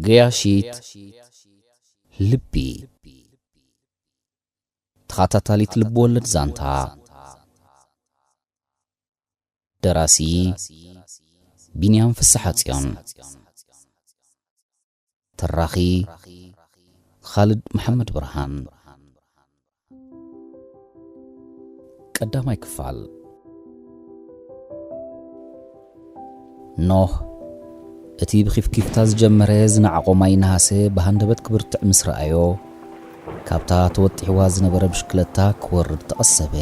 ገያሺት ልቢ። ተኸታታሊት ልብወለድ ዛንታ። ደራሲ ቢንያም ፍስሓጽዮን። ተራኺ ኻልድ መሓመድ ብርሃን። ቀዳማይ ክፋል። ኖህ እቲ ብኺፍኪፍታ ዝጀመረ ዝነዓቖ ማይ ነሃሰ ብሃንደበት ክብርትዕ ምስ ረኣዮ፣ ካብታ ተወጢሕዋ ዝነበረ ብሽክለታ ክወርድ ተቐሰበ።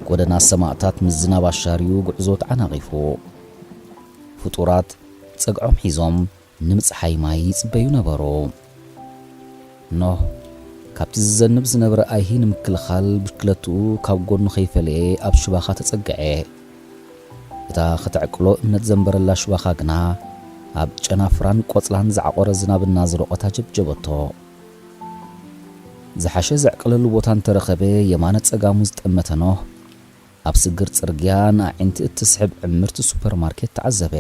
ጎደና ሰማእታት ምስ ዝናብ ኣሻርዩ ጉዕዞ ተዓናቒፉ። ፍጡራት ጸግዖም ሒዞም ንምጽሓይ ማይ ይጽበዩ ነበሩ። ኖህ ካብቲ ዝዘንብ ዝነበረ ኣይሂ ንምክልኻል ብሽክለትኡ ካብ ጎኑ ከይፈለየ ኣብ ሽባኻ ተጸግዐ። እታ ከተዕቅሎ እምነት ዘንበረላ ሽባኻ ግና ኣብ ጨናፍራን ቆጽላን ዝዓቖረ ዝናብ እናዝረቖት ኣጀብጀበቶ። ዝሓሸ ዘዕቅለሉ ቦታ እንተረኸበ የማነ ጸጋሙ ዝጠመተ ኖህ ኣብ ስግር ጽርግያ ንኣዒንቲ እትስሕብ ዕምርቲ ሱፐርማርኬት ተዓዘበ።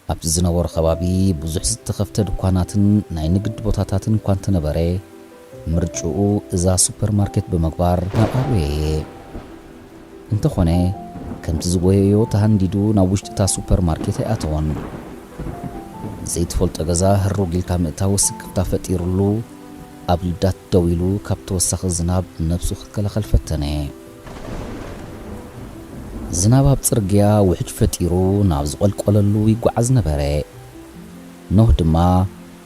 ኣብቲ ዝነበሮ ከባቢ ብዙሕ ዝተኸፍተ ድኳናትን ናይ ንግድ ቦታታትን እኳ እንተነበረ፣ ምርጭኡ እዛ ሱፐርማርኬት ብምግባር ናብኣ ጎየየ። እንተኾነ፣ ከምቲ ዝጎየዮ ተሃንዲዱ ናብ ውሽጢ እታ ሱፐርማርኬት ኣይኣተወን። ዘይትፈልጦ ገዛ ህሩግ ኢልካ ምእታው ስክፍታ ፈጢሩሉ፣ ኣብ ልዳት ደው ኢሉ ካብ ተወሳኺ ዝናብ ነብሱ ክከላኸል ፈተነ። ዝናብ ኣብ ጽርግያ ውሕጅ ፈጢሩ ናብ ዝቖልቆለሉ ይጓዓዝ ነበረ። ኖህ ድማ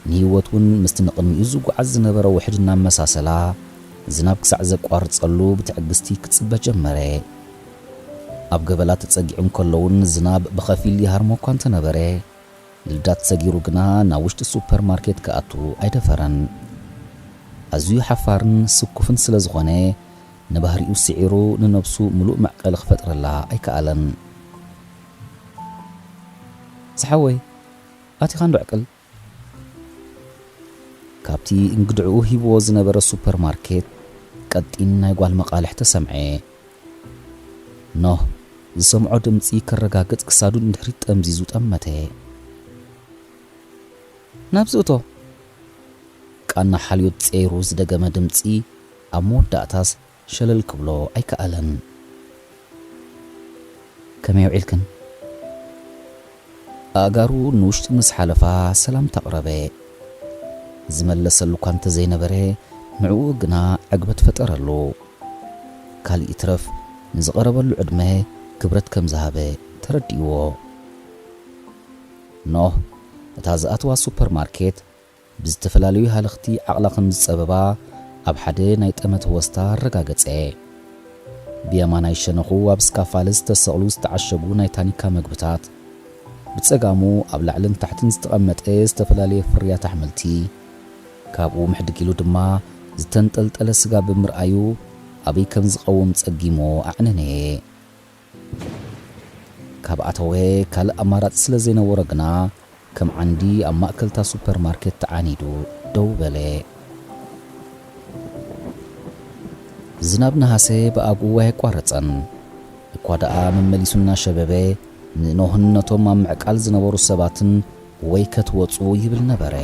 ንህይወት እውን ምስቲ ንቕድሚኡ ዝጓዓዝ ዝነበረ ውሕጅ እናመሳሰላ፣ ዝናብ ክሳዕ ዘቋርጸሉ ብትዕግስቲ ክጽበ ጀመረ። ኣብ ገበላ ተጸጊዑ እንከሎ እውን ዝናብ ብኸፊል ይሃርሞ እኳ እንተነበረ፣ ልዳት ሰጊሩ ግና ናብ ውሽጢ ሱፐርማርኬት ክኣቱ ኣይደፈረን። ኣዝዩ ሓፋርን ስኩፍን ስለ ዝኾነ፣ ንባህሪኡ ስዒሩ ንነብሱ ምሉእ መዕቀሊ ክፈጥረላ ኣይከኣለን። ዝሓወይ፣ ኣቲኻ እንዶ ዕቅል። ካብቲ እንግድዕኡ ሂብዎ ዝነበረ ሱፐርማርኬት ቀጢን ናይ ጓል መቓልሕ ተሰምዐ። ኖህ ዝሰምዖ ድምጺ ከረጋግጽ ክሳዱ ንድሕሪት ጠምዚዙ ጠመተ። ናብዚ እቶ። ቃና ሓልዮት ጸይሩ ዝደገመ ድምጺ ኣብ መወዳእታስ ሸለል ክብሎ ኣይከኣለን። ከመይ ውዒልክን? ኣእጋሩ ንውሽጢ ምስ ሓለፋ ሰላምታ ኣቕረበ። ዝመለሰሉ እኳ እንተዘይነበረ፣ ንዕኡ ግና ዕግበት ፈጠረሉ። ካልእ ይትረፍ፣ ንዝቐረበሉ ዕድመ ክብረት ከም ዝሃበ ተረዲእዎ። ኖህ፣ እታ ዝኣትዋ ሱፐርማርኬት ብዝተፈላለዩ ሃለኽቲ ዓቕላ ከም ዝጸበባ ኣብ ሓደ ናይ ጠመተ ወስታ ኣረጋገጸ። ብየማናይ ሸነኹ ኣብ ስካፋለ ዝተሰቕሉ ዝተዓሸጉ ናይ ታኒካ መግብታት፣ ብጸጋሙ ኣብ ላዕልን ታሕትን ዝተቐመጠ ዝተፈላለየ ፍርያት ኣሕምልቲ፣ ካብኡ ምሕድግ ኢሉ ድማ ዝተንጠልጠለ ስጋ ብምርኣዩ ኣበይ ከም ዝቐውም ጸጊሞ ኣዕነነየ። ካብ ኣተወ ካልእ ኣማራጺ ስለ ዘይነበሮ ግና ከም ዓንዲ ኣብ ማእከልታ ሱፐርማርኬት ተዓኒዱ ደው በለ። ዝናብ ነሃሰ ብኣግኡ ኣየቋረጸን። እኳ ደኣ መመሊሱ እናሸበበ ንኖህን ነቶም ኣብ ምዕቃል ዝነበሩ ሰባትን ወይ ከትወጹ ይብል ነበረ።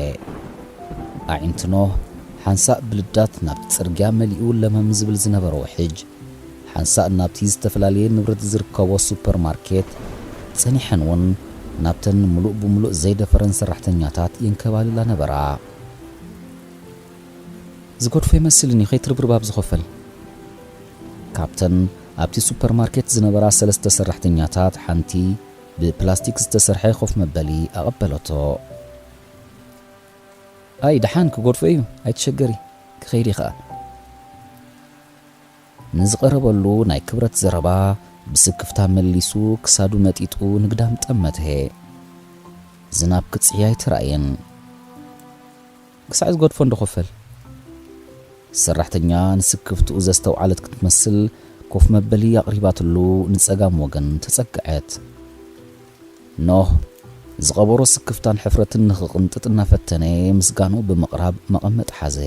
ኣዒንቲ ኖህ ሓንሳእ ብልዳት ናብቲ ጽርግያ መሊኡ ለመም ዝብል ዝነበረ ውሕጅ፣ ሓንሳእ ናብቲ ዝተፈላለየ ንብረት ዝርከቦ ሱፐርማርኬት፣ ጸኒሐን እውን ናብተን ምሉእ ብምሉእ ዘይደፈረን ሰራሕተኛታት የንከባልላ ነበራ። ዝገድፎ ይመስልኒ ከይትርብርባብ ዝኸፈል። ካብተን ኣብቲ ሱፐርማርኬት ዝነበራ ሰለስተ ሰራሕተኛታት ሓንቲ ብፕላስቲክ ዝተሰርሐ ኮፍ መበሊ ኣቐበለቶ። ኣይ፣ ደሓን ክገድፎ እዩ፣ ኣይትሸገሪ፣ ክኸይድ ይኽኣል። ንዝቐረበሉ ናይ ክብረት ዘረባ ብስክፍታ መሊሱ ክሳዱ መጢጡ ንግዳም ጠመተ። ዝናብ ክጽሕያ ኣይተራእየን። ክሳዕ ዝገድፎ እንዶ ኮፈል። ሰራሕተኛ ንስክፍትኡ ዘስተውዓለት ክትመስል ኮፍ መበሊ ኣቕሪባትሉ ንጸጋም ወገን ተጸግዐት። ኖህ ዝቐበሮ ስክፍታን ሕፍረትን ንኽቕንጥጥ እናፈተነ ምስጋንኡ ብምቕራብ መቐመጢ ሓዘ።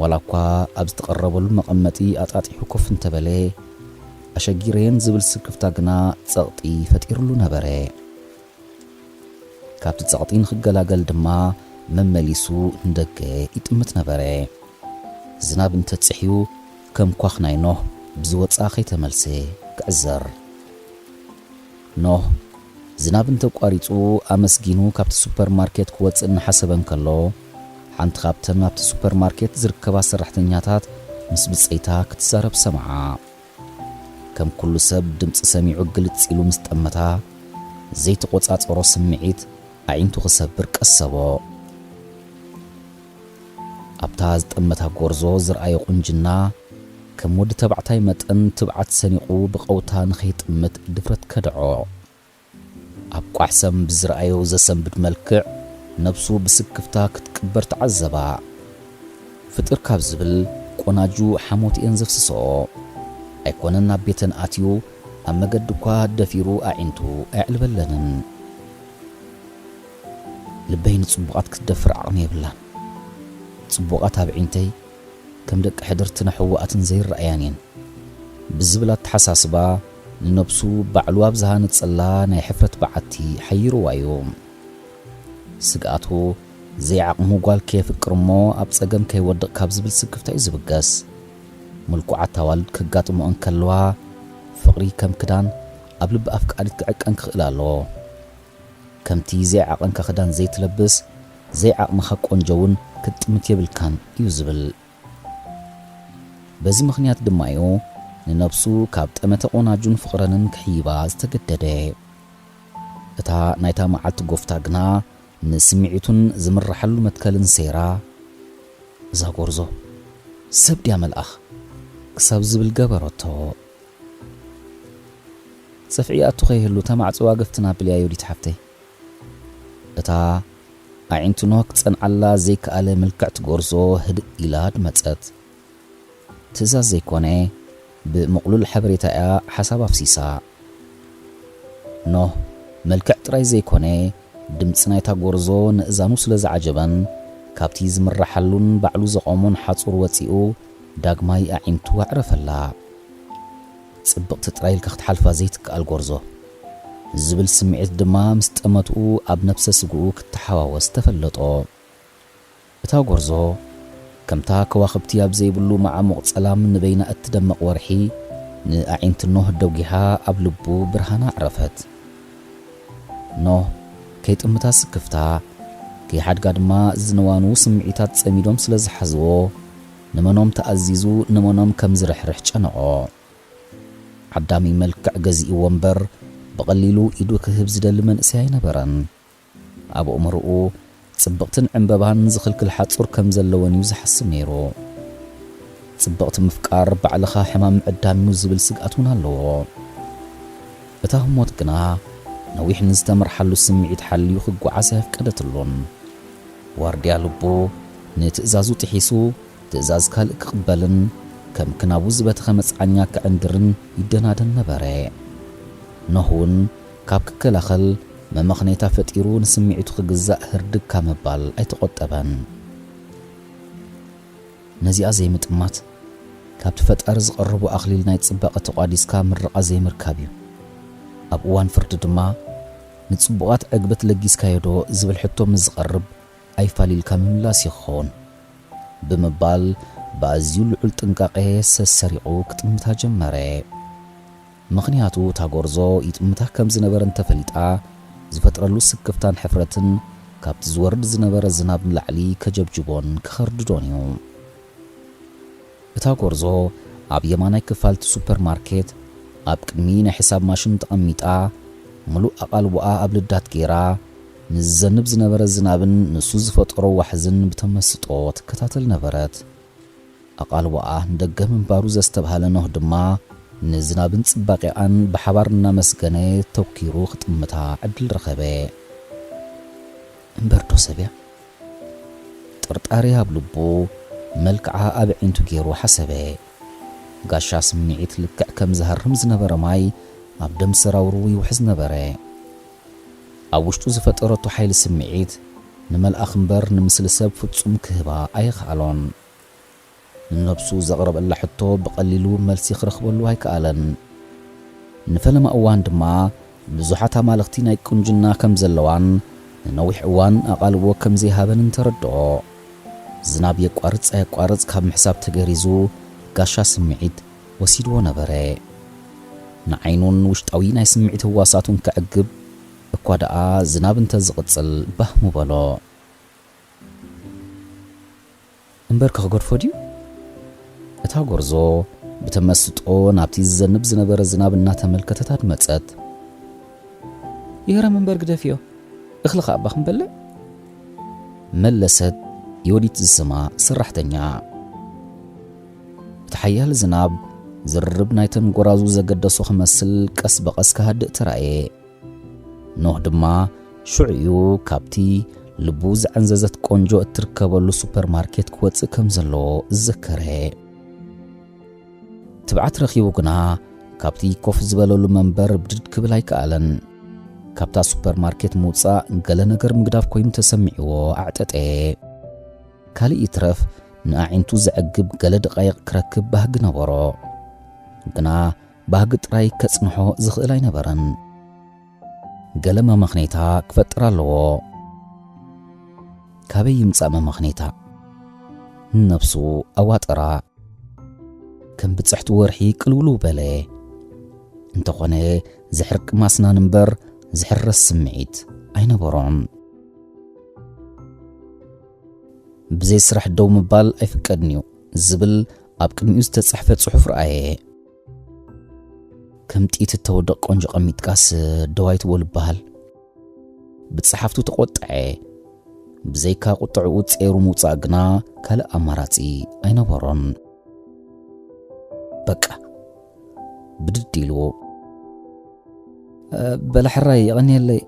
ዋላ እኳ ኣብ ዝተቐረበሉ መቐመጢ ኣጣጢሑ ኮፍ እንተበለ፣ ኣሸጊረየን ዝብል ስክፍታ ግና ጸቕጢ ፈጢሩሉ ነበረ። ካብቲ ጸቕጢ ንኽገላገል ድማ መመሊሱ ንደገ ይጥምት ነበረ። ዝናብ እንተጽሕዩ፣ ከም ኳኽ ናይ ኖህ ብዝወጽኣ ከይተመልሰ ክዕዘር። ኖህ ዝናብ እንተቋሪጹ ኣመስጊኑ ካብቲ ሱፐርማርኬት ክወጽእ እናሓሰበ እንከሎ፣ ሓንቲ ካብተን ኣብቲ ሱፐርማርኬት ዝርከባ ሰራሕተኛታት ምስ ብጸይታ ክትዛረብ ሰምዓ። ከም ኩሉ ሰብ ድምጺ ሰሚዑ ግልጽ ኢሉ ምስ ጠመታ፣ ዘይተቖጻጸሮ ስምዒት ኣዒንቱ ክሰብር ቀሰቦ። ኣብታ ዝጠመታ ጎርዞ ዝረኣዮ ቁንጅና፣ ከም ወዲ ተባዕታይ መጠን ትብዓት ሰኒቑ ብቐውታ ንኸይጥምት ድፍረት ከድዖ። ኣብ ቋሕሰም ብዝረኣዮ ዘሰንብድ መልክዕ፣ ነብሱ ብስክፍታ ክትቅበር ተዓዘባ። ፍጥር ካብ ዝብል ቆናጁ ሓሞት እየን ዘፍስስኦ። ኣይኮነን ናብ ቤተን ኣትዩ፣ ኣብ መገዲ እኳ ደፊሩ ኣዒንቱ ኣየዕልበለንን። ልበይ ንጽቡቓት ክትደፍር ዓቕሚ የብላን። ጽቡቓት ኣብ ዒንተይ ከም ደቂ ሕድርትን ኣሕዋኣትን ዘይረኣያን እየን ብዝብል ኣተሓሳስባ፣ ንነብሱ ባዕሉ ኣብ ዝሃነጸላ ናይ ሕፍረት በዓቲ ሓይርዋ እዩ። ስግኣቱ፣ ዘይዓቕሙ ጓል ከየፍቅር እሞ ኣብ ጸገም ከይወድቕ ካብ ዝብል ስክፍታ እዩ ዝብገስ። ምልኩዓት ኣዋልድ ከጋጥሞ እንከለዋ፣ ፍቕሪ ከም ክዳን ኣብ ልቢ ኣፍቃሪት ክዕቀን ክኽእል ኣለዎ። ከምቲ ዘይዓቐንካ ክዳን ዘይትለብስ፣ ዘይዓቕምኻ ቆንጆ እውን ክትጥምት የብልካን እዩ ዝብል። በዚ ምኽንያት ድማ እዩ ንነብሱ ካብ ጠመተ ቆናጁን ፍቕረንን ክሕይባ ዝተገደደ። እታ ናይታ መዓልቲ ጎፍታ ግና ንስምዒቱን ዝምርሓሉ መትከልን ሰይራ፣ እዛ ጎርዞ ሰብ ድያ መልኣኽ ክሳብ ዝብል ገበረቶ። ጽፍዒ ኣቱ ከይህሉ እታ ማዕጾ ዋገፍትና ኣብልያ ዮዲት ሓፍተይ። እታ ኣዒንቱ ኖህ ክጸንዓላ ዘይከኣለ ምልክዕቲ ጎርዞ ህድእ ኢላ ኣድመጸት። ትእዛዝ ዘይኮነ፣ ብምቕሉል ሓበሬታ እያ ሓሳብ ኣፍሲሳ። ኖህ መልክዕ ጥራይ ዘይኮነ፣ ድምጺ ናይታ ጎርዞ ንእዛኑ ስለ ዝዓጀበን፣ ካብቲ ዝምረሓሉን ባዕሉ ዘቖሞን ሓጹር ወጺኡ፣ ዳግማይ ኣዒንቱ ኣዕረፈላ። ጽብቕቲ ጥራይ ኢልካ ክትሓልፋ ዘይትከኣል ጎርዞ ዝብል ስምዒት ድማ ምስ ጠመትኡ ኣብ ነብሰ ስግኡ ክተሓዋወስ ተፈለጦ። እታ ጎርዞ፣ ከምታ ከዋኽብቲ ኣብ ዘይብሉ መዓሙቕ ጸላም ንበይና እትደምቕ ወርሒ፣ ንኣዒንቲ ኖህ ደጒሓ ኣብ ልቡ ብርሃና ኣዕረፈት። ኖህ ከይጥምታ ስክፍታ፣ ከይሓድጋ ድማ ዝንዋኑ ስምዒታት ጸሚዶም ስለ ዝሓዝዎ፣ ንመኖም ተኣዚዙ ንመኖም ከም ዝርሕርሕ ጨነቖ። ዓዳሚ መልክዕ ገዚእዎ እምበር፣ ብቐሊሉ ኢዱ ክህብ ዝደሊ መንእሰይ ኣይነበረን። ኣብ ኣእምሮኡ ጽብቕትን ዕምበባን ዝኽልክል ሓጹር ከም ዘለወን እዩ ዝሓስብ ነይሩ። ጽብቕቲ ምፍቃር ባዕልኻ ሕማም ምዕዳም እዩ ዝብል ስግኣት እውን ኣለዎ። እታ ህሞት ግና ነዊሕ ንዝተመርሓሉ ስምዒት ሓልዩ ክጓዓዝ ኣየፍቀደትሉን። ዋርድያ ልቡ ንትእዛዙ ጥሒሱ፣ ትእዛዝ ካልእ ክቕበልን ከም ክናቡ ዝበተኸ መጽዓኛ ክዕንድርን ይደናደን ነበረ። ኖህ እውን ካብ ክከላኸል መመኽነይታ ፈጢሩ ንስምዒቱ ክግዛእ ህርድግ ካብ ምባል ኣይተቖጠበን። ነዚኣ ዘይምጥማት፣ ካብቲ ፈጣሪ ዝቐረቦ ኣኽሊል ናይ ጽባቐ ተቋዲስካ ምርቓ ዘይምርካብ እዩ። ኣብ እዋን ፍርዲ ድማ፣ "ንጽቡቓት ዕግበት ለጊስካዮ ዶ?" ዝብል ሕቶ ምስ ዝቐርብ፣ ኣይፋል ኢልካ ምምላስ እዩ ክኸውን፣ ብምባል ብኣዝዩ ልዑል ጥንቃቐ ሰሰሪቑ ክጥምታ ጀመረ። ምኽንያቱ፣ እታ ጎርዞ ይጥምታ ከም ዝነበረ እንተፈሊጣ፣ ዝፈጥረሉ ስክፍታን ሕፍረትን ካብቲ ዝወርድ ዝነበረ ዝናብ ንላዕሊ ከጀብጅቦን ከኸርድዶን እዩ። እታ ጎርዞ ኣብ የማናይ ክፋል እቲ ሱፐርማርኬት፣ ኣብ ቅድሚ ናይ ሕሳብ ማሽን ተቐሚጣ፣ ምሉእ ኣቓልቦኣ ኣብ ልዳት ገይራ፣ ንዝዘንብ ዝነበረ ዝናብን ንሱ ዝፈጠሮ ዋሕዝን ብተመስጦ ትከታተል ነበረት። ኣቓልቦኣ ንደገ ምንባሩ ዘስተብሃለ ኖህ ድማ፣ ንዝናብን ጽባቐኣን ብሓባር እናመስገነ ተኲሩ ክጥምታ ዕድል ረኸበ። እምበር ዶ ሰብ እያ? ጥርጣሬ ኣብ ልቡ፣ መልክዓ ኣብ ኣዒንቱ ገይሩ ሓሰበ። ጋሻ ስምዒት ልክዕ ከም ዝሃርም ዝነበረ ማይ ኣብ ደም ሰራውሩ ይውሕዝ ነበረ። ኣብ ውሽጡ ዝፈጠረቶ ሓይሊ ስምዒት ንመልኣኽ እምበር ንምስሊ ሰብ ፍጹም ክህባ ኣይኸኣሎን። ንነብሱ ዘቕረበላ ሕቶ ብቐሊሉ መልሲ ክረኽበሉ ኣይከኣለን። ንፈለማ እዋን ድማ ብዙሓት ኣማልኽቲ ናይ ቁንጅና ከም ዘለዋን ንነዊሕ እዋን ኣቓልቦ ከም ዘይሃበን እንተረድኦ፣ ዝናብ የቋርጽ ኣየቋርጽ ካብ ምሕሳብ ተገሪዙ፣ ጋሻ ስምዒት ወሲድዎ ነበረ። ንዓይኑን ውሽጣዊ ናይ ስምዒት ህዋሳቱን ከዕግብ እኳ ደኣ፣ ዝናብ እንተ ዝቕጽል ባህ ምበሎ። እምበርከ ክገድፎ ድዩ? እታ ጎርዞ ብተመስጦ ናብቲ ዝዘንብ ዝነበረ ዝናብ እናተመልከተት ኣድመጸት። ይህረም እምበር ግደፍዮ፣ እኽሊ ኸኣ እባ ክንበልዕ። መለሰት ዮዲት ዝስማ ሰራሕተኛ። እቲ ሓያል ዝናብ ዝርርብ ናይተን ጎራዙ ዘገደሶ ክመስል ቀስ ብቐስ ክሃድእ ተራእየ። ኖህ ድማ ሽዑ እዩ ካብቲ ልቡ ዝዐንዘዘት ቆንጆ እትርከበሉ ሱፐርማርኬት ክወጽእ ከም ዘለዎ ዝዘከረ። ትብዓት ረኺቡ ግና ካብቲ ኮፍ ዝበለሉ መንበር ብድድ ክብል ኣይከኣለን። ካብታ ሱፐርማርኬት ምውጻእ ገለ ነገር ምግዳፍ ኮይኑ ተሰሚዕዎ ኣዕጠጠ። ካልእ ይትረፍ ንኣዒንቱ ዘዕግብ ገለ ደቓይቕ ክረክብ ባህጊ ነበሮ። ግና ባህጊ ጥራይ ከጽንሖ ዝኽእል ኣይነበረን። ገለ መመኽኔታ ክፈጥር ኣለዎ። ካበይ ይምጻእ መመኽኔታ? ንነብሱ ኣዋጠራ። ከም ብጽሕቲ ወርሒ ቅልውልው በለ። እንተኾነ ዘሕርቅ ማስናን እምበር ዝሕረስ ስምዒት ኣይነበሮን። ብዘይ ስራሕ ደው ምባል ኣይፍቀድን እዩ ዝብል ኣብ ቅድሚኡ ዝተጻሕፈ ጽሑፍ ረኣየ። ከም ጥይት እተወድቕ ቆንጆ ቀሚጥካስ ደው ኣይትበሉ ይበሃል። ብጸሓፍቱ ተቖጥዐ። ብዘይካ ቁጥዕኡ ጸይሩ ምውጻእ ግና ካልእ ኣማራጺ ኣይነበሮን። በቃ፣ ብድድ ኢሉ፣ "በለ ሕራይ፣ የቐንየለይ"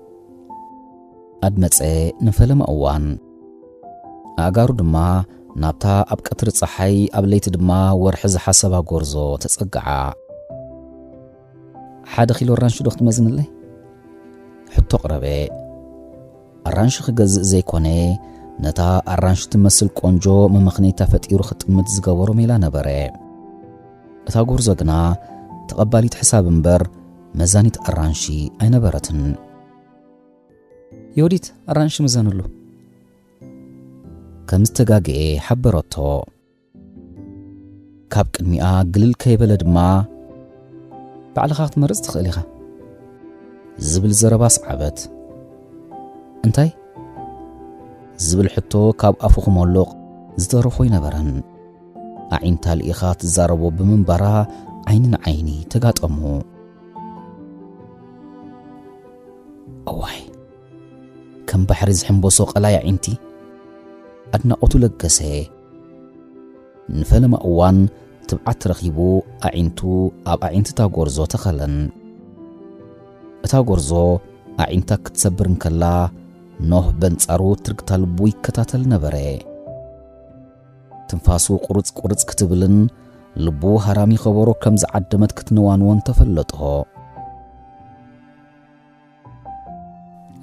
ኣድመጸ ንፈለማ እዋን። ኣእጋሩ ድማ ናብታ ኣብ ቀትሪ ጸሓይ ኣብ ለይቲ ድማ ወርሒ ዝሓሰባ ጎርዞ ተጸግዓ። "ሓደ ኪሎ ኣራንሺ ዶ ክትመዝንለይ?" ሕቶ ኣቕረበ። ኣራንሺ ክገዝእ ዘይኮነ፣ ነታ ኣራንሺ ትመስል ቆንጆ መመኽነይታ ፈጢሩ ክጥምት ዝገበሮ ሜላ ነበረ። እታ ጎርዞ ግና ተቐባሊት ሕሳብ እምበር መዛኒት ኣራንሺ ኣይነበረትን። "ዮዲት፣ ኣራንሺ ምዘንሉ" ከም ዝተጋግኤ ሓበረቶ። ካብ ቅድሚኣ ግልል ከይበለ ድማ፣ "ባዕልኻ ክትመርጽ ትኽእል ኢኻ" ዝብል ዘረባ ሰዓበት። "እንታይ?" ዝብል ሕቶ ካብ ኣፉ ክመልቕ ዝተረፎ ኣይነበረን። ኣዒንታ ልኢኻ ትዛረቦ ብምንባራ ዓይኒ ንዓይኒ ተጋጠሙ። እዋይ፣ ከም ባሕሪ ዝሕምበሶ ቀላይ ኣዒንቲ! ኣድናቖቱ ለገሰ። ንፈለማ እዋን ትብዓት ረኺቡ ኣዒንቱ ኣብ ኣዒንቲ እታ ጎርዞ ተኸለን። እታ ጎርዞ ኣዒንታ ክትሰብር እንከላ፣ ኖህ በንጻሩ ትርግታ ልቡ ይከታተል ነበረ። ትንፋሱ ቁርጽ ቁርጽ ክትብልን ልቡ ሃራሚ ከበሮ ከም ዝዓደመት ክትነዋንዎን ተፈለጦ።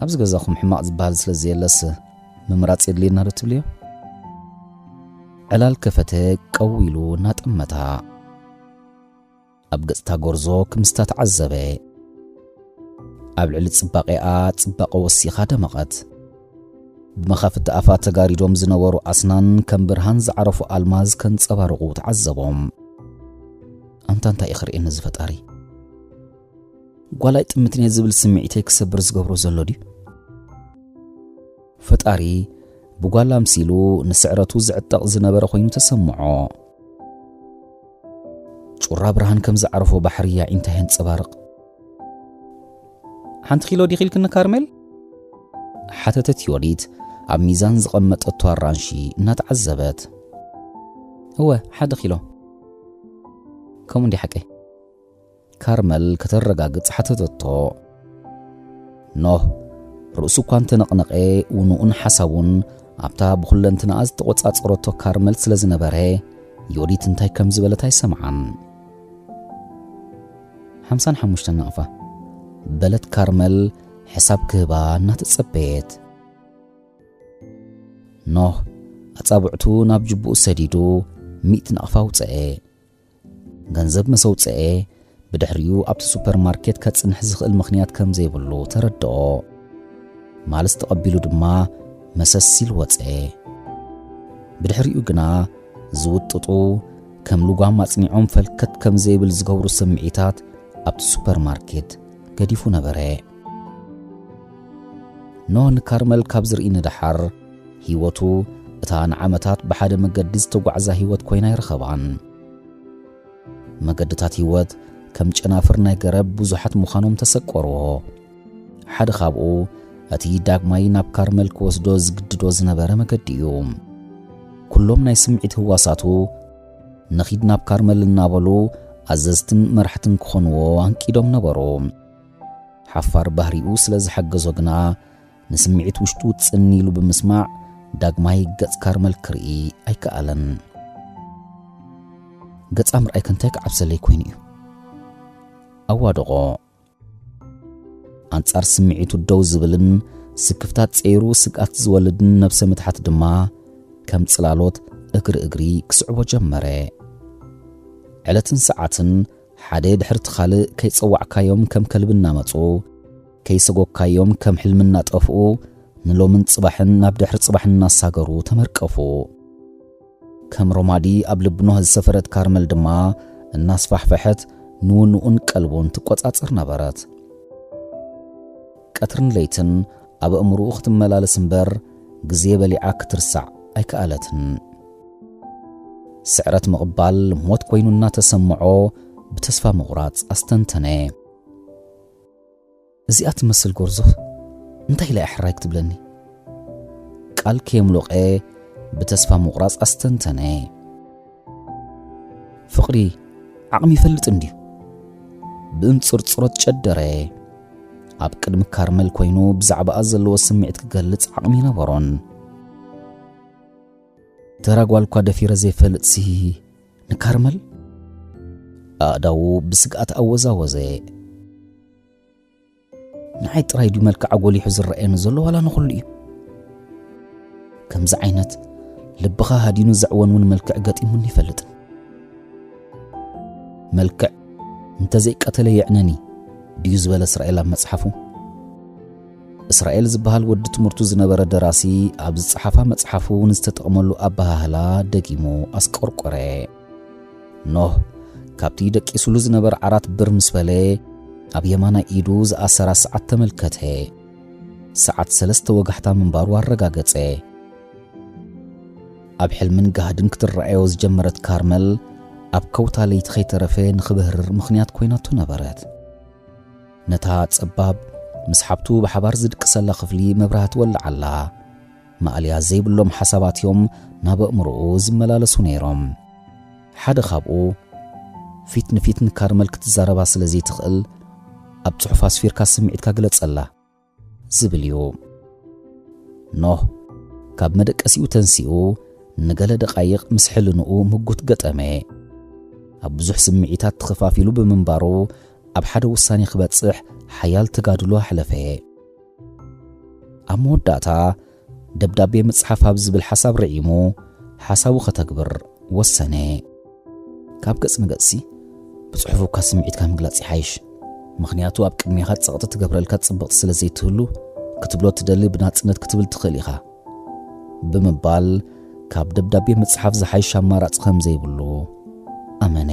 "ኣብዚ ገዛኹም ሕማቕ ዝበሃል ስለ ዘየለስ ምምራጽ የድልየና ዶ ትብልዮ?" ዕላል ከፈተ ቀው ኢሉ እናጠመታ። ኣብ ገጽታ ጎርዞ ክምስታ ተዓዘበ። ኣብ ልዕሊ ጽባቐኣ ጽባቐ ወሲኻ ደመቐት። ብመኻፍቲ ኣፋ ተጋሪዶም ዝነበሩ ኣስናን ከም ብርሃን ዝዓረፉ ኣልማዝ ከንጸባርቑ ተዓዘቦም። ኣንታ እንታይ እዩ ክርእየኒ እዚ ፈጣሪ? ጓል ኣይጥምትን እየ ዝብል ስምዒተይ ክሰብር ዝገብሮ ዘሎ ድዩ? ፈጣሪ ብጓል ኣምሲሉ ንስዕረቱ ዝዕጠቕ ዝነበረ ኮይኑ ተሰምዖ። ጩራ ብርሃን ከም ዝዓረፎ ባሕሪ ኣዒንታ የንጸባርቕ። "ሓንቲ ኪሎ ዲኺ ኢልክኒ ካርሜል?" ሓተተት ዮዲት ኣብ ሚዛን ዝቐመጠቶ ኣራንሺ እናተዓዘበት። "እወ፣ ሓደ ኪሎ። ከምኡ እንዲ ሓቀይ?" ካርመል ከተረጋግጽ ሓተተቶ። ኖህ ርእሱ እኳ እንተነቕነቐ፣ ውንኡን ሓሳቡን ኣብታ ብኹለንትናኣ ዝተቖጻጸረቶ ካርመል ስለ ዝነበረ፣ ዮዲት እንታይ ከም ዝበለት ኣይሰምዓን። "ሓምሳን ሓሙሽተን ናቕፋ" በለት ካርመል ሕሳብ ክህባ እናተጸበየት። ኖህ ኣጻብዕቱ ናብ ጅቡኡ ሰዲዱ ሚእቲ ናቕፋ ኣውጸኤ። ገንዘብ መሰውጸኤ ብድሕሪኡ ኣብቲ ሱፐርማርኬት ከጽንሕ ዝኽእል ምኽንያት ከም ዘይብሉ ተረድኦ። ማልስ ተቐቢሉ ድማ መሰስ ኢሉ ወጸ። ብድሕሪኡ ግና ዝውጥጡ ከም ልጓም ኣጽኒዖም ፈልከት ከም ዘይብል ዝገብሩ ስምዒታት ኣብቲ ሱፐርማርኬት ገዲፉ ነበረ። ኖህ ንካርመል ካብ ዝርኢ ንደሓር፣ ህይወቱ እታ ንዓመታት ብሓደ መገዲ ዝተጓዕዛ ህይወት ኮይና ኣይረኸባን። መገድታት ህይወት ከም ጨናፍር ናይ ገረብ ብዙሓት ምዃኖም ተሰቆርዎ። ሓደ ካብኡ፣ እቲ ዳግማይ ናብ ካርመል ክወስዶ ዝግድዶ ዝነበረ መገዲ እዩ። ኩሎም ናይ ስምዒት ህዋሳቱ፣ "ንኺድ ናብ ካርመል" እናበሉ ኣዘዝትን መራሕትን ክኾንዎ ኣንቂዶም ነበሩ። ሓፋር ባህሪኡ ስለ ዝሓገዞ ግና፣ ንስምዒት ውሽጡ ጽን ኢሉ ብምስማዕ፣ ዳግማይ ገጽ ካርመል ክርኢ ኣይከኣለን። "ገጻ ምርኣይ ከ እንታይ ክዓብሰለይ ኮይኑ እዩ?" ኣዋደቖ። ኣንጻር ስምዒቱ ደው ዝብልን ስክፍታት ጸይሩ ስግኣት ዝወልድን ነብሰ ምትሓት ድማ ከም ጽላሎት እግሪ እግሪ ክስዕቦ ጀመረ። ዕለትን ሰዓትን ሓደ ድሕሪ እቲ ካልእ ከይጸዋዕካዮም ከም ከልቢ እናመጹ፣ ከይሰጎግካዮም ከም ሕልሚ እናጠፍኡ፣ ንሎምን ጽባሕን ናብ ድሕሪ ጽባሕ እናሳገሩ ተመርቀፉ። ከም ሮማዲ ኣብ ልቢ ኖህ ዝሰፈረት ካርመል ድማ እናስፋሕፈሐት ንውንኡን ቀልቡን ትቆጻጸር ነበረት። ቀትርን ለይትን ኣብ ኣእምሮኡ ክትመላለስ እምበር፣ ግዜ በሊዓ ክትርሳዕ ኣይከኣለትን። ስዕረት ምቕባል ሞት ኮይኑ እናተሰምዖ፣ ብተስፋ ምቑራጽ ኣስተንተነ። "እዚኣ ትመስል ጎርዞ እንታይ ኢላ እያ ሕራይ ክትብለኒ?" ቃል ከየምሎቐ ብተስፋ ምቑራጽ ኣስተንተነ። ፍቕሪ ዓቕሚ ይፈልጥ እንድዩ። ብእንጽርጽሮት ጨደረ። ኣብ ቅድሚ ካርመል ኮይኑ ብዛዕባኣ ዘለዎ ስምዒት ክገልጽ ዓቕሚ ይነበሮን። "ተራ ጓል እኳ ደፊረ ዘይፈልጥሲ ንካርመል?" ኣእዳዉ ብስግኣት ኣወዛወዘ። "ንዓይ ጥራይ ድዩ መልክዓ ጎሊሑ ዝረኣየኒ ዘሎ ዋላ ንኹሉ እዩ? ከምዚ ዓይነት ልብኻ ሃዲኑ ዘዕወንውን መልክዕ ገጢሙኒ ይፈልጥን። መልክዕ እንተዘይቀተለ የዕነኒ ድዩ ዝበለ እስራኤል ኣብ መጽሓፉ?" እስራኤል ዝበሃል ወዲ ትምህርቱ ዝነበረ ደራሲ ኣብ ዝጸሓፋ መጽሓፉ ንዝተጠቕመሉ ኣበሃህላ ደጊሙ ኣስቆርቆረ። ኖህ ካብቲ ደቂሱሉ ዝነበረ ዓራት ብር ምስ በለ፣ ኣብ የማናይ ኢዱ ዝኣሰራ ሰዓት ተመልከተ። ሰዓት ሰለስተ ወጋሕታ ምንባሩ ኣረጋገጸ። ኣብ ሕልምን ጋህድን ክትረኣዮ ዝጀመረት ካርመል፣ ኣብ ከውታ ለይቲ ከይተረፈ ንኽበህርር ምኽንያት ኮይናቶ ነበረት። ነታ ጸባብ፣ ምስ ሓብቱ ብሓባር ዝድቅሰላ ክፍሊ መብራህቲ ወልዓላ። ማእልያ ዘይብሎም ሓሳባት እዮም ናብ ኣእምሮኡ ዝመላለሱ ነይሮም። ሓደ ካብኡ፣ ፊት ንፊት ንካርመል ክትዛረባ ስለ ዘይትኽእል፣ ኣብ ጽሑፍ ኣስፊርካ ስምዒትካ ግለጸላ ዝብል እዩ። ኖህ ካብ መደቀሲኡ ተንሲኡ ንገለ ደቃይቕ ምስ ሕልንኡ ምጉት ገጠመ። ኣብ ብዙሕ ስምዒታት ተኸፋፊሉ ብምንባሩ፣ ኣብ ሓደ ውሳኔ ክበጽሕ ሓያል ተጋድሎ ኣሕለፈ። ኣብ መወዳእታ፣ ደብዳቤ ምጽሓፍ ኣብ ዝብል ሓሳብ ርዒሙ፣ ሓሳቡ ከተግብር ወሰነ። ካብ ገጽ ንገጽሲ ብጽሑፍ እኳ ስምዒትካ ምግላጽ ይሓይሽ፣ ምኽንያቱ ኣብ ቅድሜኻ ጸቕጢ ትገብረልካ ጽብቕቲ ስለ ዘይትህሉ፣ ክትብሎ ትደሊ ብናጽነት ክትብል ትኽእል ኢኻ ብምባል፣ ካብ ደብዳቤ ምጽሓፍ ዝሓይሽ ኣማራጺ ከም ዘይብሉ ኣመነ።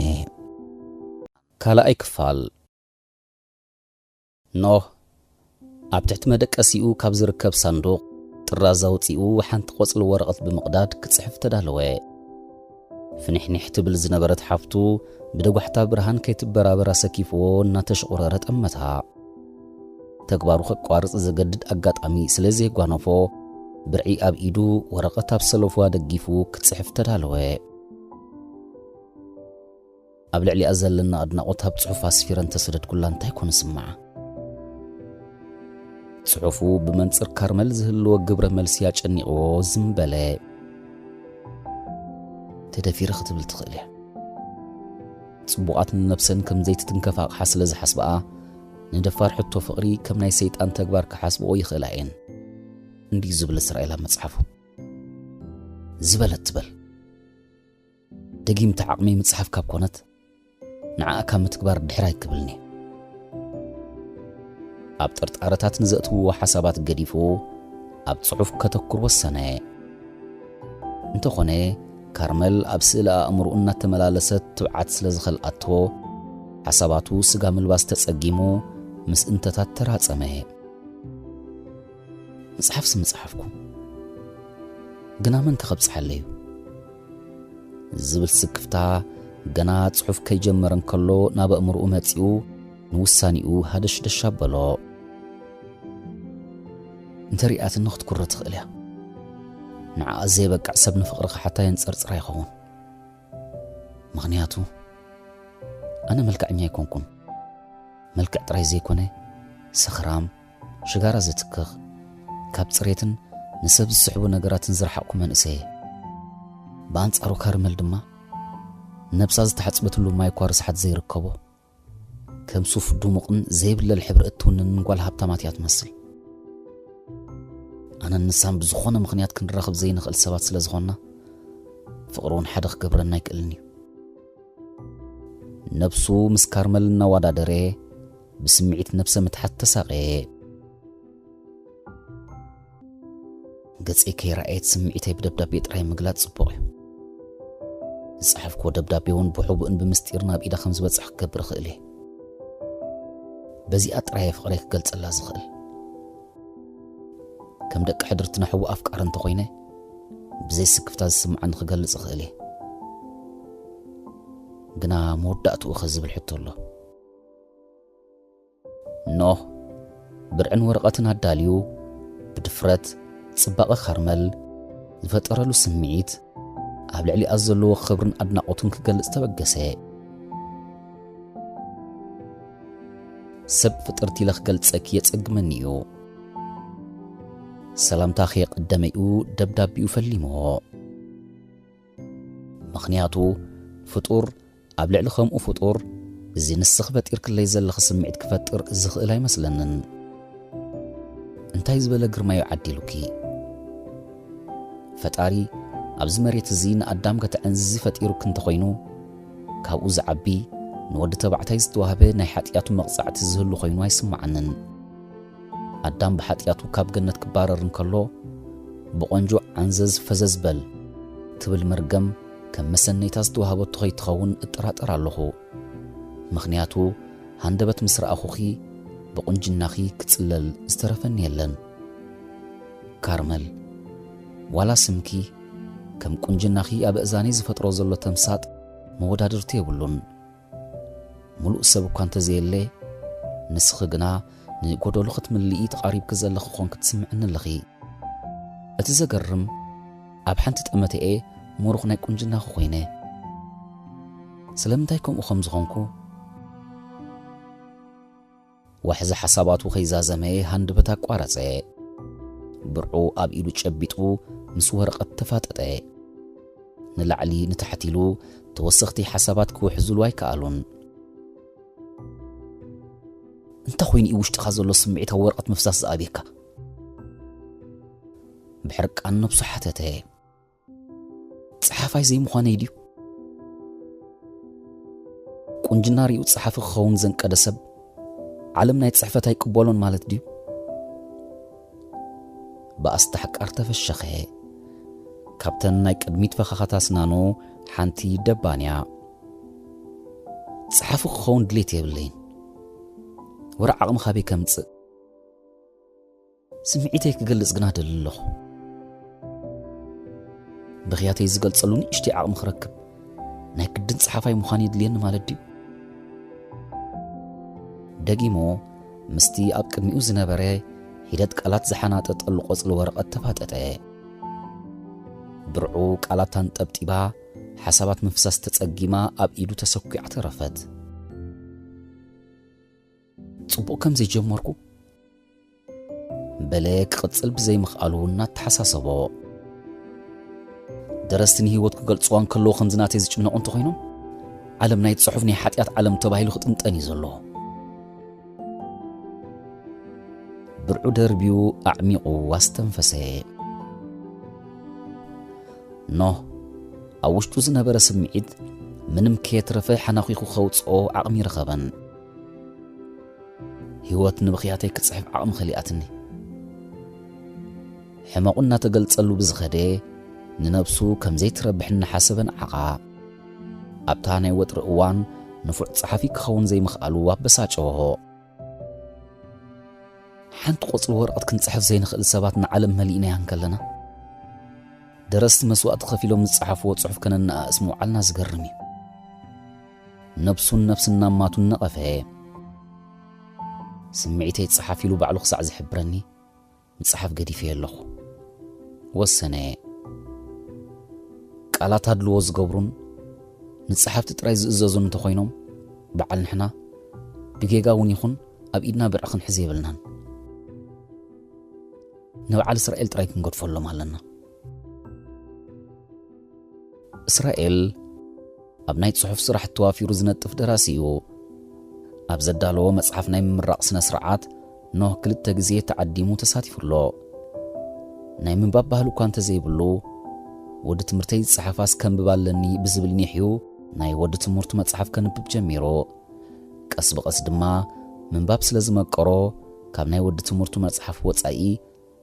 ካልኣይ ክፋል። ኖህ ኣብ ትሕቲ መደቀሲኡ ካብ ዝርከብ ሳንዱቕ ጥራዝ ኣውጺኡ ሓንቲ ቆጽሊ ወረቐት ብምቕዳድ ክጽሕፍ ተዳለወ። ፍኒሕኒሕ ትብል ዝነበረት ሓፍቱ ብደጓሕታ ብርሃን ከይትበራበር ኣሰኪፍዎ እናተሽቑረረ ጠመታ። ተግባሩ ከቋርጽ ዘገድድ ኣጋጣሚ ስለ ዘየጓነፎ፣ ብርዒ ኣብ ኢዱ ወረቐት ኣብ ሰለፉ ኣደጊፉ ክጽሕፍ ተዳለወ። ኣብ ልዕሊኣ ዘለና ኣድናቖት ኣብ ጽሑፍ ኣስፊረ እንተሰደድኩላ እንታይ ኮን ዝስምዓ? ጽሑፉ ብመንጽር ካርመል ዝህልዎ ግብረ መልሲ ኣጨኒቕዎ ዝም በለ። ተደፊረ ክትብል ትኽእል እያ። ጽቡቓት ንነብሰን ከም ዘይትትንከፍ ኣቕሓ ስለ ዝሓስብኣ፣ ንደፋር ሕቶ ፍቕሪ ከም ናይ ሰይጣን ተግባር ክሓስብኦ ይኽእላ እየን። እንድዩ ዝብል እስራኤል ኣብ መጽሓፉ። ዝበለት ትበል። ደጊምቲ ዓቕመይ ምጽሓፍ ካብ ኮነት፣ ንዓኣ ካብ ምትግባር ድሕር ኣይክብልኒ። ኣብ ጥርጣረታት ንዘእትውዎ ሓሳባት ገዲፉ ኣብ ጽሑፍ ከተኩር ወሰነ። እንተኾነ፣ ካርመል ኣብ ስእሊ ኣእምሮኡ እናተመላለሰት ትብዓት ስለ ዝኸልኣቶ፣ ሓሳባቱ ስጋ ምልባስ ተጸጊሙ ምስ እንተታት ተራጸመ። መጽሓፍሲ ምጽሓፍኩ፣ ግና መን ከ ከብጽሓለይ እዩ? ዝብል ስክፍታ ገና ጽሑፍ ከይጀመረ እንከሎ ናብ ኣእምሮኡ መጺኡ፣ ንውሳኔኡ ሃደሽደሽ ኣበሎ። እንተ ሪኣትኒ ክትኩሪ ትኽእል እያ። ንዓኣ ዘየበቅዕ ሰብ ንፍቕሪ ክሓታ የንጸርጽር ኣይኸውን። ምኽንያቱ ኣነ መልክዐኛ ኣይኮንኩን። መልክዕ ጥራይ ዘይኮነ፣ ሰኽራም፣ ሽጋራ ዝትክኽ፣ ካብ ጽሬትን ንሰብ ዝስሕቡ ነገራትን ዝረሓቕኩ መንእሰይ እየ። ብኣንጻሩ ካርመል ድማ ነብሳ ዝተሓጽበትሉ ማይ እኳ ርስሓት ዘይርከቦ፣ ከም ሱፍ ድሙቕን ዘይብለል ሕብሪ እትውንንን ጓል ሃብታማት እያ ትመስል። ኣነን ንሳን ብዝኾነ ምኽንያት ክንራኸብ ዘይንኽእል ሰባት ስለ ዝኾንና፣ ፍቕሪ እውን ሓደ ክገብረና ኣይክእልን እዩ። ነብሱ ምስ ካርመል እናወዳደረ፣ ብስምዒት ነብሰ ምትሓት ተሳቐየ። ገጸይ ከይረኣየት ስምዒተይ ብደብዳቤ ጥራይ ምግላጽ ጽቡቕ እዩ። ዝጸሓፍክዎ ደብዳቤ እውን ብሕቡእን ብምስጢር ናብ ኢዳ ከም ዝበጽሕ ክገብር እኽእል እየ። በዚኣ ጥራይ እየ ፍቕረይ ክገልጸላ ዝኽእል። ከም ደቂ ሕድርትና ሕቡእ ኣፍቃሪ እንተኾይነ፣ ብዘይ ስክፍታ ዝስምዓኒ ክገልጽ እኽእል እየ። ግና መወዳእትኡ ኸ ዝብል ሕቶ ኣሎ። ኖህ ብርዕን ወረቐትን ኣዳልዩ፣ ብድፍረት ጽባቐ ካርመል ዝፈጠረሉ ስምዒት፣ ኣብ ልዕሊኣ ዘለዎ ክብርን ኣድናቖቱን ክገልጽ ተበገሰ። ሰብ ፍጥርቲ ኢለ ክገልጸኪ የጸግመኒ እዩ። ሰላምታ ከየቐደመ እዩ ደብዳቤኡ ፈሊምዎ። ምኽንያቱ፣ ፍጡር ኣብ ልዕሊ ከምኡ ፍጡር፣ እዚ ንስኺ ፈጢርክለይ ዘለኺ ስምዒት ክፈጥር ዝኽእል ኣይመስለንን። እንታይ ዝበለ ግርማዩ ዓዲሉኪ? ፈጣሪ ኣብዚ መሬት እዚ ንኣዳም ከተዕንዝዚ ፈጢሩኪ እንተኾይኑ፣ ካብኡ ዝዓቢ ንወዲ ተባዕታይ ዝተዋህበ ናይ ሓጢኣቱ መቕጻዕቲ ዝህሉ ኮይኑ ኣይስምዓንን። ኣዳም ብሓጢኣቱ ካብ ገነት ክባረር እንከሎ፣ ብቖንጆ ዓንዘዝ ፈዘዝ በል ትብል መርገም ከም መሰነይታ ዝተዋህበቶ ከይትኸውን እጠራጠር ኣለኹ። ምኽንያቱ፣ ሃንደበት ምስ ረኣኹኺ ብቑንጅናኺ ክጽለል ዝተረፈኒ የለን። ካርመል፣ ዋላ ስምኪ ከም ቁንጅናኺ ኣብ ኣእዛነይ ዝፈጥሮ ዘሎ ተምሳጥ መወዳድርቲ የብሉን። ምሉእ ሰብ እኳ እንተዘየለ፣ ንስኺ ግና ንጎደሎ ክትምልኢ ተቓሪብኪ ዘለኺ ኾንኪ ትስምዕኒ ኣለኺ። እቲ ዘገርም፣ ኣብ ሓንቲ ጠመተኤ ምሩኽ ናይ ቁንጅናኺ ኮይነ። ስለምንታይ ከምኡ ከም ዝኾንኩ? ዋሕዚ ሓሳባቱ ከይዛዘመ ሃንደበት ኣቋረጸ። ብርዑ ኣብ ኢዱ ጨቢጡ ምስ ወረቐት ተፋጠጠ። ንላዕሊ ንታሕቲ ኢሉ ተወሰኽቲ ሓሳባት ክውሕዙሉ ኣይከኣሉን። እንታይ ኮይኑ እዩ ውሽጥኻ ዘሎ ስምዒት ኣብ ወረቐት ምፍሳስ ዝኣብየካ? ብሕርቃን ነብሱ ሓተተ። ጸሓፋይ ዘይምዃነይ ድዩ? ቁንጅና ሪኡ ጸሓፊ ክኸውን ዘንቀደ ሰብ ዓለም ናይ ጽሕፈት ኣይቅበሎን ማለት ድዩ? ብኣስታሕቃር ተፈሸኸ። ካብተን ናይ ቅድሚት ፈኻኻት ኣስናኑ ሓንቲ ደባን እያ። ጸሓፊ ክኸውን ድሌት የብለይን። ወረ ዓቕሚ ካበይ ከምጽእ? ስምዒተይ ክገልጽ ግና ደሊ ኣለኹ። ብኽያተይ ዝገልጸሉ ንእሽተይ ዓቕሚ ክረክብ ናይ ግድን ጸሓፋይ ምዃን የድልየኒ ማለት ድዩ? ደጊሙ ምስቲ ኣብ ቅድሚኡ ዝነበረ ሒደት ቃላት ዝሓናጠጠሉ ቆጽሊ ወረቐት ተፋጠጠ። ብርዑ ቃላት ኣንጠብጢባ፣ ሓሳባት ምፍሳስ ተጸጊማ ኣብ ኢዱ ተሰኲዓ ተረፈት። ጽቡቕ ከም ዘይጀመርኩ በለ ክቕጽል ብዘይምኽኣሉ እናተሓሳሰቦ። ደረስቲ ንህይወት ክገልጽዋ እንከለዉ ከምዚ ናተይ ዝጭነቑ እንተኾይኖም፣ ዓለም ናይ ጽሑፍ ናይ ሓጢኣት ዓለም ተባሂሉ ክጥንጠን እዩ ዘለዎ። ብርዑ ደርብዩ ኣዕሚቑ ኣስተንፈሰ። ኖህ ኣብ ውሽጡ ዝነበረ ስምዒት ምንም ከየትረፈ ሓናኺኹ ከውጽኦ ዓቕሚ ረኸበን። ህይወት ንብኽያተይ ክጽሕፍ ዓቕሚ ከሊኣትኒ። ሕመቑ እናተገልጸሉ ብዝኸደ፣ ንነብሱ ከም ዘይትረብሕ እናሓሰበ ንዓቓ። ኣብታ ናይ ወጥሪ እዋን ንፉዕ ጸሓፊ ክኸውን ዘይምኽኣሉ ኣበሳጨዎ። ሓንቲ ቆጽሊ ወረቐት ክንጽሕፍ ዘይንኽእል ሰባት ንዓለም መሊእናያ እንከለና፣ ደረስቲ መስዋእቲ ከፊሎም ዝጸሓፍዎ ጽሑፍ ከነነኣእስ ምውዓልና ዝገርም እዩ። ነብሱን ነብስና ማቱን ነቐፈ። ስምዒተይ ጸሓፍ ኢሉ ባዕሉ ክሳዕ ዝሕብረኒ፣ ምጽሓፍ ገዲፈ ኣለኹ። ወሰነ። ቃላት ኣድልዎ ዝገብሩን ንጸሓፍቲ ጥራይ ዝእዘዙን እንተኾይኖም፣ በዓል ንሕና ብጌጋ እውን ይኹን ኣብ ኢድና ብርዒ ክንሕዝ የብልናን። ንበዓል እስራኤል ጥራይ ክንገድፈሎም ኣለና። እስራኤል ኣብ ናይ ጽሑፍ ስራሕ ተዋፊሩ ዝነጥፍ ደራሲ እዩ። ኣብ ዘዳለዎ መጽሓፍ ናይ ምምራቕ ስነ ስርዓት ኖህ ክልተ ግዜ ተዓዲሙ ተሳቲፉ ኣሎ። ናይ ምንባብ ባህሊ እኳ እንተዘይብሉ፣ ወዲ ትምህርተይ ዝጸሓፋስ ከንብብ ኣለኒ ብዝብል ኒሕዩ ናይ ወዲ ትምህርቱ መጽሓፍ ከንብብ ጀሚሩ። ቀስ ብቐስ ድማ ምንባብ ስለ ዝመቀሮ፣ ካብ ናይ ወዲ ትምህርቱ መጽሓፍ ወጻኢ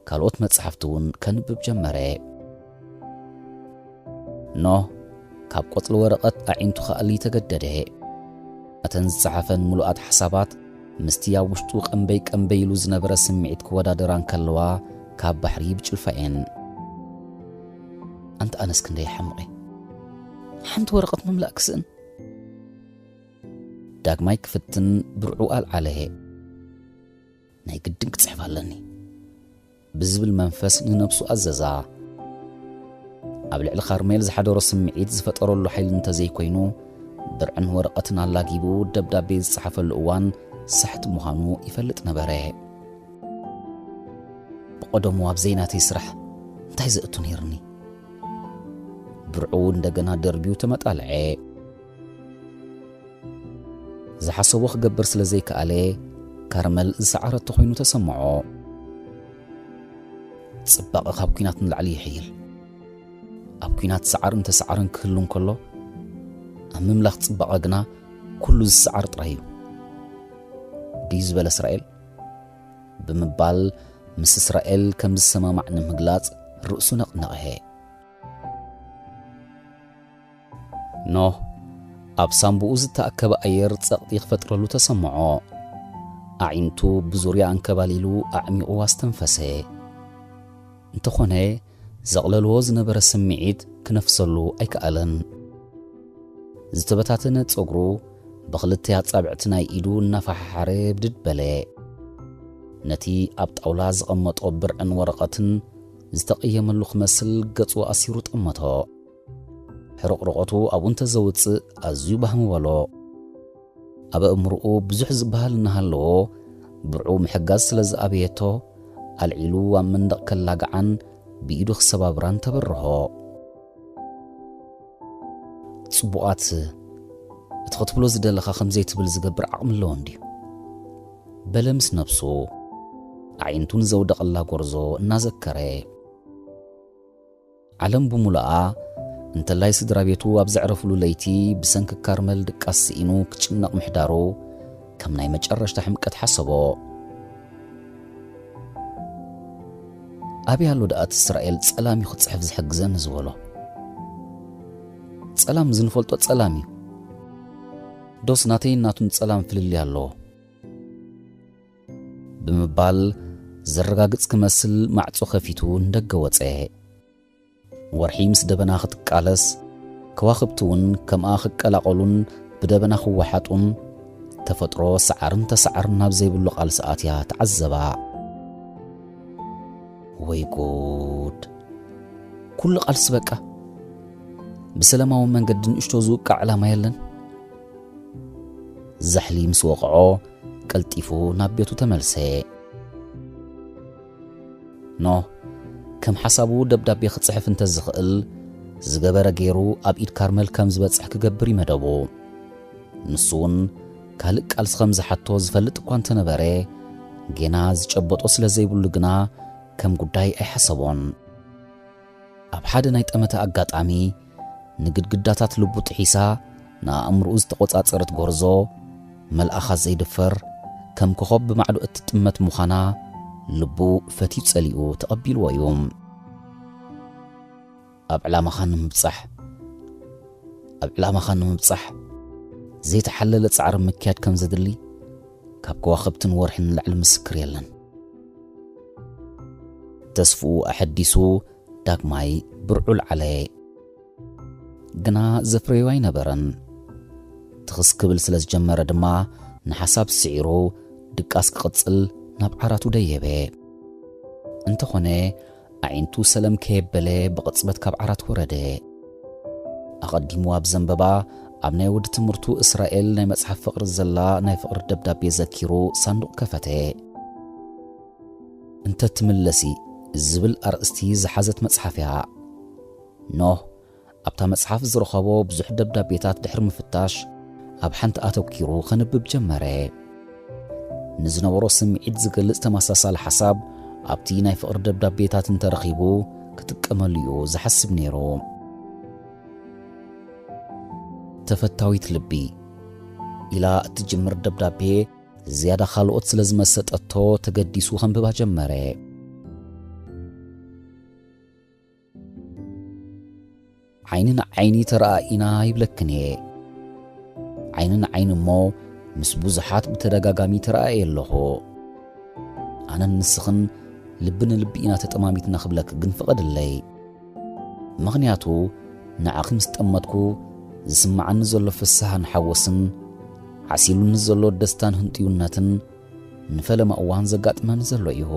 ካልኦት መጽሓፍቲ እውን ከንብብ ጀመረ። ኖህ ካብ ቆጽሊ ወረቐት ኣዒንቱ ክኣሊ ተገደደ። እተን ዝጸሓፈን ምሉኣት ሓሳባት ምስቲ ኣብ ውሽጡ ቀንበይ ቀንበይ ኢሉ ዝነበረ ስምዒት ክወዳደራ እንከለዋ፣ ካብ ባሕሪ ብጭልፋ እየን። ኣንታ ኣነስ ክንደይ ሓምቕ እየ። ሓንቲ ወረቐት ምምላእ ክስእን። ዳግማይ ክፍትን ብርዑ ኣልዓለ። ናይ ግድን ክጽሕፍ ኣለኒ ብዝብል መንፈስ ንነብሱ ኣዘዛ። ኣብ ልዕሊ ካርሜል ዝሓደሮ ስምዒት ዝፈጠረሉ ሓይሊ እንተዘይኮይኑ፣ ብርዕን ወረቐትን ኣላጊቡ ደብዳቤ ዝጸሓፈሉ እዋን ሳሕቲ ምዃኑ ይፈልጥ ነበረ። ብቐደሙ ኣብ ዘይናተይ ስራሕ እንታይ ዘእቱ ነይርኒ? ብርዑ እንደገና ደርቢዩ ተመጣልዐ። ዝሓሰቦ ክገብር ስለ ዘይከኣለ፣ ካርመል ዝሰዓረቶ ኮይኑ ተሰምዖ። ጽባቐ ካብ ኲናት ንላዕሊ ይሕይል። ኣብ ኲናት ሰዓርን ተሰዓርን ክህሉ እንከሎ፣ ኣብ ምምላኽ ጽባቐ ግና ኩሉ ዝሰዓር ጥራይ እዩ። ድዩ ዝበለ እስራኤል? ብምባል ምስ እስራኤል ከም ዝሰማማዕ ንምግላጽ ርእሱ ነቕነቐ። ኖህ ኣብ ሳንቡኡ ዝተኣከበ ኣየር ጸቕጢ ክፈጥረሉ ተሰምዖ። ኣዒንቱ ብዙርያ ኣንከባሊሉ ኣዕሚቑ ኣስተንፈሰ። እንተኾነ፣ ዘቕለልዎ ዝነበረ ስምዒት ክነፍሰሉ ኣይከኣለን። ዝተበታተነ ጸጉሩ ብኽልተ ኣጻብዕቲ ናይ ኢዱ እናፈሓሓረ ብድድ በለ። ነቲ ኣብ ጣውላ ዝቐመጦ ብርዕን ወረቐትን ዝተቐየመሉ ክመስል ገጹ ኣሲሩ ጠመቶ። ሕርቕርቖቱ ኣብኡ እንተዘውጽእ ኣዝዩ ባህም በሎ። ኣብ ኣእምሮኡ ብዙሕ ዝበሃል እናሃለዎ፣ ብርዑ ምሕጋዝ ስለ ዝኣበየቶ፣ ኣልዒሉ ኣብ መንደቕ ከላግዓን ብኢዱ ክሰባብራን ተበርሆ። ጽቡቓት፣ እቲ ክትብሎ ዝደለኻ ከም ዘይትብል ዝገብር ዓቕሚ ኣለዎ እንድዩ? በለ ምስ ነብሱ፣ ኣዒንቱ ንዘውደቐላ ጎርዞ እናዘከረ። ዓለም ብምሉኣ፣ እንተላይ ስድራ ቤቱ ኣብ ዘዕረፍሉ ለይቲ ብሰንኪ ካርመል ድቃስ ስኢኑ ክጭነቕ ምሕዳሩ ከም ናይ መጨረሽታ ሕምቀት ሓሰቦ። ኣበይ ኣሎ ደኣ እቲ እስራኤል ጸላም እዩ ክጽሕፍ ዝሕግዘኒ ዝበሎ? ጸላም ዝንፈልጦ ጸላም እዩ። ዶስ ናተይን ናቱን ጸላም ፍልልይ ኣለዎ? ብምባል ዘረጋግጽ ክመስል ማዕጾ ከፊቱ ንደገ ወጸ። ወርሒ ምስ ደበና ክትቃለስ፣ ከዋኽብቲ እውን ከምኣ ክቀላቐሉን ብደበና ክወሓጡን፣ ተፈጥሮ ሰዓርን ተሰዓርን ናብ ዘይብሉ ቃልሲ ኣትያ ተዓዘባ። ወይ ጉድ! ኩሉ ቃልሲ በቃ። ብሰላማዊ መንገዲ ንእሽቶ ዝውቃዕ ዕላማ የለን። ዛሕሊ ምስ ወቕዖ፣ ቀልጢፉ ናብ ቤቱ ተመልሰ። ኖህ፣ ከም ሓሳቡ ደብዳቤ ክጽሕፍ እንተዝኽእል፣ ዝገበረ ገይሩ ኣብ ኢድ ካርመል ከም ዝበጽሕ ክገብር እዩ መደቡ። ንሱ እውን ካልእ ቃልሲ ከም ዝሓቶ ዝፈልጥ እኳ እንተነበረ፣ ጌና ዝጨበጦ ስለ ዘይብሉ ግና ከም ጉዳይ ኣይሓሰቦን። ኣብ ሓደ ናይ ጠመተ ኣጋጣሚ፣ ንግድግዳታት ልቡ ጥሒሳ ንኣእምሮኡ ዝተቖጻጸረት ጎርዞ፣ መልኣኻ ዘይድፈር፣ ከም ኮኾብ ብማዕዶ እትጥመት ምዃና ልቡ ፈትዩ ጸሊኡ ተቐቢልዎ እዩ። ኣብ ዕላማኻ ንምብጻሕ፣ ኣብ ዕላማኻ ንምብጻሕ ዘይተሓለለ ጻዕሪ ምክያድ ከም ዘድሊ ካብ ከዋኽብትን ወርሕን ንላዕሊ ምስክር የለን። ተስፍኡ ኣሐዲሱ ዳግማይ ብርዑ ለዓለ። ግና ዘፍረዮ ኣይነበረን። ትኽስ ክብል ስለ ዝጀመረ ድማ ንሓሳብ ስዒሩ ድቃስ ክቕጽል ናብ ዓራቱ ደየበ። እንተኾነ ኣዒንቱ ሰለም ከየበለ ብቕጽበት ካብ ዓራት ወረደ። ኣቐዲሙ ኣብ ዘንበባ ኣብ ናይ ወዲ ትምህርቱ እስራኤል ናይ መጽሓፍ ፍቕሪ ዘላ ናይ ፍቕሪ ደብዳቤ ዘኪሩ ሳንዱቕ ከፈተ። እንተ ትምለሲ ዝብል ኣርእስቲ ዝሓዘት መጽሓፍ እያ። ኖህ ኣብታ መጽሓፍ ዝረኸቦ ብዙሕ ደብዳቤታት ድሕሪ ምፍታሽ ኣብ ሓንቲ ኣተኪሩ ከንብብ ጀመረ። ንዝነበሮ ስምዒት ዝገልጽ ተመሳሳሊ ሓሳብ ኣብቲ ናይ ፍቕሪ ደብዳቤታት እንተረኺቡ ክጥቀመሉ እዩ ዝሓስብ ነይሩ። ተፈታዊት ልቢ ኢላ እትጅምር ደብዳቤ ዝያዳ ካልኦት ስለ ዝመሰጠቶ ተገዲሱ ከንብባ ጀመረ። ዓይኒ ንዓይኒ ተረኣኢና ይብለክን እየ። ዓይኒ ንዓይኒ እሞ ምስ ብዙሓት ብተደጋጋሚ ተረኣየ ኣለኹ። ኣነን ንስኽን ልቢ ንልቢ ኢና ተጠማሚትና ክብለክ ግን ፍቐድለይ። ምኽንያቱ ንዓኺ ምስ ጠመትኩ ዝስምዓኒ ዘሎ ፍስሃን ሓጎስን ዓሲሉኒ ዘሎ ደስታን ህንጥዩነትን ንፈለማ እዋን ዘጋጥመኒ ዘሎ እዩ።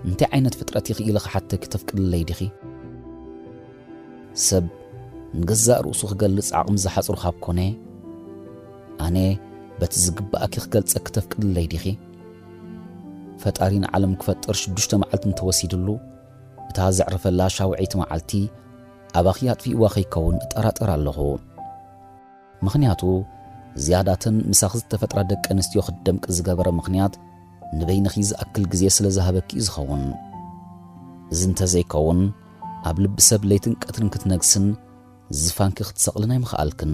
እንታይ ዓይነት ፍጥረት ኢኺ ኢለ ክሓተኪ ተፍቅድለይ ዲኺ? ሰብ ንገዛእ ርእሱ ክገልጽ ዓቕሚ ዝሓጽሩ ካብ ኮነ፣ ኣነ በቲ ዝግብኣኪ ክገልጸኪ ተፍቅድለይ ዲኺ? ፈጣሪ ንዓለም ክፈጥር ሽዱሽተ መዓልቲ እንተወሲድሉ፣ እታ ዘዕረፈላ ሻውዐይቲ መዓልቲ ኣባኺ ኣጥፊእዋ ከይከውን እጠራጠር ኣለኹ። ምኽንያቱ ዝያዳተን ምሳኺ ዝተፈጥራ ደቂ ኣንስትዮ ክትደምቂ ዝገበረ ምኽንያት ንበይንኺ ዝኣክል ግዜ ስለ ዝሃበኪ እዩ ዝኸውን። እዚ እንተዘይከውን ኣብ ልቢ ሰብ ለይትን ቀትርን ክትነግስን ዝፋንኪ ክትሰቕልን ኣይምኸኣልክን።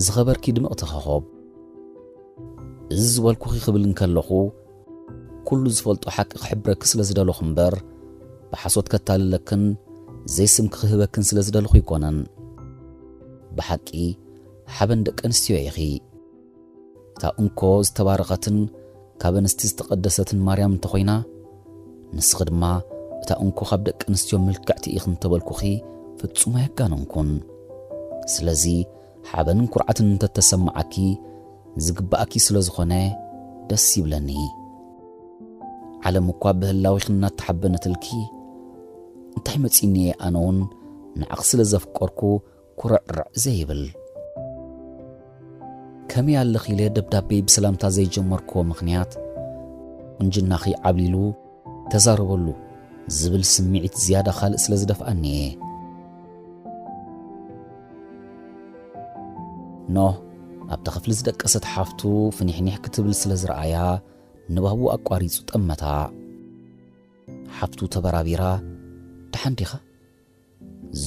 ዝኸበርኪ ድምቕቲ ኸኾብ፣ እዚ ዝበልኩኺ ክብል እንከለኹ ኩሉ ዝፈልጦ ሓቂ ክሕብረኪ ስለ ዝደለኹ እምበር ብሓሶት ከታልለክን ዘይስምኪ ክህበክን ስለ ዝደለኹ ኣይኮነን። ብሓቂ ሓበን ደቂ ኣንስትዮ ኢኺ። እታ እንኮ ዝተባረኸትን ካብ ኣንስቲ ዝተቐደሰትን ማርያም እንተኾይና፣ ንስኺ ድማ እታ እንኮ ካብ ደቂ ኣንስትዮ ምልክዕቲ ኢኺ እንተበልኩኺ ፍጹም ኣየጋነንኩን። ስለዚ ሓበንን ኩርዓትን እንተተሰምዓኪ ዝግብኣኪ ስለ ዝኾነ ደስ ይብለኒ። ዓለም እኳ ብህላዊኺ እናተሓበነትልኪ፣ እንታይ መጺኒ እየ ኣነ እውን ንዓኺ ስለ ዘፍቀርኩ ኩርዕርዕ ዘይብል? ከመይ ኣለኺ ኢለ ደብዳቤይ ብሰላምታ ዘይጀመርክዎ ምኽንያት፣ ቁንጅናኺ ዓብሊሉ ተዛረበሉ ዝብል ስምዒት ዝያዳ ካልእ ስለ ዝደፍኣኒ እየ። ኖህ ኣብቲ ክፍሊ ዝደቀሰት ሓፍቱ ፍኒሕኒሕ ክትብል ስለ ዝረኣያ ንባቡ ኣቋሪጹ ጠመታ። ሓፍቱ ተበራቢራ፣ "ደሓን ዲኻ?"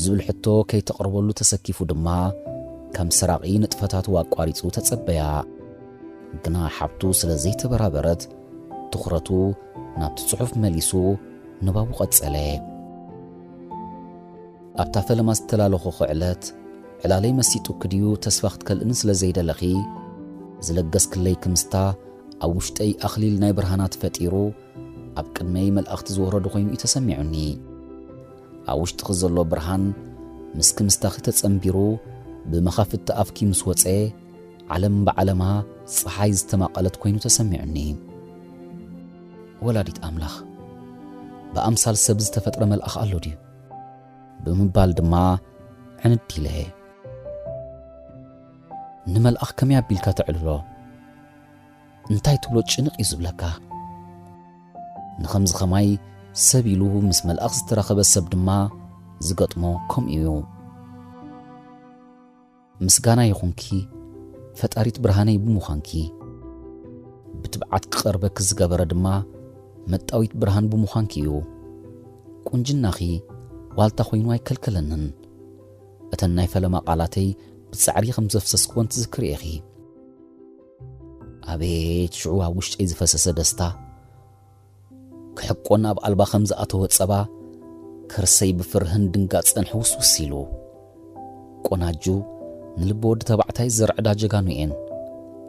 ዝብል ሕቶ ከይተቕርበሉ ተሰኪፉ ድማ ከም ሰራቒ ንጥፈታቱ ኣቋሪጹ ተጸበያ። ግና ሓፍቱ ስለ ዘይተበራበረት ትኹረቱ ናብቲ ጽሑፍ መሊሱ ንባቡ ቀጸለ። ኣብታ ፈለማ ዝተላለኹኺ ዕለት ዕላለይ መሲጡኪ ድዩ ተስፋ ክትከልእኒ ስለ ዘይደለኺ ዝለገስክለይ ክምስታ ኣብ ውሽጠይ ኣኽሊል ናይ ብርሃናት ፈጢሩ ኣብ ቅድመይ መላእኽቲ ዝወረዱ ኮይኑ እዩ ተሰሚዑኒ። ኣብ ውሽጥኺ ዘሎ ብርሃን ምስ ክምስታኺ ተጸንቢሩ ብመኻፍቲ ኣፍኪ ምስ ወጸ ዓለም ብዓለማ ጸሓይ ዝተማቐለት ኮይኑ ተሰሚዑኒ። ወላዲት ኣምላኽ ብኣምሳል ሰብ ዝተፈጥረ መልኣኽ ኣሎ ድዩ? ብምባል ድማ ዕንድ ኢለ። ንመልኣኽ ከመይ ኣቢልካ ተዕልሎ? እንታይ ትብሎ ጭንቕ እዩ ዝብለካ። ንኸምዚ ኸማይ ሰብ ኢሉ ምስ መልኣኽ ዝተራኸበ ሰብ ድማ ዝገጥሞ ከምኡ እዩ። ምስጋና ይኹንኪ ፈጣሪት ብርሃነይ ብምዃንኪ። ብትብዓት ክቐርበኪ ዝገበረ ድማ መጣዊት ብርሃን ብምዃንኪ እዩ። ቁንጅናኺ ዋልታ ኮይኑ ኣይከልከለንን። እተን ናይ ፈለማ ቃላተይ ብጻዕሪ ከም ዘፍሰስክወን ትዝክሪ ኢኺ። ኣቤት ሽዑ ኣብ ውሽጠይ ዝፈሰሰ ደስታ! ክሕቆ ናብ ኣልባ ከም ዝኣተወ ጸባ፣ ከርሰይ ብፍርህን ድንጋጸን ሕውስውስ ኢሉ። "ቆናጁ፣ ንልቢ ወዲ ተባዕታይ ዝርዕዳ ጀጋኑ እየን"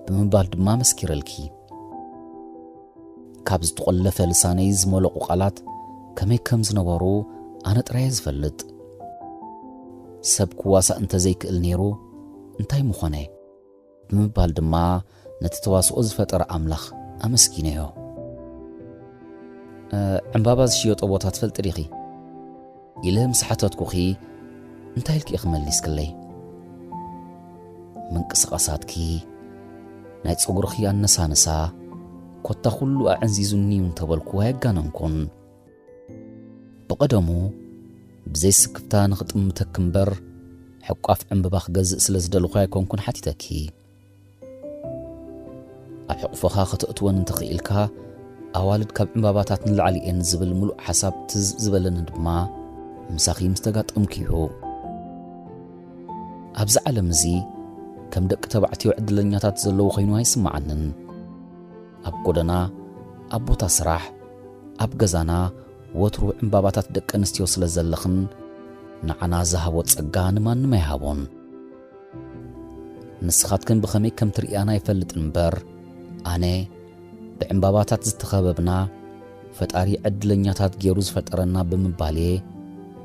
ብምባል ድማ መስኪረልኪ። ካብ ዝተቖለፈ ልሳነይ ዝመለቑ ቃላት ከመይ ከም ዝነበሩ ኣነ ጥራይ እየ ዝፈልጥ። ሰብ ክዋሳእ እንተዘይክእል ነይሩ እንታይ ምኾነ? ብምባል ድማ ነቲ ተዋስኦ ዝፈጠረ ኣምላኽ ኣመስጊነዮ። "እ፣ ዕምባባ ዝሽየጦ ቦታ ትፈልጢ ዲኺ?" ኢለ ምስ ሓተትኩኺ፣ እንታይ ኢልኪ ኢኺ መሊስክለይ? ምንቅስቓሳትኪ፣ ናይ ጸጉርኺ ኣነሳንሳ፣ ኮታ ኩሉ ኣዕንዚዙኒ እዩ እንተበልኩ ኣየጋነንኩን። ብቐደሙ ብዘይ ስክፍታ ንኽጥምተኪ እምበር፣ ሕቋፍ ዕምበባ ክገዝእ ስለ ዝደለኹ ኣይኮንኩን ሓቲተኪ። ኣብ ሕቑፍኻ ከተእትወን እንተኽኢልካ፣ ኣዋልድ ካብ ዕምባባታት ንላዕሊ እየን ዝብል ምሉእ ሓሳብ ትዝ ዝበለኒ ድማ ምሳኺ ምስ ተጋጠምኩ እዩ። ኣብዚ ዓለም እዚ ከም ደቂ ተባዕትዮ ዕድለኛታት ዘለዉ ኮይኑ ኣይስምዓንን። ኣብ ጎደና፣ ኣብ ቦታ ስራሕ፣ ኣብ ገዛና ወትሩ ዕምባባታት ደቂ ኣንስትዮ ስለ ዘለኽን፣ ንዓና ዝሃቦ ጸጋ ንማንም ኣይሃቦን። ንስኻትክን ብኸመይ ከም ትርእያና ኣይፈልጥን እምበር፣ ኣነ ብዕምባባታት ዝተኸበብና፣ ፈጣሪ ዕድለኛታት ገይሩ ዝፈጠረና ብምባል'የ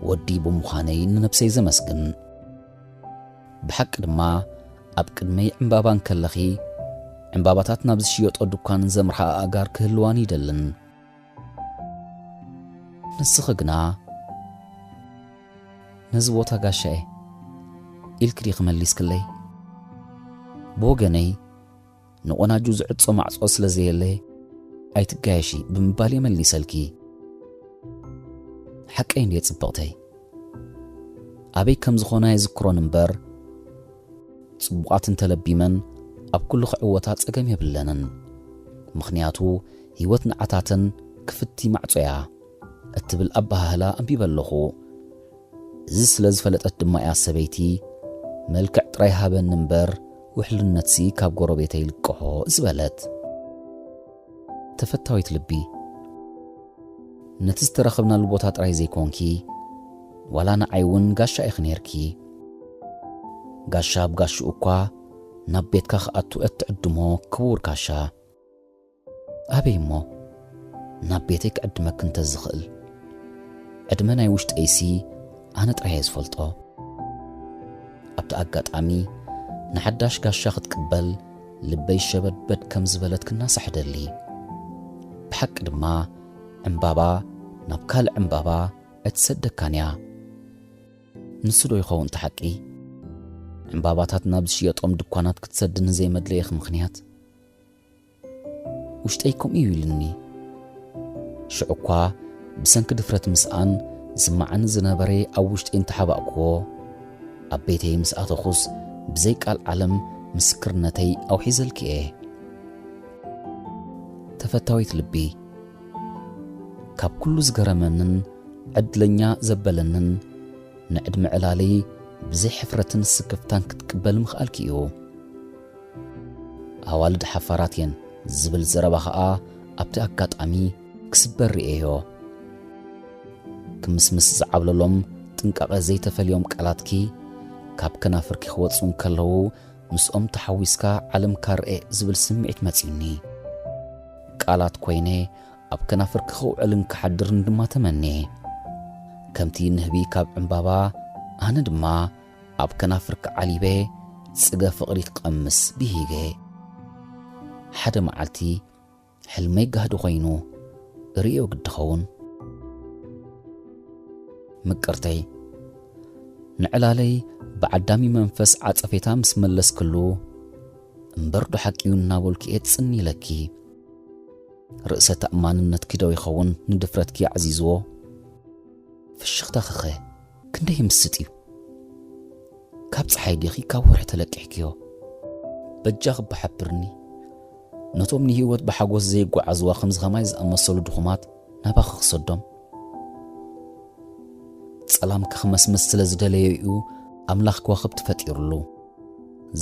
ወዲ ብምዃነይ ንነብሰይ ዘመስግን። ብሓቂ ድማ፣ ኣብ ቅድመይ ዕምባባ እንከለኺ፣ ዕምባባታት ናብ ዝሽየጦ ድኳን ዘምርሓ ኣእጋር ክህልዋኒ ይደልን። ንስኺ ግና፣ "ነዚ ቦታ ጋሻየ" ኢልኪ ዲኺ መሊስክለይ? ብወገነይ፣ "ንቖናጁ ዝዕጾ ማዕጾ ስለ ዘየለ፣ ኣይትጋየሺ" ብምባል እየ መሊሰልኪ። ሓቀይ እንድየ ጽብቕተይ። ኣበይ ከም ዝኾና የዝክሮን እምበር፣ ጽቡቓት እንተለቢመን ኣብ ኩሉ ክዕወታ ጸገም የብለንን። ምኽንያቱ ህይወት ንዓታተን ክፍቲ ማዕጾ እያ እትብል ኣበሃህላ ኣንቢበ ኣለኹ። እዚ ስለ ዝፈለጠት ድማ እያ ሰበይቲ፣ "መልክዕ ጥራይ ሃበኒ እምበር፣ ውሕልነትሲ ካብ ጎረቤተይ ልቅሖ" ዝበለት። ተፈታዊት ልቢ፣ ነቲ ዝተረኸብናሉ ቦታ ጥራይ ዘይኮንኪ፣ ዋላ ንዓይ እውን ጋሻ ኢኺ ነይርኪ። ጋሻ ኣብ ጋሽኡ እኳ ናብ ቤትካ ክኣቱ እትዕድሞ ክቡር ጋሻ። ኣበይ እሞ ናብ ቤተይ ክዕድመኪ እንተዝኽእል? ዕድመ ናይ ውሽጠይሲ ኣነ ጥራይ እየ ዝፈልጦ። ኣብቲ ኣጋጣሚ፣ ንሓዳሽ ጋሻ ክትቅበል ልበይ ሸበድበድ ከም ዝበለት ክናሳሕ እደሊ። ብሓቂ ድማ፣ ዕምባባ ናብ ካልእ ዕምባባ ኣይትሰደካን እያ። ንሱ ዶ ይኸውን እቲ ሓቂ? ዕምባባታት ናብ ዝሽየጦም ድኳናት ክትሰዲ ንዘይመድለየኺ ምኽንያት? ውሽጠይ ከምኡ እዩ ኢሉኒ። ሽዑ እኳ ብሰንኪ ድፍረት ምስኣን ዝስምዓኒ ዝነበረ ኣብ ውሽጠይ እንተሓባእክዎ፣ ኣብ ቤተይ ምስ ኣተኹስ ብዘይ ቃል ዓለም ምስክርነተይ ኣውሒዘልኪ እየ። ተፈታዊት ልቢ፣ ካብ ኩሉ ዝገረመንን ዕድለኛ ዘበለንን ንዕድመ ዕላለይ ብዘይ ሕፍረትን ስክፍታን ክትቅበል ምኽኣልኪ እዩ። ኣዋልድ ሓፋራት እየን ዝብል ዘረባ ኸኣ ኣብቲ ኣጋጣሚ ክስበር ርእየዮ። ክምስምስ ዝዓብለሎም ጥንቃቐ ዘይተፈልዮም ቃላትኪ ካብ ከናፍርኪ ክወጹ እንከለዉ ምስኦም ተሓዊስካ ዓለምካ ርኤ ዝብል ስምዒት መጺኡኒ። ቃላት ኮይነ ኣብ ከናፍርኪ ክውዕልን ክሓድርን ድማ ተመንየ። ከምቲ ንህቢ ካብ ዕምባባ፣ ኣነ ድማ ኣብ ከናፍርኪ ዓሊበ ጽገ ፍቕሪ ክቐምስ ብሂገ። ሓደ መዓልቲ ሕልመይ ጋህዲ ኮይኑ ርእዮ ግዲ ኸውን። ምቅርተይ፣ ንዕላለይ ብዓዳሚ መንፈስ ዓጸፌታ ምስ መለስክሉ፣ እምበር ዶ ሓቂ እዩ እናበልኩ እየ ጽን ኢለኪ። ርእሰ ተኣማንነትኪ ዶ ይኸውን ንድፍረትኪ ኣዕዚዝዎ? ፍሽኽታኺኸ ክንደይ ይምስጥ እዩ? ካብ ጸሓይ ዲኺ ካብ ወርሒ ተለቂሕክዮ? በጃኺ እባ ሓብርኒ። ነቶም ንህይወት ብሓጎስ ዘይጓዓዝዋ ከምዚ ኸማይ ዝኣመሰሉ ድኹማት ናባኺ ክሰዶም። ጸላምኪ ክመስምስ ስለ ዝደለየ እዩ ኣምላኽ ከዋኽብቲ ፈጢሩሉ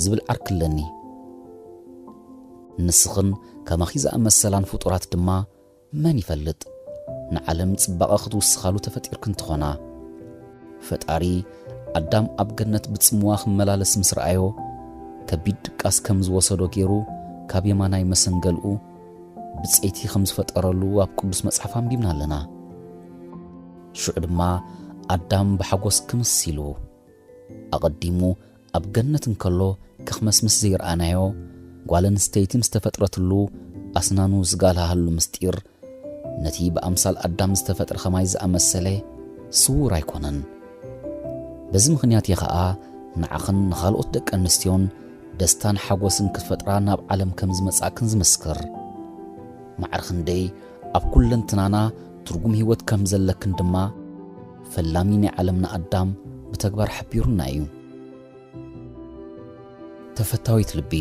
ዝብል ዓርኪ ኣለኒ። ንስኽን ከማኺ ዝኣመሰላን ፍጡራት ድማ መን ይፈልጥ፣ ንዓለም ጽባቐ ክትውስኻሉ ተፈጢርክን ትኾና። ፈጣሪ ኣዳም ኣብ ገነት ብጽምዋ ክመላለስ ምስ ረኣዮ፣ ከቢድ ድቃስ ከም ዝወሰዶ ገይሩ ካብ የማናይ መሰንገልኡ ብጸይቲ ከም ዝፈጠረሉ ኣብ ቅዱስ መጽሓፍ ኣንቢብና ኣለና። ሽዑ ድማ ኣዳም ብሓጎስ ክምስ ኢሉ፣ ኣቐዲሙ ኣብ ገነት እንከሎ ከኽመስምስ ዘይረኣናዮ፣ ጓል ኣንስተይቲ ምስ ተፈጥረትሉ ኣስናኑ ዝጋልሃሉ ምስጢር፣ ነቲ ብኣምሳል ኣዳም ዝተፈጥረ ኸማይ ዝኣመሰለ ስዉር ኣይኮነን። በዚ ምኽንያት እየ ኸኣ ንዓኽን ንኻልኦት ደቂ ኣንስትዮን ደስታን ሓጎስን ክትፈጥራ ናብ ዓለም ከም ዝመጻእክን ዝምስክር። ማዕረ ክንደይ ኣብ ኩለንትናና ትርጉም ህይወት ከም ዘለክን ድማ ፈላሚ ናይ ዓለምና ኣዳም ብተግባር ሓቢሩና እዩ። ተፈታዊት ልቢ፣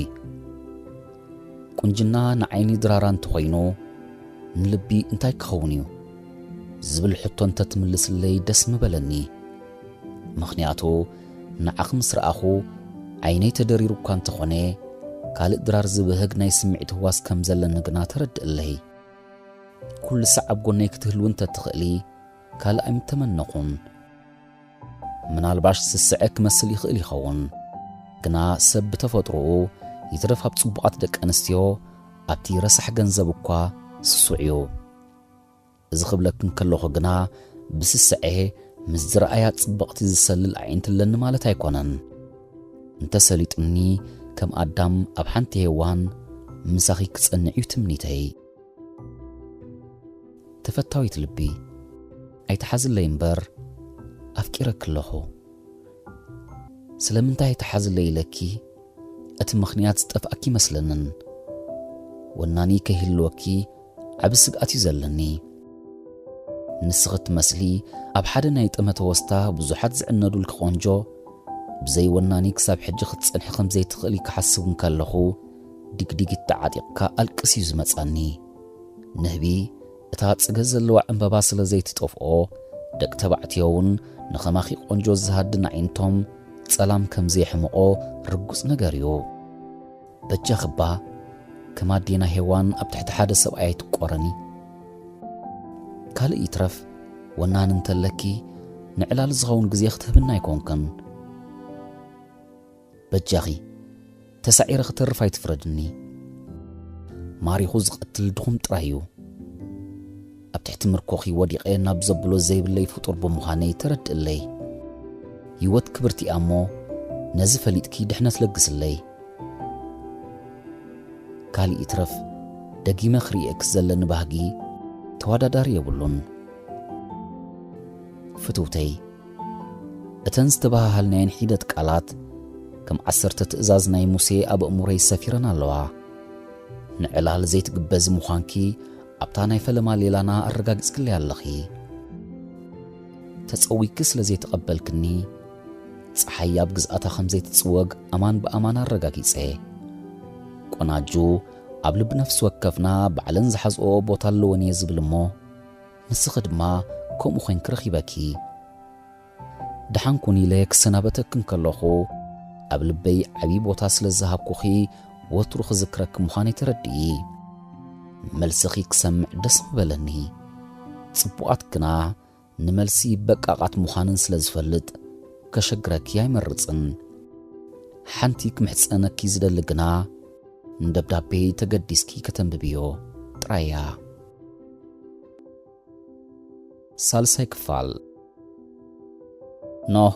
ቁንጅና ንዓይኒ ድራራ እንተኾይኑ ንልቢ እንታይ ክኸውን እዩ? ዝብል ሕቶ እንተትምልስለይ ደስ ምበለኒ። ምኽንያቱ ንዓኺ ምስ ረኣኹ ዓይነይ ተደሪሩ እኳ እንተኾነ፣ ካልእ ድራር ዝብህግ ናይ ስምዒት ህዋስ ከም ዘለኒ ግና ተረድእለይ። ኩሉ ሳዕ ኣብ ጎነይ ክትህልዊ እንተትኽእሊ ካልእ ኣይምተመነኹን። ምናልባሽ ስስዐ ክመስል ይኽእል ይኸውን፣ ግና ሰብ ብተፈጥሮኡ ይትረፍ ኣብ ጽቡቓት ደቂ ኣንስትዮ ኣብቲ ረሳሕ ገንዘብ እኳ ስሱዕ እዩ። እዚ ክብለክን ከለኹ ግና ብስስዐ ምስ ዝረኣያ ጽብቕቲ ዝሰልል ኣዒንቲ ኣለኒ ማለት ኣይኮነን። እንተሰሊጡኒ ከም ኣዳም ኣብ ሓንቲ ሄዋን ምሳኺ ክጸንዕ እዩ ትምኒተይ። ተፈታዊት ልቢ፣ ኣይትሓዝለይ እምበር ኣፍቂረኪ ኣለኹ። ስለምንታይ ኣይትሓዝለይ ኢለኪ እቲ ምኽንያት ዝጠፍኣኪ ይመስለንን። ወናኒ ከይህልወኪ ዓቢ ስግኣት እዩ ዘለኒ። ንስኺ ትመስሊ ኣብ ሓደ ናይ ጠመተ ወስታ ብዙሓት ዝዕነዱልኪ ቆንጆ፣ ብዘይ ወናኒ ክሳብ ሕጂ ክትጸንሒ ከም ዘይትኽእሊ ክሓስብ እንከለኹ፣ ዲግዲግ ተዓጢቕካ ኣልቅስ እዩ ዝመጻኒ። ንህቢ እታ ጽገ ዘለዋ ዕምበባ ስለ ዘይትጠፍኦ፣ ደቂ ተባዕትዮ እውን ንኸማኺ ቆንጆ ዝሃድን ኣዒንቶም ጸላም ከም ዘየሕምቖ ርጉጽ ነገር እዩ። በጃኺ እባ ከም ኣዴና ሄዋን ኣብ ትሕቲ ሓደ ሰብኣይ ኣይትቆረኒ። ካልእ ይትረፍ፣ ወናኒ እንተለኪ ንዕላል ዝኸውን ግዜ ክትህብና ኣይኮንክን። በጃኺ፣ ተሳዒረ ክተርፍ ኣይትፍረድኒ። ማሪኹ ዝቐትል ድኹም ጥራይ እዩ። ኣብ ትሕቲ ምርኮኺ ወዲቐ ናብ ዘብሎ ዘይብለይ ፍጡር ብምዃነይ ተረድእለይ። ህይወት ክብርቲ እያ እሞ፣ ነዚ ፈሊጥኪ ድሕነት ለግስለይ። ካልእ ይትረፍ፣ ደጊመ ክርእየኪ ዘለኒ ባህጊ ተወዳዳሪ የብሉን። ፍትውተይ፣ እተን ዝተባሃሃልናየን ሒደት ቃላት፣ ከም ዓሰርተ ትእዛዝ ናይ ሙሴ ኣብ ኣእምሮይ ሰፊረን ኣለዋ። ንዕላል ዘይትግበዚ ምዃንኪ ኣብታ ናይ ፈለማ ሌላና ኣረጋጊጽክለይ ኣለኺ። ተጸዊግኪ ስለ ዘይተቐበልክኒ፣ ጸሓይ ኣብ ግዝኣታ ከም ዘይትጽወግ ኣማን ብኣማን ኣረጋጊጸ። ቆናጁ ኣብ ልቢ ነፍሲ ወከፍና ባዕለን ዝሓዝኦ ቦታ ኣለወን እየ ዝብል እሞ፣ ንስኺ ድማ ከምኡ ኮይንኪ ረኺበኪ። ደሓን ኩን ኢለ ክሰናበተኪ እንከለኹ፣ ኣብ ልበይ ዓቢ ቦታ ስለ ዝሃብኩኺ፣ ወትሩ ክዝክረኪ ምዃነይ ተረድኢ። መልስኺ ክሰምዕ ደስ ምበለኒ። ጽቡቓት ግና ንመልሲ በቃቓት ምዃነን ስለ ዝፈልጥ፣ ከሸግረኪ ኣይመርጽን። ሓንቲ ክምሕጸነኪ ዝደሊ ግና፣ ንደብዳቤ ተገዲስኪ ከተንብብዮ ጥራይ እያ። ሳልሳይ ክፋል። ኖህ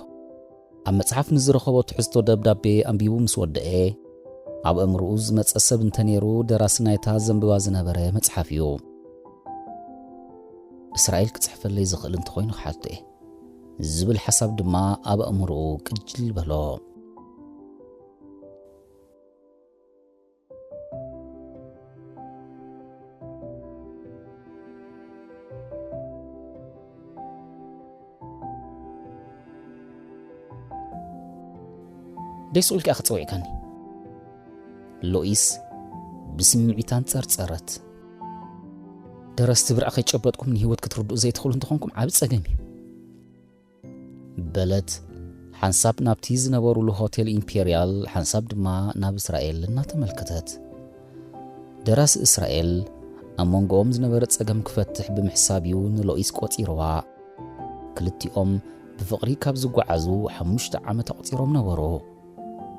ኣብ መጽሓፍ ንዝረኸቦ ትሕዝቶ ደብዳቤ ኣንቢቡ ምስ ወደኤ፣ ኣብ ኣእምሮኡ ዝመጸ ሰብ እንተነይሩ፣ ደራሲ ናይታ ዘንብባ ዝነበረ መጽሓፍ እዩ። እስራኤል ክጽሕፈለይ ዝኽእል እንተኾይኑ ክሓቶ እየ፣ ዝብል ሓሳብ ድማ ኣብ ኣእምሮኡ ቅጅል በሎ። ደይ ስቕ ኢልካ ኢኻ ጸዊዕካኒ። ሎኢስ ብስምዒት ኣንጸርጸረት። ደረስቲ ብርዒ ከይጨበጥኩም ንህይወት ክትርድኡ ዘይትኽእሉ እንተኾንኩም ዓቢ ጸገም እዩ። በለት፣ ሓንሳብ ናብቲ ዝነበሩሉ ሆቴል ኢምፔርያል፣ ሓንሳብ ድማ ናብ እስራኤል እናተመልከተት። ደራሲ እስራኤል ኣብ መንጎኦም ዝነበረ ጸገም ክፈትሕ ብምሕሳብ እዩ ንሎኢስ ቆጺርዋ። ክልቲኦም ብፍቕሪ ካብ ዝጓዓዙ ሓሙሽተ ዓመት ኣቑጺሮም ነበሩ።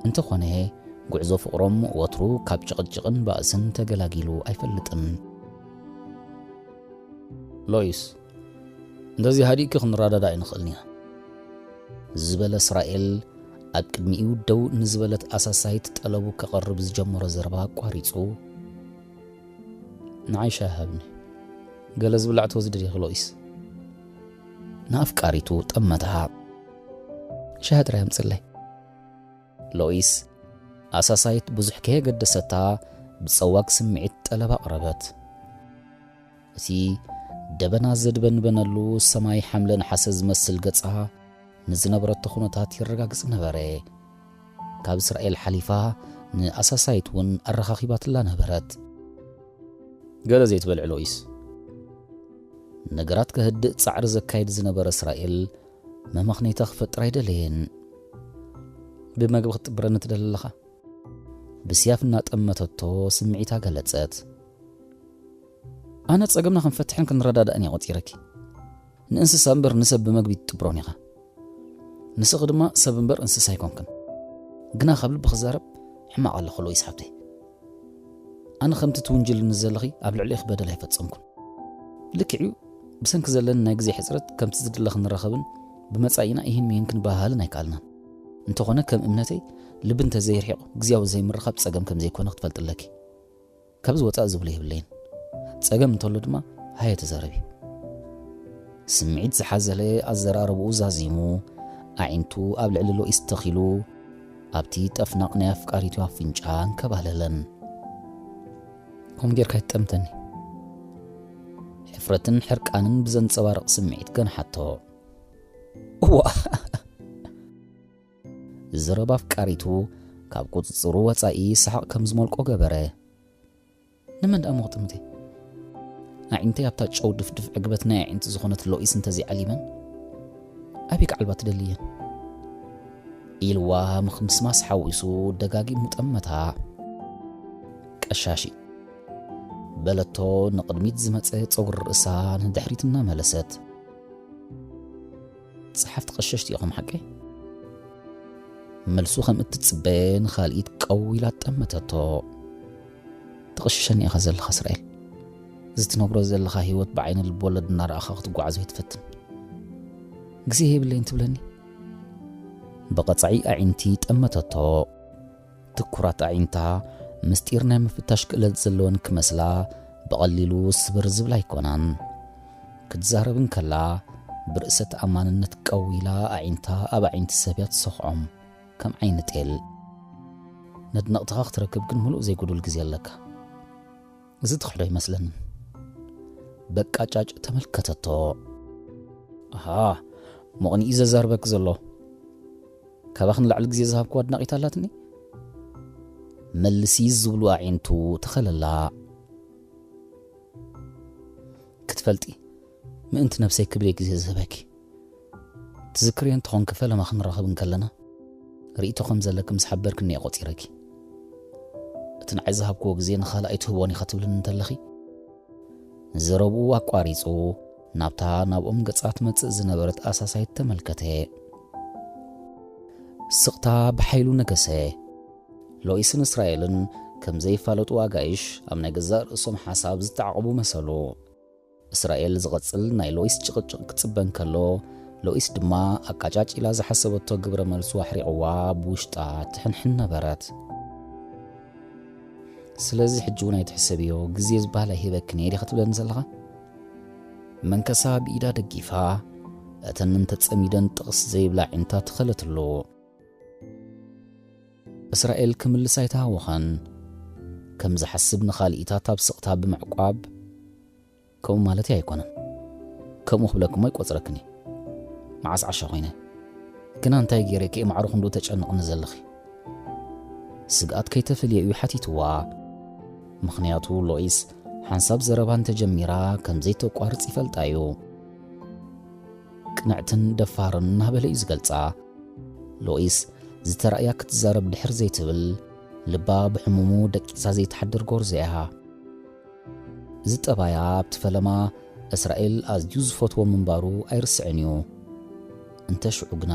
እንተኾነ፣ ጉዕዞ ፍቕሮም ወትሩ ካብ ጭቕጭቕን ባእስን ተገላጊሉ ኣይፈልጥን። ሎይስ፣ እንደዚ ሃዲእኪ ክንረዳዳእ ኣይንኽእልን ኢና ዝበለ እስራኤል፣ ኣብ ቅድሚኡ ደው ንዝበለት ኣሳሳይት ጠለቡ ከቕርብ ዝጀመሮ ዘረባ ኣቋሪጹ፣ ንዓይ ሻሂ ሃብኒ። ገለ ዝብላዕ ትወስዲ ዲኺ ሎይስ? ንኣፍቃሪቱ ጠመታ። ሻሂ ጥራይ ኣምጽለይ። ሎይስ ኣሳሳይት ብዙሕ ከየገደሰታ ብጸዋግ ስምዒት ጠለብ ኣቕረበት። እቲ ደበና ዘድበንበነሉ ሰማይ ሓምለ ነሓሰ ዝመስል ገጻ ንዝነበረቶ ኩነታት የረጋግጽ ነበረ። ካብ እስራኤል ሓሊፋ ንኣሳሳይት እውን ኣረኻኺባትላ ነበረት። ገለ ዘይትበልዕ ሎይስ? ነገራት ከህድእ ጻዕሪ ዘካይድ ዝነበረ እስራኤል መመኽነይታ ክፈጥር ኣይደለየን። ብመግቢ ክትጥብረኒ ትደሊ ኣለኻ? ብስያፍ እናጠመተቶ ስምዒታ ገለጸት። ኣነ ጸገምና ክንፈትሕን ክንረዳዳእን እየ ቆጺረኪ። ንእንስሳ እምበር ንሰብ ብመግቢ ትጥብሮን ኢኻ። ንስኺ ድማ ሰብ እምበር እንስሳ ኣይኮንክን። ግና ካብ ልቢ ክዛረብ ሕማቕ ኣለኹ ሎይስ ሓብተይ። ኣነ ከምቲ ትውንጅልኒ ዘለኺ ኣብ ልዕሊኺ በደል ኣይፈጸምኩን። ልክዕ እዩ፣ ብሰንኪ ዘለኒ ናይ ግዜ ሕጽረት ከምቲ ዝድለ ክንራኸብን ብመጻኢና ይህን ምሂን ክንበሃሃልን ኣይከኣልናን። እንተኾነ ከም እምነተይ ልቢ እንተዘይርሒቑ ግዜያዊ ዘይምርኻብ ጸገም ከም ዘይኮነ ክትፈልጢ ኣለኪ። ካብዚ ወጻእ ዝብሎ የብለይን። ጸገም እንተሎ ድማ ሃየ ተዛረቢ። ስምዒት ዝሓዘለ ኣዘራርባኡ ዛዚሙ፣ ኣዒንቱ ኣብ ልዕሊ ሎኢስ ተኺሉ፣ ኣብቲ ጠፍናቕ ናይ ኣፍቃሪቱ ኣፍንጫ ኣንከባለለን። ከምኡ ጌርካ ኣይትጠምተኒ። ሕፍረትን ሕርቃንን ብዘንጸባርቕ ስምዒት ገንሓቶ። እዋ! ዘረባ ኣፍቃሪቱ ካብ ቁጽጽሩ ወጻኢ ሰሓቕ ከም ዝመልቆ ገበረ። ንመን ደኣ እሞ ክጥምተ? ኣዒንተይ ኣብታ ጨው ድፍድፍ ዕግበት ናይ ኣዒንቲ ዝኾነት ሎኢስ እንተዘይዓሊመን፣ ኣበይ ክዓልባ ትደሊ እየን? ኢልዋ ምኽምስማስ ሓዊሱ ደጋጊሙ ጠመታ። ቀሻሺ በለቶ ንቕድሚት ዝመጸ ጸጉሪ ርእሳ ንድሕሪት እናመለሰት። ጸሓፍቲ ቀሸሽቲ ኢኹም ሓቀይ? መልሱ ከም እትጽበ ንኻልኢት ቀው ኢላ ጠመተቶ። ትቕሽሸኒ ኢኻ ዘለኻ እስራኤል። እዚ ትነብሮ ዘለኻ ህይወት ብዓይኒ ልብወለድ እናረኣኻ ክትጓዓዞ ኣይትፈትን። ግዜ የብለይን ትብለኒ? ብቐጻዒ ኣዒንቲ ጠመተቶ። ትኩራት ኣዒንታ ምስጢር ናይ ምፍታሽ ክእለት ዘለወን ክመስላ ብቐሊሉ ስብር ዝብላ ኣይኮናን። ክትዛረብ እንከላ ብርእሰ ተኣማንነት ቀው ኢላ ኣዒንታ ኣብ ኣዒንቲ ሰብ እያ ትሰኽዖም፣ ከም ዓይኒ ጤል። ነድነቕትኻ ክትረክብ ግን ምሉእ ዘይጉዱል ግዜ ኣለካ። እዚ ትኽሕዶ ኣይመስለንን። በቃጫጭ ተመልከተቶ። ኣሃ፣ ሞቕኒ እዩ ዘዛርበክ ዘሎ። ካባኺ ንላዕሊ ግዜ ዝሃብኩ ኣድናቒት ኣላትኒ። መልሲ ዝብሉ ኣዒንቱ ተኸለላ። ክትፈልጢ፣ ምእንቲ ነብሰይ ክብለይ ግዜ ዝህበኪ። ትዝክርዮ እንተኾንኪ ፈለማ ክንራኸብ እንከለና፣ ርእይቶ ከም ዘለኪ ምስ ሓበርክኒ እየ ቆጺረኪ። እቲ ንዓይ ዝሃብክዎ ግዜ ንኻልኣይ ትህቦን ኢኻ ትብልኒ እንተለኺ፣ ዘረብኡ ኣቋሪጹ፣ ናብታ ናብኦም ገጻ ትመጽእ ዝነበረት ኣሳሳይት ተመልከተ። ስቕታ ብሓይሉ ነገሰ። ሎኢስን እስራኤልን ከም ዘይፋለጡ ኣጋይሽ ኣብ ናይ ገዛእ ርእሶም ሓሳብ ዝተዓቕቡ መሰሉ። እስራኤል ዝቐጽል ናይ ሎኢስ ጭቕጭቕ ክጽበ እንከሎ፣ ሎኢስ ድማ ኣቃጫጭ ኢላ ዝሓሰበቶ ግብረ መልሱ ኣሕሪቕዋ ብውሽጣ ትሕንሕን ነበረት። ስለዚ ሕጂ እውን ኣይትሕሰብዮ፣ ግዜ ዝበሃል ኣይህበክን እየ ዲኻ ትብለኒ ዘለኻ? መንከሳ ብኢዳ ደጊፋ፣ እተን እንተጸሚደን ጥቕስ ዘይብላ ኣዒንታ ተኸለትሉ። እስራኤል ክምልስ ኣይተሃወኸን። ከም ዝሓስብ ንኻልኢታት ኣብ ስቕታ ብምዕቋብ፣ ከምኡ ማለተይ ኣይኮነን። ከምኡ ክብለክሞ ኣይቆጽረክን እየ። መዓስ ዓሻ ኮይነ? ግና እንታይ ገይረ ከየማዕረ ክንዱ ተጨንቕኒ ዘለኺ? ስግኣት ከይተፈልየ እዩ ሓቲትዋ። ምኽንያቱ ሎኢስ ሓንሳብ ዘረባ እንተጀሚራ ከም ዘይተቋርጽ ይፈልጣ እዩ። ቅንዕትን ደፋርን እናበለ እዩ ዝገልጻ። ሎኢስ ዝተራእያ ክትዛረብ ድሕር ዘይትብል፣ ልባ ብሕሙሙ ደቂሳ ዘይትሓድር ጎርዞ እያ። እዚ ጠባያ ኣብቲ ፈለማ እስራኤል ኣዝዩ ዝፈትዎ ምንባሩ ኣይርስዕን እዩ። እንተ ሽዑ ግና፣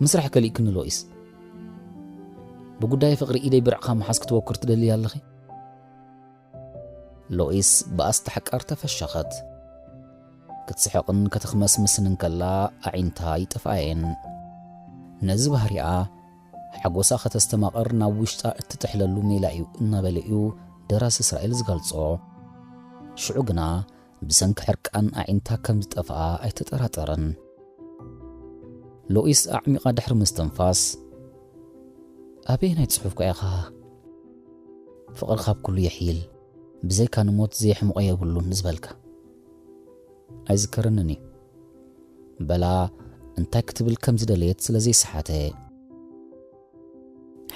"ምስራሕ ከሊእክኒ ሎኢስ? ብጉዳይ ፍቕሪ ኢደይ ብርዕኻ ምሓዝ ክትወክር ትደሊ ኣለኺ?" ሎኢስ ብኣስተሕቃር ተፈሸኸት። ክትስሕቕን ከተኽመስምስን እንከላ ኣዒንታ ይጠፍኣየን። ነዚ ባህሪኣ ሓጎሳ ከተስተማቕር ናብ ውሽጣ እትጥሕለሉ ሜላ እዩ እናበለ እዩ ደራሲ እስራኤል ዝገልጾ። ሽዑ ግና ብሰንኪ ሕርቃን ኣዒንታ ከም ዝጠፍኣ ኣይተጠራጠረን። ሎኢስ ኣዕሚቓ ድሕሪ ምስትንፋስ፣ "ኣበየናይ ጽሑፍካ ኢኻ 'ፍቕሪ ካብ ኩሉ የሕይል፣ ብዘይካ ንሞት ዘየሕምቖ የብሉን' ዝበልካ? ኣይዝከረንን እዩ?" በላ፣ እንታይ ክትብል ከም ዝደለየት ስለ ዘይሰሓተ።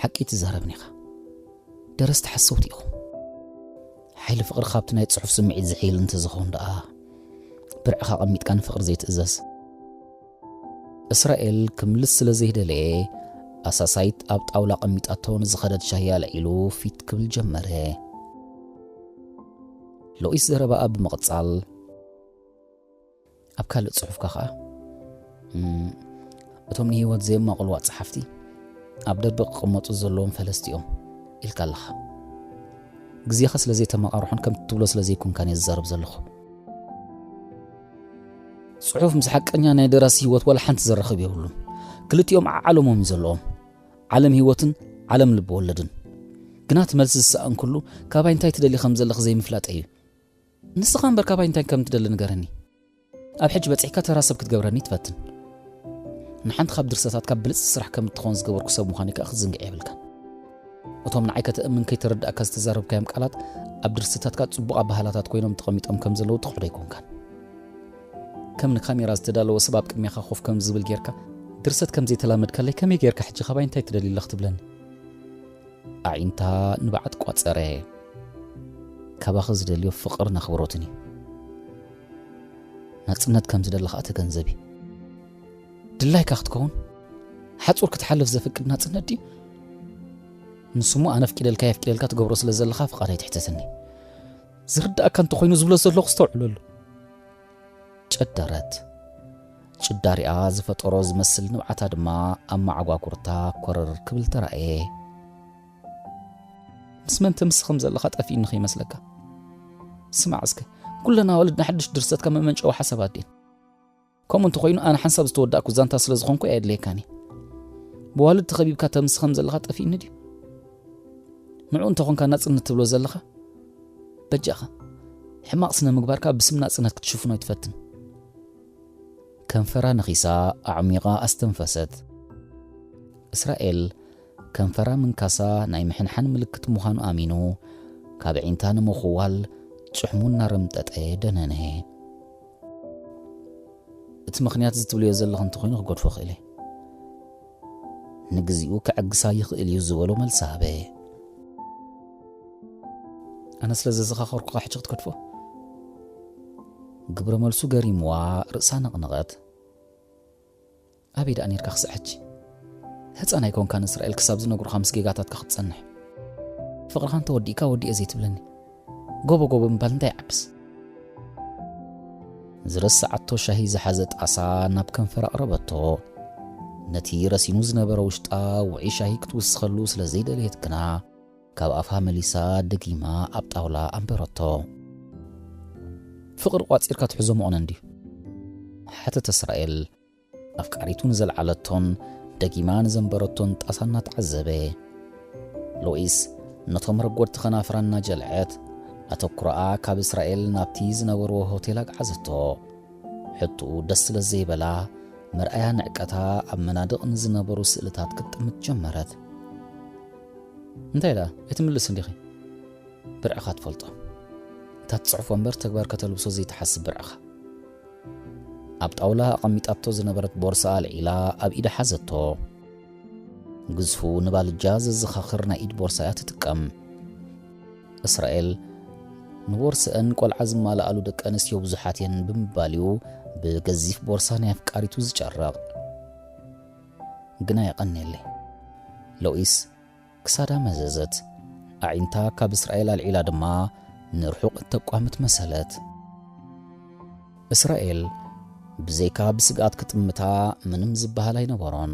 "ሓቂ ትዛረብን ኢኻ። ደረስቲ ሓሰውቲ ኢኹም። ሓይሊ ፍቕሪ ካብቲ ናይ ጽሑፍ ስምዒት ዝሕይል እንተዝኸውን ደኣ፣ ብርዕኻ ኣቐሚጥካ ንፍቕሪ ዘይትእዘዝ?" እስራኤል ክምልስ ስለ ዘይደለየ፣ ኣሳሳይት ኣብ ጣውላ ኣቐሚጣቶ ንዝኸደት ሻሂ ኣልዒሉ ፊት ክብል ጀመረ። ሎኢስ ዘረባኣ ብምቕጻል፣ "ኣብ ካልእ ጽሑፍካ ኸኣ፣ እም፣ እቶም ንህይወት ዘየማቕልዋ ጸሓፍቲ ኣብ ደርቢ ክቕመጡ ዘለዎም ፈለስቲ እዮም ኢልካ ኣለኻ። ግዜኻ ስለ ዘይተመቓርሖን ከምቲ ትብሎ ስለ ዘይኮንካን እየ ዝዛረብ ዘለኹ። ጽሑፍ ምስ ሓቀኛ ናይ ደራሲ ህይወት ዋላ ሓንቲ ዘራኽብ የብሉን። ክልቲኦም ዓዓለሞም እዩ ዘለዎም። ዓለም ህይወትን ዓለም ልቢ ወለድን። ግና እቲ መልሲ ዝሰኣንኩሉ ካባይ እንታይ ትደሊ ከም ዘለኺ ዘይምፍላጠይ እዩ። ንስኻ እምበር ካባይ እንታይ ከም ትደሊ ንገረኒ። ኣብ ሕጂ በጺሕካ ተራ ሰብ ክትገብረኒ ትፈትን። ንሓንቲ ካብ ድርሰታትካ ብልጽቲ ስራሕ ከም እትኸውን ዝገበርኩ ሰብ ምዃነይ ከኣ ክትዝንግዕ የብልካን። እቶም ንዓይ ከተእምን ከይተረዳእካ ዝተዛረብካዮም ቃላት ኣብ ድርሰታትካ ጽቡቕ ኣበሃላታት ኮይኖም ተቐሚጦም ከም ዘለዉ ትኽሕዶ ኣይኮንካን። ከም ንካሜራ ዝተዳለወ ሰብ ኣብ ቅድሜኻ ኮፍ ከም ዝብል ጌርካ ድርሰት ከም ዘይተላመድካለይ ከመይ ጌርካ ሕጂ ካባይ እንታይ ትደሊ ኣለኽ ትብለኒ?" ኣዒንታ ንብዓት ቋጸረ። "ካባኺ ዝደልዮ ፍቕርን ኣኽብሮትን እዩ። ናጽነት ከም ዝደሊ ኸኣ ተገንዘቢ። ድላይካ ክትከውን ሓጹር ክትሓልፍ ዘፍቅድ ናጽነት ድዩ? ንሱ እሞ ኣነ ኣፍቂደልካ የፍቂደልካ ትገብሮ ስለ ዘለኻ ፍቓድ ኣይትሕተተኒ። ዝርዳእካ እንተኾይኑ ዝብሎ ዘለኹ ስተውዕለሉ።" ጨደረት። ጭዳሪኣ ዝፈጠሮ ዝመስል ንብዓታ ድማ ኣብ መዓጓጉርታ ኮረር ክብል ተራእየ። "ምስ መን ተምሲ ከም ዘለኻ ጠፊእኒ ከይመስለካ? ስማዕ እስከ፣ ኩለን ኣዋልድ ንሓድሽ ድርሰትካ መመንጨዊ ሓሳባት ድየን? ከምኡ እንተኾይኑ ኣነ ሓንሳብ ዝተወዳእኩ ዛንታ ስለ ዝኾንኩ ኣየድልየካን እየ። ብዋልድ ተኸቢብካ ተምሲ ከም ዘለኻ ጠፊእኒ ድዩ? ንዑ እንተኾንካ ናጽነት ትብሎ ዘለኻ? በጃኻ፣ ሕማቕ ስነ ምግባርካ ብስም ናጽነት ክትሽፍኖ ኣይትፈትን።" ከንፈራ ነኺሳ ኣዕሚቓ ኣስተንፈሰት። እስራኤል ከንፈራ ምንካሳ ናይ ምሕንሓን ምልክት ምዃኑ ኣሚኑ፣ ካብ ኣዒንታ ንምኽዋል ጭሕሙ እናረምጠጠ ደነነ። "እቲ ምኽንያት እዚ ትብልዮ ዘለኺ እንተኾይኑ ክገድፎ እኽእል እየ። ንግዚኡ ከዐግሳ ይኽእል እዩ" ዝበሎ መልሲ ሃበ። ኣነ ስለ ዘዘኻኸርኩኻ ሕጂ ክትገድፎ? ግብረ መልሱ ገሪምዋ ርእሳ ነቕነቐት። ኣበይ ደኣ ኔርካ ክሳዕ ሕጂ? ህጻን ኣይኮንካን እስራኤል፣ ክሳብ ዝነግሩኻ ምስ ጌጋታትካ ክትጸንሕ። ፍቕርኻ እንተወዲእካ ወዲኤ ዘይትብለኒ። ጎቦ ጎቦ ምባል እንታይ ይዓብስ? ዝረስዓቶ ሻሂ ዝሓዘ ጣሳ ናብ ከንፈራ ኣቕረበቶ። ነቲ ረሲኑ ዝነበረ ውሽጣ ውዑይ ሻሂ ክትውስኸሉ ስለ ዘይደለየት ግና፣ ካብ ኣፋ መሊሳ ደጊማ ኣብ ጣውላ ኣንበረቶ። "ፍቕሪ ቋጺርካ ትሕዞ መቑነን ድዩ?" ሓተተ እስራኤል፣ ኣፍቃሪቱ ንዘልዓለቶን ደጊማ ንዘንበረቶን ጣሳ እናተዓዘበ። ሎኢስ ነቶም ረጎድቲ ኸናፍራ እናጀልዐት፣ ኣተኩሮኣ ካብ እስራኤል ናብቲ ዝነበርዎ ሆቴል ኣግዓዘቶ። ሕቶኡ ደስ ስለ ዘይበላ፣ መርኣያ ንዕቀታ ኣብ መናድቕ ንዝነበሩ ስእልታት ክትጥምት ጀመረት። "እንታይ ደኣ፣ ኣይትምልስን ዲኺ? ብርዕኻ ትፈልጦ። እታ ትጽሕፎ እምበር ተግባር ከተልብሶ ዘይትሓስብ ብርዕኻ።" ኣብ ጣውላ ኣቐሚጣቶ ዝነበረት ቦርሳ ኣልዒላ ኣብ ኢዳ ሓዘቶ። ግዝፉ ንባልጃ ዘዘኻኽር ናይ ኢድ ቦርሳ እያ ትጥቀም። እስራኤል ንቦርሰአን ቆልዓ ዝማልኣሉ ደቂ ኣንስትዮ ብዙሓት እየን ብምባል እዩ ብገዚፍ ቦርሳ ናይ ኣፍቃሪቱ ዝጨረቕ። ግና የቐንየለይ። ሎኢስ ክሳዳ መዘዘት። ኣዒንታ ካብ እስራኤል ኣልዒላ ድማ ንርሑቕ እተቋምት መሰለት። እስራኤል ብዘይካ ብስግኣት ክጥምታ ምንም ዝበሃል ኣይነበሮን።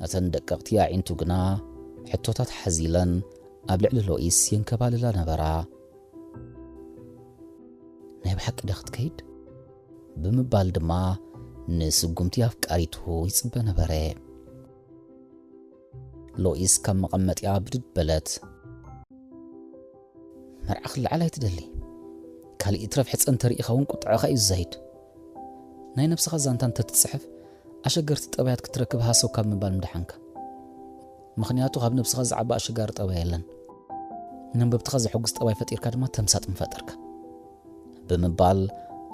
እተን ደቀቕቲ ኣዒንቱ ግና ሕቶታት ሓዚለን ኣብ ልዕሊ ሎኢስ የንከባልላ ነበራ። "ናይ ብሓቂ ዶ ክትከይድ?" ብምባል ድማ ንስጉምቲ ኣፍቃሪቱ ይጽበ ነበረ። ሎኢስ ካብ መቐመጢኣ ብድድ በለት። "መርዓ ክለዓል ኣይትደሊ? ካልእ ይትረፍ ሕጸ እንተርኢኻ እውን ቁጥዐኻ እዩ ዝዛይድ። ናይ ነብስኻ ዛንታ እንተትጽሕፍ፣ ኣሸገርቲ ጠባያት ክትረክብ ሃሰው ካብ ምባል ምደሓንካ። ምኽንያቱ ካብ ነብስኻ ዝዓቢ ኣሸጋሪ ጠባይ የለን። ነንበብትኻ ዘሐጉስ ጠባይ ፈጢርካ ድማ ተምሳጥ ምፈጠርካ" ብምባል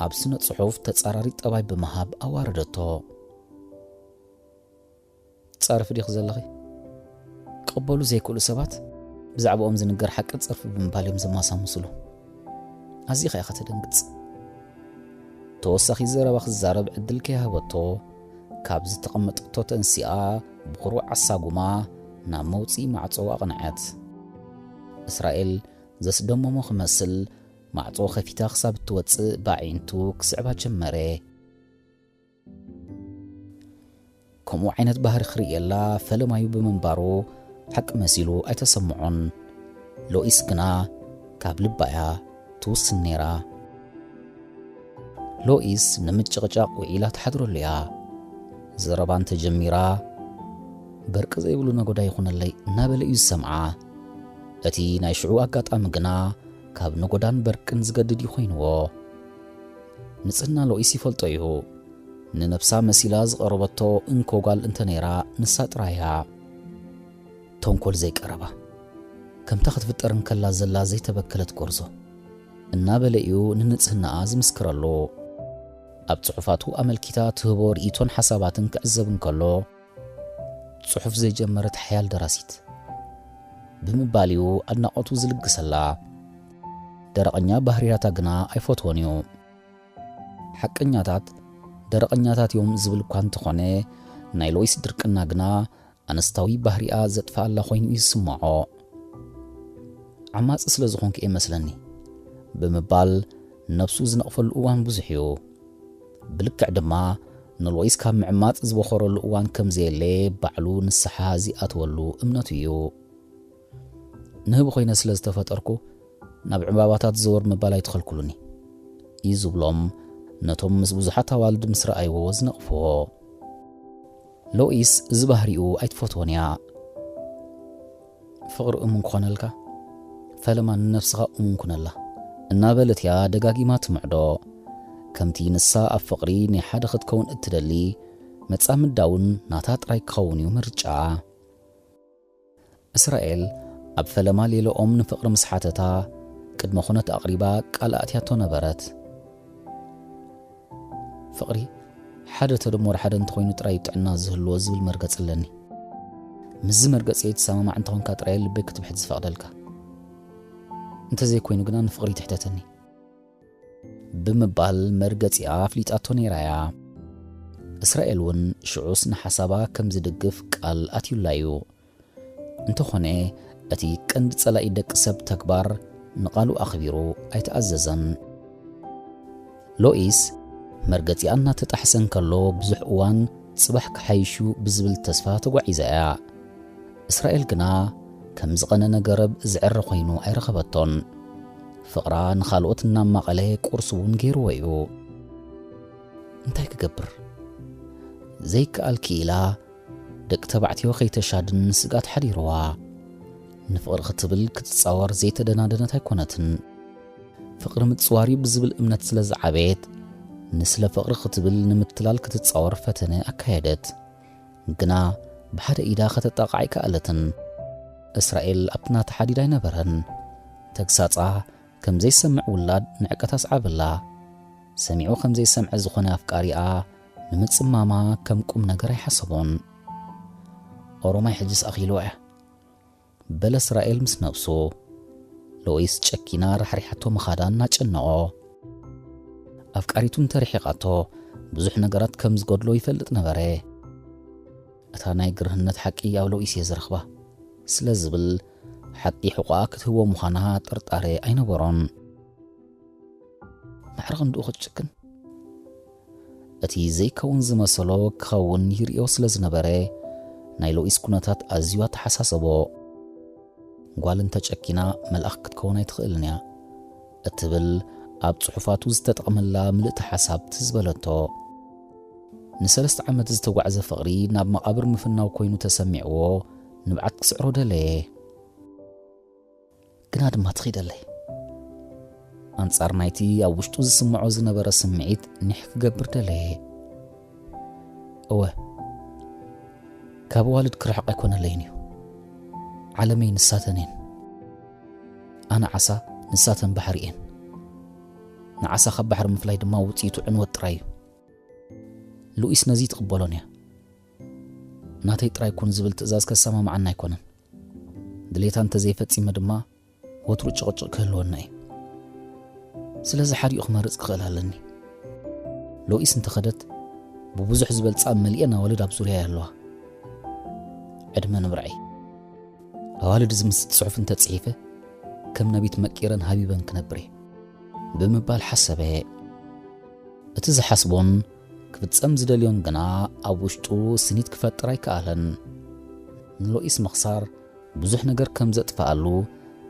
ኣብ ስነ ጽሑፍ ተጻራሪ ጠባይ ብምሃብ ኣዋረደቶ። "ትጻረፊ ዲኺ ዘለኺ? ክቕበሉ ዘይክእሉ ሰባት ብዛዕባኦም ዝንገር ሓቂ ጸርፊ ብምባል እዮም ዘማሳምስሉ። ኣዚኻ ኢኻ ተደንግጽ።" ተወሳኺ ዘረባ ክዛረብ ዕድል ከይሃበቶ፣ ካብ ዝተቐመጠቶ ተንሲኣ ብኹርዕ ኣሳጉማ ናብ መውጽኢ ማዕጾ ኣቕንዐት። እስራኤል ዘስደመሞ ክመስል፣ ማዕጾ ከፊታ ክሳብ እትወጽእ ብኣዒንቱ ክስዕባ ጀመረ። ከምኡ ዓይነት ባህሪ ክርእየላ ፈለማዩ ብምንባሩ ሓቂ መሲሉ ኣይተሰምዖን። ሎኢስ ግና ካብ ልባ እያ ትውስን ነይራ። ሎኢስ ንምጭቕጫቕ ውዒላ ትሓድረሉ እያ። ዘረባ እንተጀሚራ፣ በርቂ ዘይብሉ ነጎዳ ይኹነለይ እናበለ እዩ ዝሰምዓ። እቲ ናይ ሽዑ ኣጋጣሚ ግና ካብ ነጎዳን በርቅን ዝገድድ እዩ ኮይንዎ። ንጽህና ሎኢስ ይፈልጦ እዩ። ንነብሳ መሲላ ዝቐረበቶ እንኮ ጓል እንተ ነይራ፣ ንሳ ጥራይ እያ። ተንኮል ዘይቀረባ፣ ከምታ ክትፍጠር እንከላ ዘላ ዘይተበከለት ጎርዞ እናበለ እዩ ንንጽህናኣ ዝምስክረሉ። ኣብ ጽሑፋቱ ኣመልኪታ ትህቦ ርእይቶን ሓሳባትን ክዕዘብ እንከሎ፣ ጽሑፍ ዘይጀመረት ሓያል ደራሲት ብምባል እዩ ኣድናቖቱ ዝልግሰላ። ደረቐኛ ባህርያታ ግና ኣይፈትዎን እዩ። ሓቀኛታት ደረቐኛታት እዮም ዝብል እኳ እንተኾነ፣ ናይ ሎይስ ድርቅና ግና ኣነስታዊ ባህሪኣ ዘጥፍኣላ ኮይኑ እዩ ዝስምዖ። "ዓማጺ ስለ ዝኾንኩ እየ መስለኒ" ብምባል ነብሱ ዝነቕፈሉ እዋን ብዙሕ እዩ። ብልክዕ ድማ ንሎይስ ካብ ምዕማጽ ዝበኾረሉ እዋን ከም ዘየለ ባዕሉ ንስሓ ዝኣተወሉ እምነቱ እዩ። "ንህቢ ኮይነ ስለ ዝተፈጠርኩ ናብ ዕምባባታት ዘወር ምባል ኣይትኸልክሉኒ" እዩ ዝብሎም ነቶም ምስ ብዙሓት ኣዋልድ ምስ ረኣይዎ ዝነቕፍዎ። ሎኢስ እዚ ባህሪኡ ኣይትፈትዎን እያ። "ፍቕሪ እሙን ክኾነልካ፣ ፈለማ ንነብስኻ እሙን ኩነላ" እናበለት እያ ደጋጊማ ትምዕዶ። ከምቲ ንሳ ኣብ ፍቕሪ ናይ ሓደ ክትከውን እትደሊ፣ መጻምዳ እውን ናታ ጥራይ ክኸውን እዩ ምርጫኣ። እስራኤል ኣብ ፈለማ ሌላኦም ንፍቕሪ ምስ ሓተታ፣ ቅድመ ኩነት ኣቕሪባ ቃል ኣእትያቶ ነበረት። "ፍቕሪ ሓደ ተደመሩ ሓደ እንተኾይኑ ጥራይ እዩ ጥዕና ዝህልዎ ዝብል መርገጺ ኣለኒ። ምስዚ መርገጺ ትሰማማዕ እንተኾንካ ጥራይ ልበይ ክትብሕት ዝፈቕደልካ። እንተዘይኮይኑ ግና ንፍቕሪ ትሕተተኒ" ብምባል መርገጺኣ ኣፍሊጣቶ ነይራ እያ። እስራኤል እውን ሽዑስ ንሓሳባ ከም ዝድግፍ ቃል ኣትዩላ እዩ። እንተኾነ፣ እቲ ቀንዲ ጸላኢ ደቂ ሰብ ተግባር ንቓሉ ኣኽቢሩ ኣይተኣዘዘን። ሎኢስ መርገጺኣ እናተጣሕሰ እንከሎ ብዙሕ እዋን ጽባሕ ክሓይሽ እዩ ብዝብል ተስፋ ተጓዒዛ እያ። እስራኤል ግና ከም ዝቐነነ ገረብ ዝዕረ ኮይኑ ኣይረኸበቶን። ፍቕራ ንኻልኦት እናማቐለ ቁርሲ እውን ገይርዎ እዩ። እንታይ ክገብር ዘይከኣል ክኢላ ደቂ ተባዕትዮ ከይተሻድን ስግኣት ሓዲርዋ። ንፍቕሪ ክትብል ክትጻወር ዘይተደናደነት ኣይኮነትን። ፍቕሪ ምጽዋር እዩ ብዝብል እምነት ስለ ዝዓበየት፣ ንስለ ፍቕሪ ክትብል ንምትላል ክትጻወር ፈተነ ኣካየደት። ግና ብሓደ ኢዳ ከተጣቕዓ ኣይከኣለትን። እስራኤል ኣብቲ ናታ ሓዲድ ኣይነበረን። ተግሳጻ ከም ዘይሰምዕ ውላድ ንዕቀት ኣስዓበላ። ሰሚዑ ከም ዘይሰምዐ ዝኾነ ኣፍቃሪኣ ንምጽማማ ከም ቁም ነገር ኣይሓሰቦን። "ኦሮማይ ሕጅስ ኣኺልዋ እያ" በለ እስራኤል ምስ ነብሱ። ሎይስ ጨኪና ራሕሪሓቶ ምኻዳ እናጨነቖ። ኣፍቃሪቱ እንተርሒቓቶ ብዙሕ ነገራት ከም ዝጎድሎ ይፈልጥ ነበረ። እታ ናይ ግርህነት ሓቂ ኣብ ሎይስ እየ ዝረኽባ ስለ ዝብል፣ ሓቂ ሕቖኣ ክትህቦ ምዃና ጥርጣሬ ኣይነበሮን። ማዕረ ክንድኡ ክትጭክን? እቲ ዘይከውን ዝመሰሎ ክኸውን ይርእዮ ስለ ዝነበረ፣ ናይ ሎኢስ ኩነታት ኣዝዩ ኣተሓሳሰቦ። ጓል እንተጨኪና መልኣኽ ክትከውን ኣይትኽእልን እያ እትብል ኣብ ጽሑፋቱ ዝተጠቕመላ ምልእቲ ሓሳብ ትዝ በለቶ። ንሰለስተ ዓመት ዝተጓዕዘ ፍቕሪ ናብ መቓብር ምፍናው ኮይኑ ተሰሚዕዎ ንብዓት ክስዕሮ ደለየ። ግና ድማ ትኺደለይ። ኣንጻር ናይቲ ኣብ ውሽጡ ዝስምዖ ዝነበረ ስምዒት ኒሕ ክገብር ደለየ። እወ፣ ካብ ኣዋልድ ክርሕቕ ኣይኮነለይን እዩ። ዓለመይ ንሳተን እየን። ኣነ ዓሳ፣ ንሳተን ባሕሪ እየን። ንዓሳ ካብ ባሕሪ ምፍላይ ድማ ውጽኢቱ ዕንወት ጥራይ እዩ። ሉኢስ ነዚ ትቕበሎን እያ። ናተይ ጥራይ ኩን ዝብል ትእዛዝ ከሰማምዓና ኣይኮነን። ድሌታ እንተዘይፈጺመ ድማ ወትሩ ጭቕጭቕ ክህልወና እዩ። ስለዚ ሓዲኡ ክመርጽ ክኽእል ኣለኒ። ሎኢስ እንተኸደት ብብዙሕ ዝበልጻ መሊኤን ኣዋልድ ኣብ ዙርያይ ኣለዋ። ዕድመ ንብርዐይ። ኣዋልድ ዝምስጥ ጽሑፍ እንተጽሒፈ ከም ነቢት መቂረን ሃቢበን ክነብር እየ ብምባል ሓሰበ። እቲ ዝሓስቦን ክፍጸም ዝደልዮን ግና ኣብ ውሽጡ ስኒት ክፈጥር ኣይከኣለን። ንሎኢስ ምኽሳር ብዙሕ ነገር ከም ዘጥፍኣሉ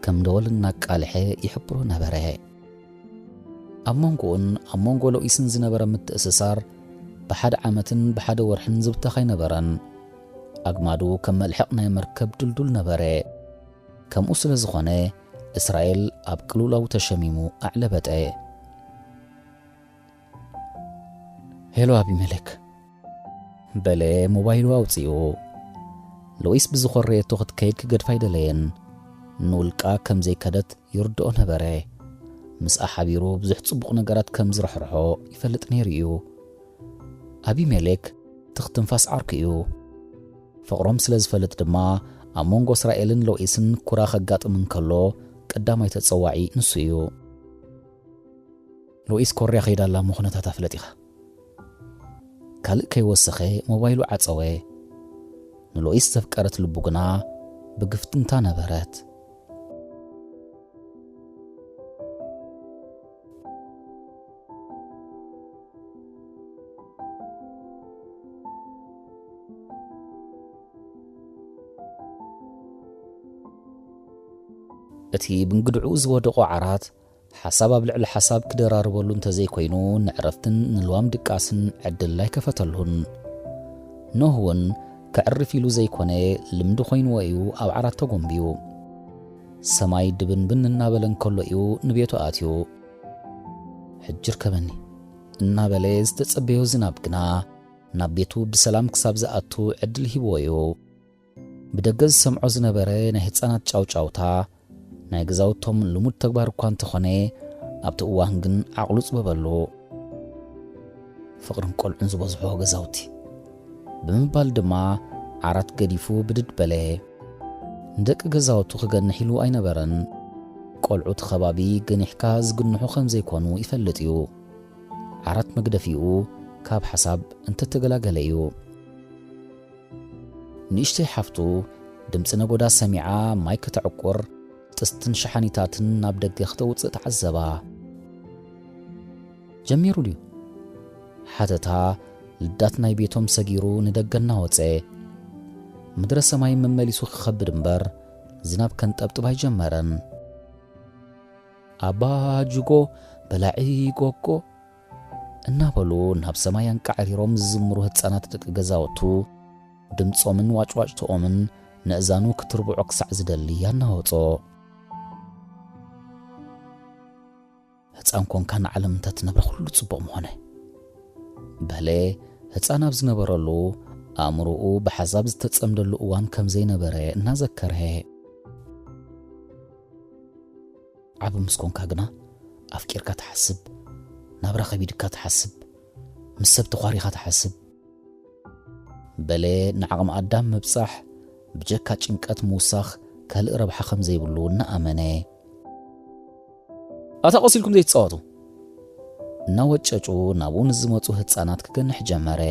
ከም ደወል እናቃልሐ ይሕብሮ ነበረ። ኣብ መንጎኡን ኣብ መንጎ ሎኢስን ዝነበረ ምትእስሳር ብሓደ ዓመትን ብሓደ ወርሕን ዝብተኽ ኣይነበረን። ኣግማዱ ከም መልሕቕ ናይ መርከብ ድልዱል ነበረ። ከምኡ ስለ ዝኾነ እስራኤል ኣብ ቅልውላው ተሸሚሙ ኣዕለበጠ። ሄሎ ኣቢሜሌክ፣ በለ ሞባይሉ ኣውጺኡ። ሎኢስ ብዝኾረየቶ ክትከይድ ክገድፋ ኣይደለየን። ንውልቃ ከም ዘይከደት ይርድኦ ነበረ። ምስኣ ሓቢሩ ብዙሕ ጽቡቕ ነገራት ከም ዝረሕርሖ ይፈልጥ ነይሩ እዩ። ኣቢሜሌክ ትኽ ትንፋስ ዓርኩ እዩ። ፍቕሮም ስለ ዝፈልጥ ድማ ኣብ መንጎ እስራኤልን ሎኢስን ኩራ ከጋጥም እንከሎ ቀዳማይ ተጸዋዒ ንሱ እዩ። ሎኢስ ኮርያ ከይዳ ኣላ እሞ ኩነታታ ፍለጥ ኢኻ። ካልእ ከይወሰኸ ሞባይሉ ዓጸወ። ንሎኢስ ዘፍቀረት ልቡ ግና ብግፍትንታ ነበረት። እቲ ብንግድዕኡ ዝወደቖ ዓራት ሓሳብ ኣብ ልዕሊ ሓሳብ ክደራርበሉ እንተዘይኮይኑ ንዕረፍትን ንልዋም ድቃስን ዕድል ኣይከፈተሉን። ኖህ እውን ከዕርፍ ኢሉ ዘይኮነ ልምዲ ኮይንዎ እዩ ኣብ ዓራት ተጎንብዩ። ሰማይ ድብንብን እናበለ እንከሎ እዩ ንቤቱ ኣትዩ። ሕጂ ርከበኒ እናበለ ዝተጸበዮ ዝናብ ግና ናብ ቤቱ ብሰላም ክሳብ ዝኣቱ ዕድል ሂብዎ እዩ። ብደገ ዝሰምዖ ዝነበረ ናይ ህጻናት ጫውጫውታ ናይ ገዛውቶም ልሙድ ተግባር እኳ እንተኾነ ኣብቲ እዋን ግን ዓቕሉ ጽበበሉ። ፍቕርን ቆልዑን ዝበዝሖ ገዛውቲ ብምባል ድማ ዓራት ገዲፉ ብድድ በለ። ንደቂ ገዛውቱ ክገንሕ ኢሉ ኣይነበረን። ቆልዑ እቲ ከባቢ ገኒሕካ ዝግንሑ ከም ዘይኮኑ ይፈልጥ እዩ። ዓራት መግደፊኡ ካብ ሓሳብ እንተተገላገለ እዩ። ንእሽተይ ሓፍቱ ድምፂ ነጎዳ ሰሚዓ ማይ ከተዕቁር ጥስትን ሸሓኒታትን ናብ ደገ ክተውፅእ ተዓዘባ። ጀሚሩ ድዩ? ሓተታ ልዳት ናይ ቤቶም ሰጊሩ ንደገ እናወፀ። ምድረ ሰማይ መመሊሱ ክኸብድ እምበር ዝናብ ከንጠብጥብ ኣይጀመረን። ኣባ ጅጎ በላዒ ጎጎ እናበሉ ናብ ሰማይ ኣንቃዕሪሮም ዝዝምሩ ህፃናት ደቂ ገዛውቱ ድምፆምን ዋጭዋጭትኦምን ነእዛኑ ክትርብዖ ክሳዕ ዝደሊ ኣናወፆ። ህፃን ኮንካ ንዓለም እንተትነብረ ኩሉ ፅቡቕ ምኾነ። በለ ህፃን ኣብ ዝነበረሉ ኣእምሮኡ ብሓሳብ ዝተፀምደሉ እዋን ከም ዘይነበረ እናዘከረ። ዓቢ ምስ ኮንካ ግና ኣፍቂርካ ትሓስብ፣ ናብራ ከቢድካ ትሓስብ፣ ምስ ሰብ ተዃሪኻ ትሓስብ። በለ ንዓቕሚ ኣዳም ምብጻሕ ብጀካ ጭንቀት ምውሳኽ ካልእ ረብሓ ከም ዘይብሉ እናኣመነ። ኣታ ቆሲልኩም ዘይትጻወቱ እናወጨጩ ናብኡ ንዝመጹ ህጻናት ክገንሕ ጀመረ።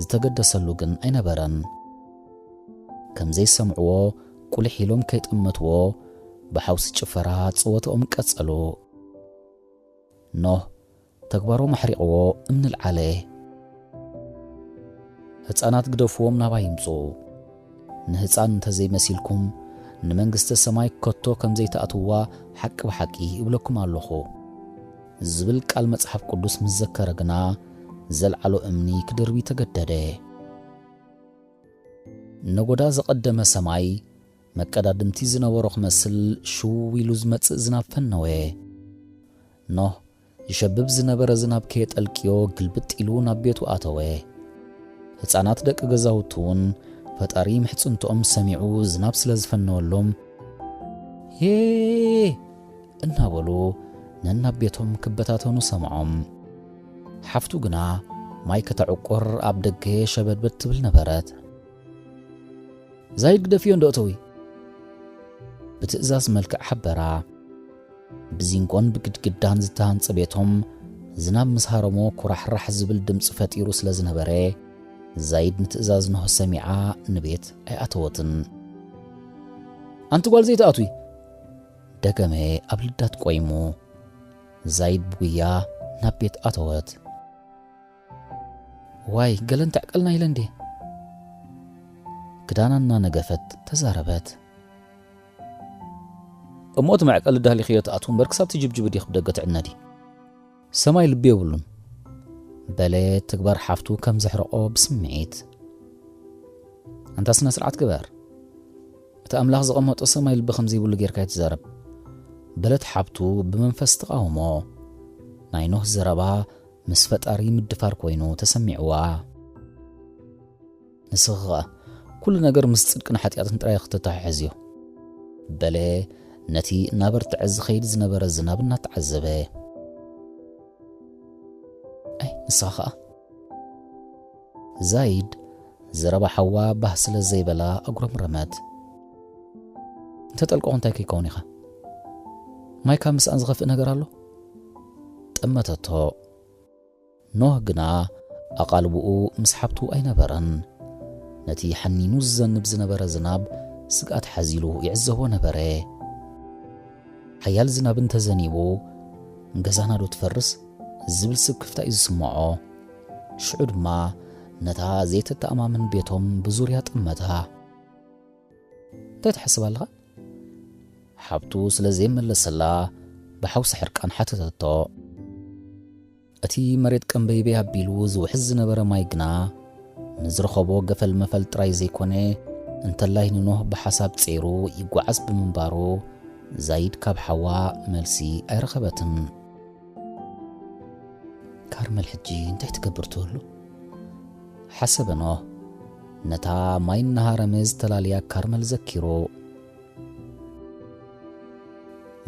ዝተገደሰሉ ግን ኣይነበረን። ከም ዘይሰምዕዎ ቁልሕ ኢሎም ከይጠመትዎ፣ ብሓውሲ ጭፈራ ጽወትኦም ቀጸሉ። ኖህ ተግባሮም ኣሕሪቕዎ እምኒ ልዓለ። ህጻናት ግደፍዎም ናባይ ይምጹ። ንህጻን እንተዘይመሲልኩም ንመንግስተ ሰማይ ከቶ ከም ዘይትኣትውዋ ሓቂ ብሓቂ እብለኩም ኣለኹ። ዝብል ቃል መጽሓፍ ቅዱስ ምስ ዘከረ ግና ዘልዓሎ እምኒ ክድርቢ ተገደደ። ነጎዳ ዘቐደመ ሰማይ መቀዳድምቲ ዝነበሮ ክመስል ሽው ኢሉ ዝመጽእ ዝናብ ፈነወ። ኖህ ይሸብብ ዝነበረ ዝናብ ከየጠልቅዮ ግልብጥ ኢሉ ናብ ቤቱ ኣተወ። ህጻናት ደቂ ገዛውቱ እውን ፈጣሪ ምሕጽንትኦም ሰሚዑ ዝናብ ስለ ዝፈነወሎም፣ "ሄ!" እናበሉ ነናብ ቤቶም ክበታተኑ ሰምዖም። ሓፍቱ ግና ማይ ከተዕቁር ኣብ ደገ ሸበድበድ ትብል ነበረት። "ዛይድ ግደፍዮ እንዶ እተዊ!" ብትእዛዝ መልክዕ ሓበራ። ብዚንጎን ብግድግዳን ዝተሃንጸ ቤቶም ዝናብ ምስ ሃረሞ ኩራሕራሕ ዝብል ድምጺ ፈጢሩ ስለ ዝነበረ፣ ዛይድ ንትእዛዝ ኖህ ሰሚዓ ንቤት ኣይኣተወትን። "ኣንቲ ጓል ዘይትኣትዊ!" ደገመ ኣብ ልዳት ቆይሙ። ዛይድ ብጉያ ናብ ቤት ኣተወት። "ዋይ፣ ገለን ተዕቀልና ኢለ እንዴ?" ክዳና እናነገፈት ተዛረበት። "እሞ እቲ መዕቀሊ ዳህሊኽዮ ትኣትዉ እምበር ክሳብ ትጅብጅቢ ዲኽ ብደገ ትዕነዲ? ሰማይ ልቢ የብሉን?" በለ ትግባር ሓፍቱ ከም ዘሕረቖ ብስምዒት። "ኣንታ ስነ ስርዓት ግበር። እቲ ኣምላኽ ዘቐመጦ ሰማይ ልቢ ከም ዘይብሉ ጌርካ ኣይትዛረብ።" በለት ሓብቱ ብመንፈስ ተቓውሞ። ናይ ኖህ ዘረባ ምስ ፈጣሪ ምድፋር ኮይኑ ተሰሚዕዋ። "ንስኺ ኸኣ ኩሉ ነገር ምስ ጽድቅን ሓጢኣትን ጥራይ ክተተሓሕዝዮ?" በለ ነቲ እናበርትዐ ዝኸይድ ዝነበረ ዝናብ እናተዓዘበ። "ኣይ ንስኻ ኸኣ?" ዛይድ ዘረባ ሓዋ ባህ ስለ ዘይበላ ኣጉረምረመት። "እንተጠልቀኹ እንታይ ከይከውን ኢኻ? ማይ ካብ ምስኣን ዝኸፍእ ነገር ኣሎ?" ጠመተቶ። ኖህ ግና ኣቓልቦኡ ምስ ሓብቱ ኣይነበረን። ነቲ ሓኒኑ ዝዘንብ ዝነበረ ዝናብ ስግኣት ሓዚሉ ይዕዘቦ ነበረ። ሓያል ዝናብ እንተዘኒቡ፣ "ገዛና ዶ ትፈርስ?" ዝብል ስክፍታ እዩ ዝስምዖ። ሽዑ ድማ ነታ ዘይተተኣማምን ቤቶም ብዙርያ ጠመታ። "እንታይ ትሓስብ ኣለኻ?" ሓብቱ ስለ ዘይመለሰላ ብሓውሲ ሕርቃን ሓተተቶ። እቲ መሬት ቀንበይበይ ኣቢሉ ዝውሕዝ ዝነበረ ማይ ግና ንዝረኸቦ ገፈል መፈል ጥራይ ዘይኮነ፣ እንተላይ ንኖህ ብሓሳብ ጸይሩ ይጓዓዝ ብምንባሩ፣ ዛይድ ካብ ሓዋ መልሲ ኣይረኸበትን። "ካርመል ሕጂ እንታይ ትገብር ትህሉ?" ሓሰበ ኖህ፣ ነታ ማይ እናሃረመ ዝተላለያ ካርመል ዘኪሩ።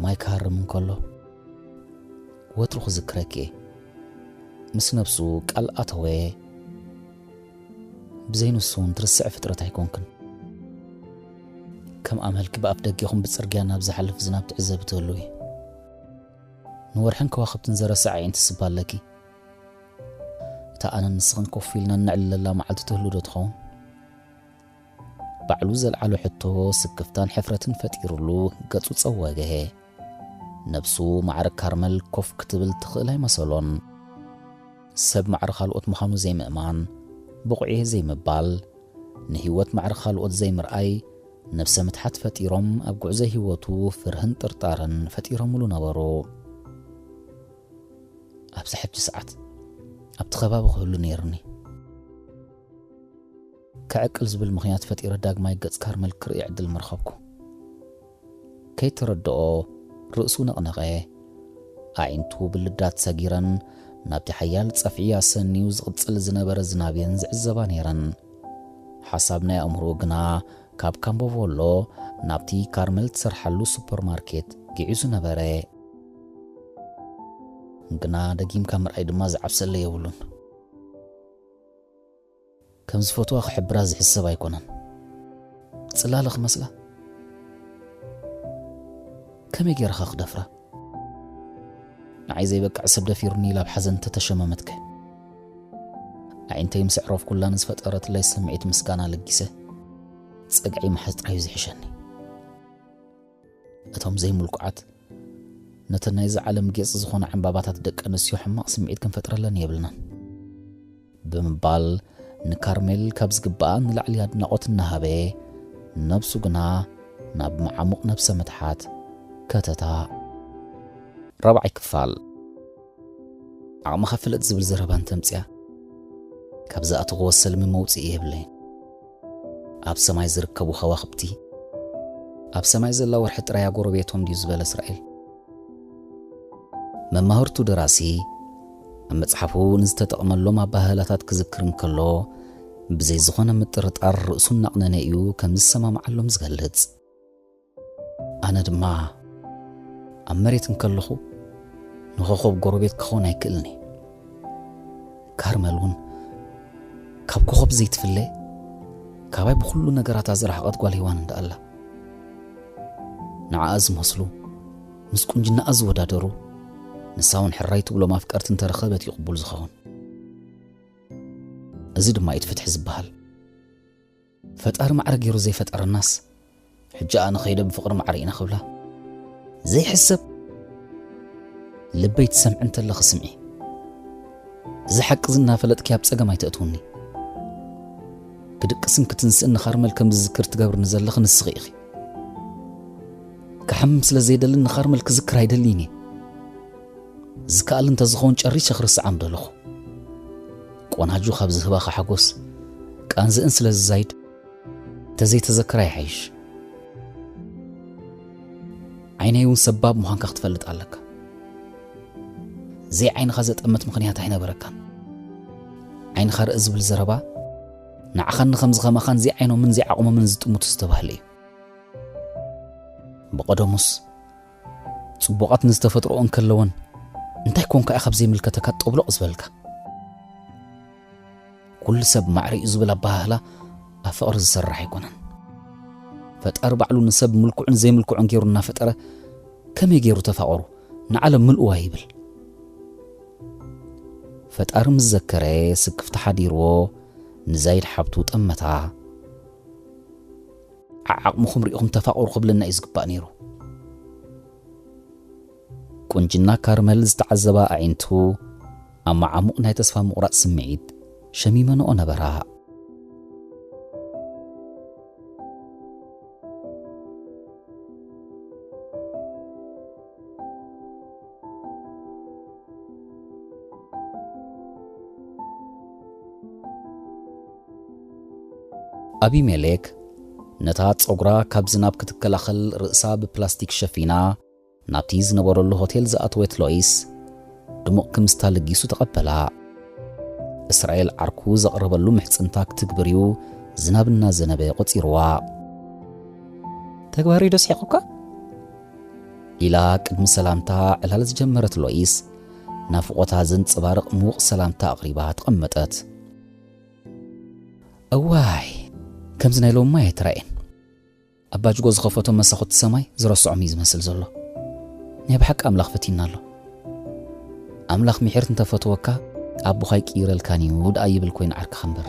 "ማይ ክሃርም እንከሎ ወትሩ ክዝክረኪ እየ።" ምስ ነብሱ ቃል ኣተወ። "ብዘይ ንሱ እውን ትርስዕ ፍጥረት ኣይኮንክን። ከም ኣመልኪ ብኣፍ ደጌኹም ብጽርግያ ናብ ዝሓልፍ ዝናብ ትዕዘቢ ትህልዊ። ንወርሕን ከዋኽብትን ዘረስዕ ኣዒንቲ ስባ ኣለኪ። እታ ኣነን ንስኽን ኮፍ ኢልና እነዕልለላ መዓልቲ ትህሉ ዶ ትኸውን?" ባዕሉ ዘልዓሎ ሕቶ ስክፍታን ሕፍረትን ፈጢሩሉ ገጹ ጸወገ። ነብሱ ማዕረ ካርመል ኮፍ ክትብል ትኽእል ኣይመሰሎን። ሰብ ማዕረ ካልኦት ምዃኑ ዘይምእማን፣ ብቑዕ እየ ዘይምባል፣ ንህይወት ማዕረ ካልኦት ዘይምርኣይ፣ ነብሰ ምትሓት ፈጢሮም ኣብ ጉዕዞ ህይወቱ ፍርህን ጥርጣርን ፈጢሮምሉ ነበሩ። ኣብዚ ሕጂ ሰዓት ኣብቲ ከባቢ ክህሉ ነይሩኒ። ክዕቅል ዝብል ምኽንያት ፈጢረ ዳግማይ ገጽ ካርመል ክርኢ ዕድል ምረኸብኩ። ከይተረድኦ ርእሱ ነቕነቐ። ኣዒንቱ ብልዳት ሰጊረን ናብቲ ሓያል ጸፍዒ ኣሰንዩ ዝቕጽል ዝነበረ ዝናብ እየን ዝዕዘባ ነይረን። ሓሳብ ናይ ኣእምሮኡ ግና ካብ ካምቦ ቮሎ ናብቲ ካርመል ትሰርሓሉ ሱፐርማርኬት ግዒዙ ነበረ። ግና ደጊምካ ምርኣይ ድማ ዝዓብሰለ የብሉን። ከም ዝፈትዋ ክሕብራ ዝሕሰብ ኣይኮነን። ጽላለ ክመስላ? ከመይ ገይረኻ ክደፍራ? ንዓይ ዘይበቅዕ ሰብ ደፊሩኒ ኢላ ኣብ ሓዘን ተተሸመመትከ? ኣዒንተይ ምስ ኣዕረፍኩላ ንዝፈጠረትለይ ስምዒት ምስጋና ለጊሰ፣ ጸግዒ ምሓዝ ጥራዩ ዝሕሸኒ። እቶም ዘይምልኩዓት ነተን ናይዚ ዓለም ጌጽ ዝኾና ዕምባባታት ደቂ ኣንስትዮ ሕማቕ ስምዒት ክንፈጥረለን የብልናን። ብምባል ንካርሜል ካብ ዝግብኣ ንላዕሊ ኣድናቖት እናሃበ፣ ነብሱ ግና ናብ መዓሙቕ ነብሰ ምትሓት ከተታ። ራብዓይ ክፋል። ዓቕምኻ ፍለጥ ዝብል ዘረባ እንተምጽኣ፣ ካብ ዝኣተኽዎ ሰልሚ መውጽኢ የብለይን። ኣብ ሰማይ ዝርከቡ ከዋኽብቲ፣ ኣብ ሰማይ ዘላ ወርሒ ጥራያ ጎረቤቶም ድዩ ዝበለ እስራኤል። መማህርቱ ደራሲ ኣብ መጽሓፉ ንዝተጠቕመሎም ኣባህላታት ክዝክር እንከሎ፣ ብዘይ ዝኾነ ምጥርጣር ርእሱ እናቕነነ እዩ ከም ዝሰማምዓሎም ዝገልጽ። ኣነ ድማ ኣብ መሬት እንከለኹ ንኾኾብ ጎረቤት ክኸውን ኣይክእልን እየ። ካርመል እውን ካብ ኮኾብ ዘይትፍለ፣ ካባይ ብኹሉ ነገራታ ዝረሓቐት ጓል ሄዋን እንዳ ኣላ። ንዓኣ ዝመስሉ፣ ምስ ቁንጅናኣ ዝወዳደሩ፣ ንሳ እውን ሕራይ ትብሎም ኣፍቀርቲ እንተረኸበት እዩ ቅቡል ዝኸውን። እዚ ድማ እዩ እቲ ፍትሒ ዝበሃል። ፈጣሪ ማዕረ ገይሩ ዘይፈጠረናስ፣ ሕጂ ኣነ ኸይደ ብፍቕሪ ማዕረ ኢና ክብላ ዘይሕሰብ። ልበይ ትሰምዒ እንተለኺ ስምዒ። እዚ ሓቂ እዚ እናፈለጥኪ ኣብ ጸገም ኣይተእትውኒ። ክድቅስን ክትንስእን ንኻርመል ከም ዝዝክር ትገብርኒ ዘለኺ ንስኺ ኢኺ። ክሓምም ስለ ዘይደልን ንኻርመል ክዝክር ኣይደልይን እየ። ዝከኣል እንተዝኸውን ጨሪሰ ክርስዓ ምደለኹ። ቆናጁ ካብ ዝህባኻ ሓጎስ ቃንዝእን ስለ ዝዛይድ፣ እንተዘይተዘክራ ይሓይሽ። ዓይነይ እውን ሰባብ ምዃንካ ክትፈልጥ ኣለካ። ዘይዓይንኻ ዘጠምት ምኽንያት ኣይነበረካን። ዓይንኻ ርእ ዝብል ዘረባ ንዓኻን ንኸምዚ ኸማኻን ዘይዓይኖምን ዘይዓቕሞምን ዝጥምቱ ዝተባህለ እዩ። ብቐደሙስ ጽቡቓት ንዝተፈጥሮኦ እንከለወን እንታይ ኮንካ ኢኻ ኣብ ዘይምልከተካ ጠብሎቕ ዝበልካ? ኩሉ ሰብ ማዕረ እዩ ዝብል ኣበሃህላ ኣብ ፍቕሪ ዝሰርሕ ኣይኮነን። ፈጣሪ ባዕሉ ንሰብ ምልኩዕን ዘይምልኩዕን ገይሩ እናፈጠረ ከመይ ገይሩ ተፋቐሩ ንዓለም ምልእዋ ይብል። ፈጣሪ ምስ ዘከረ ስክፍቲ ሓዲርዎ ንዛይድ ሓብቱ ጠመታ። ዓዓቕምኹም ሪኢኹም ተፋቐሩ ክብለና እዩ ዝግባእ ነይሩ። ቁንጅና ካርመል ዝተዓዘባ ኣዒንቱ ኣብ መዓሙቕ ናይ ተስፋ ምቑራጽ ስምዒት ሸሚመንኦ ነበራ። ኣቢሜሌክ ነታ ጸጉራ ካብ ዝናብ ክትከላኸል ርእሳ ብፕላስቲክ ሸፊና ናብቲ ዝነበረሉ ሆቴል ዝኣተወት ሎይስ፣ ድሙቕ ክምስታ ለጊሱ ተቐበላ። እስራኤል ዓርኩ ዘቕረበሉ ምሕጽንታ ክትግብር እዩ ዝናብ እናዘነበ ቆጺርዋ። "ተግባረይ ዶ ስሒቑካ?" ኢላ ቅድሚ ሰላምታ ዕላል ዝጀመረት ሎይስ፣ ናፍቖታ ዘንጸባርቕ ምዉቕ ሰላምታ ኣቕሪባ ተቐመጠት። እዋይ፣ ከምዚ ናይ ሎማ ኣይተራእየን። ኣባጅጎ ዝኸፈቶም መሳኹቲ ሰማይ ዝረስዖም እዩ ዝመስል ዘሎ። ናይ ብሓቂ ኣምላኽ ፈቲና ኣሎ። ኣምላኽ ምሒር እንተፈትወካ፣ ኣቦኻ ኣይቅይረልካን እዩ ደኣ ይብል ኮይኑ ዓርክኻ እምበር።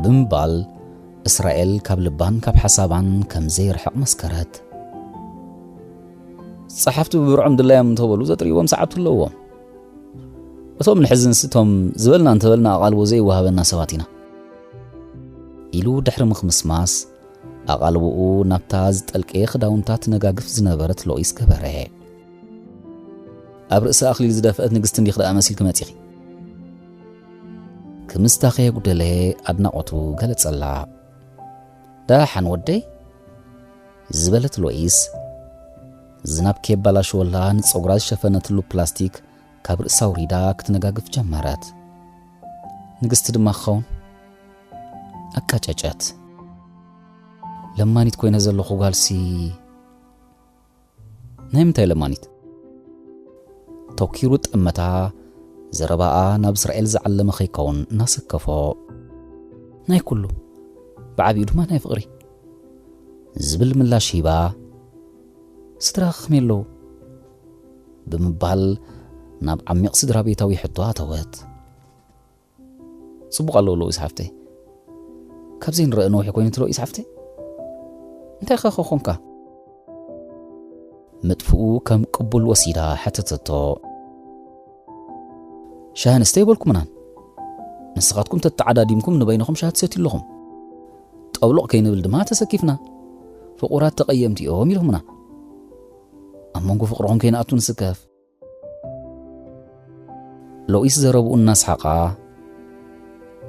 ብምባል እስራኤል ካብ ልባን ካብ ሓሳባን ከም ዘይርሕቕ መስከረት። ጸሓፍቲ ብብርዖም ድላዮም እንተበሉ ዘጥርይዎም ሰዓብቲ ኣለዎም። እቶም ንሕዝንስ እቶም ዝበልና እንተበልና ኣቓልቦ ዘይወሃበና ሰባት ኢና። ኢሉ ድሕሪ ምኽምስማስ ኣቓልቦኡ ናብታ ዝጠልቀየ ክዳውንታ ትነጋግፍ ዝነበረት ሎይስ ገበረ። ኣብ ርእሲ ኣኽሊል ዝደፍአት ንግስቲ እንዲኽ ደኣ መሲልኪ መጺኺ። ክምስታ ከየጉደለ ኣድናቖቱ ገለጸላ። "ደሓን ወደይ?" ዝበለት ሎይስ፣ ዝናብ ከየባላሸወላ ንጸጉራ ዝሸፈነትሉ ፕላስቲክ ካብ ርእሳ ኣውሪዳ ክትነጋግፍ ጀመረት። ንግስቲ ድማ ክኸውን ኣቃጨጨት። "ለማኒት ኮይነ ዘለኹ ጓልሲ?" "ናይ ምንታይ ለማኒት?" ተኪሩ ጠመታ፣ ዘረባኣ ናብ እስራኤል ዝዓለመ ከይከውን እናሰከፎ። "ናይ ኩሉ፣ ብዓቢኡ ድማ ናይ ፍቕሪ" ዝብል ምላሽ ሂባ፣ "ስድራኺ ከመይ ኣለዉ?" ብምባል ናብ ዓሚቕ ስድራ ቤታዊ ሕቶ ኣተወት። "ጽቡቕ ኣለዉ ሎይስ ሓፍተይ። ካብ ዘይንረአ ነዊሕ ኮይኑ እቲ ሎይስ ሓፍተይ? እንታይ ኸ ኮንካ?" ምጥፍኡ ከም ቅቡል ወሲዳ ሓተተቶ። "ሻሂ ኣንስተ ኣይበልኩምናን። ንስኻትኩም ተተዓዳዲምኩም ንበይንኹም ሻሂ ትሰትዩ ኣለኹም። ጠብሎቕ ከይንብል ድማ ተሰኪፍና። ፍቑራት ተቐየምቲ እዮም ኢልኩምና። ኣብ መንጎ ፍቕርኹም ከይንኣቱ ንስከፍ።" ሎኢስ ዘረብኡ እናስሓቓ፣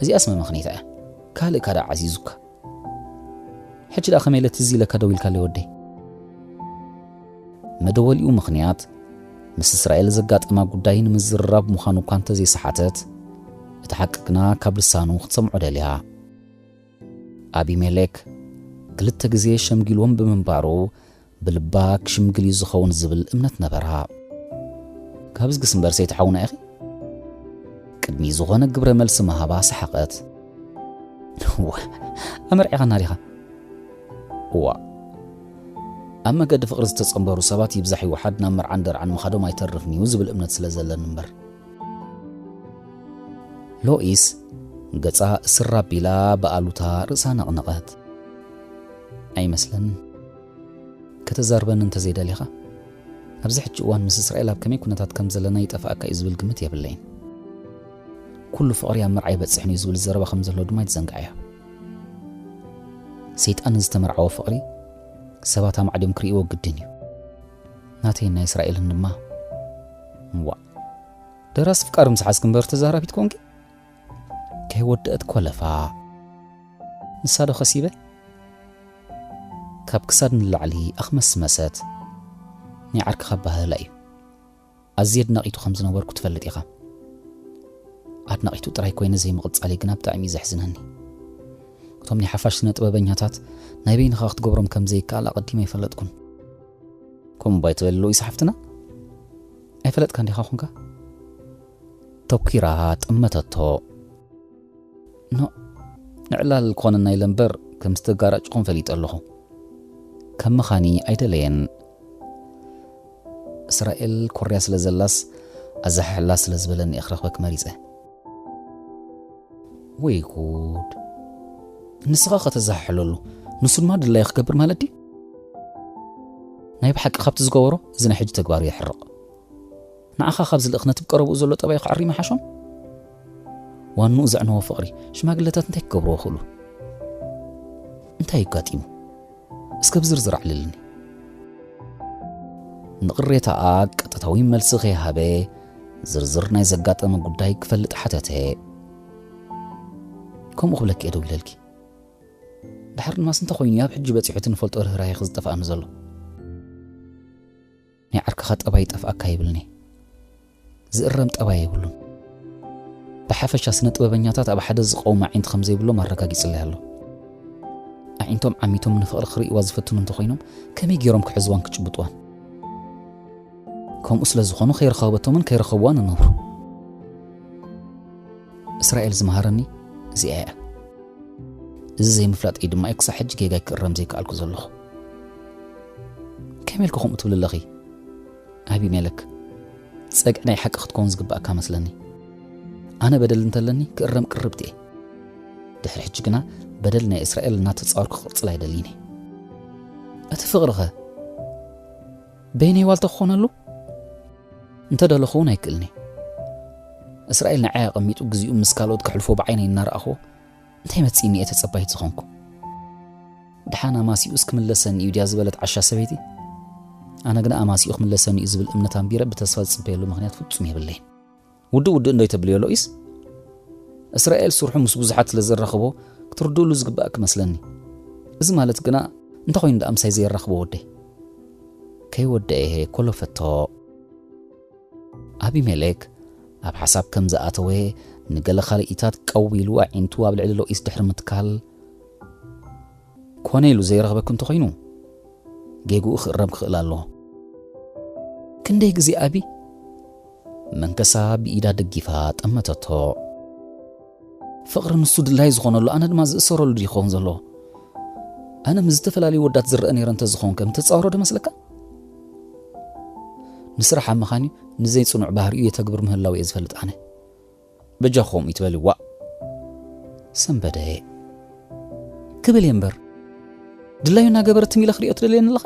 "እዚኣስ መመኽነይታ እያ። ካልእ ካዳ ዓዚዙካ። ሕጂ ደኣ ከመይ ኢለ ትዝ ኢለካ ደው ኢልካለይ ወደይ?" መደወሊኡ ምኽንያት ምስ እስራኤል ዘጋጠማ ጉዳይ ንምዝርራብ ምዃኑ እኳ እንተዘይሰሓተት፣ እቲ ሓቂ ግና ካብ ልሳኑ ክትሰምዖ ደልያ። ኣቢሜሌክ ክልተ ግዜ ሸምጊልዎም ብምንባሩ፣ ብልባ ክሽምግል እዩ ዝኸውን ዝብል እምነት ነበራ። "ካብ ዝግስ እምበር ሰይቲ ሓውና ኢኺ?" ቅድሚ ዝኾነ ግብረ መልሲ ምሃባ ሰሓቐት። "እወ፣ ኣመርዒኻና ዲኻ?" "እዋ፣ ኣብ መገዲ ፍቕሪ ዝተጸንበሩ ሰባት ይብዛሕ ይውሓድ ናብ መርዓን ደርዓን ምኻዶም ኣይተርፍን እዩ ዝብል እምነት ስለ ዘለኒ እምበር።" ሎኢስ ገጻ እስር ኣቢላ ብኣሉታ ርእሳ ነቕነቐት። "ኣይመስለንን። ከተዛርበኒ እንተዘይደሊኻ፣ ኣብዚ ሕጂ እዋን ምስ እስራኤል ኣብ ከመይ ኩነታት ከም ዘለና ይጠፍኣካ እዩ ዝብል ግምት የብለይን። ኩሉ ፍቕሪ ኣብ መርዓ ይበጽሕን እዩ ዝብል ዘረባ ከም ዘሎ ድማ ኣይትዘንግዓዮ። ሰይጣን ንዝተመርዓወ ፍቕሪ ሰባት ኣማዕድዮም ክርእይዎ ግድን እዩ። ናተይን ናይ እስራኤልን ድማ። ዋእ፣ ደራሲ ፍቃር ምስ ሓዝኪ እምበር ተዛራቢት ኮንኪ?" ከይወደአት ኮለፋ። ንሳ ዶ ከሲበ? ካብ ክሳድ ንላዕሊ ኣኽመስመሰት። ናይ ዓርክኻ ኣባህህላ እዩ። ኣዝየ ኣድናቒቱ ከም ዝነበርኩ ትፈልጥ ኢኻ። ኣድናቒቱ ጥራይ ኮይነ ዘይምቕጻለይ ግና ብጣዕሚ እዩ ዘሕዝነኒ። እቶም ናይ ሓፋሽ ስነ ጥበበኛታት ናይ በይንኻ ክትገብሮም ከም ዘይከኣል ኣቐዲመ ኣይፈለጥኩን። ከምኡ ባይ ትበሊ ሉኢስ ሓፍትና? ኣይፈለጥካን ዲኻ ኮንካ? ተኲራ ጠመተቶ። ኖ፣ ንዕላል ክኾነና ኢለ እምበር ከም ዝተጋራጭኹም ፈሊጠ ኣለኹ። ከም ምዃኒ ኣይደለየን። እስራኤል ኮርያ ስለ ዘላስ ኣዛሓሕላ ስለ ዝበለኒ እየ ክረኽበኪ መሪጸ። ወይ ጉድ! ንስኻ ከተዛሓሕለሉ፣ ንሱ ድማ ድላዩ ክገብር ማለት ድዩ? ናይ ብሓቂ ካብቲ ዝገበሮ እዚ ናይ ሕጂ ተግባሩ የሕርቕ። ንዓኻ ካብ ዝልእኽ ነቲ ብቀረብኡ ዘሎ ጠባዩ ክዕሪ ምሓሾን? ዋንኡ ዘዕነዎ ፍቕሪ ሽማግለታት እንታይ ክገብርዎ ክእሉ? እንታይ እዩ ኣጋጢሙ? እስከ ብዝርዝር ኣዕልልኒ። ንቕሬታኣ ቀጥታዊ መልሲ ከይሃበ ዝርዝር ናይ ዘጋጠመ ጉዳይ ክፈልጥ ሓተተ። ከምኡ ክብለኪ እየ ደዊለልኪ። ድሓር ድማስ እንተኾይኑ ኣብ ሕጂ በጺሑ እቲ ንፈልጦ ርህራሄ ዝጠፍኣኒ ዘሎ። ናይ ዓርክኻ ጠባይ ይጠፍኣካ ይብልኒ። ዝእረም ጠባይ የብሉን። ብሓፈሻ ስነ ጥበበኛታት ኣብ ሓደ ዝቐውም ኣዒንቲ ከም ዘይብሎም ኣረጋጊጽለይ ኣሎ። ኣዒንቶም ዓሚቶም ንፍቕሪ ክርእይዋ ዝፈትኑ እንተኾይኖም ከመይ ገይሮም ክሕዝዋን ክጭብጥዋን? ከምኡ ስለ ዝኾኑ ከይረኸበቶምን ከይረኸብዋን እነብሩ። እስራኤል ዝመሃረኒ እዚኣ እያ። እዚ ዘይምፍላጠይ ድማ እዩ ክሳብ ሕጂ ጌጋይ ክእረም ዘይከኣልኩ ዘለኹ። ከመይ ኢልኪ ከምኡ ትብሊ ኣለኺ? ኣቢሜለክ፣ ጸግዒ ናይ ሓቂ ክትከውን ዝግባኣካ መስለኒ። ኣነ በደል እንተለኒ ክእረም ቅርብቲ እየ። ድሕሪ ሕጂ ግና በደል ናይ እስራኤል እናተጻወርኩ ክቕጽል ኣይደልይን እየ። እቲ ፍቕሪኸ በይነይ ዋልታ ክኾነሉ? እንተ ደለኹ እውን ኣይክእልኒ። እስራኤል ንዓይ ኣቐሚጡ ግዚኡ ምስ ካልኦት ክሕልፎ ብዓይነይ እናረኣኹዎ እንታይ መጺእኒ እየ ተጸባይት ዝኾንኩ? ደሓን ኣማሲኡስ ክምለሰኒ እዩ ድያ ዝበለት ዓሻ ሰበይቲ? ኣነ ግና ኣማሲኡ ክምለሰኒ እዩ ዝብል እምነት ኣንቢረ ብተስፋ ዝጽበየሉ ምኽንያት ፍጹም የብለይን። ውድእ ውድእ እንዶ ይተብልዮ ሎኢስ? እስራኤል ስርሑ ምስ ብዙሓት ስለ ዘራኽቦ ክትርድእሉ ዝግባእ ክመስለኒ። እዚ ማለት ግና እንታይ ኮይኑ ደኣ ምሳይ ዘየራኽቦ ወደይ? ከይወደአ ኮለፈቶ። ኣቢሜሌክ ኣብ ሓሳብ ከም ዝኣተወ ንገለ ካልኢታት ቀው ኢሉ ኣዒንቱ ኣብ ልዕሊ ሎኢስ ድሕሪ ምትካል፣ ኮነ ኢሉ ዘይረኽበኪ እንተኾይኑ ጌግኡ ክእረም ክኽእል ኣለዎ። ክንደይ ግዜ ኣቢ? መንከሳ ብኢዳ ደጊፋ ጠመተቶ። ፍቕሪ ንሱ ድላይ ዝኾነሉ ኣነ ድማ ዝእሰረሉ ድዩ ክኸውን ዘለዎ? ኣነ ምስ ዝተፈላለዩ ወዳት ዝረአ ነይረ እንተዝኸውን ከ ምተጻወሮ ዶ መስለካ? ንስራሕ ኣብ ምዃን እዩ ንዘይጽኑዕ ባህሪኡ የተግብር ምህላው እየ ዝፈልጥ ኣነ። በጃኹም ይትበሊ ዋእ። ሰንበደ። ክብል እየ እምበር ድላዩ እናገበረ ትም ኢለ ክሪኦ ትደልየኒ ኣለኻ?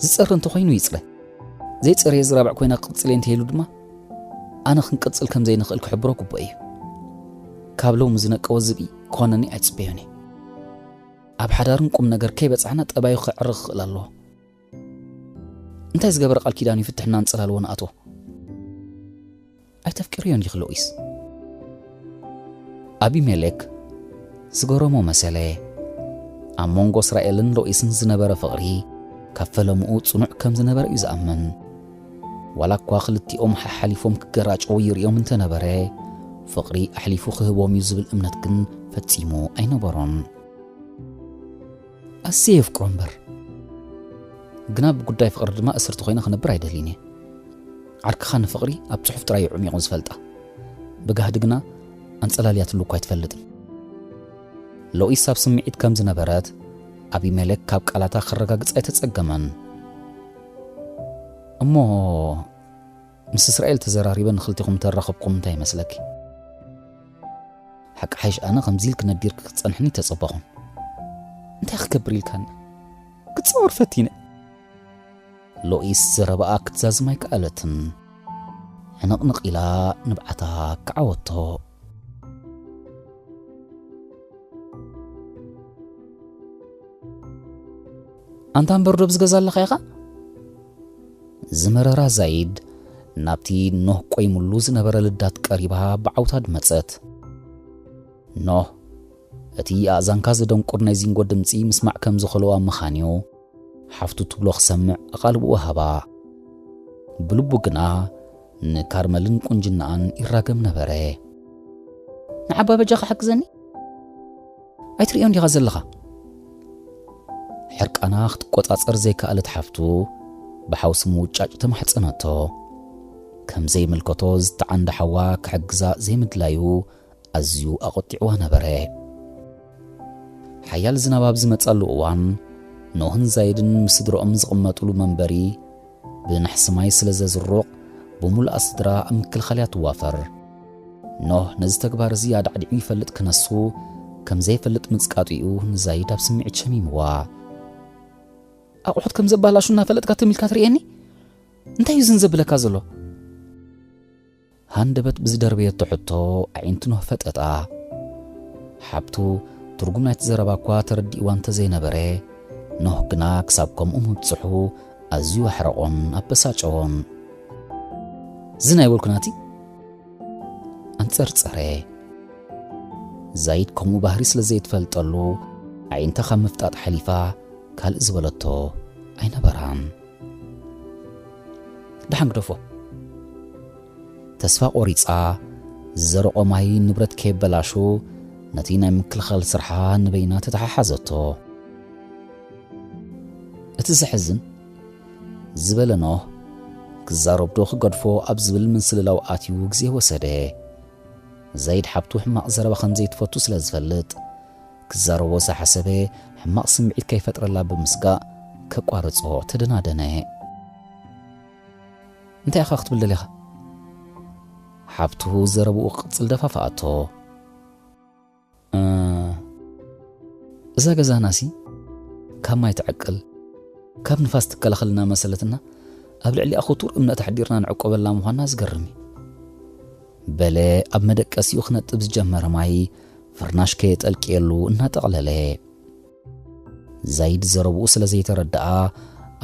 ዝጸሪ እንተኾይኑ ይጽረ። ዘይጸረየ ዝራብዕ ኮይና ክቕጽል እየ እንተኢሉ ድማ፣ ኣነ ክንቅጽል ከም ዘይንኽእል ክሕብሮ ግቡእ እዩ። ካብ ሎሚ ዝነቀወ ዝብኢ ክኾነኒ ኣይጽበዮን እየ። ኣብ ሓዳርን ቁም ነገር ከይበጻሕና ጠባዩ ክዕርኽ ክኽእል ኣለዎ። እንታይ ዝገበረ ቃል ኪዳን እዩ ፍትሕና እንጽላልዎ ንኣትዎ? ኣይተፍቅርዮን ዲኺ ሎኢስ? ኣቢሜሌክ ዝገረሞ መሰለ። ኣብ መንጎ እስራኤልን ሎኢስን ዝነበረ ፍቕሪ ካብ ፈለምኡ ጽኑዕ ከም ዝነበረ እዩ ዝኣምን። ዋላ እኳ ክልቲኦም ሓሓሊፎም ክገራጨዉ ይርእዮም እንተነበረ፣ ፍቕሪ ኣሕሊፉ ክህቦም እዩ ዝብል እምነት ግን ፈጺሙ ኣይነበሮን። ኣዝየ የፍቅሮ እምበር፣ ግና ብጉዳይ ፍቕሪ ድማ እስርቲ ኮይነ ክነብር ኣይደልይን እየ። ዓርክኻ ንፍቕሪ ኣብ ጽሑፍ ጥራይ እዩ ዕሚቑ ዝፈልጣ። ብጋህዲ ግና ኣንጸላልያትሉ እኳ ኣይትፈልጥን። ሎኢስ ኣብ ስምዒት ከም ዝነበረት ኣቢሜሌክ ካብ ቃላታ ክረጋግጽ ኣይተጸገመን። እሞ ምስ እስራኤል ተዘራሪበ ንኽልቲኹም ተራኸብኩም እንታይ ይመስለኪ? ሓቂ ሓይሽ ኣነ ከምዚ ኢልኪ ነዲርኪ ክትጸንሕኒ ተጸበኹን። እንታይ ክገብር ኢልካኒ? ክጻወር ፈቲነ። ሎኢስ ዘረባኣ ክትዛዝም ኣይከኣለትን። ሕንቕንቕ ኢላ ንብዓታ ከዓወቶ። ኣንታ እምበር ዶ ኣብዚ ገዛ ኣለኻ ኢኻ? ዝመረራ ዛይድ ናብቲ ኖህ ቆይሙሉ ዝነበረ ልዳት ቀሪባ ብዓውታ ድመጸት። ኖህ እቲ ኣእዛንካ ዘደንቁር ናይ ዚንጎ ድምጺ ምስማዕ ከም ዝኸለዋ ምኻንዩ፣ ሓፍቱ ትብሎ ክሰምዕ ኣቓልብኡ ሃባ። ብልቡ ግና ንካርመልን ቁንጅናኣን ይራገም ነበረ። ንዓባ በጃኻ ሓግዘኒ? ኣይትርእዮን ዲኻ ዘለኻ? ሕርቃና ክትቆጻጸር ዘይከኣለት ሓፍቱ ብሓውሲ ምውጫጭ ተማሕጸነቶ። ከም ዘይምልከቶ ዝተዓንደ ሓዋ ክሕግዛ ዘይምድላዩ ኣዝዩ ኣቖጢዕዋ ነበረ። ሓያል ዝናብ ኣብ ዝመጻሉ እዋን፣ ኖህን ዛይድን ምስ ስድራኦም ዝቕመጡሉ መንበሪ ብናሕሲ ማይ ስለ ዘዝሩቕ፣ ብምሉኣ ስድራ ኣብ ምክልኻል እያ ትዋፈር። ኖህ ነዚ ተግባር እዚ ኣዳዕዲዑ ይፈልጥ ክነሱ፣ ከም ዘይፈልጥ ምጽቃጡ እዩ ንዛይድ ኣብ ስምዒት ሸሚምዋ። ኣቑሑት ከም ዘባላሹ እናፈለጥካ ትም ኢልካ ትርእየኒ? እንታይ እዩ ዝን ዘብለካ ዘሎ? ሃንደበት ብዝደርበየቶ ሕቶ ኣዒንቲ ኖህ ፈጠጣ። ሓብቱ ትርጉም ናይቲ ዘረባ እኳ ተረዲእዋ እንተዘይነበረ፣ ኖህ ግና ክሳብ ከምኡ ምብጽሑ ኣዝዩ ኣሕረቖን ኣበሳጨዎን። ዝን ኣይበልኩ ናቲ? ኣንጸርጸረ። ዛይድ ከምኡ ባህሪ ስለ ዘይትፈልጠሉ፣ ኣዒንታ ካብ ምፍጣጥ ሓሊፋ ካልእ ዝበለቶ ኣይነበራን። ደሓን ግደፎ። ተስፋ ቆሪጻ፣ ዝዘረቆ ማይ ንብረት ከየበላሹ፣ ነቲ ናይ ምክልኻል ስርሓ ንበይና ተተሓሓዘቶ። እቲ ዘሕዝን፣ ዝበለ ኖህ፣ ክዛረብ ዶ ክገድፎ ኣብ ዝብል ምንስልላው ኣትዩ ግዜ ወሰደ። ዘይድ ሓብቱ ሕማቕ ዘረባ ከም ዘይትፈቱ ስለ ዝፈልጥ፣ ክዛረቦ ዝሓሰበ ሕማቕ ስምዒት ከይፈጥረላ ብምስጋእ ከቋርጾ ተደናደነ። እንታይ ኢኻ ክትብል ደሊኻ? ሓብቱ ዘረብኡ ክቕጽል ደፋፍኣቶ። "እ፣ እዛ ገዛናሲ ካብ ማይ ትዕቅል፣ ካብ ንፋስ ትከላኸልና መሰለትና፣ ኣብ ልዕሊኣ ክቱር እምነት ኣሕዲርና ንዕቆበላ ምዃንና ዝገርም እዩ." በለ ኣብ መደቀሲኡ ክነጥብ ዝጀመረ ማይ ፍርናሽ ከየጠልቅየሉ እናጠቕለለ። ዛይድ ዘረብኡ ስለ ዘይተረድኣ፣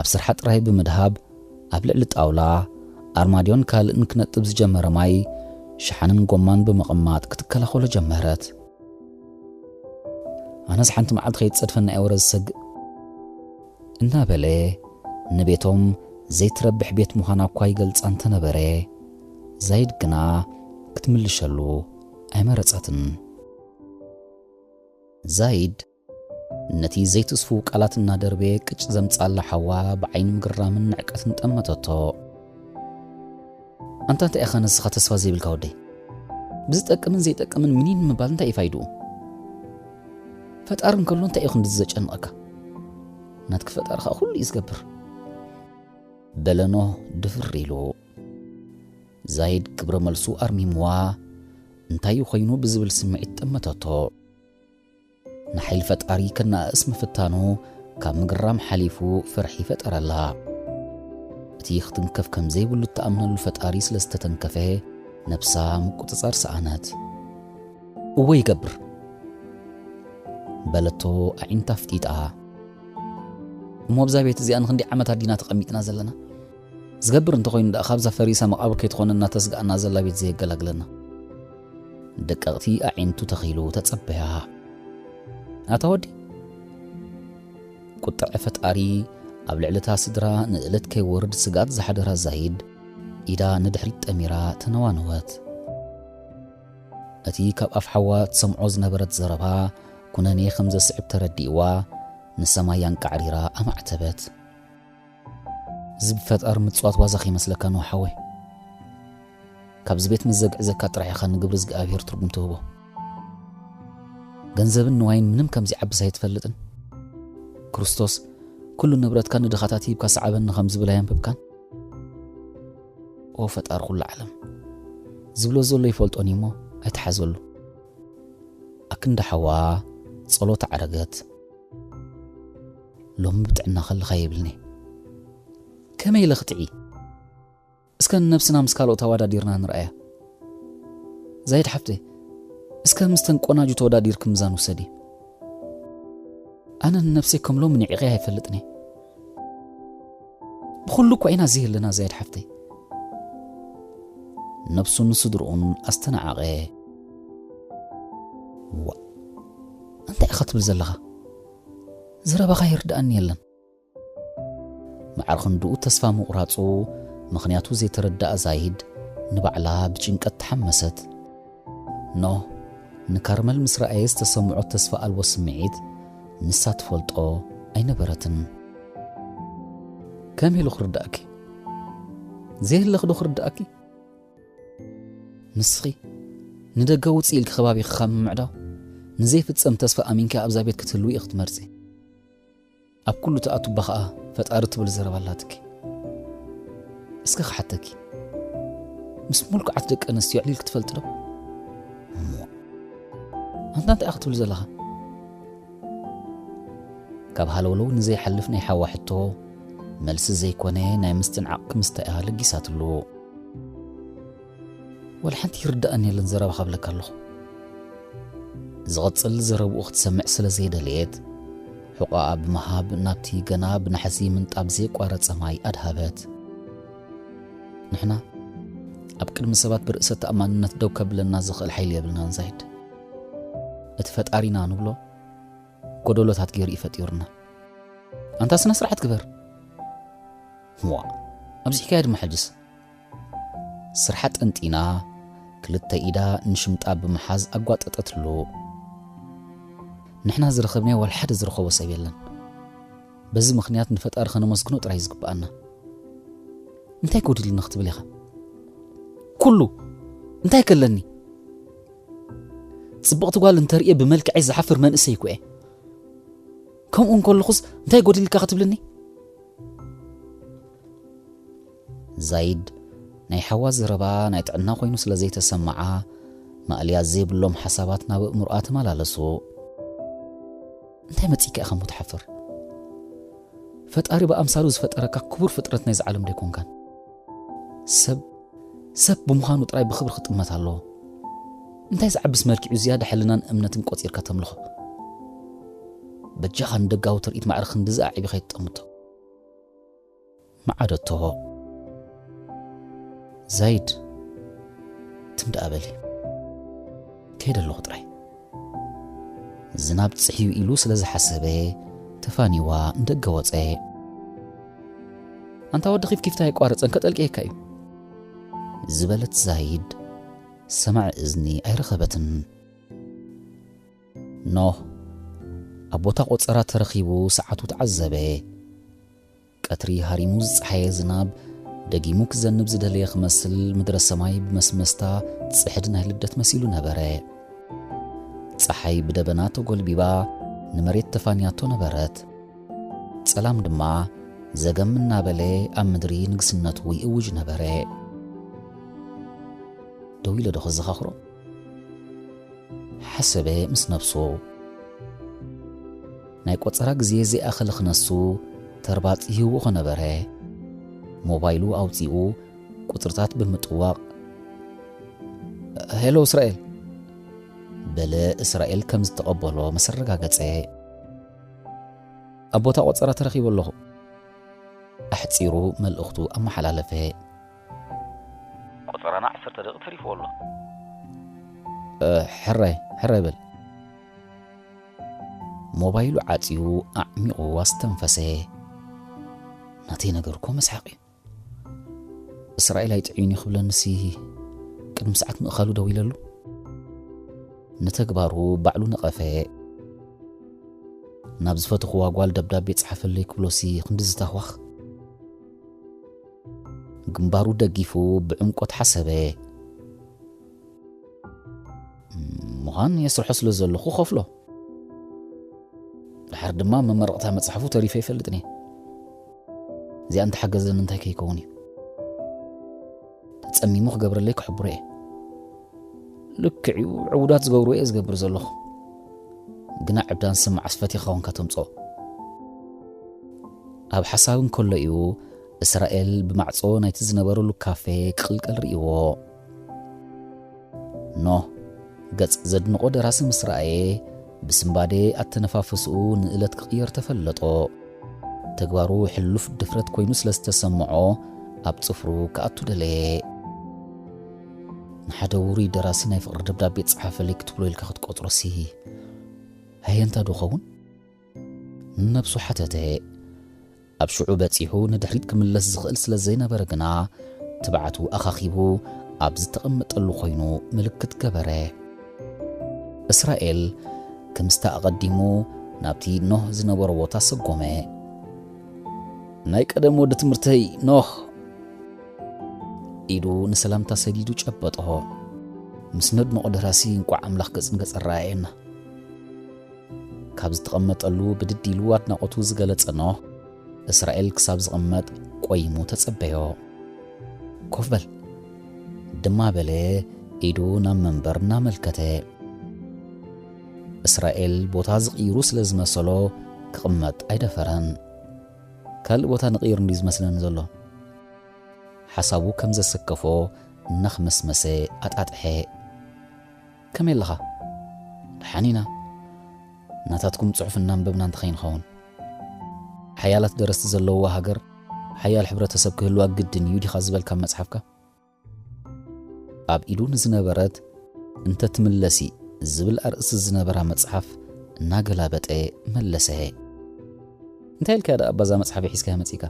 ኣብ ስርሓ ጥራይ ብምድሃብ፣ ኣብ ልዕሊ ጣውላ፣ ኣርማድዮን ካልእን ክነጥብ ዝጀመረ ማይ፣ ሸሓንን ጎማን ብምቕማጥ ክትከላኸሎ ጀመረት። "ኣነስ ሓንቲ መዓልቲ ከይትጸድፈና እየ ወረ ዝሰግእ" እናበለ፣ ንቤቶም ዘይትረብሕ ቤት ምዃና እኳ ይገልጻ እንተነበረ፣ ዛይድ ግና ክትምልሸሉ ኣይመረጸትን። ዛይድ ነቲ ዘይትስፉው ቃላት እናደርበየ ቅጭ ዘምጻላ ሓዋ ብዓይኒ ምግራምን ንዕቀትን ጠመተቶ። "ኣንታ እንታይ ኢኻ ንስኻ ተስፋ ዘይብልካ ወደይ? ብዝጠቅምን ዘይጠቅምን ምኒን ምባል እንታይ እዩ ፋይድኡ? ፈጣሪ እንከሎ እንታይ እዩ ክንድዚ ዘጨንቐካ? ናትኪ ፈጣሪ ኸኣ ኩሉ እዩ ዝገብር" በለ ኖህ ድፍር ኢሉ። ዛይድ ግብረ መልሱ ኣርሚምዋ፣ እንታይ ኮይኑ ብዝብል ስምዒት ጠመተቶ። ንሓይሊ ፈጣሪ ከነኣእስ ምፍታኑ ካብ ምግራም ሓሊፉ ፍርሒ ፈጠረላ። እቲ ክትንከፍ ከም ዘይብሉ እትኣምነሉ ፈጣሪ ስለ ዝተተንከፈ፣ ነብሳ ምቁጽጻር ሰኣነት። "እወ ይገብር" በለቶ ኣዒንታ ኣፍጢጣ። "እሞ ኣብዛ ቤት እዚኣ ንኽንደይ ዓመታት ዲና ተቐሚጥና ዘለና? ዝገብር እንተኾይኑ ደኣ ካብዛ ፈሪሳ መቓብር ከይትኾነና ተስግኣና ዘላ ቤት ዘየገላግለና?" ደቀቕቲ ኣዒንቱ ተኺሉ ተጸበያ። "ኣታ ወዲ?" ቁጥዐ ፈጣሪ ኣብ ልዕሊ እታ ስድራ ንእለት ከይወርድ ስግኣት ዝሓደራ ዛይድ፣ ኢዳ ንድሕሪት ጠሚራ ተነዋነወት። እቲ ካብ ኣፍ ሓዋ ትሰምዖ ዝነበረት ዘረባ ኩነኔ ከም ዘስዕብ ተረዲእዋ፣ ንሰማይ ኣንቃዕሪራ ኣማዕተበት። "እዚ ብፈጣር ምጽዋት ዋዛ ከይመስለካ ነው ሓወይ። ካብዚ ቤት ምስ ዘግዕዘካ ጥራሕ ኢኻ ንግብሪ እግዚኣብሔር ትርጉም ትህቦ። ገንዘብን ንዋይን ምንም ከም ዘይዓብስ ኣይትፈልጥን? ክርስቶስ፣ 'ኩሉ ንብረትካ ንድኻታት ሂብካ ሰዓበኒ' ከም ዝብል ኣየንበብካን? ኦ ፈጣሪ ኩሉ ዓለም፣ ዝብሎ ዘሎ ይፈልጦን እዩ እሞ ኣይትሓዘሉ።" ኣክንዲ ሓዋ ጸሎት ኣዕረገት። "ሎሚ ብጥዕና ከለኻ የብልኒ። ከመይ ኢለ ክጥዒ? እስከ ንነብስና ምስ ካልኦት ኣወዳዲርና ንርኣያ። ዛይድ ሓፍተይ፣ እስከ ምስተን ቆናጁ ተወዳዲርኪ ምዛን ውሰዲ። ኣነ ንነብሰይ ከም ሎሚ ንዒቐ ኣይፈልጥን እየ። ብኹሉ እኳ ኢና እዚ ኣለና ዛይድ ሓፍተይ።" ነብሱን ስድርኡን ኣስተናዓቐ። "ዋእ፣ እንታይ ኢኻ ትብል ዘለኻ? ዘረባኻ ይርድኣኒ የለን።" ማዕረ ክንድኡ ተስፋ ምቑራጹ ምኽንያቱ ዘይተረድኣ ዛይድ፣ ንባዕላ ብጭንቀት ተሓመሰት። ኖህ ንካርመል ምስ ረኣየ ዝተሰምዖ ተስፋ ኣልቦ ስምዒት ንሳ ትፈልጦ ኣይነበረትን። "ከመይ ኢሉ ክርድኣኪ? ዘየለኺ ዶ ክርድኣኪ? ንስኺ ንደገ ውጽእ ኢልኪ ከባቢኺ ካብ ምምዕዳው፣ ንዘይፍጸም ተስፋ ኣሚንኪ ኣብዛ ቤት ክትህልዊ ኢኺ ትመርጺ። ኣብ ኩሉ ተኣቱባ ኸኣ ፈጣሪ ትብል ዘረባ ኣላትኪ። እስከ ክሓተኪ፣ ምስ ምልኩዓት ደቂ ኣንስትዮ ኣዕሊልኪ ትፈልጢ ዶ? እሞ ኣንታ እንታይ ኢኻ ክትብል ዘለኻ?" ካብ ሃለውለው ንዘይሓልፍ ናይ ሓዋ ሕቶ፣ መልሲ ዘይኮነ ናይ ምስትንዓቕ ክምስታ እያ ለጊሳትሉ። "ወላ ሓንቲ ይርድኣኒ የለን ዘረባኻ እብለካ ኣለኹ። ዝቕጽል ዘረብኡ ክትሰምዕ ስለ ዘይደለየት፣ ሕቖኣ ብምሃብ ናብቲ ገና ብናሕሲ ምንጣብ ዘይቋረጸ ማይ ኣድሃበት። ንሕና ኣብ ቅድሚ ሰባት ብርእሰ ተኣማንነት ደው ከብለና ዝኽእል ሓይሊ የብልናን ዛይድ። እቲ ፈጣሪና ንብሎ ጎደሎታት ገይሩ እዩ ፈጢሩና። ኣንታ ስነ ስርዓት ግበር። ዋ፣ ኣብዚሕካያ ድማ ሕጅስ። ስርሓ ጠንጢና፣ ክልተ ኢዳ ንሽምጣ ብምሓዝ ኣጓጠጠትሉ። ንሕና ዝረኸብናዮ ዋላ ሓደ ዝረኸቦ ሰብ የለን። በዚ ምኽንያት ንፈጣሪ ከነመስግኖ ጥራይ ዝግብኣና። እንታይ ጎዲሉኒ ክትብል ኢኻ? ኩሉ። እንታይ ከለኒ? ጽብቕቲ ጓል እንተርእየ ብመልክዐይ ዝሓፍር መንእሰይ እኮ እየ። ከምኡ እንከለኹስ እንታይ ጎዲልካ ክትብልኒ? ዛይድ ናይ ሓዋ ዘረባ ናይ ጥዕና ኮይኑ ስለ ዘይተሰምዓ፣ ማእልያ ዘይብሎም ሓሳባት ናብ ኣእምሮኣ ተመላለሱ። እንታይ መጺካ ኢኻ እሞ ትሓፍር? ፈጣሪ ብኣምሳሉ ዝፈጠረካ ክቡር ፍጥረት ናይዚ ዓለም ዶ ኣይኮንካን? ሰብ፣ ሰብ ብምዃኑ ጥራይ ብኽብሪ ክጥመት ኣለዎ። እንታይ ዝዓብስ መልክዑ ዝያዳ ሕልናን እምነትን ቆጺርካ ተምልኾ? በጃኻ ንደጋዊ ትርኢት ማዕረ ክንድዚ ኣዕቢኻ ኣይትጠምቶ። መዓደቶ። ዛይድ፣ ትም ደኣ በሊ። ከይደ ኣለኹ ጥራይ። ዝናብ ጽሕዩ ኢሉ ስለ ዝሓሰበ፣ ተፋኒዋ ንደገ ወጸ። ኣንታ ወዲ ኺፍኪፍታ ኣይቋረጸን፣ ከጠልቅየካ እዩ። ዝበለት ዛይድ፣ ሰማዒ እዝኒ ኣይረኸበትን። ኖህ፣ ኣብ ቦታ ቆጸራ ተረኺቡ ሰዓቱ ተዓዘበ። ቀትሪ ሃሪሙ ዝጸሓየ ዝናብ፣ ደጊሙ ክዘንብ ዝደለየ ክመስል፣ ምድረ ሰማይ ብመስመስታ ጽሕዲ ናይ ልደት መሲሉ ነበረ። ጸሓይ ብደበና ተጎልቢባ፣ ንመሬት ተፋንያቶ ነበረት። ጸላም ድማ፣ ዘገም እናበለ ኣብ ምድሪ ንግስነቱ ይእውጅ ነበረ። ደው ኢለ ዶ ክዘኻኽሮ? ሓሰበ ምስ ነብሱ። ናይ ቆጸራ ግዜ ዘይኣኸለ ክነሱ ተርባጽ ይህቦ ነበረ። ሞባይሉ ኣውጺኡ ቁጽርታት ብምጥዋቕ፣ "ሄሎ እስራኤል" በለ። እስራኤል ከም ዝተቐበሎ ምስ ኣረጋገጸ፣ "ኣብ ቦታ ቆጸራ ተረኺቡ ኣለኹ" ኣሕጺሩ መልእኽቱ ኣመሓላለፈ። "ቆጸራና ዓሰርተ ደቂቕ ተሪፍዎ ኣሎ። እ፣ ሕራይ፣ ሕራይ በል።" ሞባይሉ ዓጽዩ ኣዕሚቑ ኣስተንፈሰ። "ናተይ ነገር እኮ መስሓቕ እዩ። እስራኤል ኣይጥዕዩን እዩ ክብለንሲ ቅድሚ ሰዓት ምእኻሉ ደዊለሉ?" ንተግባሩ ባዕሉ ነቐፈ። "ናብ ዝፈተኽዋ ጓል ደብዳቤ ጸሓፈለይ ክብሎሲ ክንዲ ዝታህዋኽ?" ግንባሩ ደጊፉ ብዕምቆት ሓሰበ። "ምዃን የስርሖ ስለ ዘለኹ ከፍሎ። ድሓር ድማ መመረቕታ መጽሓፉ ተሪፈ ይፈልጥን እየ። እዚኣ እንተሓገዘኒ እንታይ ከይከውን እዩ? ተጸሚሙ ክገብረለይ ክሕብሮ እየ። ልክዕ እዩ፣ ዕውዳት ዝገብርዎ እየ ዝገብር ዘለኹ። ግና ዕብዳን ስም ዓስፈት ኢኻ ኮንካ ተምጽኦ።" ኣብ ሓሳብ እንከሎ እዩ እስራኤል ብማዕጾ ናይቲ ዝነበረሉ ካፌ ክቕልቀል ርእይዎ። ኖህ፣ ገጽ ዘድንቖ ደራሲ ምስ ረኣየ፣ ብስንባደ ኣተነፋፍስኡ ንእለት ክቕየር ተፈለጦ። ተግባሩ ሕሉፍ ድፍረት ኮይኑ ስለ ዝተሰምዖ፣ ኣብ ጽፍሩ ክኣቱ ደለየ። "ንሓደ ውሩይ ደራሲ ናይ ፍቕሪ ደብዳቤ ጸሓፈለይ ክትብሎ ኢልካ ክትቆጽሮሲ፣ ሃየንታ ዶ ኸውን?" ንነብሱ ሓተተ። ኣብ ሽዑ በጺሑ ንድሕሪት ክምለስ ዝኽእል ስለ ዘይነበረ ግና፣ ትብዓቱ ኣኻኺቡ ኣብ ዝተቐመጠሉ ኮይኑ ምልክት ገበረ። እስራኤል፣ ከምስታ ኣቐዲሙ ናብቲ ኖህ ዝነበሮ ቦታ ሰጎመ። "ናይ ቀደም ወዲ ትምህርተይ ኖህ!" ኢዱ ንሰላምታ ሰዲዱ ጨበጦ። "ምስ ነድንቖ ደራሲ እንቋዕ ኣምላኽ ገጽ ንገጽ ኣረኣየና!" ካብ ዝተቐመጠሉ ብድድ ኢሉ ኣድናቖቱ ዝገለጸ ኖህ፣ እስራኤል ክሳብ ዝቕመጥ ቆይሙ ተጸበዮ። "ኮፍ በል" ድማ በለ፣ ኢዱ ናብ መንበር እናመልከተ። እስራኤል ቦታ ዝቕይሩ ስለ ዝመሰሎ ክቕመጥ ኣይደፈረን። "ካልእ ቦታ ንቕይር እንድዩ ዝመስለኒ ዘሎ?" ሓሳቡ ከም ዘሰከፎ እናኽመስመሰ ኣጣጥሐ። "ከመይ ኣለኻ?" "ደሓን ኢና። ናታትኩም ጽሑፍ እናንበብና እንተኸይንኸውን?" "ሓያላት ደረስቲ ዘለውዋ ሃገር ሓያል ሕብረተሰብ ክህልዋ ግድን እዩ ዲኻ ዝበልካ መጽሓፍካ?" ኣብ ኢዱ ንዝነበረት "እንተ ትምለሲ" ዝብል ኣርእስቲ ዝነበራ መጽሓፍ እናገላበጠ መለሰ። "እንታይ ኢልካ ደኣ ኣባዛ መጽሓፍ ሒዝካ መጺእካ?"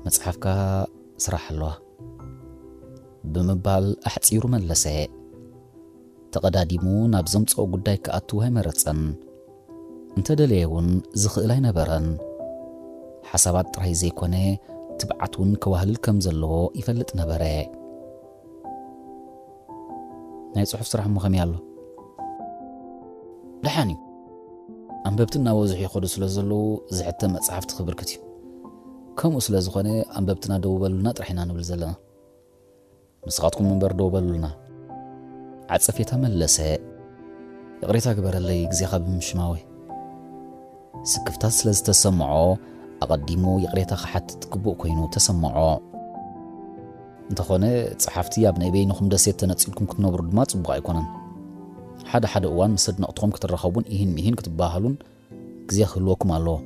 "መጽሓፍካ ስራሕ ኣለዋ" ብምባል ኣሕጺሩ መለሰ። ተቐዳዲሙ ናብ ዘምጽኦ ጉዳይ ክኣትው ኣይመረጸን። እንተደለየ እውን ዝኽእል ኣይነበረን። ሓሳባት ጥራይ ዘይኮነ፣ ትብዓት እውን ከዋህልል ከም ዘለዎ ይፈልጥ ነበረ። "ናይ ጽሑፍ ስራሕ እሞ ከመይ ኣሎ?" "ደሓን እዩ። ኣንበብቲ እናበዝሑ ይኸዱ ስለ ዘለዉ፣ ዝሕተም መጻሕፍቲ ክብርክት እዩ። ከምኡ ስለ ዝኾነ፣ ኣንበብትና ደው በሉልና ጥራሕ ኢና ንብል ዘለና። ንስኻትኩም እምበር ደው በሉልና" ዓጸፌታ መለሰ። "ይቕሬታ ግበረለይ ግዜኻ ብምሽማወይ።" ስክፍታት ስለ ዝተሰምዖ፣ ኣቐዲሙ ይቕሬታ ክሓትት ግቡእ ኮይኑ ተሰምዖ። "እንተኾነ፣ ጸሓፍቲ ኣብ ናይ በይንኹም ደሴት ተነጺልኩም ክትነብሩ ድማ ጽቡቕ ኣይኮነን። ሓደ ሓደ እዋን ምስ ኣድነቕትኹም ክትራኸቡን ኢሂን ሚሂን ክትበሃሃሉን ግዜ ክህልወኩም ኣለዎ።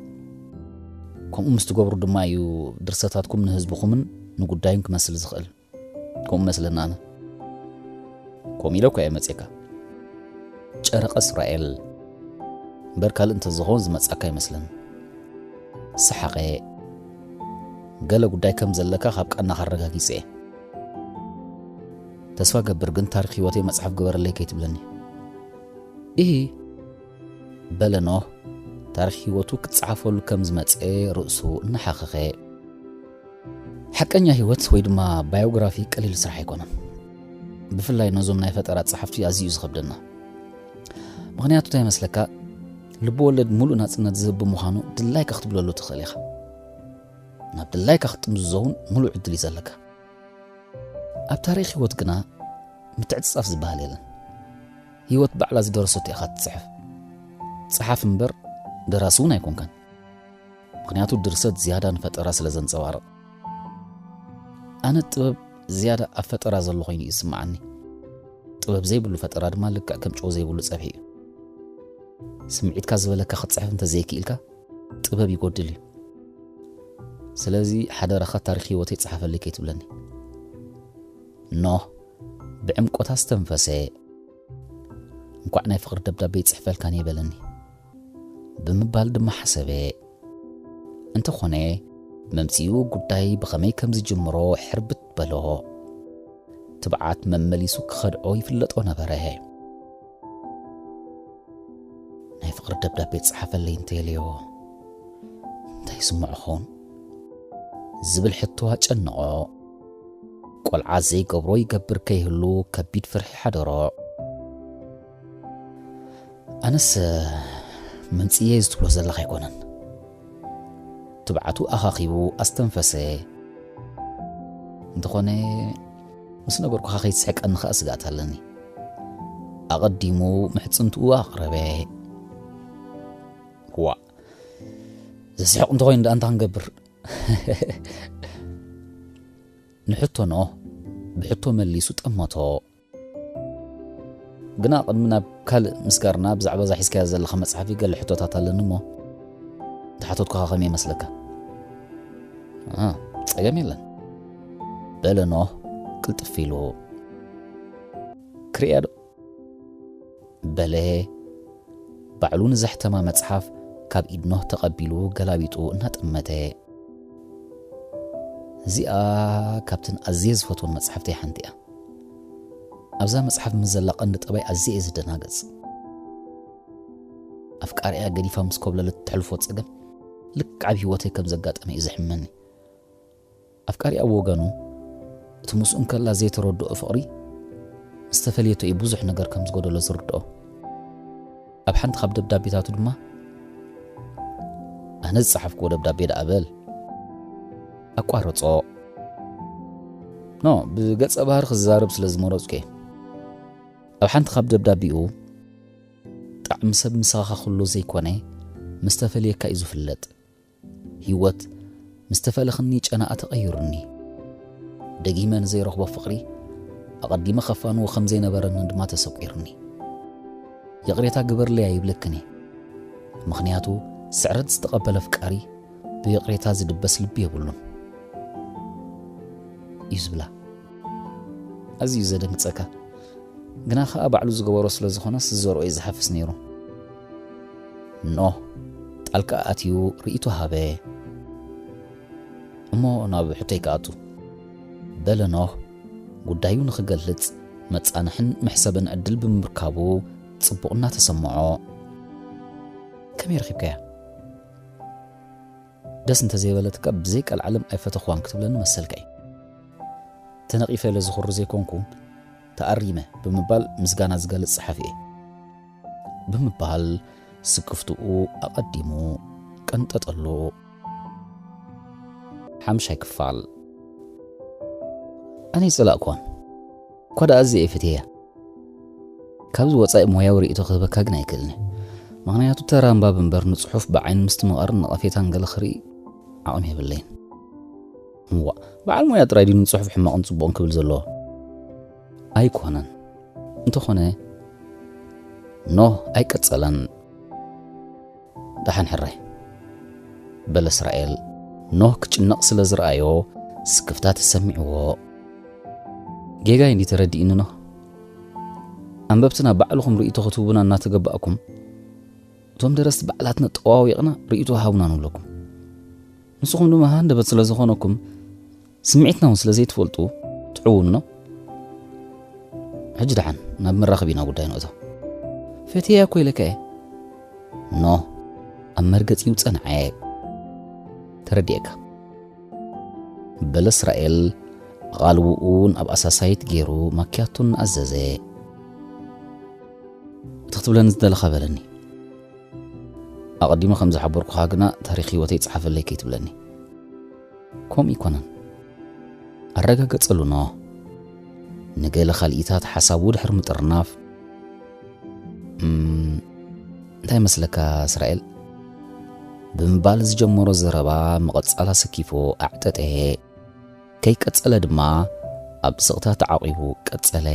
ከምኡ ምስ ትገብሩ ድማ እዩ ድርሰታትኩም ንህዝብኹምን ንጉዳዩን ክመስል ዝኽእል። ከምኡ መስለኒ ኣነ። ከምኡ ኢለ እኮ እየ መጺእካ" ጨረቐ እስራኤል። "እምበር ካልእ እንተዝኸውን ዝመጻካ ኣይመስለኒ።" ሰሓቐ። "ገለ ጉዳይ ከም ዘለካ ካብ ቃናኻ ኣረጋጊጸ እየ። ተስፋ ገብር ግን ታሪኽ ህይወተይ መጽሓፍ ግበረለይ ከይትብለኒ?" "ኢሂ" በለ ኖህ፣ ታሪኽ ህይወቱ ክጸሓፈሉ ከም ዝመጸ ርእሱ እናሓኸኸ። "ሓቀኛ ህይወት ወይ ድማ ባዮግራፊ ቀሊል ስራሕ ኣይኮነን። ብፍላይ ነዞም ናይ ፈጠራ ጸሓፍቲ ኣዝዩ እዩ ዝኸብደና። ምኽንያቱ እንታይ ይመስለካ? ልቢ ወለድ ሙሉእ ናጽነት ዝህብ ብምዃኑ ድላይካ ክትብለሉ ትኽእል ኢኻ። ናብ ድላይካ ክትጥምዝዞ እውን ሙሉእ ዕድል እዩ ዘለካ። ኣብ ታሪኽ ህይወት ግና ምትዕጽጻፍ ዝበሃል የለን። ህይወት ባዕላ ዝደረሰቶ ኢኻ ትጽሕፍ። ጸሓፊ እምበር ደራሲ እውን ኣይኮንካን። ምኽንያቱ ድርሰት ዝያዳ ንፈጠራ ስለ ዘንጸባርቕ። ኣነ ጥበብ ዝያዳ ኣብ ፈጠራ ዘሎ ኮይኑ እዩ ዝስምዓኒ። ጥበብ ዘይብሉ ፈጠራ ድማ ልክዕ ከም ጨው ዘይብሉ ጸብሒ እዩ። ስምዒትካ ዝበለካ ክትጽሕፍ እንተዘይክኢልካ ጥበብ ይጎድል እዩ። ስለዚ ሓደራኻ ታሪኽ ህይወተይ ጸሓፈለይ ከይትብለኒ። ኖህ ብዕምቆት ኣስተንፈሰ። እንኳዕ ናይ ፍቕሪ ደብዳቤ ይጽሕፈልካን እየ በለኒ ብምባል ድማ ሓሰበ። እንተኾነ መምጽኡ ጉዳይ ብኸመይ ከም ዝጅምሮ ሕርብት በሎ። ትብዓት መመሊሱ ክኸድዖ ይፍለጦ ነበረ። ናይ ፍቕሪ ደብዳቤ ጸሓፈለይ እንተየለዮ እንታይ ይስምዖ ኸውን? ዝብል ሕቶ ኣጨነቖ። ቆልዓ ዘይገብሮ ይገብር ከይህሉ ከቢድ ፍርሒ ሓደሮ። ኣነስ መምጽእየ እዚ ትብሎ ዘለኻ ኣይኮነን። ትብዓቱ ኣኻኺቡ ኣስተንፈሰ። እንተኾነ ምስ ነገርኩኻ ከይትስሕቀኒ ኸኣ ስግኣት ኣለኒ። ኣቐዲሙ ምሕጽንትኡ ኣቕረበ። ዋእ፣ ዘስሕቕ እንተኾይኑ ደኣ እንታይ ክንገብር? ንሕቶ ኖህ ብሕቶ መሊሱ ጠመቶ። ግና ቅድሚ ናብ ካልእ ምስጋርና ብዛዕባ እዛ ሒዝካያ ዘለኻ መጽሓፊ ገለ ሕቶታት ኣለኒ እሞ እንተሓተትኩኻ ከመይ ይመስለካ? ጸገም የለን በለ ኖህ ቅልጥፍ ኢሉ። ክርእያ ዶ? በለ ባዕሉ ንዘሕተማ መጽሓፍ ካብ ኢድ ኖህ ተቐቢሉ ገላቢጡ እናጠመተ። እዚኣ ካብተን ኣዝየ ዝፈትወን መጽሓፍተይ ሓንቲ እያ። ኣብዛ መጽሓፍ ምስ ዘላ ቀንዲ ጠባይ ኣዝየ እየ ዝደናገጽ። ኣፍቃሪኣ ገዲፋ ምስ ኮብለለት እተሕልፎ ጸገም ልክዕ ኣብ ህይወተይ ከም ዘጋጠመ እዩ ዘሕመኒ። ኣፍቃሪኣ ብወገኑ እቲ ምስኡ እንከላ ዘይተረድኦ ፍቕሪ ምስ ተፈልየቶ እዩ ብዙሕ ነገር ከም ዝጎደሎ ዝርድኦ። ኣብ ሓንቲ ካብ ደብዳቤታቱ ድማ ኣነ ዝጸሓፍክዎ ደብዳቤ ደኣ በል ኣቋረጾ። ኖ ብገጸ ባህሪ ክዛረብ ስለ ዝመረጽኩ እየ። ኣብ ሓንቲ ካብ ደብዳቤኡ ጣዕሚ ሰብ ምሳኻ ኩሉ ዘይኮነ ምስ ተፈልየካ እዩ ዝፍለጥ። ህይወት ምስ ተፈለኽኒ ጨናኣ ተቐይሩኒ። ደጊመ ንዘይረኽቦ ፍቕሪ ኣቐዲመ ከፋንዎ ከም ዘይነበረኒ ድማ ተሰቂሩኒ። ይቕሬታ ግበርለይ ኣይብለክን እየ። ምኽንያቱ ስዕረት ዝተቐበለ ኣፍቃሪ ብይቕሬታ ዝድበስ ልቢ የብሉን እዩ ዝብላ። ኣዝዩ ዘደንግጸካ ግና ኸኣ ባዕሉ ዝገበሮ ስለ ዝኾነስ ዝዘርኦ እዩ ዝሓፍስ ነይሩ። ኖህ ጣልቃ ኣትዩ ርእይቶ ሃበ። እሞ ናብ ሕቶይ ክኣቱ በለ ኖህ ጉዳዩ ንኽገልጽ መጻንሕን መሕሰብን ዕድል ብምርካቡ ጽቡቕ እናተሰምዖ። ከመይ ረኺብካያ? ደስ እንተዘይበለትካ ብዘይ ቀልዓለም ኣይፈተኽዋን ክትብለኒ መሰልካ እዩ። ተነቒፈ ኢለ ዝኹሪ ዘይኮንኩ ተኣሪመ ብምባል ምስጋና ዝገልጽ ጸሓፊ እየ ብምባል ስክፍትኡ ኣቐዲሙ ቀንጠጠሉ። ሓምሻይ ክፋል። ኣነ ይጸላእክዋን እኳ ደኣ ኣዝየ እየ ፈትየያ። ካብዚ ወጻኢ ሞያዊ ርእይቶ ክህበካ ግን ኣይክእልን እየ። ምኽንያቱ ተራ ኣንባቢ እምበር ንጽሑፍ ብዓይኒ ምስትምቓርን ነቐፌታን ገለ ክርኢ ዓቕሚ የብለይን። እዋ በዓል ሞያ ጥራይ ድዩ ንጽሑፍ ሕማቕን ጽቡቕን ክብል ዘለዎ? ኣይኮነን። እንተኾነ ኖህ ኣይቀጸለን። ደሓን ሕራይ በለ እስራኤል። ኖህ ክጭነቕ ስለ ዝረኣዮ ስክፍታ ተሰሚዕዎ። ጌጋይ እንዲ ተረዲእኒ ኖህ? ኣንበብትና ባዕልኹም ርእይቶ ክትህቡና እናተገባእኩም እቶም ደረስቲ ባዕላትና ጠዋዊቕና ርእይቶ ሃቡና ንብለኩም። ንስኹም ድማ ሃንደበት ስለ ዝኾነኩም ስምዒትና እውን ስለ ዘይትፈልጡ ትዕውኑና። ሕጂ ደሓን ናብ መራኸቢና ጉዳይ ንእቶ። ፈትየያ እኮ ኢለካ እየ። ኖ ኣብ መርገጺኡ ጸንዐ። ተረዲኤካ በለ እስራኤል ኣቓልቦኡ ናብ ኣሳሳይት ገይሩ ማክያቶ እናኣዘዘ። እቲ ክትብለኒ ዝደለኻ በለኒ። ኣቐዲመ ከም ዝሓበርኩኻ ግና ታሪኽ ህይወተይ ጸሓፈለይ ከይትብለኒ። ከምኡ ኣይኮነን። ኣረጋገጸሉ ኖ። ንገለ ካልኢታት ሓሳቡ ድሕሪ ምጥርናፍ፣ እም፣ እንታይ መስለካ እስራኤል? ብምባል ዝጀመሮ ዘረባ መቐጻል ኣሰኪፉ ኣዕጠጠ። ከይቀጸለ ድማ ኣብ ስቕታ ተዓቒቡ ቀጸለ።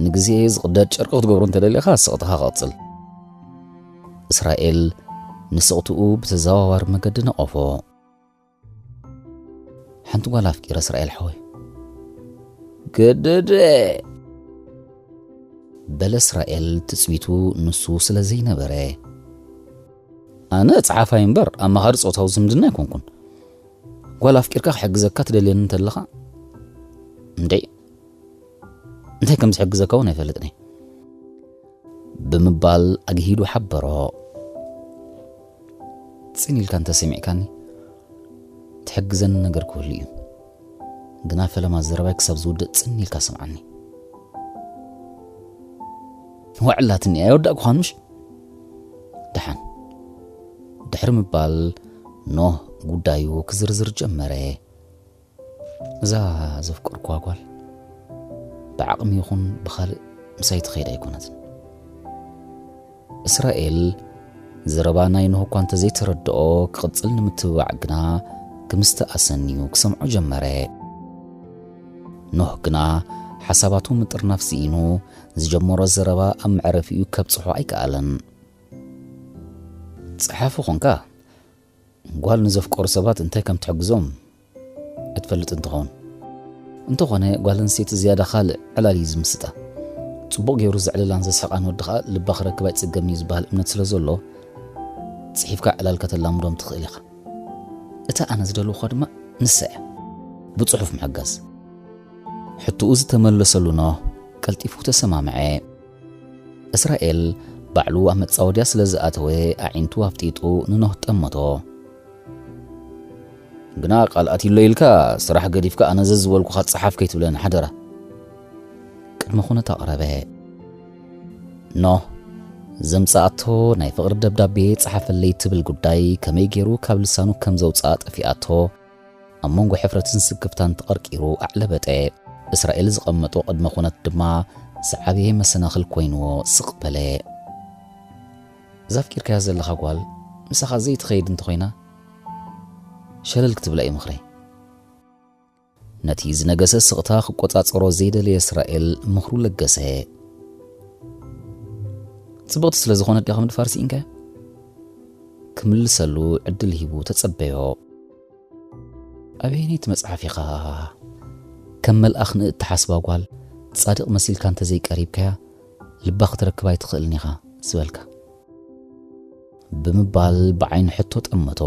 ንግዜ ዝቕደድ ጨርቂ ክትገብሮ እንተደሊኻ ስቕትኻ ቀጽል። እስራኤል ንስቕትኡ ብተዘዋዋሪ መገዲ ነቐፎ። ሓንቲ ጓል ኣፍቂረ እስራኤል ሓወይ። ገደደ! በለ እስራኤል ትጽቢቱ ንሱ ስለ ዘይነበረ። ኣነ ጸሓፋይ እምበር ኣማኻሪ ጾታዊ ዝምድና ኣይኮንኩን። ጓል ኣፍቂርካ ክሕግዘካ ትደልየኒ እንተለኻ፣ እንዴ፣ እንታይ ከም ዝሕግዘካ እውን ኣይፈልጥን እየ። ብምባል ኣግሂዱ ሓበሮ። ጽን ኢልካ እንተሰሚዕካኒ፣ ትሕግዘኒ ነገር ክህሉ እዩ። ግና ፈለማ ዘረባይ ክሳብ ዝውድእ ጽን ኢልካ ስምዓኒ። ዋዕላትኒ ኣይወዳእኩኻን ምሽ? ደሓን። ድሕሪ ምባል ኖህ ጉዳዩ ክዝርዝር ጀመረ። እዛ ዘፍቀርኩዋ ጓል ብዓቕሚ ይኹን ብኻልእ ምሳይ ትኸይድ ኣይኮነትን። እስራኤል ዘረባ ናይ ኖህ እኳ እንተዘይተረድኦ፣ ክቕጽል ንምትብባዕ ግና ክምስተኣሰን እዩ ክሰምዖ ጀመረ። ኖህ ግና ሓሳባቱ ምጥርናፍ ስኢኑ፣ ዝጀመሮ ዘረባ ኣብ መዕረፊኡ ከብጽሖ ኣይከኣለን። ጸሓፊ ኾንካ፣ ጓል ንዘፍቀሩ ሰባት እንታይ ከም ትሕግዞም እትፈልጥ እንትኸውን። እንተኾነ፣ ጓል ኣንስተይቲ ዝያዳ ካልእ ዕላል እዩ ዝምስጣ። ጽቡቕ ገይሩ ዘዕልላን ዘስሕቓን ወዲ ኸኣ ልባ ክረክብ ኣይጽገምን እዩ ዝበሃል እምነት ስለ ዘሎ፣ ጽሒፍካ ዕላልካ ተላምዶም ትኽእል ኢኻ። እታ ኣነ ዝደለኹዋ ድማ ንሳ እያ። ብጽሑፍ ምሕጋዝ። ሕቶኡ ዝተመለሰሉ ኖህ ቀልጢፉ ተሰማምዐ። እስራኤል ባዕሉ ኣብ መጻወድያ ስለ ዝኣተወ፣ ኣዒንቱ ኣፍጢጡ ንኖህ ጠመቶ። ግና ቃል ኣትዩሎ ኢልካ ስራሕ ገዲፍካ ኣነ ዘዝበልኩኻ ጸሓፍ ከይትብለኒ ሓደራ። ቅድመ ኩነት ኣቕረበ። ኖህ ዘምጽኣቶ ናይ ፍቕሪ ደብዳቤ ጸሓፈለይ ትብል ጉዳይ ከመይ ገይሩ ካብ ልሳኑ ከም ዘውጽኣ ጠፊኣቶ፣ ኣብ መንጎ ሕፍረትን ስክፍታን ተቐርቂሩ ኣዕለበጠ። እስራኤል ዝቐመጦ ቅድመ ኩነት ድማ ዝዓበየ መሰናኽል ኮይንዎ ስቕ በለ። እዛ ኣፍቂርካያ ዘለኻ ጓል ምሳኻ ዘይትኸይድ እንተኾይና፣ ሸለል ክትብላ እዩ ምኽረይ። ነቲ ዝነገሰ ስቕታ ክቆጻጸሮ ዘይደለየ እስራኤል ምኽሩ ለገሰ። ጽብቕቲ ስለ ዝኾነት ዲኻ ምድፋር ስኢንካያ? ክምልሰሉ ዕድል ሂቡ ተጸበዮ። ኣበየነይቲ መጽሓፍ ኢኻ ከም መልኣኽ ንእትሓስባ ጓል ጻድቕ መሲልካ እንተዘይቀሪብካያ፣ ልባ ክትረክብ ኣይትኽእልን ኢኻ ዝበልካ? ብምባል ብዓይኒ ሕቶ ጠመቶ።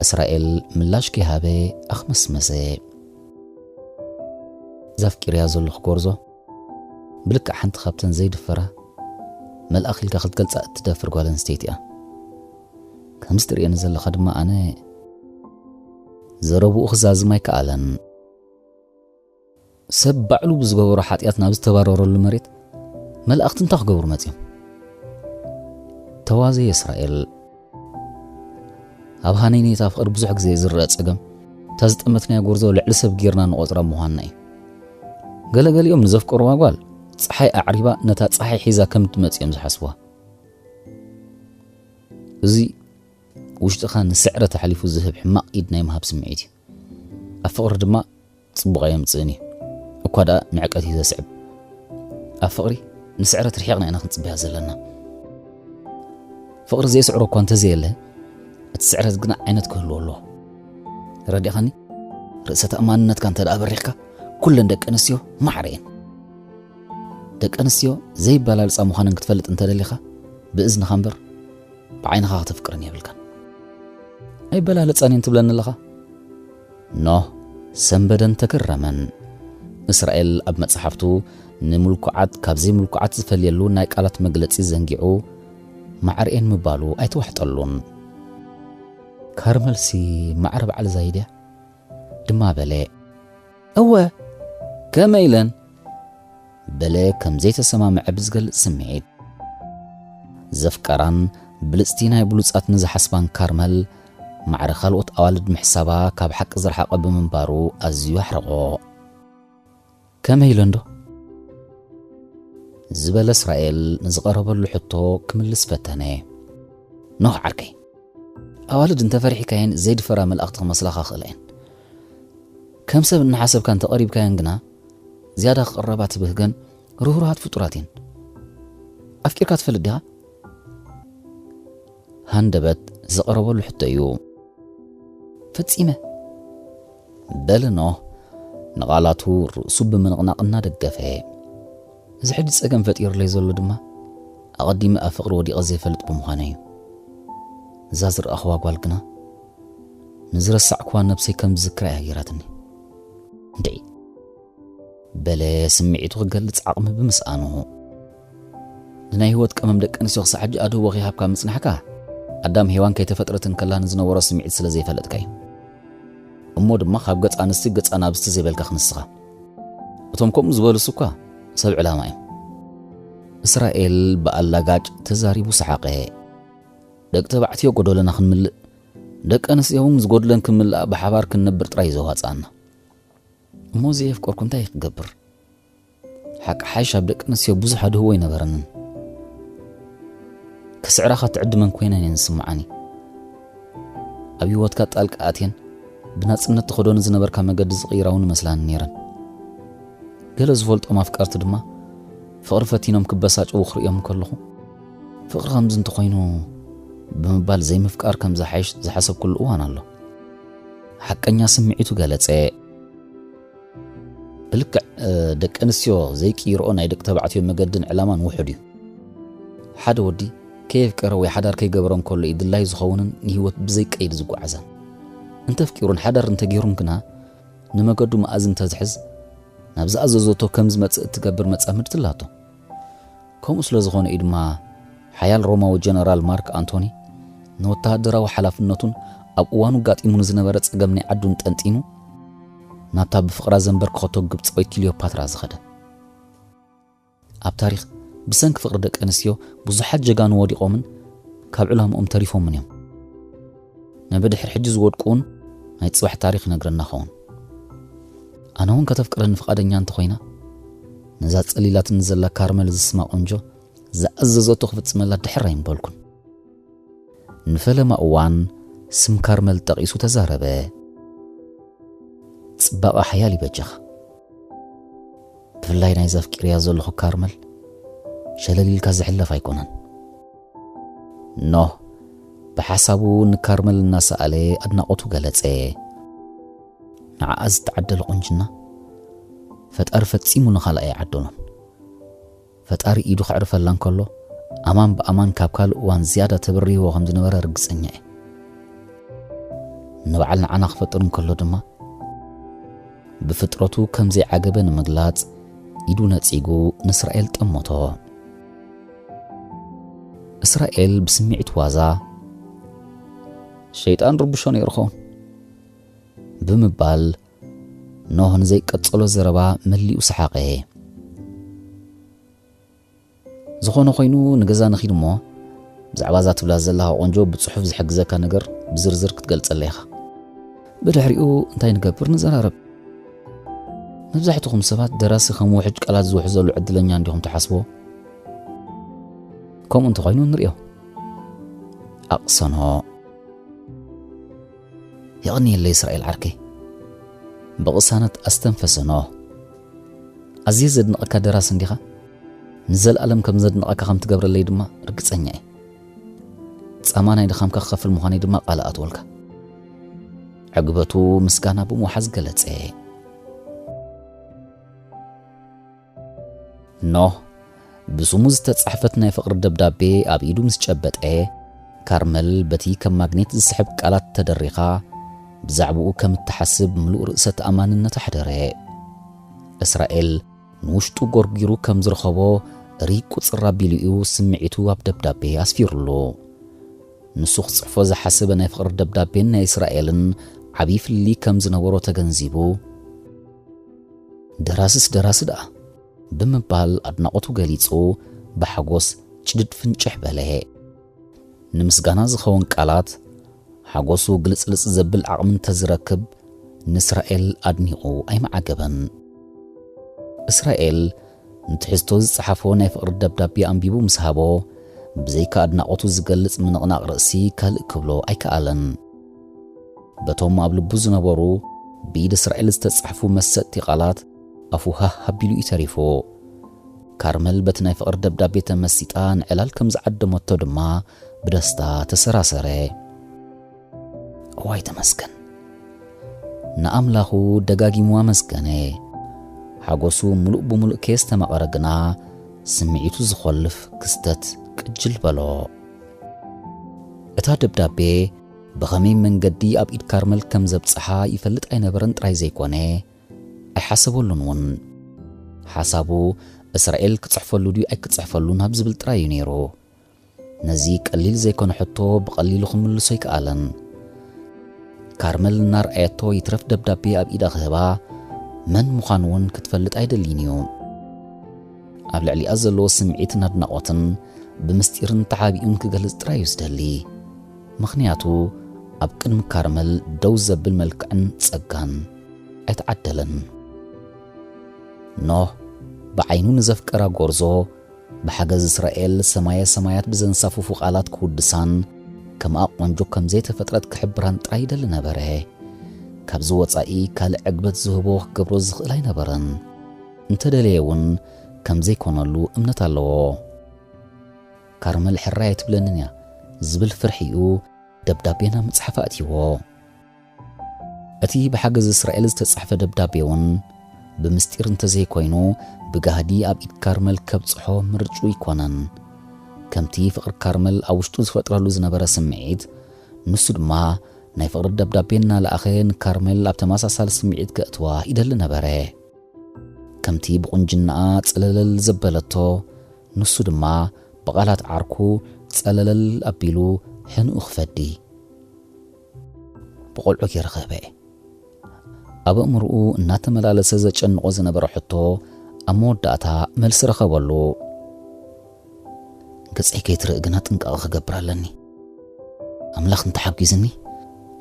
እስራኤል ምላሽ ከይሃበ ኣኽመስመሰ። እዛ ኣፍቂረያ ዘለኹ ጎርዞ፣ ብልክዕ ሓንቲ ካብተን ዘይድፈራ፣ መልኣኽ ኢልካ ክትገልጻ እትደፍር ጓል ኣንስተይቲ እያ። ከምዚ ትርእየኒ ዘለኻ ድማ ኣነ ዘረብኡ ክዛዝም ኣይከኣለን። ሰብ ባዕሉ ብዝገበሮ ሓጢኣት ናብ ዝተባረረሉ መሬት መላእኽቲ እንታይ ክገብሩ መጺኦም? ተዋዘየ እስራኤል። ኣብ ሃነይነይታ ፍቕሪ ብዙሕ ግዜ ዝረአ ጸገም፣ እታ ዝጠመትናያ ጎርዞ ልዕሊ ሰብ ጌርና ንቖጽራ ምዃንና እዩ። ገለገሊኦም ንዘፍቀርዋ ጓል ጸሓይ ኣዕሪባ ነታ ጸሓይ ሒዛ ከም እትመጽእ እዮም ዝሓስቡዋ። እዚ ውሽጥኻ ንስዕረት ኣሕሊፉ ዝህብ ሕማቕ ኢድ ናይ ምሃብ ስምዒት እዩ። ኣብ ፍቕሪ ድማ ጽቡቕ ኣየምጽእን እዩ። እኳ ደኣ ንዕቀት እዩ ዘስዕብ። ኣብ ፍቕሪ ንስዕረት ርሒቕና ኢና ክንጽበያ ዘለና። ፍቕሪ ዘይስዕሮ እኳ እንተዘየለ፣ እቲ ስዕረት ግና ዓይነት ክህልዎ ኣለዎ። ተረዲእኻኒ? ርእሰ ተኣማንነትካ እንተ ደኣ ኣበሪኽካ፣ ኩለን ደቂ ኣንስትዮ ማዕረ እየን። ደቂ ኣንስትዮ ዘይበላልጻ ምዃነን ክትፈልጥ እንተደሊኻ፣ ብእዝንኻ እምበር ብዓይንኻ ከተፍቅረን የብልካን። ኣይበላለጻን እየን ትብለኒ ኣለኻ? ኖህ ሰንበደን ተገረመን። እስራኤል ኣብ መጽሓፍቱ ንምልኩዓት ካብ ዘይምልኩዓት ዝፈልየሉ ናይ ቃላት መግለጺ ዘንጊዑ፣ ማዕረኤን ምባሉ ኣይተዋሕጠሉን። ካርመልሲ ማዕረ በዓል ዛይድ እያ ድማ በለ። እወ፣ ከመይ ኢለን? በለ ከም ዘይተሰማምዐ ብዝገልጽ ስምዒት። ዘፍቀራን ብልጽቲ ናይ ብሉጻት ንዝሓስባን ካርመል፣ ማዕረ ካልኦት ኣዋልድ ምሕሳባ ካብ ሓቂ ዝረሓቐ ብምንባሩ ኣዝዩ ኣሕረቖ። ከመይ ኢለ እንዶ? ዝበለ እስራኤል ንዝቐረበሉ ሕቶ ክምልስ ፈተነ። ኖህ ዓርከይ፣ ኣዋልድ እንተፈሪሕካየን ዘይድፈራ መልኣኽቲ ክመስላኻ ክእላ እየን። ከም ሰብ እናሓሰብካ እንተቐሪብካየን ግና ዝያዳ ክቕረባ ትብህገን ርህሩሃት ፍጡራት እየን። ኣፍቂርካ ትፈልጥ ዲኻ? ሃንደበት ዝቐረበሉ ሕቶ እዩ። ፈጺመ፣ በለ ኖህ ንቓላቱ ርእሱ ብምንቕናቕ እናደገፈ። እዚ ሕጂ ጸገም ፈጢሩለይ ዘሎ ድማ ኣቐዲመ ኣብ ፍቕሪ ወዲቐ ዘይፈልጥ ብምዃነ እዩ። እዛ ዝረኣኽዋ ጓል ግና ንዝረሳዕክዋ ነብሰይ ከም ዝዝክራ እያ ገይራትኒ። እንድዒ፣ በለ ስምዒቱ ክገልጽ ዓቕሚ ብምስኣኑ። ንናይ ህይወት ቀመም ደቂ ኣንስትዮ ክሳዕ ሕጂ ኣድህቦ ከይሃብካ ምጽናሕካ፣ ኣዳም ሄዋን ከይተፈጥረት እንከላ ንዝነበሮ ስምዒት ስለ ዘይፈለጥካ እዩ። እሞ ድማ ካብ ገጽ ኣንስቲ ገጽ ኣናብስቲ ዘይበልካ ክንስኻ። እቶም ከምኡ ዝበሉስ እኳ ሰብ ዕላማ እዮም። እስራኤል ብኣላጋጭ ተዛሪቡ ሰሓቐ። ደቂ ተባዕትዮ ጎደሎና ክንምልእ፣ ደቂ ኣንስትዮ እውን ዝጎድለን ክንምልኣ ብሓባር ክንነብር ጥራይ እዩ ዘዋጽኣና። እሞ ዘየፍቀርኩ እንታይ ክገብር? ሓቂ ሓይሽ ኣብ ደቂ ኣንስትዮ ብዙሕ ኣድህቦ ኣይነበረንን። ክስዕራኻ ትዕድመን ኮይነን እየን ዝስምዓኒ። ኣብ ህይወትካ ጣልቃ ኣትየን ብናጽነት ትኸዶ ንዝነበርካ መገዲ ዝቕይራ እውን ይመስላኒ ነይረን። ገለ ዝፈልጦም ኣፍቀርቲ ድማ ፍቕሪ ፈቲኖም ክበሳጨዉ ክርእዮም ከለኹ፣ ፍቕሪ ከምዚ እንተኾይኑ ብምባል ዘይምፍቃር ከም ዝሓይሽ ዝሓሰብኩሉ እዋን ኣሎ። ሓቀኛ ስምዒቱ ገለጸ። ብልክዕ፣ እ፣ ደቂ ኣንስትዮ ዘይቅይርኦ ናይ ደቂ ተባዕትዮ መገድን ዕላማን ውሑድ እዩ። ሓደ ወዲ ከየፍቀረ ወይ ሓዳር ከይገበረ እንከሎ እዩ ድላዩ ዝኸውንን ንህይወት ብዘይ ቀይዲ ዝጓዓዛን። እንተፍቂሩን ሓዳር እንተገይሩን ግና ንመገዱ መኣዝ እንተዝሕዝ ናብ ዝኣዘዘቶ ከም ዝመጽእ እትገብር መጻምድቲ ኣላቶ። ከምኡ ስለ ዝኾነ እዩ ድማ ሓያል ሮማዊ ጀነራል ማርክ ኣንቶኒ ንወተሃደራዊ ሓላፍነቱን ኣብ እዋኑ ጋጢሙ ንዝነበረ ጸገም ናይ ዓዱን ጠንጢኑ ናብታ ብፍቕራ ዘንበርክኸቶ ግብጻዊት ክሊዮፓትራ ዝኸደ። ኣብ ታሪኽ ብሰንኪ ፍቕሪ ደቂ ኣንስትዮ ብዙሓት ጀጋኑ ወዲቖምን ካብ ዕላምኦም ተሪፎምን እዮም። ንብድሕር ሕጂ ዝወድቁ እውን ናይ ጽባሕ ታሪኽ ይነግረና ኸውን። ኣነ እውን ከተፍቅረኒ ፍቓደኛ እንተኾይና፣ ነዛ ጸሊላትኒ ዘላ ካርመል ዝስማ ቆንጆ ዝኣዘዘቶ ክፍጽመላ ድሕር ኣይምበልኩን። ንፈለማ እዋን ስም ካርመል ጠቒሱ ተዛረበ። ጽባቐ ሓያል ይበጃኻ። ብፍላይ ናይዛ ኣፍቂረያ ዘለኹ ካርመል ሸለል ኢልካ ዝሕለፍ ኣይኮነን። ኖህ ብሓሳቡ ንካርመል እናሰኣለ ኣድናቖቱ ገለጸ። ንዓኣ ዝተዓደለ ቁንጅና ፈጣሪ ፈጺሙ ንኻልእ ኣይዓደሎን። ፈጣሪ ኢዱ ከዕርፈላ እንከሎ፣ ኣማን ብኣማን ካብ ካልእ እዋን ዝያዳ ተበሪህዎ ከም ዝነበረ ርግጸኛ እየ። ንበዓል ንዓና ክፈጥር እንከሎ ድማ፣ ብፍጥረቱ ከም ዘይዓገበ ንምግላጽ፣ ኢዱ ነጺጉ ንእስራኤል ጠመቶ። እስራኤል ብስምዒት ዋዛ፣ "ሸይጣን ርብሾ ነይሩ ኸውን?" ብምባል፣ ኖህ ንዘይቀጸሎ ዘረባ መሊኡ ሰሓቐ። ዝኾነ ኮይኑ ንገዛ ንኺድ እሞ፣ ብዛዕባ እዛ ትብላ ዘለኻ ቆንጆ ብጽሑፍ ዝሕግዘካ ነገር ብዝርዝር ክትገልጸለይ ኢኻ። ብድሕሪኡ እንታይ ንገብር ንዘራረብ። መብዛሕትኹም ሰባት ደራሲ ከም ውሕጅ ቃላት ዝውሕዘሉ ዕድለኛ እንዲኹም ትሓስብዎ? ከምኡ እንተኾይኑ ንርእዮ። ኣቕሰኖ። የቐንየለይ እስራኤል ዓርከይ። ብቕሳነት ኣስተንፈሰ ኖህ። ኣዝየ ዘድንቐካ ደራሲ እንዲኻ? ንዘለኣለም ከም ዘድንቐካ ከም ትገብረለይ ድማ ርግጸኛ እየ። ጻማ ናይ ድኻምካ ክኸፍል ምዃነይ ድማ ቃል ኣትወልካ። ዕግበቱ ምስጋና ብምውሓዝ ገለጸ። ኖህ ብስሙ ዝተጻሕፈት ናይ ፍቕሪ ደብዳቤ ኣብ ኢዱ ምስ ጨበጠ፣ ካርመል በቲ ከም ማግኔት ዝስሕብ ቃላት ተደሪኻ፣ ብዛዕባኡ ከም እትሓስብ ምሉእ ርእሰ ተኣማንነት ኣሕደረ። እስራኤል ንውሽጡ ጎርጒሩ ከም ዝረኸቦ ሪቅ ቁጽር ኣቢሉ እዩ ስምዒቱ ኣብ ደብዳቤ ኣስፊሩሉ። ንሱ ክጽሕፎ ዝሓሰበ ናይ ፍቕሪ ደብዳቤን ናይ እስራኤልን ዓብዪ ፍልልይ ከም ዝነበሮ ተገንዚቡ፣ "ደራስስ ደራሲ ደኣ" ብምባል ኣድናቖቱ ገሊጹ ብሓጎስ ጭድድ ፍንጭሕ በለ። ንምስጋና ዝኸውን ቃላት ሓጎሱ ግልጽልጽ ዘብል ዓቕሚ እንተዝረክብ ንእስራኤል ኣድኒቑ ኣይመዓገበን። እስራኤል ንትሕዝቶ ዝጸሓፎ ናይ ፍቕሪ ደብዳቤ ኣንቢቡ ምስ ሃቦ፣ ብዘይካ ኣድናቖቱ ዝገልጽ ምንቕናቕ ርእሲ ካልእ ክብሎ ኣይከኣለን። በቶም ኣብ ልቡ ዝነበሩ ብኢድ እስራኤል ዝተጻሕፉ መሰጥቲ ቃላት ኣፉ ሃህ ኣቢሉ እዩ ተሪፉ። ካርመል በቲ ናይ ፍቕሪ ደብዳቤ ተመሲጣ ንዕላል ከም ዝዓደመቶ ድማ ብደስታ ተሰራሰረ። እዋይ ተመስገን! ንኣምላኹ ደጋጊሙ ኣመስገነ። ሓጎሱ ምሉእ ብምሉእ ከየስተማቐረ ግና፣ ስምዒቱ ዝኾልፍ ክስተት ቅጅል በሎ። እታ ደብዳቤ ብኸመይ መንገዲ ኣብ ኢድ ካርመል ከም ዘብጽሓ ይፈልጥ ኣይነበረን ጥራይ ዘይኮነ፣ ኣይሓሰበሉን እውን። ሓሳቡ እስራኤል ክጽሕፈሉ ድዩ ኣይክጽሕፈሉን ኣብ ዝብል ጥራይ እዩ ነይሩ። ነዚ ቀሊል ዘይኮነ ሕቶ ብቐሊሉ ክምልሶ ኣይከኣለን። ካርመል እናርኣየቶ ይትረፍ ደብዳቤ ኣብ ኢዳ ክህባ፣ መን ምዃኑ እውን ክትፈልጥ ኣይደልይን እዩ። ኣብ ልዕሊኣ ዘለዎ ስምዒትን ኣድናቖትን ብምስጢርን ተሓቢኡን ክገልጽ ጥራይ እዩ ዝደሊ። ምኽንያቱ ኣብ ቅድሚ ካርመል ደው ዘብል መልክዕን ጸጋን ኣይተዓደለን። ኖህ ብዓይኑ ንዘፍቀራ ጎርዞ ብሓገዝ እስራኤል ሰማየ ሰማያት ብዘንሳፍፉ ቃላት ክውድሳን ከምኣ ቆንጆ ከም ዘይተፈጥረት ክሕብራን ጥራይ ይደሊ ነበረ። ካብዚ ወጻኢ ካልእ ዕግበት ዝህቦ ክገብሮ ዝኽእል ኣይነበረን። እንተደለየ እውን ከም ዘይኮነሉ እምነት ኣለዎ። ካርመል ሕራይ ኣይትብለንን እያ ዝብል ፍርሒኡ ደብዳቤ ናብ ምጽሓፍ ኣእትይዎ። እቲ ብሓገዝ እስራኤል ዝተጻሕፈ ደብዳቤ እውን ብምስጢር እንተዘይኮይኑ ብጋህዲ ኣብ ኢድ ካርመል ከብጽሖ ምርጩ ኣይኮነን። ከምቲ ፍቕሪ ካርመል ኣብ ውሽጡ ዝፈጥረሉ ዝነበረ ስምዒት፣ ንሱ ድማ ናይ ፍቕሪ ደብዳቤ እናለኣኸ ንካርመል ኣብ ተመሳሳሊ ስምዒት ከእትዋ ይደሊ ነበረ። ከምቲ ብቁንጅናኣ ጸለለል ዘበለቶ፣ ንሱ ድማ ብቓላት ዓርኩ ጸለለል ኣቢሉ ሕንኡ ክፈዲ። ብቆልዑ ገይረ ክህበ እየ። ኣብ ኣእምሮኡ እናተመላለሰ ዘጨንቖ ዝነበረ ሕቶ ኣብ መወዳእታ መልሲ ረኸበሉ። ገጸይ ከይትርኢ ግና ጥንቃቐ ክገብር ኣለኒ። ኣምላኽ እንተሓጒዝኒ፣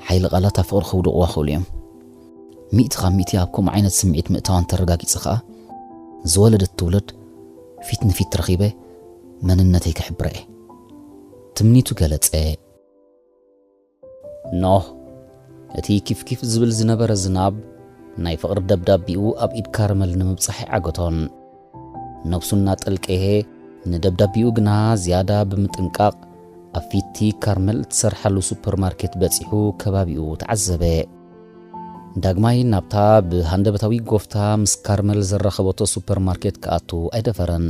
ሓይሊ ቃላት ኣብ ፍቕሪ ከውድቕዋ ክእሉ እዮም። ሚእቲ ካብ ሚእቲ ኣብ ከምኡ ዓይነት ስምዒት ምእታዋ እንተረጋጊጸ ኸኣ፣ ዝወለደት ትውለድ ፊት ንፊት ረኺበ መንነተይ ክሕብራ እየ። ትምኒቱ ገለጸ። ኖህ፣ እቲ ኪፍኪፍ ዝብል ዝነበረ ዝናብ፣ ናይ ፍቕሪ ደብዳቤኡ ኣብ ኢድ ካርመል ንምብጻሕ ኣይዓገቶን። ነብሱ እናጠልቀየ፣ ንደብዳቤኡ ግና ዝያዳ ብምጥንቃቕ፣ ኣብ ፊትቲ ካርመል እትሰርሓሉ ሱፐርማርኬት በጺሑ ከባቢኡ ተዓዘበ። ዳግማይ ናብታ ብሃንደበታዊ ጎፍታ ምስ ካርመል ዘራኸበቶ ሱፐርማርኬት ክኣቱ ኣይደፈረን።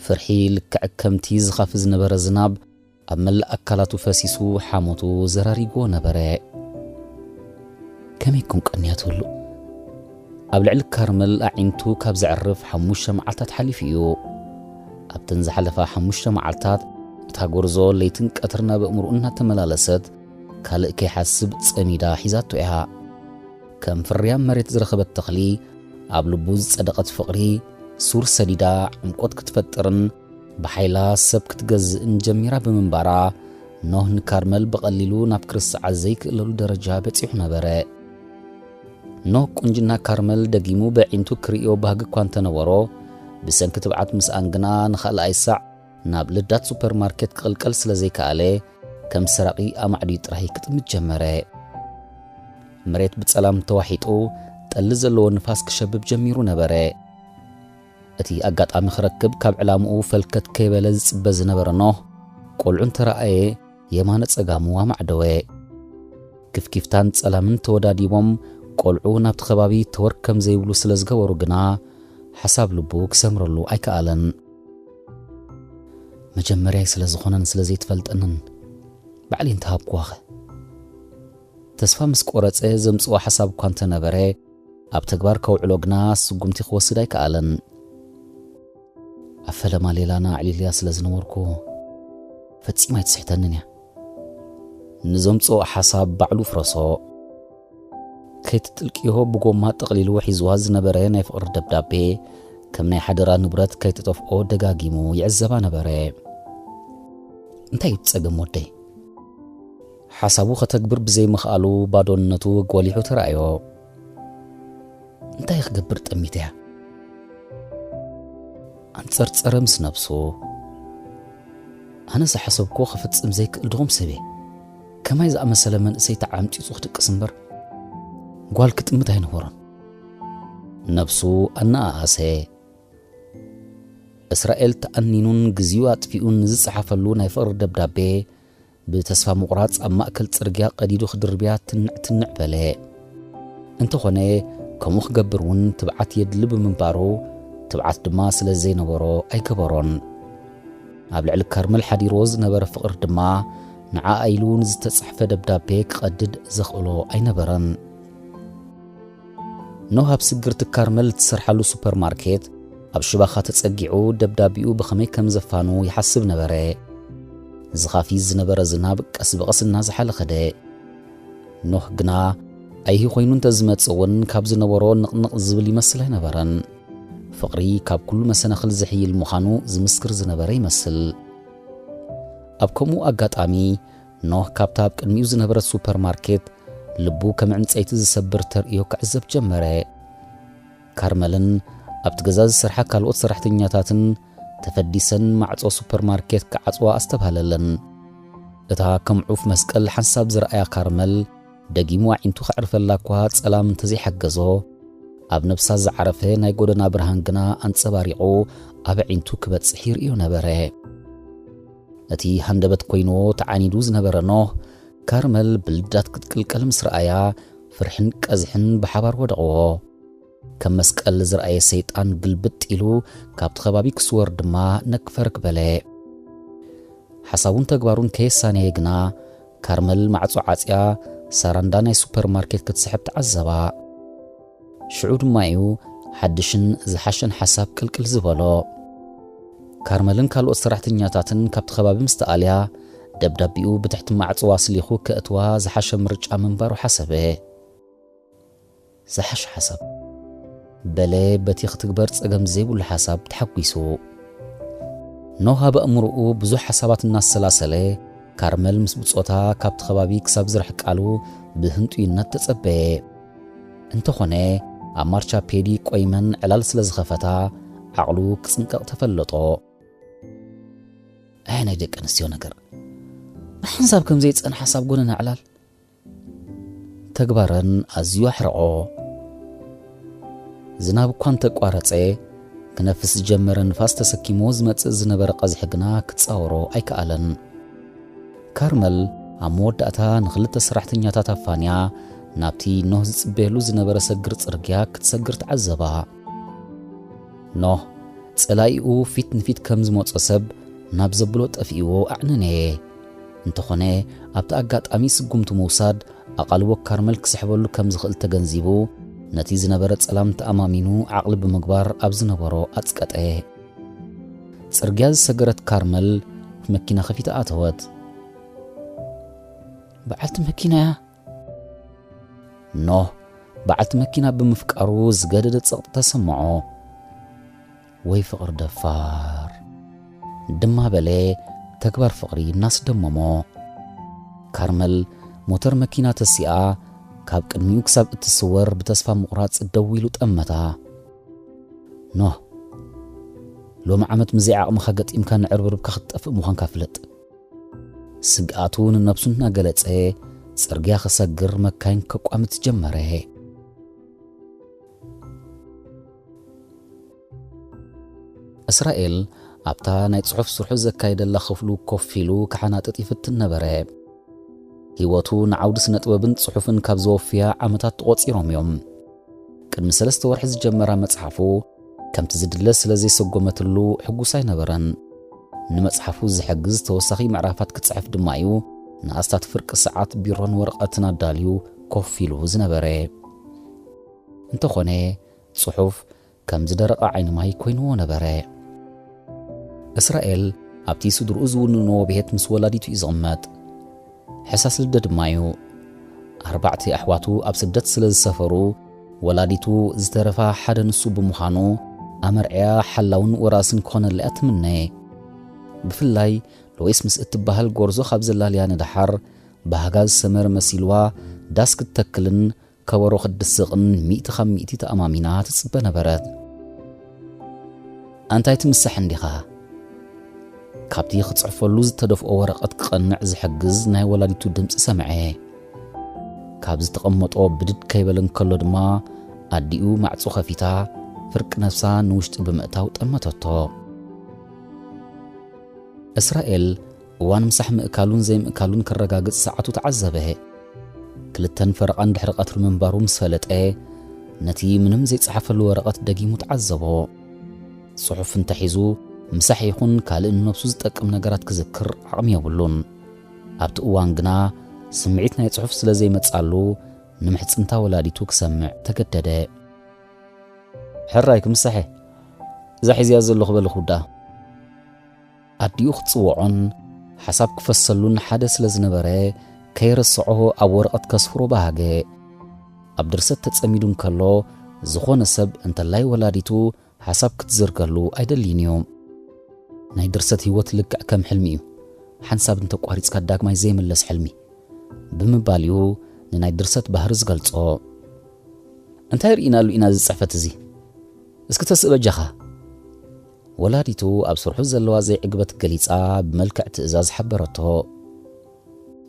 ፍርሒ ልክዕ ከምቲ ዝኻፊ ዝነበረ ዝናብ ኣብ መላእ ኣካላቱ ፈሲሱ ሓሞቱ ዘራሪግዎ ነበረ። ከመይ ኮን ቀንያ ትህሉ? ኣብ ልዕሊ ካርመል ኣዒንቱ ካብ ዘዕርፍ ሓሙሽተ መዓልታት ሓሊፉ እዩ። ኣብተን ዝሓለፋ ሓሙሽተ መዓልታት እታ ጎርዞ ለይትን ቀትርን ኣብ ኣእምሮኡ እናተመላለሰት ካልእ ከይሓስብ ጸሚዳ ሒዛቶ እያ። ከም ፍርያም መሬት ዝረኸበት ተኽሊ ኣብ ልቡ ዝጸደቐት ፍቕሪ ሱር ሰዲዳ ዕምቆት ክትፈጥርን ብሓይላ ሰብ ክትገዝእን ጀሚራ ብምንባራ፣ ኖህ ንካርመል ብቐሊሉ ናብ ክርስዓ ዘይክእለሉ ደረጃ በጺሑ ነበረ። ኖህ ቁንጅና ካርመል ደጊሙ በዒንቱ ክርእዮ ባህጊ እኳ እንተነበሮ፣ ብሰንኪ ትብዓት ምስኣን ግና ንኻልኣይ ሳዕ ናብ ልዳት ሱፐርማርኬት ክቕልቀል ስለ ዘይከኣለ፣ ከም ሰራቒ ኣማዕድዩ ጥራይ ክጥምት ጀመረ። መሬት ብጸላም ተዋሒጡ፣ ጠሊ ዘለዎ ንፋስ ክሸብብ ጀሚሩ ነበረ። እቲ ኣጋጣሚ ክረክብ ካብ ዕላምኡ ፈልከት ከይበለ ዝጽበ ዝነበረ ኖህ፣ ቆልዑ እንተረኣየ የማነ ጸጋሙ ኣማዕደወ። ክፍኪፍታን ጸላምን ተወዳዲቦም ቆልዑ ናብቲ ከባቢ ተወር ከም ዘይብሉ ስለ ዝገበሩ ግና፣ ሓሳብ ልቡ ክሰምረሉ ኣይከኣለን። መጀመርያይ ስለ ዝኾነን ስለ ዘይትፈልጠንን ባዕለይ እንተሃብኩዋኸ? ተስፋ ምስ ቆረጸ ዘምጽኦ ሓሳብ እኳ እንተነበረ፣ ኣብ ተግባር ከውዕሎ ግና ስጉምቲ ክወስድ ኣይከኣለን። ኣብ ፈለማ ሌላና ኣዕሊልያ ስለ ዝነበርኩ፣ ፈጺማ ኣይትስሕተንን እያ። ንዘምጽኦ ሓሳብ ባዕሉ ፍረሶ። ከይትጥልቅዮ ብጎማ ጠቕሊሉ ሒዝዋ ዝነበረ ናይ ፍቕሪ ደብዳቤ፣ ከም ናይ ሓደራ ንብረት ከይትጠፍኦ ደጋጊሙ ይዕዘባ ነበረ። እንታይ እዩ ጸገም ወደይ? ሓሳቡ ከተግብር ብዘይምኽኣሉ ባዶነቱ ጎሊሑ ተራእዮ። እንታይ ክገብር ጠሚተ እያ? ኣንጸርጸረ ምስ ነብሱ። ኣነ ዝሓሰብክዎ ክፍጽም ዘይክእል ድኹም ሰብ እየ። ከማይ ዝኣመሰለ መንእሰይ ተዓምጺጹ ክድቅስ እምበር፣ ጓል ክጥምት ኣይነበሮን። ነብሱ ኣነኣኣሰ። እስራኤል ተኣኒኑን ግዜኡ ኣጥፊኡን ንዝጸሓፈሉ ናይ ፍቕሪ ደብዳቤ፣ ብተስፋ ምቑራጽ ኣብ ማእከል ጽርግያ ቀዲዱ ክድርብያ ትንዕ ትንዕ በለ። እንተኾነ፣ ከምኡ ክገብር እውን ትብዓት የድሊ ብምንባሩ፣ ትብዓት ድማ ስለ ዘይነበሮ ኣይገበሮን። ኣብ ልዕሊ ካርመል ሓዲርዎ ዝነበረ ፍቕሪ ድማ፣ ንዓኣ ኢሉ ንዝተጻሕፈ ደብዳቤ ክቐድድ ዘኽእሎ ኣይነበረን። ኖህ ኣብ ስግርቲ ካርመል እትሰርሓሉ ሱፐርማርኬት ኣብ ሽባኻ ተጸጊዑ ደብዳቤኡ ብኸመይ ከም ዘፋኑ ይሓስብ ነበረ። ዝኻፊ ዝነበረ ዝናብ ቀስ ብቐስ እናዝሓለ ኸደ። ኖህ ግና ኣይሂ ኮይኑ እንተዝመጽእ እውን ካብ ዝነበሮ ንቕንቕ ዝብል ይመስል ኣይነበረን። ፍቕሪ ካብ ኩሉ መሰናኽል ዝሕይል ምዃኑ ዝምስክር ዝነበረ ይመስል። ኣብ ከምኡ ኣጋጣሚ ኖህ ካብታ ኣብ ቅድሚኡ ዝነበረት ሱፐርማርኬት ልቡ ከም ዕንጸይቲ ዝሰብር ተርእዮ ክዕዘብ ጀመረ። ካርመልን ኣብቲ ገዛ ዝሰርሓ ካልኦት ሰራሕተኛታትን ተፈዲሰን ማዕጾ ሱፐርማርኬት ክዓጽዋ ኣስተብሃለለን። እታ ከም ዑፍ መስቀል ሓንሳብ ዝረኣያ ካርመል ደጊሙ ኣዒንቱ ከዕርፈላ እኳ ጸላም እንተዘይሓገዞ፣ ኣብ ነብሳ ዝዓረፈ ናይ ጎደና ብርሃን ግና ኣንጸባሪቑ ኣብ ኣዒንቱ ክበጽሕ ይርእዮ ነበረ። እቲ ሃንደበት ኮይንዎ ተዓኒዱ ዝነበረ ኖህ፣ ካርመል ብልዳት ክትቅልቀል ምስ ረኣያ፣ ፍርሕን ቀዝሕን ብሓባር ወደቕዎ። ከም መስቀል ዝረኣየ ሰይጣን ግልብጥ ኢሉ ካብቲ ከባቢ ክስወር ድማ ነክፈርክ በለ። ሓሳቡን ተግባሩን ከየሳነየ ግና፣ ካርመል ማዕጾ ዓጽያ ሰራንዳ ናይ ሱፐርማርኬት ክትስሕብ ተዓዘባ። ሽዑ ድማ እዩ ሓድሽን ዝሓሸን ሓሳብ ቅልቅል ዝበሎ። ካርመልን ካልኦት ሰራሕተኛታትን ካብቲ ከባቢ ምስ ተኣልያ፣ ደብዳቤኡ ብትሕቲ ማዕጾ ኣስሊኹ ከእትዋ ዝሓሸ ምርጫ ምንባሩ ሓሰበ። ዝሓሸ ሓሳብ በለ፣ በቲ ክትግበር ጸገም ዘይብሉ ሓሳብ ተሓጒሱ። ኖህ ኣብ ኣእምሮኡ ብዙሕ ሓሳባት እናሰላሰለ፣ ካርመል ምስ ብጾታ ካብቲ ከባቢ ክሳብ ዝርሕቃሉ ብህንጡይነት ተጸበየ። እንተኾነ፣ ኣብ ማርቻ ፔዲ ቆይመን ዕላል ስለ ዝኸፈታ፣ ዓቕሉ ክጽንቀቕ ተፈለጦ። ኣይ ናይ ደቂ ኣንስትዮ ነገር። ብሓንሳብ ከም ዘይጸንሓ ሳብ ጎነን ኣዕላል። ተግባረን ኣዝዩ ኣሕረቖ። ዝናብ እኳ እንተቋረጸ፣ ክነፍስ ዝጀመረ ንፋስ ተሰኪምዎ ዝመጽእ ዝነበረ ቀዝሒ ግና ክጻወሮ ኣይከኣለን። ካርመል ኣብ መወዳእታ ንኽልተ ሰራሕተኛታት ኣፋንያ ናብቲ ኖህ ዝጽበየሉ ዝነበረ ሰግር ጽርግያ ክትሰግር ተዓዘባ። ኖህ ጸላኢኡ ፊት ንፊት ከም ዝመጾ ሰብ ናብ ዘብሎ ጠፊእዎ ኣዕነነየ። እንተኾነ ኣብቲ ኣጋጣሚ ስጉምቲ ምውሳድ ኣቓልቦ ካርመል ክስሕበሉ ከም ዝኽእል ተገንዚቡ ነቲ ዝነበረ ጸላም ተኣማሚኑ ዓቕሊ ብምግባር ኣብ ዝነበሮ ኣጽቀጠ። ጽርግያ ዝሰገረት ካርመል መኪና ከፊታ ኣተወት። በዓልቲ መኪና እያ። ኖህ በዓልቲ መኪና ብምፍቃሩ ዝገደደ ጸቕጢ ተሰምዖ። ወይ ፍቕሪ ደፋር ድማ በለ ተግባር ፍቕሪ እናስደመሞ። ካርመል ሞተር መኪና ተሲኣ ካብ ቅድሚኡ ክሳብ እትስወር ብተስፋ ምቑራጽ ደው ኢሉ ጠመታ። ኖህ ሎሚ ዓመት ምዘይ ዓቕምኻ ገጢምካ ንዕርብርብካ ክትጠፍእ ምዃንካ ፍለጥ። ስግኣቱ ንነብሱ እናገለጸ ጽርግያ ክሰግር መካይን ከቋምት ጀመረ። እስራኤል ኣብታ ናይ ጽሑፍ ስርሑ ዘካየደላ ክፍሉ ኮፍ ኢሉ ክሓናጥጥ ይፍትን ነበረ። ህይወቱ ንዓውዲ ስነ ጥበብን ጽሑፍን ካብ ዘወፍያ ዓመታት ተቖጺሮም እዮም። ቅድሚ ሰለስተ ወርሒ ዝጀመራ መጽሓፉ ከምቲ ዝድለ ስለ ዘይሰጎመትሉ ሕጉስ ኣይነበረን። ንመጽሓፉ ዝሕግዝ ተወሳኺ ምዕራፋት ክጽሕፍ ድማ እዩ ንኣስታት ፍርቂ ሰዓት ቢሮን ወረቐትን ኣዳልዩ ኮፍ ኢሉ ዝነበረ። እንተኾነ፣ ጽሑፍ ከም ዝደረቐ ዓይኒ ማይ ኮይንዎ ነበረ። እስራኤል ኣብቲ ስድርኡ ዝውንንዎ ቤት ምስ ወላዲቱ እዩ ዝቕመጥ። ሕሳስ ልደ ድማ እዩ። ኣርባዕተ ኣሕዋቱ ኣብ ስደት ስለ ዝሰፈሩ፣ ወላዲቱ ዝተረፋ ሓደ ንሱ ብምዃኑ፣ ኣመርዕያ ሓላውን ወራስን ክኾነላ እያ ትምነ። ብፍላይ ሎይስ ምስ እትበሃል ጎርዞ ካብ ዘላልያ ንደሓር፣ ባህጋ ዝሰመረ መሲልዋ ዳስ ክትተክልን ከበሮ ክትድስቕን ሚእቲ ካብ ሚእቲ ተኣማሚና ትጽበ ነበረት። ኣንታይ ትምሳሕ እንዲኻ? ካብቲ ክጽሕፈሉ ዝተደፍኦ ወረቐት ክቐንዕ ዝሕግዝ ናይ ወላዲቱ ድምጺ ሰምዐ። ካብ ዝተቐመጦ ብድድ ከይበለ እንከሎ ድማ፣ ኣዲኡ ማዕጾ ከፊታ፣ ፍርቂ ነፍሳ ንውሽጢ ብምእታው ጠመተቶ። እስራኤል እዋን ምሳሕ ምእካሉን ዘይምእካሉን ከረጋግጽ ሰዓቱ ተዓዘበ። ክልተን ፈረቓን ድሕሪ ቀትሪ ምንባሩ ምስ ፈለጠ፣ ነቲ ምንም ዘይጸሓፈሉ ወረቐት ደጊሙ ተዓዘቦ። ጽሑፍ እንተሒዙ፣ ምሳሕ ይኹን ካልእ ንነብሱ ዝጠቅም ነገራት ክዝክር ዓቕሚ የብሉን። ኣብቲ እዋን ግና፣ ስምዒት ናይ ጽሑፍ ስለ ዘይመጻሉ፣ ንምሕጽንታ ወላዲቱ ክሰምዕ ተገደደ። ሕራይ ክምሳሕ እየ። እዛ ሒዝያ ዘለኹ በሊ ክውድኣ። ኣዲኡ ክትጽውዖን ሓሳብ ክፈሰሉን ሓደ ስለ ዝነበረ፣ ከይረስዖ ኣብ ወረቐት ከስፍሮ በሃገ። ኣብ ድርሰት ተጸሚዱ እንከሎ፣ ዝኾነ ሰብ እንተላይ ወላዲቱ ሓሳብ ክትዝርገሉ ኣይደልይን እዩ። ናይ ድርሰት ህይወት ልክዕ ከም ሕልሚ እዩ። ሓንሳብ እንተቋሪጽካ ዳግማይ ዘይምለስ ሕልሚ ብምባል እዩ ንናይ ድርሰት ባህሪ ዝገልጾ። እንታይ ርኢናሉ ኢና እዚ ጽሕፈት እዚ? እስኪ ተስእ በጃኻ። ወላዲቱ ኣብ ስርሑ ዘለዋ ዘይዕግበት ገሊጻ ብመልክዕ ትእዛዝ ሓበረቶ።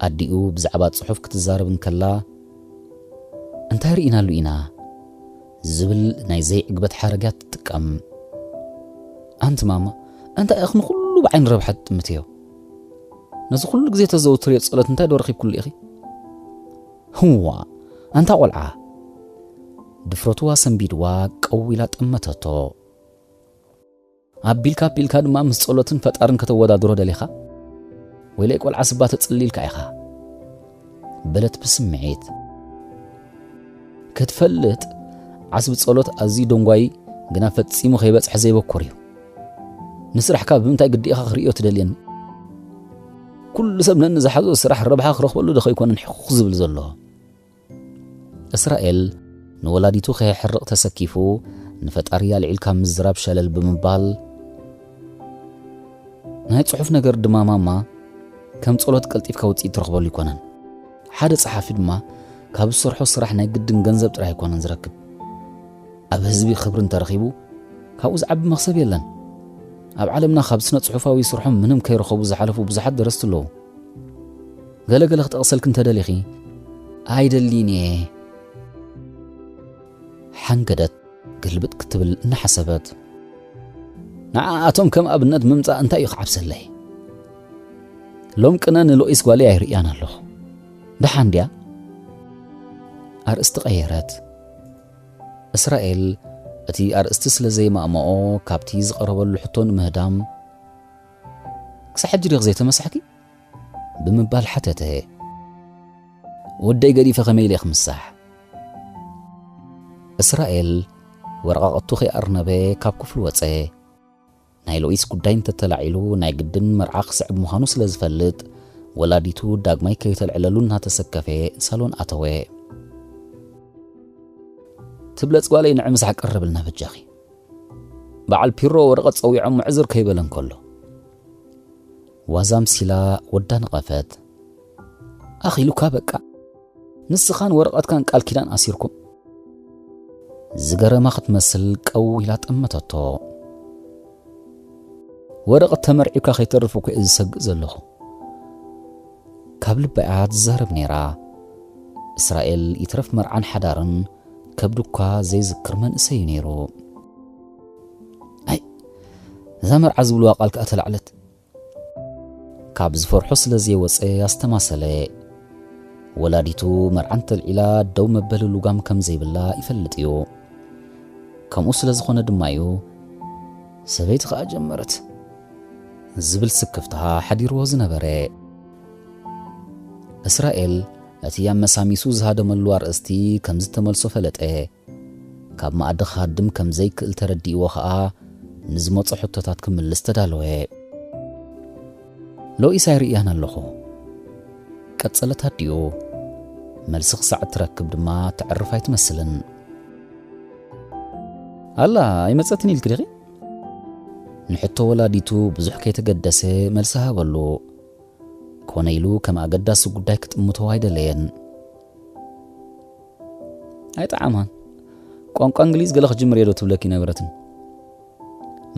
ኣዲኡ ብዛዕባ ጽሑፍ ክትዛረብ እንከላ፣ "እንታይ ርኢናሉ ኢና?" ዝብል ናይ ዘይዕግበት ሓረግ እያ ትጥቀም። "ኣንቲ ማማ፣ እንታይ ኢኺ ንኹሉ ብዓይኒ ረብሓ ትጥምትዮ? ነዚ ኩሉ ግዜ ተዘውትርዮ ጸሎት እንታይ ዶ ረኺብክሉ ኢኺ?" "ህዋ፣ ኣንታ ቆልዓ!" ድፍረቱ ኣሰንቢድዋ ቀው ኢላ ጠመተቶ። ኣቢልካ ኣቢልካ ድማ ምስ ጸሎትን ፈጣርን ከተወዳድሮ ደሊኻ? ወይለይ ቆልዓ ስባ ተጽሊልካ ኢኻ? በለት ብስምዒት። ክትፈልጥ፣ ዓስቢ ጸሎት ኣዝዩ ደንጓዪ ግና ፈጺሙ ከይበጽሐ ዘይበኩር እዩ። ንስራሕካ ብምንታይ ግዲ ኢኻ ክርእዮ ትደልየኒ? ኩሉ ሰብ ነንዝሓዞ ስራሕ ረብሓ ክረኽበሉ ዶ ከይኮነን ሕኹኽ ዝብል ዘሎ? እስራኤል ንወላዲቱ ከየሕርቕ ተሰኪፉ፣ ንፈጣሪ ኣልዒልካ ምዝራብ ሸለል ብምባል፣ ናይ ጽሑፍ ነገር ድማ ማማ፣ ከም ጸሎት ቀልጢፍካ ውጽኢት ትረኽበሉ ኣይኮነን። ሓደ ጸሓፊ ድማ ካብ ዝሰርሖ ስራሕ ናይ ግድን ገንዘብ ጥራይ ኣይኮነን ዝረክብ። ኣብ ህዝቢ ክብሪ እንተረኺቡ፣ ካብኡ ዝዓቢ መኽሰብ የለን። ኣብ ዓለምና ካብ ስነ ጽሑፋዊ ስርሖም ምንም ከይረኸቡ ዝሓለፉ ብዙሓት ደረስቲ ኣለዉ። ገለ ገለ ክጠቕሰልኪ እንተደሊኺ፣ ኣይደሊን እየ። ሓንገደት ግልብጥ ክትብል እናሓሰበት፣ ንዓኣቶም ከም ኣብነት ምምጻእ እንታይ እዩ ክዓብሰለይ? ሎም ቅነ ንሎኢስ ጓለይ ኣይርእያን ኣለኹ። ደሓን ድያ? ኣርእስቲ ቀየረት። እስራኤል እቲ ኣርእስቲ ስለ ዘይማእመኦ፣ ካብቲ ዝቐረበሉ ሕቶ ንምህዳም፣ "ክሳዕ ሕጂ ዲኺ ዘይተመሳሕኪ?" ብምባል ሓተተ። "ወደይ ገዲፈ ከመይ ኢለ ክምሳሕ?" እስራኤል ወረቓቕቱ ከይኣርነበ ካብ ክፍሉ ወጸ። ናይ ሎኢስ ጉዳይ እንተተላዒሉ ናይ ግድን መርዓ ክስዕብ ምዃኑ ስለ ዝፈልጥ፣ ወላዲቱ ዳግማይ ከይተልዕለሉ እናተሰከፈ ሳሎን ኣተወ። "ትብለጽ ጓለይ ንዒ ምሳሕ ቅርብልና በጃኺ። በዓል ፒሮ ወረቐት ጸዊዖም ምዕዝር ከይበለ እንከሎ" ዋዛ ኣምሲላ ወዳ ነቐፈት። "ኣኺሉካ በቃ። ንስኻን ወረቐትካን ቃል ኪዳን ኣሲርኩም?" ዝገረማ ክትመስል ቀው ኢላ ጠመተቶ። "ወረቐት ተመርዒካ ከይተርፍ እኮ እየ ዝሰግእ ዘለኹ።" ካብ ልባ እያ ትዛረብ ነይራ። እስራኤል ይትረፍ መርዓን ሓዳርን ከብዱ እኳ ዘይዝክር መንእሰይ እዩ ነይሩ። "ኣይ፣ እዛ መርዓ ዝብልዋ ቃል ከኣ ተላዕለት።" ካብ ዝፈርሖ ስለ ዘይወጸ ኣስተማሰለ። ወላዲቱ መርዓ እንተልዒላ ደው መበሊ ልጓም ከም ዘይብላ ይፈልጥ እዩ። ከምኡ ስለ ዝኾነ ድማ እዩ፣ "ሰበይቲ ከኣ ጀመረት" ዝብል ስክፍታ ሓዲርዎ ዝነበረ። እስራኤል እቲ ኣመሳሚሱ ዝሃደመሉ ኣርእስቲ ከም ዝተመልሶ ፈለጠ። ካብ መኣዲ ክሃድም ከም ዘይክእል ተረዲእዎ ኸኣ፣ ንዝመጾ ሕቶታት ክምልስ ተዳለወ። "ሎኢስ ኣይርእያን ኣለኹ" ቀጸለት ኣዲኡ። መልሲ ክሳዕ እትረክብ ድማ ተዕርፍ ኣይትመስልን። "ኣላ ኣይመጸትን ኢልኪ ዲኺ?" ንሕቶ ወላዲቱ ብዙሕ ከይተገደሰ መልሲ ሃበሉ። ኮነ ኢሉ ከም ኣገዳሲ ጉዳይ ክጥምቶ ኣይደለየን። "ኣይጠዓማን። ቋንቋ እንግሊዝ ገለ ክጅምር እየ ዶ ትብለኪ ነበረትን?"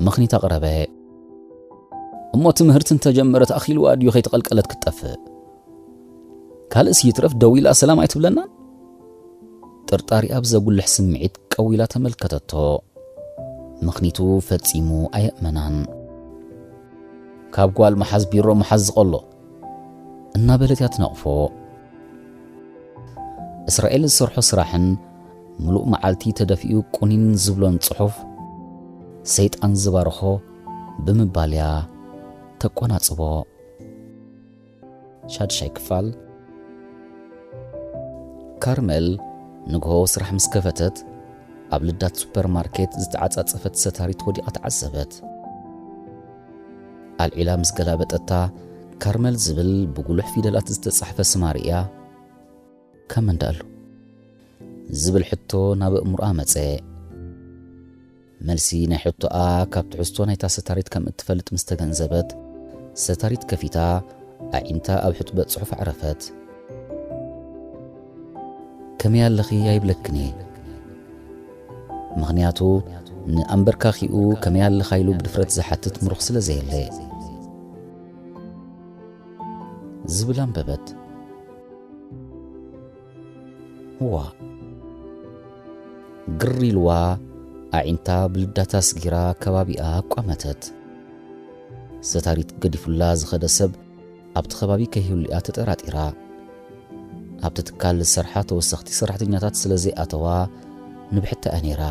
ምኽኒት ኣቕረበ። እሞ ትምህርቲ እንተጀመረት ኣኺልዋ ድዩ ከይተቐልቀለት ክትጠፍእ? ካልእስ ይትረፍ ደው ኢላ ሰላም ኣይትብለናን? ጥርጣሪኣ ብዘጉልሕ ስምዒት ቀው ኢላ ተመልከተቶ። ምኽኒቱ ፈጺሙ ኣየእመናን። ካብ ጓል መሓዝ ቢሮ መሓዝ ዝቐሎ እናበለት እያ ትነቕፎ። እስራኤል ዝሰርሖ ስራሕን ምሉእ መዓልቲ ተደፊኡ ቁኒን ዝብሎን ጽሑፍ ሰይጣን ዝባርኾ ብምባል እያ ተቆናጽቦ። ሻድሻይ ክፋል። ካርመል ንግሆ ስራሕ ምስ ከፈተት፣ ኣብ ልዳት ሱፐርማርኬት ዝተዓጻጸፈት ሰታሪት ወዲቓ ተዓዘበት። ኣልዒላ ምስ ገላበጠታ፣ ካርመል ዝብል ብጉሉሕ ፊደላት ዝተጻሕፈ ስማ ርእያ፣ "ካብ መን ደኣሉ?" ዝብል ሕቶ ናብ ኣእምሮኣ መጸ። መልሲ ናይ ሕቶኣ ካብ ትሕዝቶ ናይታ ሰታሪት ከም እትፈልጥ ምስ ተገንዘበት፣ ሰታሪት ከፊታ ኣዒንታ ኣብ ሕጡበ ጽሑፍ ኣዕረፈት። "ከመይ ኣለኺ ኣይብለክን እየ። ምኽንያቱ ንኣንበርካኺኡ ከመይ ኣለኻ ኢሉ ብድፍረት ዝሓትት ምሩኽ ስለ ዘየለ." ዝብል ኣንበበት። "ዋ!" ግር ኢልዋ ኣዒንታ ብልዳታ ስጊራ ከባቢኣ ኣቋመተት። ሰታሪት ገዲፉላ ዝኸደ ሰብ ኣብቲ ከባቢ ከይህሉ እያ ተጠራጢራ። ኣብቲ ትካል ዝሰርሓ ተወሰኽቲ ሰራሕተኛታት ስለ ዘይኣተዋ ንብሕታ እያ ነይራ።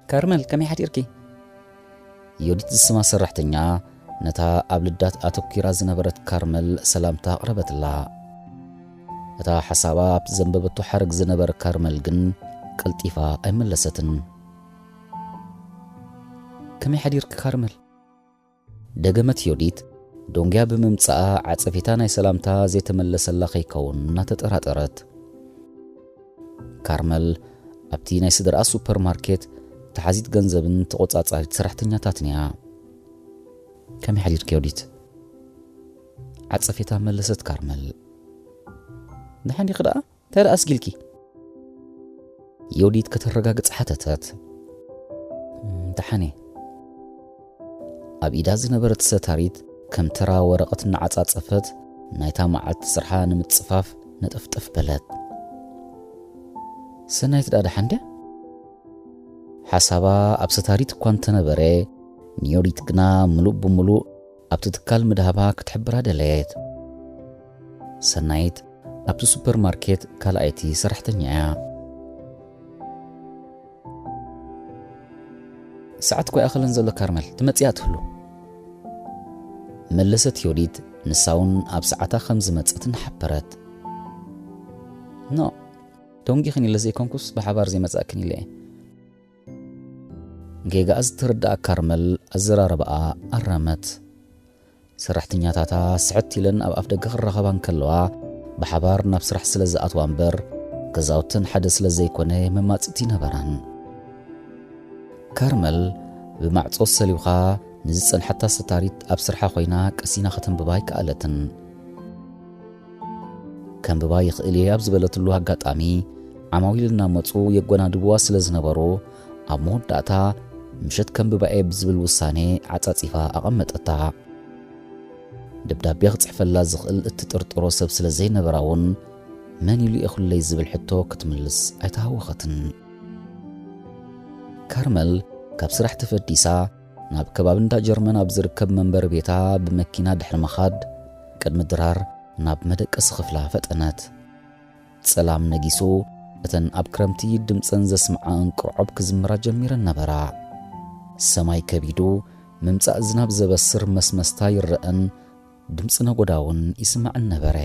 "ካርመል፣ ከመይ ሓዲርኪ?" ዮዲት ዝስማ ሰራሕተኛ ነታ ኣብ ልዳት ኣተኲራ ዝነበረት ካርመል ሰላምታ ኣቕረበትላ። እታ ሓሳባ ኣብቲ ዘንበበቶ ሓረግ ዝነበረ ካርመል ግን ቀልጢፋ ኣይመለሰትን። "ከመይ ሓዲርኪ ካርመል?" ደገመት ዮዲት፣ ዶንግያ ብምምጻኣ ዓጸፌታ ናይ ሰላምታ ዘይተመለሰላ ከይከውን እናተጠራጠረት። ካርመል ኣብቲ ናይ ስድራኣ ሱፐርማርኬት ተሓዚት ገንዘብን ተቖጻጻሪት ሰራሕተኛታትን እያ። "ከመይ ሓዲርኪ ዮዲት?" ዓጸፌታ መለሰት ካርመል። "ደሓን ዲኺ ደኣ? እንታይ ደኣ ኣስጊልኪ?" ዮዲት ከተረጋግጽ ሓተተት። "እም፣ ደሓን እየ።" ኣብ ኢዳ ዝነበረት ሰታሪት ከም ተራ ወረቐት እናዓጻጸፈት ናይታ መዓልቲ ስርሓ ንምጽፋፍ ነጠፍጠፍ በለት። ሰናይት ደኣ ደሓን ድያ? ሓሳባ ኣብ ሰታሪት እኳ እንተነበረ፣ ንዮዲት ግና ምሉእ ብምሉእ ኣብቲ ትካል ምድሃባ ክትሕብራ ደለየት። ሰናይት ኣብቲ ሱፐርማርኬት ካልኣይቲ ሰራሕተኛ እያ። "ሰዓት እኮ ኣይኣኸለን ዘሎ ካርመል፣ ትመጽእ እያ ትህሉ።" መለሰት ዮዲት፣ ንሳ እውን ኣብ ሰዓታ ከም ዝመጸት እናሓበረት። "ኖ፣ ደንጊኽን ኢለ ዘይኮንኩስ ብሓባር ዘይመጻእክን ኢለ እየ።" ጌጋኣ ዝተረድኣ ካርመል ኣዘራርባኣ ኣረመት። ሰራሕተኛታታ ስሕት ኢለን ኣብ ኣፍደገ ክራኸባ እንከለዋ፣ ብሓባር ናብ ስራሕ ስለ ዝኣትዋ እምበር፣ ገዛውተን ሓደ ስለ ዘይኮነ መማጽእቲ ነበራን። ካርመል ብማዕጾ ሰሊውኻ ንዝጸንሓታ ሰታሪት ኣብ ስርሓ ኮይና ቀሲና ከተንብባ ኣይከኣለትን። ከንብባ ይኽእል እየ ኣብ ዝበለትሉ ኣጋጣሚ፣ ዓማዊል እናመጹ የጎናድብዋ ስለ ዝነበሩ፣ ኣብ መወዳእታ ምሸት ከንብባ እየ ብዝብል ውሳኔ ዓጻጺፋ ኣቐመጠታ። ደብዳቤ ክጽሕፈላ ዝኽእል እትጥርጥሮ ሰብ ስለ ዘይነበራ እውን፣ መን ኢሉ እየ ኩለይ ዝብል ሕቶ ክትምልስ ኣይተሃወኸትን። ካርመል ካብ ስራሕ ተፈዲሳ ናብ ከባቢ እንዳ ጀርመን ኣብ ዝርከብ መንበሪ ቤታ ብመኪና ድሕሪ ምኻድ፣ ቅድሚ ድራር ናብ መደቀሲ ክፍላ ፈጠነት። ጸላም ነጊሱ፣ እተን ኣብ ክረምቲ ድምጸን ዘስምዓ እንቅርዖብ ክዝምራ ጀሚረን ነበራ። ሰማይ ከቢዱ፣ ምምጻእ ዝናብ ዘበስር መስመስታ ይረኣን ድምጺ ነጎዳ እውን ይስማዕን ነበረ።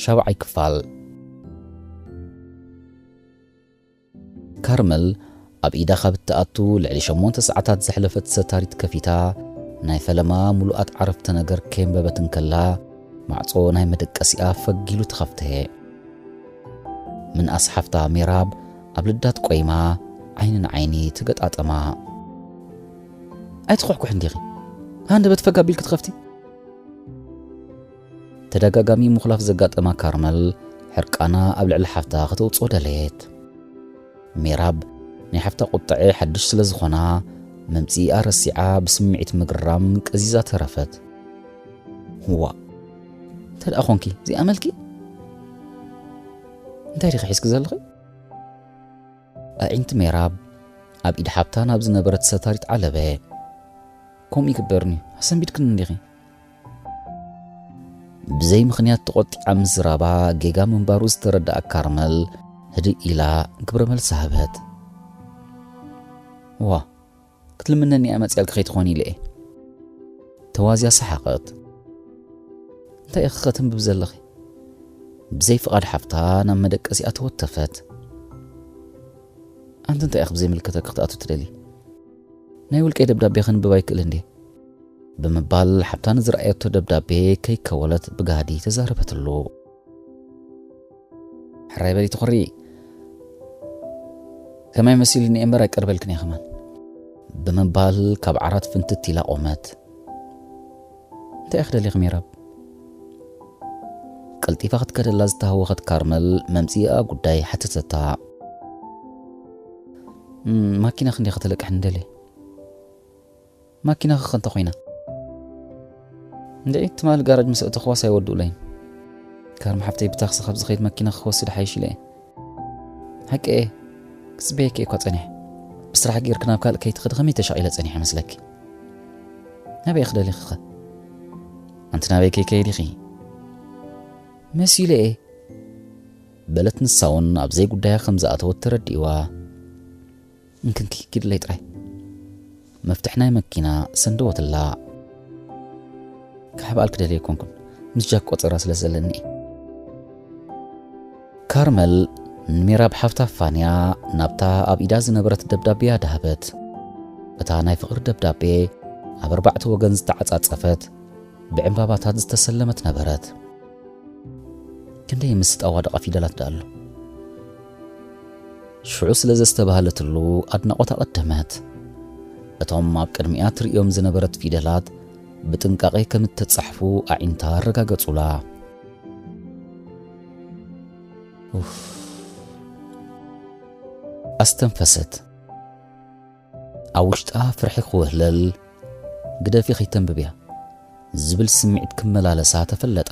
ሻብዓይ ክፋል። ካርመል ኣብ ኢዳ ካብ እትኣቱ ልዕሊ ሸሞንተ ሰዓታት ዘሕለፈት ሰታሪት ከፊታ፣ ናይ ፈለማ ምሉኣት ዓረፍተ ነገር ከየንበበት እንከላ፣ ማዕጾ ናይ መደቀሲኣ ፈጊሉ ተኸፍተ። ምንኣስ ሓፍታ ሜራብ ኣብ ልዳት ቆይማ፣ ዓይኒ ንዓይኒ ተገጣጠማ። "ኣይትኹሕኩሕ እንዲኺ፣ ሃንደበት ፈግ ኣቢልኪ ትኸፍቲ?" ተደጋጋሚ ምኹላፍ ዘጋጠማ ካርመል፣ ሕርቃና ኣብ ልዕሊ ሓፍታ ከተውጽኦ ደለየት። ሜራብ ናይ ሓፍታ ቁጥዐ ሓድሽ ስለ ዝኾና፣ መምጽኢኣ ረሲዓ ብስምዒት ምግራም ቀዚዛ ተረፈት። "ዋ፣ እንታይ ደኣ ኾንኪ? እዚኣ መልኪ? እንታይ ዲኺ ሒዝኪ ዘለኺ?" ኣዒንቲ ሜራብ ኣብ ኢድ ሓብታ ናብ ዝነበረት ሰታሪት ዓለበ። "ከምኡ ይግበርኒ፣ ኣሰንቢድክኒ እንዲኺ?" ብዘይ ምኽንያት ተቖጢዓ ምዝራባ ጌጋ ምንባሩ ዝተረድኣ ካርመል ህድእ ኢላ ግብረ መልሲ ሃበት። "ዋ፣ ክትልምነኒ እያ መጽያልኪ ከይትኾኒ ኢለ እየ።" ተዋዝያ ሰሓቐት። "እንታይ ኢኺ ከተንብብ ዘለኺ?" ብዘይ ፍቓድ ሓፍታ ናብ መደቀሲኣ ተወተፈት። "ኣንቲ እንታይ ኢኺ ብዘይምልከተኪ ክትኣቱ ትደሊ? ናይ ውልቀይ ደብዳቤ ከንብብ ኣይክእልን ድየ?" ብምባል ሓብታ ንዝረኣየቶ ደብዳቤ ከይከወለት ብጋህዲ ተዛረበትሉ። "ሕራይ በሊ ትኹሪ፣ ከማይ መሲሉኒ እምበር ኣይቀርበልክን እየ ከማን" ብምባል ካብ ዓራት ፍንትት ኢላ ቆመት። "እንታይ ኢኺ ደሊኺ ሜራብ?" ቀልጢፋ ክትከደላ ዝተሃወኸት ካርመል መምጽኢኣ ጉዳይ ሓተተታ። "እም፣ ማኪና ክንደይ ከተለቅሕኒ ደልየ?" "ማኪናኺ ከ እንተ ኾይና?" "እንድዒ፣ ትማሊ ጋራጅ ምስ ኣእተኽዋስ ኣይወድኡለይን። ካርም ሓፍተይ ብታክሲ ካብ ዝኸይድ ማኪናኺ ክወስድ ሓይሽ ኢለ እየ። ሓቂ እየ፣ ክጽበየኪ እየ እኳ ጸኒሐ። ብስራሕ ጌርኪ ናብ ካልእ ከይትኸዲ ከመይ ተሻቒለ ጸኒሐ መስለኪ? ናበይ ኢኺ ደሊኺ ኸ? ኣንቲ ናበይ ከይከይድ ኢኺ?" "መሲሉ እየ" በለት ንሳ እውን ኣብ ዘይጉዳያ ከም ዝኣተወት ተረዲእዋ። "እንክንኪ ኪድለይ ጥራይ" መፍትሕ ናይ መኪና ሰንደወትላ። "ክሕብኣልኪ ደልየ ኣይኮንኩን፣ ምስ ጃክ ቆጸራ ስለ ዘለኒ እየ።" ካርመል ንሜራብ ሓፍታ ፋንያ ናብታ ኣብ ኢዳ ዝነበረት ደብዳቤያ ደሃበት። እታ ናይ ፍቕሪ ደብዳቤ ኣብ ኣርባዕተ ወገን ዝተዓጻጸፈት ብዕምባባታት ዝተሰለመት ነበረት። ክንደይ ምስጥ ኣዋድቓ ፊደላት ደኣ ኣሎ። ሽዑ ስለ ዘስተባህለትሉ ኣድናቖት ኣቐደመት። እቶም ኣብ ቅድሚኣ ትርእዮም ዝነበረት ፊደላት ብጥንቃቐ ከም እተጻሕፉ ኣዒንታ ኣረጋገጹላ። ኡፍ። ኣስተንፈሰት። ኣብ ውሽጣ ፍርሒ ክውህለል፣ "ግደፊ ከይተንብብያ" ዝብል ስምዒት ክመላለሳ ተፈለጣ።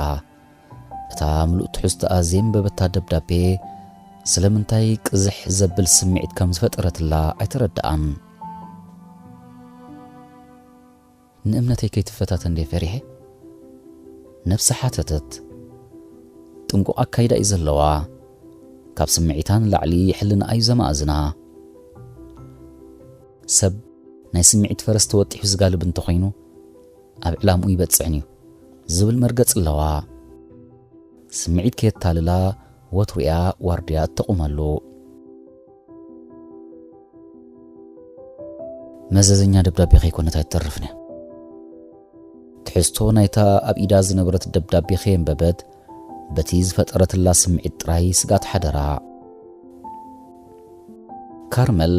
እታ ምሉእ ትሕዝቶኣ ዘየንበበታ ደብዳቤ ስለምንታይ ቅዝሕ ዘብል ስምዒት ከም ዝፈጠረትላ ኣይተረድኣን። "ንእምነተይ ከይትፈታተን ድየ ፈሪሐ?" ነብሳ ሓተተት። "ጥንቁቕ ኣካይዳ እዩ ዘለዋ። ካብ ስምዒታ ንላዕሊ ሕልናኣ እዩ ዘማእዝና። ሰብ ናይ ስምዒት ፈረስ ተወጢሑ ዝጋልብ እንተኾይኑ፣ ኣብ ዕላምኡ ይበጽሕን እዩ" ዝብል መርገጽ ኣለዋ። ስምዒት ከየታልላ ወትሩ እያ ዋርድያ እተቑመሉ። መዘዘኛ ደብዳቤ ከይኮነት ኣይትተርፍን እያ። ትሕዝቶ ናይታ ኣብ ኢዳ ዝነበረት ደብዳቤ ከየንበበት፣ በቲ ዝፈጠረትላ ስምዒት ጥራይ ስግኣት ሓደራ። ካርመል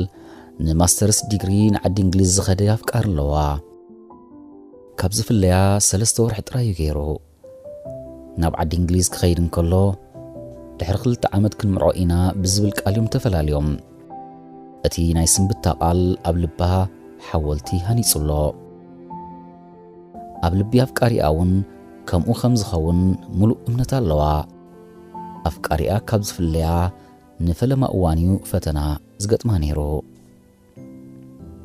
ንማስተርስ ዲግሪ ንዓዲ እንግሊዝ ዝኸደ ኣፍቃሪ ኣለዋ። ካብ ዝፍለያ ሰለስተ ወርሒ ጥራይ እዩ ገይሩ። ናብ ዓዲ እንግሊዝ ክኸይድ እንከሎ፣ "ድሕሪ ክልተ ዓመት ክንምርዖ ኢና" ብዝብል ቃል እዮም ተፈላልዮም። እቲ ናይ ስንብታ ቃል ኣብ ልባ ሓወልቲ ሃኒጹ ኣሎ። ኣብ ልቢ ኣፍቃሪኣ እውን ከምኡ ከም ዝኸውን ምሉእ እምነት ኣለዋ። ኣፍቃሪኣ ካብ ዝፍለያ ንፈለማ እዋን እዩ ፈተና ዝገጥማ ነይሩ።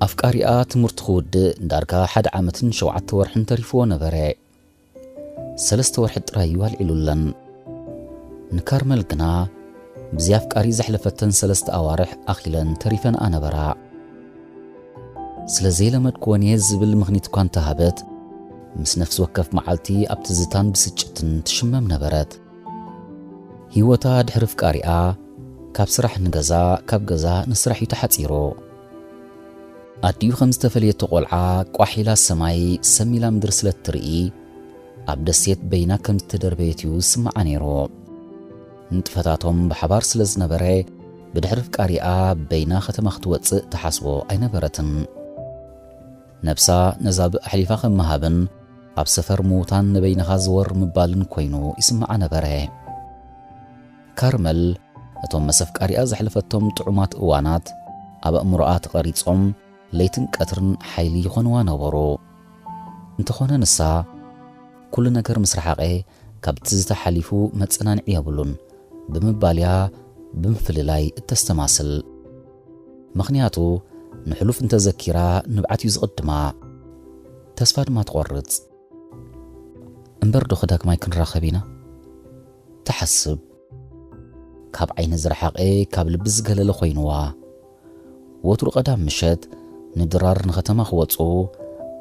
ኣፍቃሪኣ ትምህርቱ ክውድእ ዳርጋ ሓደ ዓመትን ሸውዓተ ወርሕን ተሪፍዎ ነበረ። ሰለስተ ወርሒ ጥራይ እዩ ኣልዒሉለን። ንካርመል ግና ብዚ ኣፍቃሪ ዘሕለፈተን ሰለስተ ኣዋርሕ ኣኺለን ተሪፈንኣ ነበራ። "ስለ ዘይለመድክዎን እየ" ዝብል ምኽኒት እኳ እንተሃበት፣ ምስ ነፍሲ ወከፍ መዓልቲ ኣብ ትዝታን ብስጭትን ትሽመም ነበረት። ህይወታ ድሕሪ ኣፍቃሪኣ ካብ ስራሕ ንገዛ፣ ካብ ገዛ ንስራሕ እዩ ተሓጺሩ። ኣዲኡ ከም ዝተፈለየቶ ቆልዓ ቋሕ ኢላ ሰማይ፣ ሰም ኢላ ምድሪ ስለ እትርኢ፣ ኣብ ደሴት በይና ከም ዝተደርበየት እዩ ዝስምዓ ነይሩ። ንጥፈታቶም ብሓባር ስለ ዝነበረ፣ ብድሕሪ ኣፍቃሪኣ በይና ከተማ ክትወጽእ ትሓስቦ ኣይነበረትን። ነብሳ ነዛ ብእ ኣሕሊፋ ከም ምሃብን ኣብ ሰፈር ምዉታን ንበይንኻ ዝወር ምባልን ኮይኑ ይስምዓ ነበረ። ካርመል እቶም ምስ ኣፍቃሪኣ ዘሕለፈቶም ጥዑማት እዋናት ኣብ ኣእምሮኣ ተቐሪጾም ለይትን ቀትርን ሓይሊ ይኾንዋ ነበሩ። እንተኾነ ንሳ፣ ኩሉ ነገር ምስ ረሓቐ፣ ካብቲ ዝተሓሊፉ መጸናንዒ የብሉን ብምባል እያ ብምፍልላይ እተስተማስል። ምኽንያቱ፣ ንሕሉፍ እንተዘኪራ ንብዓት እዩ ዝቕድማ። ተስፋ ድማ ትቖርጽ። እምበር ዶ ዳግማይ ክንራኸብ ኢና? ትሓስብ። ካብ ዓይኒ ዝረሓቐ፣ ካብ ልቢ ዝገለለ ኮይንዋ። ወትሩ ቀዳም ምሸት ንድራር ንኸተማ ክወጹ፣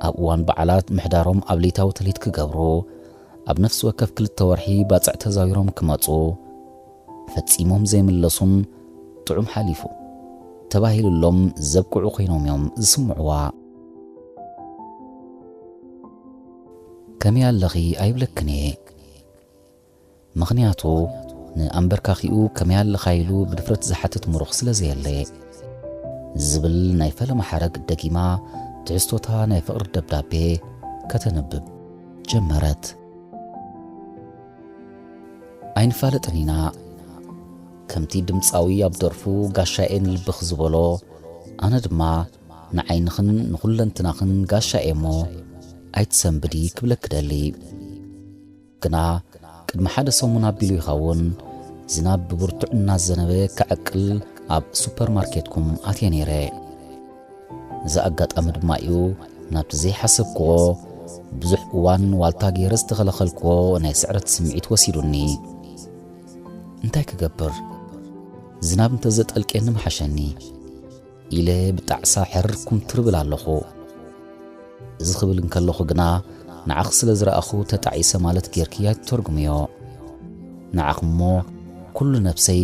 ኣብ እዋን በዓላት ምሕዳሮም ኣብ ለይታዊ ተሌት ክገብሩ፣ ኣብ ነፍሲ ወከፍ ክልተ ወርሒ ባጽዕ ተዛዊሮም ክመጹ፣ ፈጺሞም ዘይምለሱን ጥዑም ሓሊፉ ተባሂሉሎም ዘብቅዑ ኮይኖም እዮም ዝስምዕዋ። ከመይ ኣለኺ ኣይብለክን እየ። ምኽንያቱ ንኣንበርካኺኡ ከመይ ኣለኻ ኢሉ ብድፍረት ዝሓትት ምሩኽ ስለ ዘየለ። ዝብል ናይ ፈለማ ሓረግ ደጊማ ትሕዝቶታ ናይ ፍቕሪ ደብዳቤ ከተንብብ ጀመረት። ኣይንፋለጥን ኢና። ከምቲ ድምጻዊ ኣብ ደርፉ ጋሻኤ ንልብኽ ዝበሎ፣ ኣነ ድማ ንዓይንኽን ንኹለንትናኽን ጋሻኤ እሞ ኣይትሰንብዲ ክብለኪ ደሊ። ግና ቅድሚ ሓደ ሰሙን ኣቢሉ ይኸውን፣ ዝናብ ብብርቱዕ እናዘነበ ከዕቅል ኣብ ሱፐርማርኬትኩም ኣትየ ነይረ። እዚ ኣጋጣሚ ድማ እዩ ናብቲ ዘይሓሰብክዎ፣ ብዙሕ እዋን ዋልታ ገይረ ዝተኸለኸልክዎ ናይ ስዕረት ስምዒት ወሲዱኒ። እንታይ ክገብር? ዝናብ እንተዘጠልቅየኒ ምሓሸኒ ኢለ ብጣዕሳ ሕርር ኩምትር ብል ኣለኹ። እዚ ክብል እንከለኹ ግና፣ ንዓኺ ስለ ዝረኣኹ ተጣዒሰ ማለት ጌርኪ ኣይትተርጉምዮ። ንዓኺ እሞ፣ ኩሉ ነብሰይ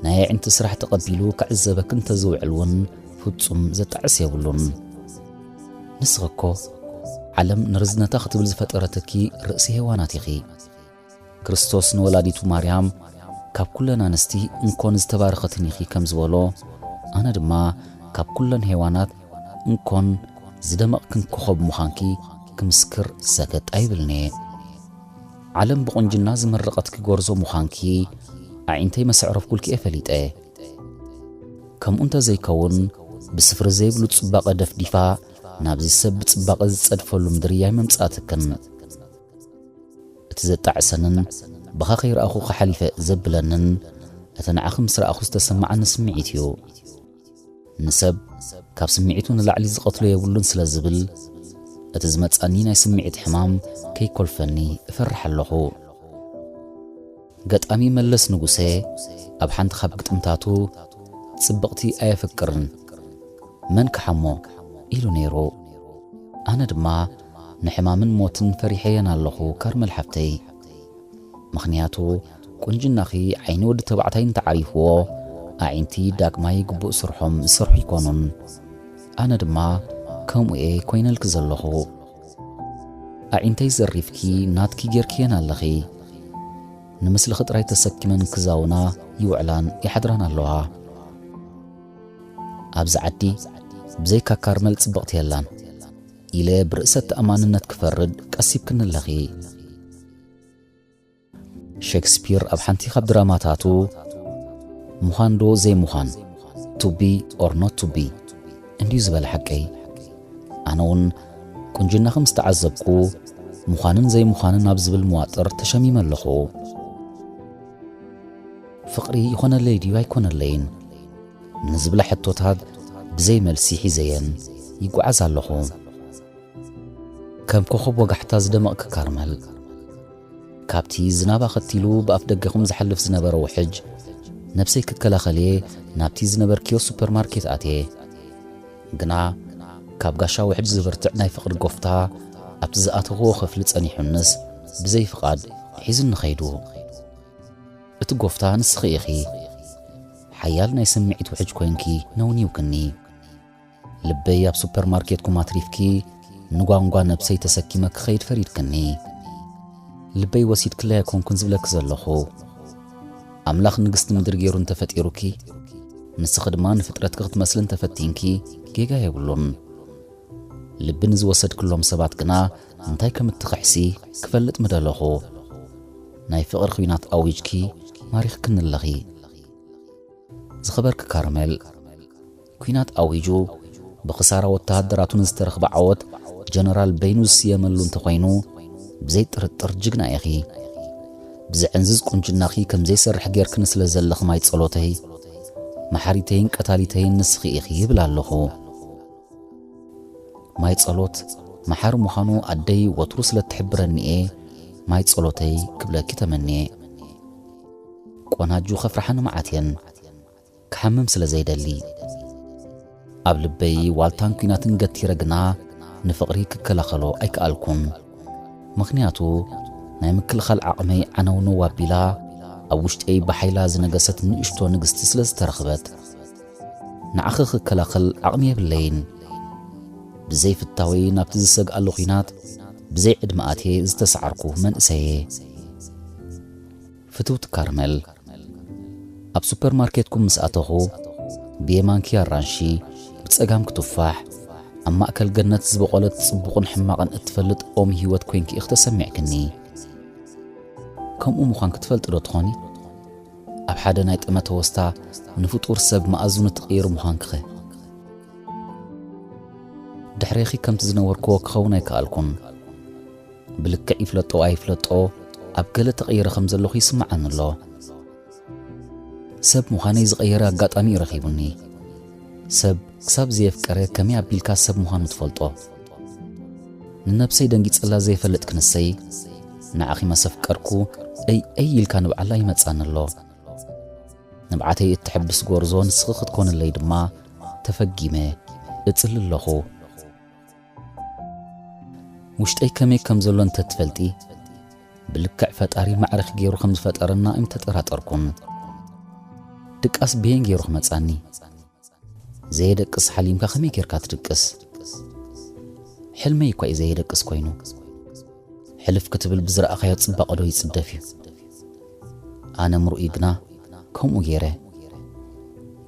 ናይ ኣዒንቲ ስራሕ ተቐቢሉ ክዕዘበኪ እንተዝውዕል እውን ፍጹም ዘጣዕስ የብሉን። ንስኺ እኮ፣ ዓለም ንርዝነታ ክትብል ዝፈጠረትኪ ርእሲ ሄዋናት ኢኺ። ክርስቶስ ንወላዲቱ ማርያም፣ "ካብ ኩለን ኣንስቲ እንኮን ዝተባረኸትን ኢኺ" ከም ዝበሎ፣ ኣነ ድማ ካብ ኩለን ሄዋናት እንኮን ዝደመቕክን ኮኸብ ምዃንኪ ክምስክር ሰገጥ ኣይብልን'የ። ዓለም ብቑንጅና ዝመረቐትኪ ጎርዞ ምዃንኪ ኣዒንተይ መሰዕረፍኩልኪ'የ ፈሊጠ። ከምኡ እንተዘይከውን፣ ብስፍሪ ዘይብሉ ጽባቐ ደፍዲፋ ናብዚ ሰብ ብጽባቐ ዝጸድፈሉ ምድሪ ኣይመምጻእትክን። እቲ ዘጣዕሰንን ብኻ ከይረኣኹ ክሓሊፈ ዘብለንን፣ እቲ ንዓኺ ምስ ረኣኹ ዝተሰማዓኒ ስምዒት እዩ። ንሰብ ካብ ስምዒቱ ንላዕሊ ዝቐትሎ የብሉን ስለ ዝብል፣ እቲ ዝመጻኒ ናይ ስምዒት ሕማም ከይኮልፈኒ እፈርሕ ኣለኹ። ገጣሚ መለስ ንጉሴ ኣብ ሓንቲ ካብ ግጥምታቱ፣ "ጽብቕቲ ኣየፍቅርን፣ መን ክሓሞ?" ኢሉ ነይሩ። ኣነ ድማ ንሕማምን ሞትን ፈሪሐየን ኣለኹ፣ ካርመል ሓፍተይ። ምኽንያቱ፣ ቁንጅናኺ ዓይኒ ወዲ ተባዕታይ እንተዓሪፍዎ፣ ኣዒንቲ ዳግማይ ግቡእ ስርሖም ዝሰርሑ ይኮኑን። ኣነ ድማ ከምኡ እየ ኮይነልኪ ዘለኹ። ኣዒንተይ ዘሪፍኪ ናትኪ ጌርክየን ኣለኺ። ንምስልኺ ጥራይ ተሰኪመን ክዛውና ይውዕላን ይሓድራን ኣለዋ። ኣብዚ ዓዲ ብዘይካ ካርመል ጽብቕቲ የላን ኢለ ብርእሰ ተኣማንነት ክፈርድ ቀሲብክኒ ኣለኺ። ሼክስፒር ኣብ ሓንቲ ካብ ድራማታቱ፣ "ምዃን ዶ ዘይምዃን፣ to be or not to be፣ እንድዩ ዝበለ ሓቀይ?" ኣነ እውን ቁንጅናኺ ምስ ተዓዘብኩ፣ ምዃንን ዘይምዃንን ኣብ ዝብል መዋጥር ተሸሚመ ኣለኹ። ፍቕሪ ይኾነለይ ድዩ ኣይኮነለይን ንዝብላ ሕቶታት ብዘይ መልሲ ሒዘየን ይጓዓዝ ኣለኹ። ከም ኮኸብ ወጋሕታ ዝደመቕኪ ካርመል፣ ካብቲ ዝናብ ኣኸቲሉ ብኣፍ ደገኹም ዝሓልፍ ዝነበረ ውሕጅ፣ ነብሰይ ክከላኸል'የ ናብቲ ዝነበርክዮ ሱፐርማርኬት ኣትየ። ግና ካብ ጋሻ ውሕጅ ዝብርትዕ ናይ ፍቕሪ ጎፍታ፣ ኣብቲ ዝኣተኽዎ ክፍሊ ጸኒሑንስ ብዘይ ፍቓድ ሒዙኒ ኸይዱ። እቲ ጎፍታ ንስኺ ኢኺ። ሓያል ናይ ስምዒት ውሕጅ ኮይንኪ ነውኒውክኒ። ልበይ ኣብ ሱፐርማርኬትኩም ኣትሪፍኪ፣ ንጓንጓ ነብሰይ ተሰኪመ ክኸይድ ፈሪድክኒ። ልበይ ወሲድክለይ ኣይኮንኩን ዝብለኪ ዘለኹ። ኣምላኽ ንግስቲ ምድሪ ገይሩ እንተፈጢሩኪ፣ ንስኺ ድማ ንፍጥረትኪ ክትመስሊ እንተፈቲንኪ፣ ጌጋ የብሉን። ልቢ ንዝወሰድክሎም ሰባት ግና እንታይ ከም እትኽሕሲ ክፈልጥ ምደለኹ። ናይ ፍቕሪ ኲናት ኣዊጅኪ ማሪኽክኒ ኣለኺ። ዝኸበርኪ ካርሜል፣ ኲናት ኣዊጁ ብኽሳራ ወተሃደራቱ ንዝተረኽበ ዓወት ጀነራል በይኑ ዝስየመሉ እንተኾይኑ፣ ብዘይ ጥርጥር ጅግና ኢኺ። ብዘዕንዝዝ ቁንጅናኺ ከም ዘይሰርሕ ጌርክኒ ስለ ዘለኺ ማይ ጸሎተይ፣ መሓሪተይን ቀታሊተይን ንስኺ ኢኺ ይብል ኣለኹ። ማይ ጸሎት መሓሪ ምዃኑ ኣደይ ወትሩ ስለ እትሕብረኒ እየ ማይ ጸሎተይ ክብለኪ ተመንየ። ቆናጁ ከፍርሓኒ መዓት እየን። ክሓምም ስለ ዘይደሊ። ኣብ ልበይ ዋልታን ኲናትን ገቲረ ግና ንፍቕሪ ክከላኸሎ ኣይከኣልኩን። ምኽንያቱ ናይ ምክልኻል ዓቕመይ ዓነውነው ኣቢላ ኣብ ውሽጠይ ብሓይላ ዝነገሰት ንእሽቶ ንግስቲ ስለ ዝተረኽበት። ንዓኺ ክከላኸል ዓቕሚ የብለይን። ብዘይ ፍታወይ ናብቲ ዝሰግኣሉ ኲናት ብዘይ ዕድመ ኣትየ ዝተሳዕርኩ መንእሰየ። ፍትውቲ ካርመል፣ ኣብ ሱፐርማርኬትኩም ምስ ኣተኹ፣ ብየማንኪ ኣራንሺ፣ ብጸጋምኪ ቱፋሕ፣ ኣብ ማእከል ገነት ዝበቖለት ጽቡቕን ሕማቕን እትፈልጥ ኦም ህይወት ኮይንኪ ኢኺ ተሰሚዕክኒ። ከምኡ ምዃንኪ ትፈልጢ ዶ ትኾኒ? ኣብ ሓደ ናይ ጠመተ ወስታ ንፍጡር ሰብ መኣዝኑ ትቕይሪ ምዃንኪኸ? ድሕሬኺ ከምቲ ዝነበርክዎ ክኸውን ኣይከኣልኩን። ብልክዕ ይፍለጦ ኣይፍለጦ፣ ኣብ ገለ ተቐይረ ከም ዘለኹ ይስምዓኒ ኣሎ። ሰብ ምዃነይ ዝቐየረ ኣጋጣሚ እዩ ረኺቡኒ። ሰብ ክሳብ ዘየፍቀረ ከመይ ኣቢልካ ሰብ ምዃኑ ትፈልጦ? ንነብሰይ ደንጊጸላ ዘይፈልጥ ክንሰይ፣ ንዓኺ መሰፍቀርኩ እይ እይ ኢልካ ንብዓላ ይመጻኒ ኣሎ። ንብዓተይ እትሕብስ ጎርዞ ንስኺ ክትኮንለይ ድማ ተፈጊመ እጽሊ ኣለኹ። ውሽጠይ ከመይ ከም ዘሎ እንተትፈልጢ፣ ብልክዕ ፈጣሪ ማዕረኺ ገይሩ ከም ዝፈጠረና ኣይምተጠራጠርኩን። ድቃስ ብየን ገይሩ ክመጻኒ? ዘየደቅስ ሓሊምካ ከመይ ጌርካ ትድቅስ? ሕልመይ እኳ እዩ ዘየደቅስ ኮይኑ። ሕልፍ ክትብል ብዝረኣኻዮ ጽባቐ ዶ ይጽደፍ እዩ? ኣነ ምርኡይ ግና ከምኡ ገይረ።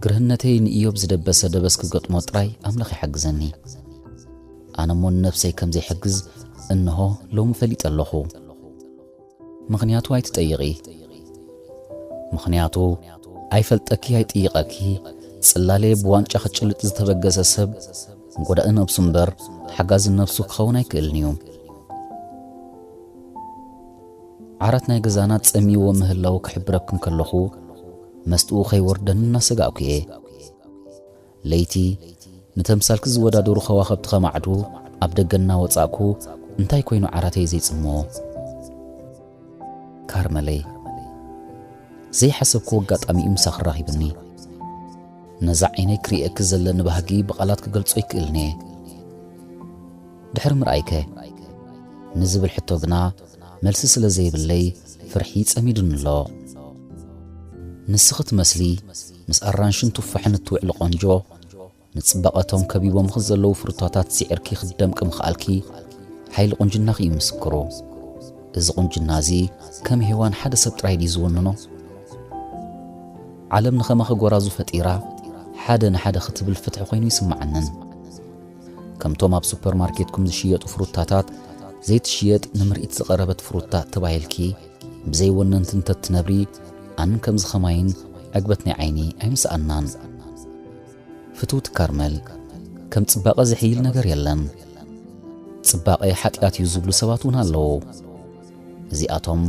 ግርህነተይ ንኢዮብ ዝደበሰ ደበስ ክገጥሞ ጥራይ ኣምላኽ ይሓግዘኒ። ኣነ እሞ ንነብሰይ ከም ዘይሕግዝ እንሆ ሎሚ ፈሊጠ ኣለኹ። ምኽንያቱ ኣይትጠይቒ። ምኽንያቱ ኣይፈልጠኪ ኣይጥይቐኪ፣ ጽላለ ብዋንጫ ክጭልጥ ዝተበገሰ ሰብ ጎዳኢ ነብሱ እምበር ሓጋዚ ነብሱ ክኸውን ኣይክእልን እዩ። ዓራት ናይ ገዛና ጸሚዎ ምህላው ክሕብረኩም ከለኹ፣ መስትኡ ከይወርደኒ እናሰጋእኩ እየ። ለይቲ፣ ንተምሳልኪ ዝወዳደሩ ከዋኸብቲ ከማዕዱ ኣብ ደገ እናወጻእኩ፣ እንታይ ኮይኑ ዓራተይ ዘይጽምዎ? ካርመለይ፣ ዘይሓሰብክዎ ኣጋጣሚ እዩ ምሳኺ ራኺብኒ። ነዛ ዓይነይ ክርእየኪ ዘለኒ ባህጊ ብቓላት ክገልጾ ኣይክእልን እየ። ድሕሪ ምርኣይከ? ንዝብል ሕቶ ግና መልሲ ስለ ዘይብለይ ፍርሒ ጸሚዱኒ ኣሎ። ንስኺ ትመስሊ ምስ ኣራንሽን ቱፋሕን እትውዕሊ ቆንጆ፣ ንጽባቐቶም ከቢቦምኺ ዘለዉ ፍሩታታት ስዒርኪ ክትደምቂ ምኽኣልኪ ሓይሊ ቁንጅናኺ እዩ ምስክሩ። እዚ ቁንጅና እዚ ከም ሄዋን ሓደ ሰብ ጥራይ ድዩ ዝውንኖ? ዓለም ንኸማኺ ጎራዙ ፈጢራ ሓደ ንሓደ ክትብል ፍትሒ ኮይኑ ይስምዓንን። ከምቶም ኣብ ሱፐርማርኬትኩም ዝሽየጡ ፍሩታታት ዘይትሽየጥ ንምርኢት ዝቐረበት ፍሩታ ተባሂልኪ ብዘይ ወነንቲ እንተትነብሪ ኣንን ከምዚ ኸማይን ዕግበት ናይ ዓይኒ ኣይምስኣናን። ፍትውቲ ካርመል፣ ከም ጽባቐ ዝሕይል ነገር የለን። ጽባቐ ሓጢኣት እዩ ዝብሉ ሰባት እውን ኣለዉ። እዚኣቶም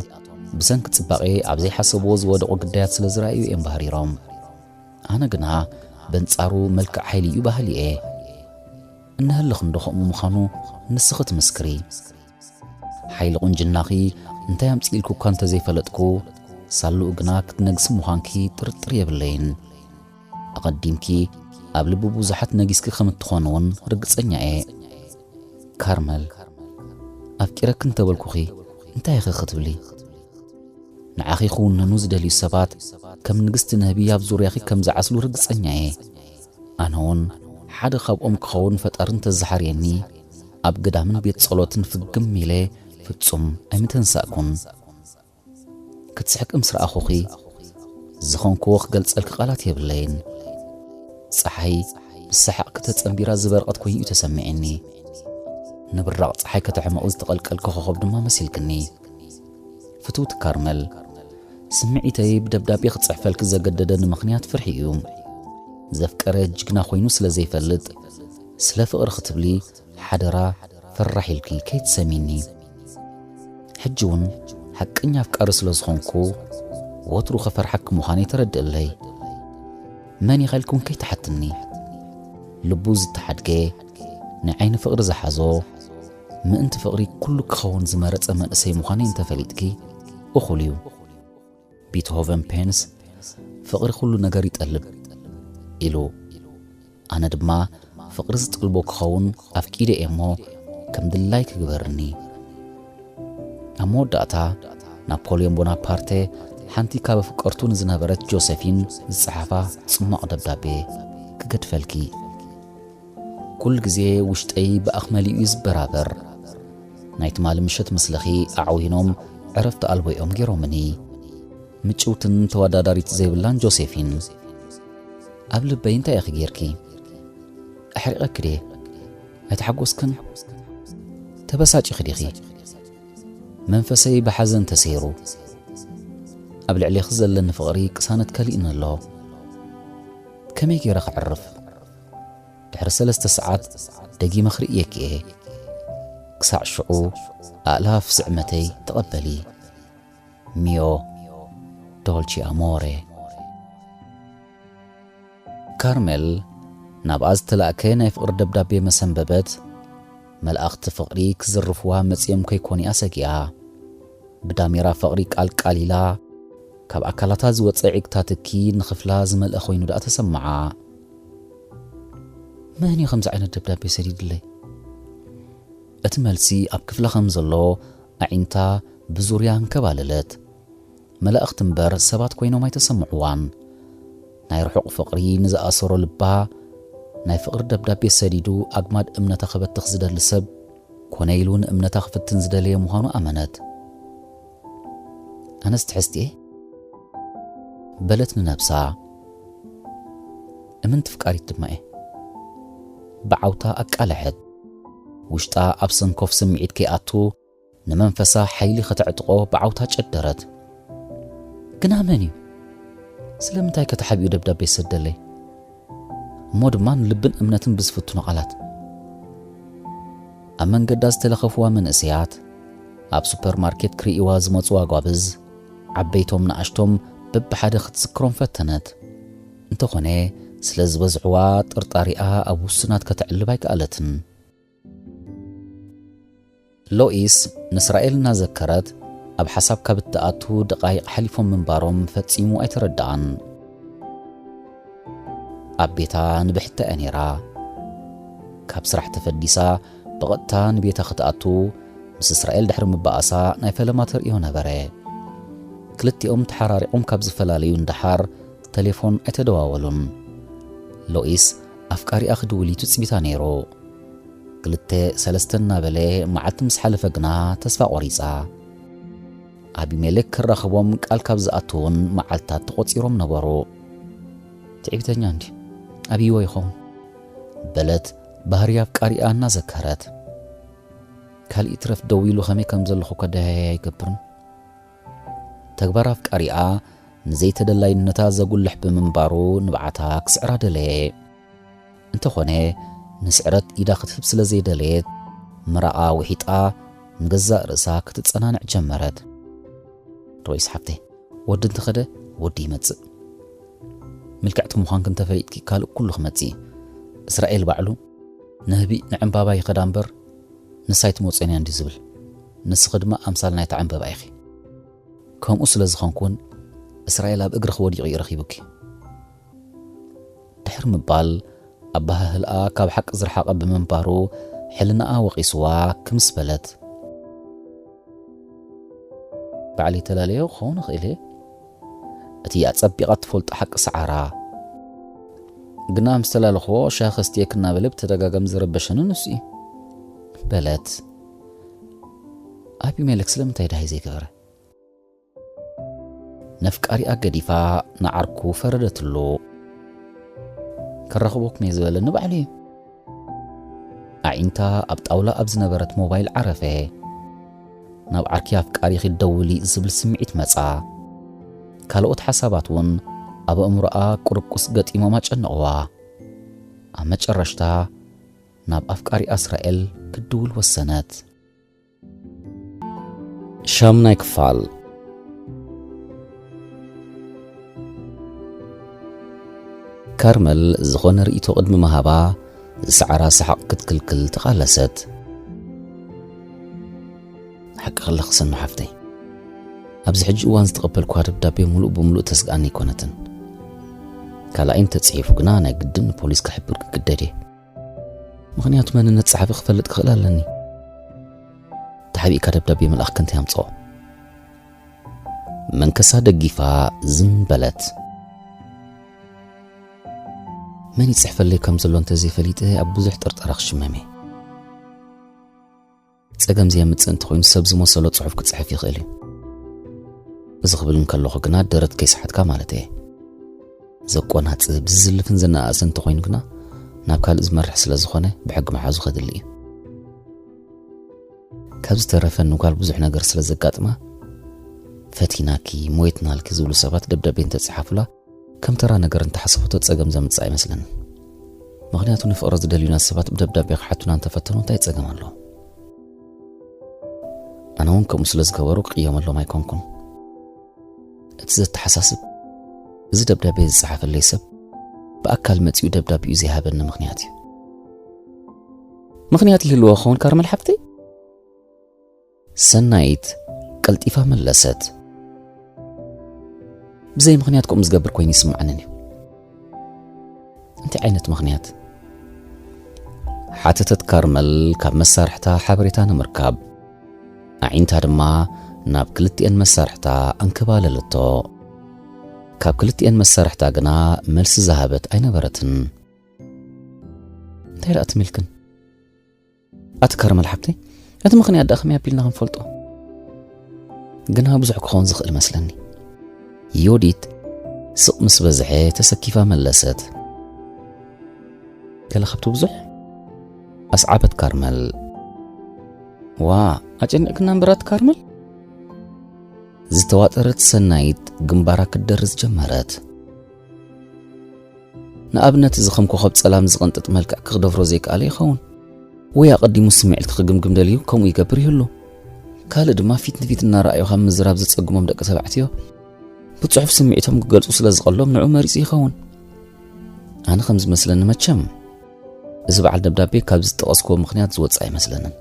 ብሰንኪ ጽባቐ ኣብ ዘይሓሰብዎ ዝወደቑ ግዳያት ስለ ዝረኣዩ እዮም ባህሪሮም። ኣነ ግና በንጻሩ መልክዕ ሓይሊ እዩ በሃሊ እየ። እንሀለኹ እንዶ ከምኡ ምዃኑ ንስኺ ትምስክሪ። ሓይሊ ቁንጅናኺ እንታይ ኣምጺእልኩ እኳ እንተዘይፈለጥኩ፣ ሳልኡ ግና ክትነግሲ ምዃንኪ ጥርጥር የብለይን። ኣቐዲምኪ ኣብ ልቢ ብዙሓት ነጊስኪ ከም እትኾኒ እውን ርግጸኛ እየ። ካርመል፣ ኣፍቂረኪ እንተበልኩኺ እንታይ ኢኺ ክትብሊ? ንዓኺ ክውንኑ ዝደልዩ ሰባት ከም ንግስቲ ነህቢ ኣብ ዙርያኺ ከም ዝዓስሉ ርግጸኛ እየ። ኣነ እውን ሓደ ካብኦም ክኸውን ፈጣሪ እንተዝሓርየኒ፣ ኣብ ገዳምን ቤት ጸሎትን ፍግም ኢለ ፍጹም ኣይምተንሳእኩን። ክትስሕቂ ምስ ረኣኹኺ፣ ዝኾንክዎ ክገልጸልኪ ቃላት የብለይን። ጸሓይ ብሰሓቕ ከተጸንቢራ ዝበርቐት ኮይኑ እዩ ተሰሚዕኒ። ንብራቕ ጸሓይ ከተሕመቑ ዝተቐልቀልኪ ኮኸብ ድማ መሲልክኒ። ፍትውቲ ካርመል፣ ስምዒተይ ብደብዳቤ ክጽሕፈልኪ ዘገደደኒ ምኽንያት ፍርሒ እዩ። ዘፍቀረ ጅግና ኮይኑ ስለ ዘይፈልጥ፣ ስለ ፍቕሪ ክትብሊ ሓደራ ፈራሕ ኢልኪ ከይትሰሚኒ። ሕጂ እውን ሓቀኛ ኣፍቃሪ ስለ ዝኾንኩ፣ ወትሩ ከፈርሓኪ ምዃነይ ተረድእለይ። መን ኢኻ ኢልኪ እውን ከይትሓትኒ። ልቡ ዝተሓድገ፣ ናይ ዓይኒ ፍቕሪ ዝሓዞ፣ ምእንቲ ፍቕሪ ኩሉ ክኸውን ዝመረጸ መንእሰይ ምዃነይ እንተፈሊጥኪ፣ እኹል እዩ። ቤትሆቨን ፔንስ፣ "ፍቕሪ ኩሉ ነገር ይጠልብ" ኢሉ። ኣነ ድማ ፍቕሪ ዝጠልቦ ክኸውን ኣፍቂደ እየ እሞ፣ ከም ድላይኪ ግበርኒ። ኣብ መወዳእታ፣ ናፖልዮን ቦናፓርተ ሓንቲ ካብ ኣፍቀርቱ ንዝነበረት ጆሴፊን ዝጸሓፋ ጽማቕ ደብዳቤ ክገድፈልኪ። ኩሉ ግዜ ውሽጠይ ብኣኽ መሊኡ እዩ ዝበራበር። ናይ ትማሊ ምሸት ምስለኺ ኣዕዊኖም ዕረፍቲ ኣልቦ እዮም ገይሮምኒ። ምጭውትን ተወዳዳሪት ዘይብላን ጆሴፊን። ኣብ ልበይ እንታይ ኢኺ ጌርኪ? ኣሕሪቐኪ ድየ? ኣይተሓጎስክን? ተበሳጪኺ ዲኺ? መንፈሰይ ብሓዘን ተሰይሩ። ኣብ ልዕሌኺ ዘለኒ ፍቕሪ ቅሳነት ከሊእኒ ኣሎ። ከመይ ገይረ ክዕርፍ? ድሕሪ ሰለስተ ሰዓት ደጊመ ክርእየኪ እየ። ክሳዕ ሽዑ ኣእላፍ ዝዕመተይ ተቐበሊ። ሚዮ ዶልቺ ኣሞሬ። ካርሜል ናብኣ ዝተላእከ ናይ ፍቕሪ ደብዳቤ መሰንበበት፣ መላእኽቲ ፍቕሪ ክዝርፍዋ መጺኦም ከይኮኑ እያ ሰጊኣ። ብዳሜራ ፍቕሪ ቃልቃል ኢላ፣ ካብ ኣካላታ ዝወጸ ዒግታ ትኪ ንኽፍላ ዝመልአ ኮይኑ ደኣ ተሰምዓ። መን እዩ ከምዚ ዓይነት ደብዳቤ ሰዲድለይ? እቲ መልሲ ኣብ ክፍላ ከም ዘሎ ኣዒንታ ብዙርያ ኣንከባለለት። መላእኽቲ እምበር ሰባት ኮይኖም ኣይተሰምዕዋን። ናይ ርሑቕ ፍቕሪ ንዝኣሰሮ ልባ፣ ናይ ፍቕሪ ደብዳቤ ሰዲዱ ኣግማድ እምነታ ክበትኽ ዝደሊ ሰብ፣ ኮነ ኢሉ ንእምነታ ክፍትን ዝደለየ ምዃኑ ኣመነት። "ኣነስ ትሕዝቲ እየ?" በለት ንነብሳ። እምንቲ ፍቃሪት ድማ እየ። ብዓውታ ኣቃለሐት። ውሽጣ ኣብ ሰንኮፍ ስምዒት ከይኣቱ፣ ንመንፈሳ ሓይሊ ከተዕጥቆ ብዓውታ ጨደረት። ግና መን እዩ? ስለምንታይ ከተሓቢኡ ደብዳቤ ዝሰደለይ? እሞ ድማ ንልብን እምነትን ብዝፍትኑ ቃላት። ኣብ መንገዳ ዝተለኸፍዋ መንእሰያት፣ ኣብ ሱፐርማርኬት ክርእይዋ ዝመጹ ኣጓብዝ፣ ዓበይቶም ንኣሽቶም በብሓደ ክትዝክሮም ፈተነት። እንተኾነ፣ ስለ ዝበዝሕዋ ጥርጣሪኣ ኣብ ውሱናት ከተዕልብ ኣይከኣለትን። ሎኢስ ንእስራኤል እናዘከረት ኣብ ሓሳብ ካብ እትኣቱ ደቓይቕ ሓሊፎም ምንባሮም ፈጺሙ ኣይተረድኣን። ኣብ ቤታ ንብሕታ እያ ነይራ። ካብ ስራሕ ተፈዲሳ ብቐጥታ ንቤታ ክትኣቱ ምስ እስራኤል ድሕሪ ምበኣሳ ናይ ፈለማ ተርእዮ ነበረ። ክልቲኦም ተሓራሪቖም ካብ ዝፈላለዩ ንደሓር ተሌፎን ኣይተደዋወሉን። ሎኢስ ኣፍቃሪኣ ክድውል እዩ ትጽቢታ ነይሩ። ክልተ ሰለስተ እናበለ መዓልቲ ምስ ሓለፈ ግና ተስፋ ቆሪጻ። ኣቢሜሌክ ክራኸቦም ቃል ካብ ዝኣቱ እውን መዓልታት ተቖጺሮም ነበሩ። "ትዕቢተኛ እንዲ ኣብይዎ ይኸውን?" በለት ባህሪ ኣፍቃሪኣ እናዘከረት። "ካልእ ይትረፍ ደዊሉ ከመይ ከም ዘለኹ ከደሃየ ኣይገብርን?" ተግባር ኣፍቃሪኣ ንዘይተደላይነታ ዘጉልሕ ብምንባሩ ንብዓታ ክስዕራ ደለየ። እንተኾነ፣ ንስዕረት ኢዳ ክትህብ ስለ ዘይደለየት፣ ምራቓ ውሒጣ ንገዛእ ርእሳ ክትጸናንዕ ጀመረት። "ሮይስ ሓፍተይ፣ ወዲ እንተኸደ ወዲ ይመጽእ። ምልክዕቲ ምዃንኪ እንተፈሊጥኪ ካልእ ኩሉ ክመጽእ እዩ። እስራኤል ባዕሉ ንህቢ ንዕምባባ ይኸዳ እምበር ንሳ ኣይትመጽኦን እያ እንድዩ ዝብል። ንስኺ ድማ ኣምሳል ናይታ ዕምበባ ኢኺ። ከምኡ ስለ ዝኾንኩ እውን እስራኤል ኣብ እግርኺ ወዲቑ እዩ ረኺቡኪ" ድሕሪ ምባል ኣበሃህልኣ ካብ ሓቂ ዝረሓቐ ብምንባሩ ሕልናኣ ወቒስዋ ክምስ በለት። "ባዕለይ ተላለዮ ክኸውን እኽእል እየ። እቲ ኣጸቢቓ እትፈልጦ ሓቂ ሰዓራ። ግና ምስ ተላለኽዎ ሻሂ ከስትየኪ እናበለ ብተደጋጋሚ ዝረበሸኒ ንሱ እዩ" በለት። ኣቢሜሌክ ስለምንታይ ደሃይ ዘይገበረ? ነፍቃሪኣ ገዲፋ ንዓርኩ ፈረደትሉ። "ክራኽበኩም እየ ዝበለኒ ባዕሉ እዩ።" ኣዒንታ ኣብ ጣውላ ኣብ ዝነበረት ሞባይል ዓረፈ። "ናብ ዓርኪ ኣፍቃሪኺ ደውሊ" ዝብል ስምዒት መጻ። ካልኦት ሓሳባት እውን ኣብ ኣእምሮኣ ቁርቁስ ገጢሞም ኣጨነቕዋ። ኣብ መጨረሽታ ናብ ኣፍቃሪኣ እስራኤል ክትድውል ወሰነት። ሻምናይ ክፋል። ካርመል ዝኾነ ርእይቶ ቅድሚ ምሃባ ዝሰዓራ ሰሓቕ ክትክልክል ተቓለሰት። ሓቂ ከለኺ ሰኑ ሓፍተይ፣ ኣብዚ ሕጂ እዋን ዝተቐበልኳ ደብዳቤ ሙሉእ ብሙሉእ ተስግኣኒ ኣይኮነትን። ካልኣይ እንተጽሒፉ ግና ናይ ግድን ንፖሊስ ክሕብር ክግደድ እየ። ምኽንያቱ መንነት ጸሓፊ ክፈልጥ ክኽእል ኣለኒ። ተሓቢእካ ደብዳቤ መልኣኽ ከንተ ያምጽኦ። መንከሳ ደጊፋ ዝም በለት። መን ይጽሕፈለይ ከም ዘሎ እንተዘይፈሊጠ ኣብ ብዙሕ ጥርጠራ ክሽመም እየ። ጸገም ዘየምጽእ እንተኾይኑ ሰብ ዝመሰሎ ጽሑፍ ክጽሕፍ ይኽእል እዩ። እዚ ክብል እንከለኹ ግና ደረት ከይሰሓትካ ማለት እየ። ዘቆናጽብ፣ ዝዝልፍን ዘነኣእስን እንተኾይኑ ግና ናብ ካልእ ዝመርሕ ስለ ዝኾነ ብሕጊ ምሓዙ ከድሊ እዩ። ካብ ዝተረፈ ንጓል ብዙሕ ነገር ስለ ዘጋጥማ ፈቲናኪ፣ ሞይትናልኪ ዝብሉ ሰባት ደብዳቤ እንተጸሓፉላ ከም ተራ ነገር እንተሓሰበቶ ጸገም ዘምጽእ ኣይመስለንን። ምኽንያቱ ንፍቕሪ ዝደልዩና ሰባት ብደብዳቤ ክሓቱና እንተፈተኑ እንታይ ጸገም ኣለዎ? ኣነ እውን ከምኡ ስለ ዝገበሩ ክቕየመሎም ኣይኮንኩን። እቲ ዘተሓሳስብ እዚ ደብዳቤ ዝጸሓፈለይ ሰብ ብኣካል መጺኡ ደብዳቤኡ ዘይሃበኒ ምኽንያት እዩ። ምኽንያት ይህልዎ ክኸውን ካርመል ሓፍተይ? ሰናይት ቀልጢፋ መለሰት። ብዘይ ምኽንያት ከምኡ ዝገብር ኮይኑ ይስምዓንን እዩ። እንታይ ዓይነት ምኽንያት? ሓተተት ካርመል ካብ መሳርሕታ ሓበሬታ ንምርካብ። ኣዒንታ ድማ ናብ ክልቲኤን መሳርሕታ ኣንከባለለቶ። ካብ ክልቲኤን መሳርሕታ ግና መልሲ ዝሃበት ኣይነበረትን። እንታይ ደኣ ትም ኢልክን? ኣቲ ካርመል ሓብተይ፣ እቲ ምኽንያት ደኣ ከመይ ኣቢልና ክንፈልጦ? ግና ብዙሕ ክኸውን ዝኽእል መስለኒ። ዮዲት ስቕ ምስ በዝሐ ተሰኪፋ መለሰት። ገለ ካብቲ ብዙሕ? ኣስዓበት ካርመል። ዋ፣ ኣጨኒቕክና እምበር ኣቲ ካርመል? ዝተዋጠረት ሰናይት ግንባራ ክትደርዝ ጀመረት። ንኣብነት፣ እዚ ከም ኮኸብ ጸላም ዝቕንጥጥ መልክዕ ክኽደፍሮ ዘይከኣለ ይኸውን። ወይ ኣቐዲሙ ስምዒትኪ ክግምግም ደልዩ ከምኡ ይገብር ይህሉ። ካልእ ድማ ፊት ንፊት እናረኣዩ ካብ ምዝራብ ዝጸግሞም ደቂ ተባዕትዮ ብጽሑፍ ስምዒቶም ክገልጹ ስለ ዝቐሎም ንዑ መሪጹ ይኸውን። ኣነ ከም ዝመስለኒ መቸም፣ እዚ በዓል ደብዳቤ ካብ ዝጠቐስክዎ ምኽንያት ዝወጽእ ኣይመስለንን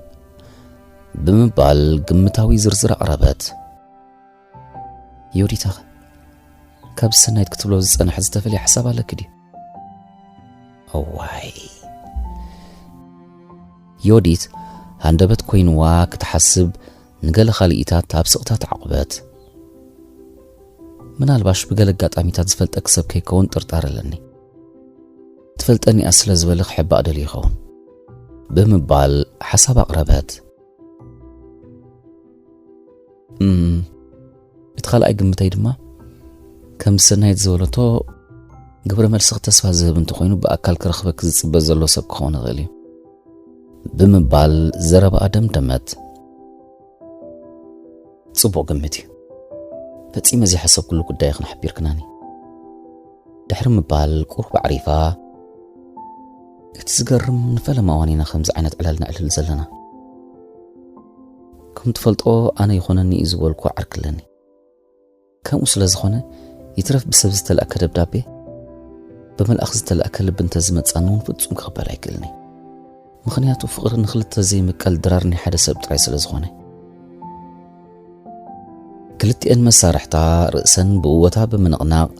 ብምባል ግምታዊ ዝርዝር ኣቕረበት። ዮዲታኸ? ካብ ሰናይት ክትብሎ ዝጸናሕ ዝተፈልየ ሓሳብ ኣለኪ ድዩ? እዋይ። ዮዲት ሃንደበት ኮይንዋ ክትሓስብ ንገለ ካልኢታት ኣብ ስቕታ ተዓቑበት። ምናልባሽ ብገለ ኣጋጣሚታት ዝፈልጠኪ ሰብ ከይከውን ጥርጣረ ኣለኒ። ትፈልጠኒ እያ ስለ ዝበለ ክሕባእ ደልዩ ይኸውን ብምባል ሓሳብ ኣቕረበት። እም፣ እቲ ካልኣይ ግምተይ ድማ ከም ሰናይት ዝበለቶ ግብረ መልስኺ ተስፋ ዝህብ እንተኾይኑ ብኣካል ክረኽበኪ ዝጽበ ዘሎ ሰብ ክኸውን ይኽእል እዩ ብምባል ዘረባኣ ደምደመት። ጽቡቕ ግምት እዩ። ፈጺመ ዘይሓሰብኩሉ ጉዳይ ኢኽን ሓቢርክናኒ። ድሕሪ ምባል ቁሩብ ኣዕሪፋ፣ እቲ ዝገርም ንፈለማ እዋን ኢና ከምዚ ዓይነት ዕላል ነዕልል ዘለና። ከም ትፈልጦ ኣነ ይኾነኒ እዩ ዝበልኩ ዓርኪ ኣለኒ። ከምኡ ስለ ዝኾነ ይትረፍ ብሰብ ዝተላእከ ደብዳቤ ብመልኣኽ ዝተላእከ ልቢ እንተዝመጻኒ እውን ፍጹም ክቕበል ኣይክእልን እየ። ምኽንያቱ ፍቕሪ ንኽልተ ዘይምቀል ድራር ናይ ሓደ ሰብ ጥራይ ስለ ዝኾነ። ክልቲኤን መሳርሕታ ርእሰን ብእወታ ብምንቕናቕ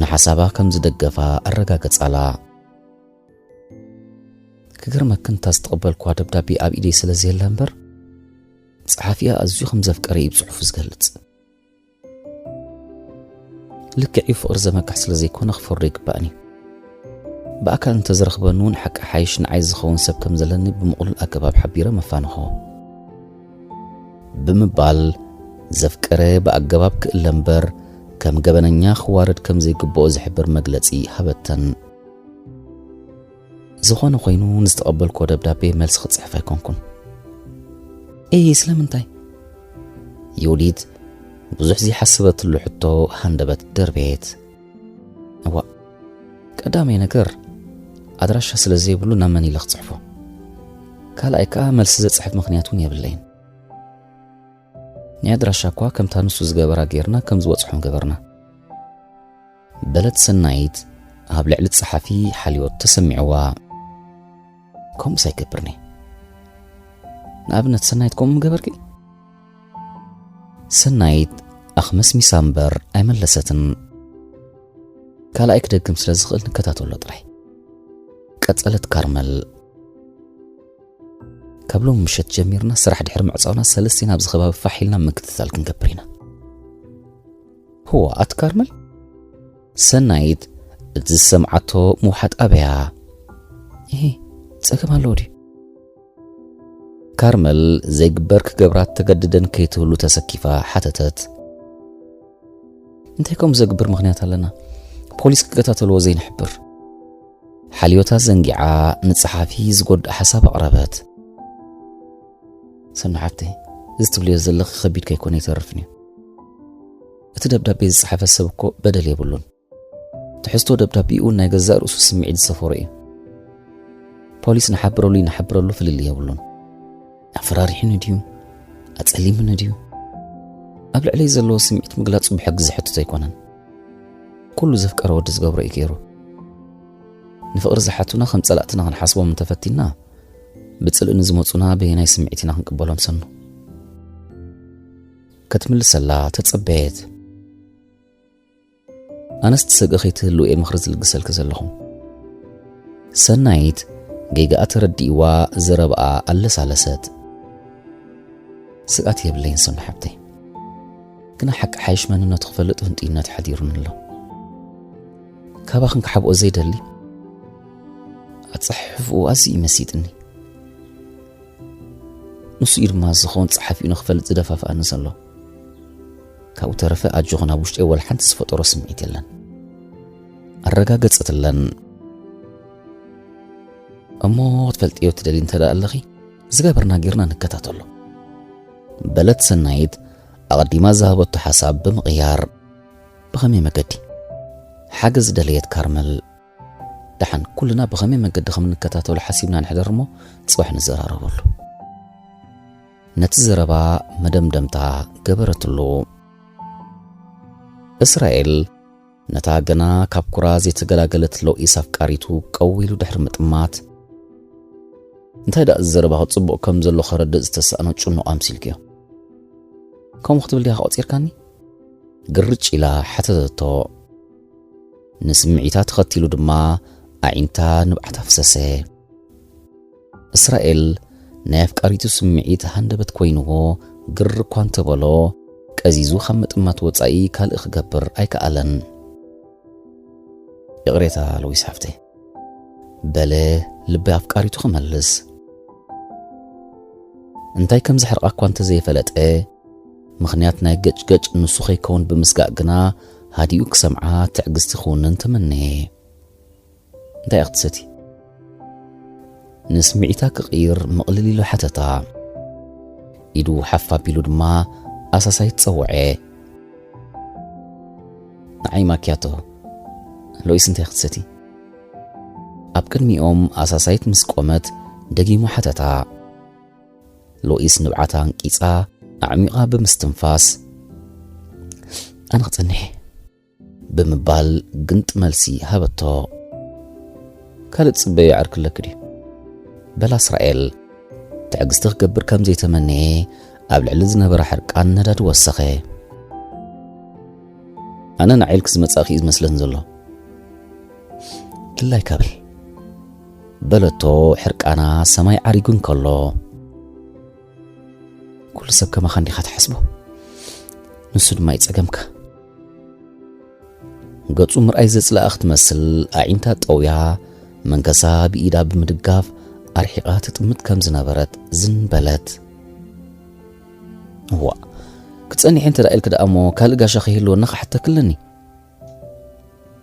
ንሓሳባ ከም ዝደገፋ ኣረጋገጻላ። ክገርመክን እታ ዝተቐበልኳ ደብዳቤ ኣብ ኢደይ ስለ ዘየላ እምበር፣ ጸሓፊኣ ኣዝዩ ከም ዘፍቀረ እዩ ብጽሑፉ ዝገልጽ። ልክዕ እዩ፣ ፍቕሪ ዘመክሕ ስለ ዘይኮነ ክፈርዶ ይግባእን እዩ። ብኣካል እንተዝረኽበኒ እውን ሓቂ ሓይሽ ንዓይ ዝኸውን ሰብ ከም ዘለኒ ብምቕሉል ኣገባብ ሓቢረ መፋንኹ። ብምባል ዘፍቀረ ብኣገባብ ክእለ እምበር ከም ገበነኛ ክዋረድ ከም ዘይግብኦ ዝሕብር መግለጺ ሃበተን። ዝኾነ ኮይኑ ንዝተቐበልኮ ደብዳቤ መልሲ ክጽሕፍ ኣይኮንኩን። ኤይ፣ ስለምንታይ? ዮዲት ብዙሕ ዘይሓሰበትሉ ሕቶ ሃንደበት ደርበየት። እዋ፣ ቀዳማይ ነገር ኣድራሻ ስለ ዘይብሉ ናብ መን ኢለ ክጽሕፎ? ካልኣይ ከኣ መልሲ ዘጽሕፍ ምኽንያት እውን የብለይን። ናይ ኣድራሻ እኳ ከምታ ንሱ ዝገበራ ጌርና ከም ዝበጽሖም ገበርና። በለት ሰናይት ኣብ ልዕሊ ጸሓፊ ሓልዮት ተሰሚዕዋ። ከምኡስ ኣይገብርኒ። ንኣብነት ሰናይት ከምኡ ምገበርኪ? ሰናይት ኣኽመስሚሳ እምበር ኣይመለሰትን። ካልኣይ ክደግም ስለ ዝኽእል ንከታተሎ ጥራይ። ቀጸለት ካርመል። ካብ ሎም ምሸት ጀሚርና ስራሕ ድሕሪ ምዕጻውና ሰለስቲና ኣብዚ ከባቢ ፋሕ ኢልና ምክትታል ክንገብር ኢና። ህዋ ኣት ካርመል? ሰናይት እቲ ዝሰምዓቶ ምውሓጥ ኣበያ። እሄ፣ ጸገም ኣለዎ ድዩ? ካርመል ዘይግበር ክገብራ ተገድደን ከይትህሉ ተሰኪፋ ሓተተት። እንታይ ከምኡ ዘግብር ምኽንያት ኣለና? ፖሊስ ክከታተልዎ ዘይንሕብር። ሓልዮታ ዘንጊዓ ንጸሓፊ ዝጎድእ ሓሳብ ኣቕረበት። ሰኑ ሓብተይ፣ እዚ ትብልዮ ዘለኺ ከቢድ ከይኮነ ይተርፍን እዩ። እቲ ደብዳቤ ዝጸሓፈ ሰብ እኮ በደል የብሉን። ትሕዝቶ ደብዳቤኡ ናይ ገዛእ ርእሱ ስምዒት ዝሰፈሮ እዩ። ፖሊስ ንሓብረሉ ይንሓብረሉ ፍልልይ የብሉን። ኣፈራሪሑኒ ድዩ? ኣጸሊሙኒ ድዩ? ኣብ ልዕለይ ዘለዎ ስምዒት ምግላጹ ብሕጊ ዝሕትት ኣይኮነን። ኩሉ ዘፍቀረ ወዲ ዝገብሮ እዩ ገይሩ። ንፍቕሪ ዝሓቱና ከም ጸላእትና ክንሓስቦም እንተፈቲና፣ ብጽልኢ ንዝመጹና በየናይ ስምዒት ኢና ክንቅበሎም ሰኑ? ክትምልሰላ ተጸበየት። ኣነስ ትሰግእ ከይትህሉ እየ ምኽሪ ዝልግሰልኪ ዘለኹ። ሰናይት ጌጋኣ ተረዲእዋ ዘረባኣ ኣለሳለሰት። ስግኣት የብለይን ሰኑ ሓብተይ። ግና ሓቂ ሓይሽ መንነቱ ክፈልጥ ህንጥይነት ሓዲሩኒ ኣሎ። ካባኽን ክሓብኦ ዘይደሊ ኣጸሓሕፍኡ ኣዝዩ ይመሲጥኒ። ንሱ እዩ ድማ ዝኸውን ጸሓፊኡ ንኽፈልጥ ዝደፋፍኣኒ ዘሎ። ካብኡ ተረፈ ኣጆኹን ኣብ ውሽጢ ወላ ሓንቲ ዝፈጠሮ ስምዒት የለን። ኣረጋገጸትለን። እሞ ክትፈልጥዮ ትደሊ እንተ ደኣ ኣለኺ፣ ዝገበርና ጌርና ንከታተሎ። በለት ሰናይት ኣቐዲማ ዝሃበቶ ሓሳብ ብምቕያር። ብኸመይ መገዲ? ሓገዝ ደለየት ካርመል። ደሓን ኩልና ብኸመይ መገዲ ከም እንከታተሎ ሓሲብና ንሕደር እሞ ጽባሕ ንዘራረበሉ። ነቲ ዘረባ መደምደምታ ገበረትሉ። እስራኤል ነታ ገና ካብ ኩራ ዘይተገላገለት ሎኢስ ኣፍቃሪቱ ቀው ኢሉ ድሕሪ ምጥማት፣ እንታይ ደኣ እዚ ዘረባኺ ጽቡቕ ከም ዘሎ ከረድእ ዝተሳእኖ ጭኑቕ ኣምሲልክዮ? ከምኡ ክትብል ዲኻ ቆጺርካኒ? ግርጭ ኢላ ሓተተቶ። ንስምዒታ ተኸቲሉ ድማ ኣዒንታ ንብዓት ኣፍሰሰ። እስራኤል ናይ ኣፍቃሪቱ ስምዒት ሃንደበት ኮይንዎ ግር እኳ እንተበሎ፣ ቀዚዙ ካብ ምጥማት ወጻኢ ካልእ ክገብር ኣይከኣለን። ይቕሬታ ሎዊስ ሓፍተይ፣ በለ ልቢ ኣፍቃሪቱ ክመልስ። እንታይ ከም ዘሕርቓ እኳ እንተዘይፈለጠ፣ ምኽንያት ናይ ገጭገጭ ንሱ ከይከውን ብምስጋእ ግና ሃዲኡ ክሰምዓ ትዕግስቲ ክውንን ተመነየ። እንታይ ኢኺ ትሰቲ? ንስምዒታ ክቕይር ምቕልል ኢሉ ሓተታ። ኢዱ ሓፍ ኣቢሉ ድማ ኣሳሳይት ጸውዐ። ንዓይ ማኪያቶ። ሎኢስ እንታይ ክትሰቲ? ኣብ ቅድሚኦም ኣሳሳይት ምስ ቆመት ደጊሙ ሓተታ። ሎኢስ ንብዓታ ኣንቂጻ ኣዕሚቓ ብምስትንፋስ፣ ኣነ ክጸንሕ እየ፣ ብምባል ግንጢ መልሲ ሃበቶ። ካልእ ትጽበዮ ዓርኪ ኣለኪ ድዩ? በላ እስራኤል ትዕግስቲ ክገብር ከም ዘይተመነየ ኣብ ልዕሊ ዝነበራ ሕርቃን ነዳዲ ወሰኸ። ኣነ ንዓይ ኢልኪ ዝመጻእኪ እዩ ዝመስለኒ ዘሎ። ድላይካ በል፣ በለቶ ሕርቃና ሰማይ ዓሪጉ እንከሎ። ኩሉ ሰብ ከማኻ እንዲኻ ትሓስቦ፣ ንሱ ድማ እዩ ጸገምካ። ገጹ ምርኣይ ዘጽልኣ ክትመስል ኣዒንታ ጠውያ መንከሳ ብኢዳ ብምድጋፍ ኣርሒቓ ትጥምት ከም ዝነበረት ዝን በለት። እዋእ፣ ክጸኒሐ እንተ ደኣ ኢልኪ ደኣ እሞ ካልእ ጋሻ ከይህልወና ክሓተኪ ኣለኒ።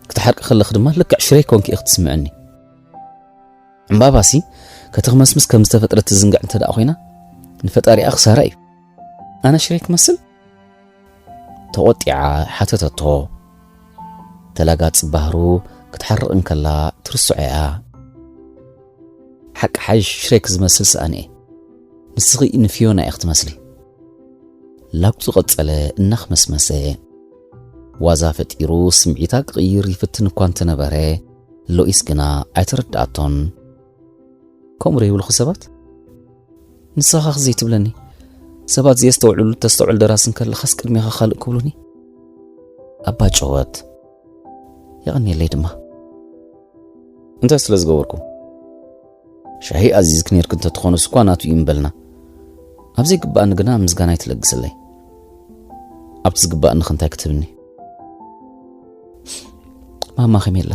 ክትሓርቂ ከለኺ ድማ ልክዕ ሽረይ ኮንኪ ኢኺ ትስምዕኒ። ዕምባባሲ ከተኽመስምስ ከም ዝተፈጥረት ትዝንግዕ እንተ ደኣ ኮይና፣ ንፈጣሪኣ ክሳራ እዩ። ኣነ ሽረይ ክመስል? ተቖጢዓ ሓተተቶ። እታ ተላጋጽ ባህሩ ክትሓርቕ እንከላ ትርስዖ እያ። ሓቂ ሓይሽ ሽሬክ ዝመስል ሰኣን እየ። ንስኺ ንፊዮና ኢኺ ትመስሊ። ላግጹ ቀጸለ እናኽመስመሰ። ዋዛ ፈጢሩ ስምዒታ ክቕይር ይፍትን እኳ እንተነበረ፣ ሎኢስ ግና ኣይተረድኣቶን። ከምኡ ዶ ይብልኹ ሰባት? ንስኻ ዘይትብለኒ፣ ሰባት ዘየስተውዕሉ ተስተውዕል ደራሲ እንከለኻስ ቅድሜኻ ካልእ ክብሉኒ? ኣባ ጨወት፣ የቐንየለይ ድማ። እንታይ ስለ ዝገበርኩ? ሻሂ ኣዚዝክ ነርክ እንተትኾኑስ እኳ ናቱ እዩ ምበልና። ኣብ ዘይግባኣኒ ግና ምስጋና ኣይትለግስለይ። ኣብቲ ዝግባኣኒ ኸ እንታይ ክትብኒ? ማማ ከመይ ኣላ?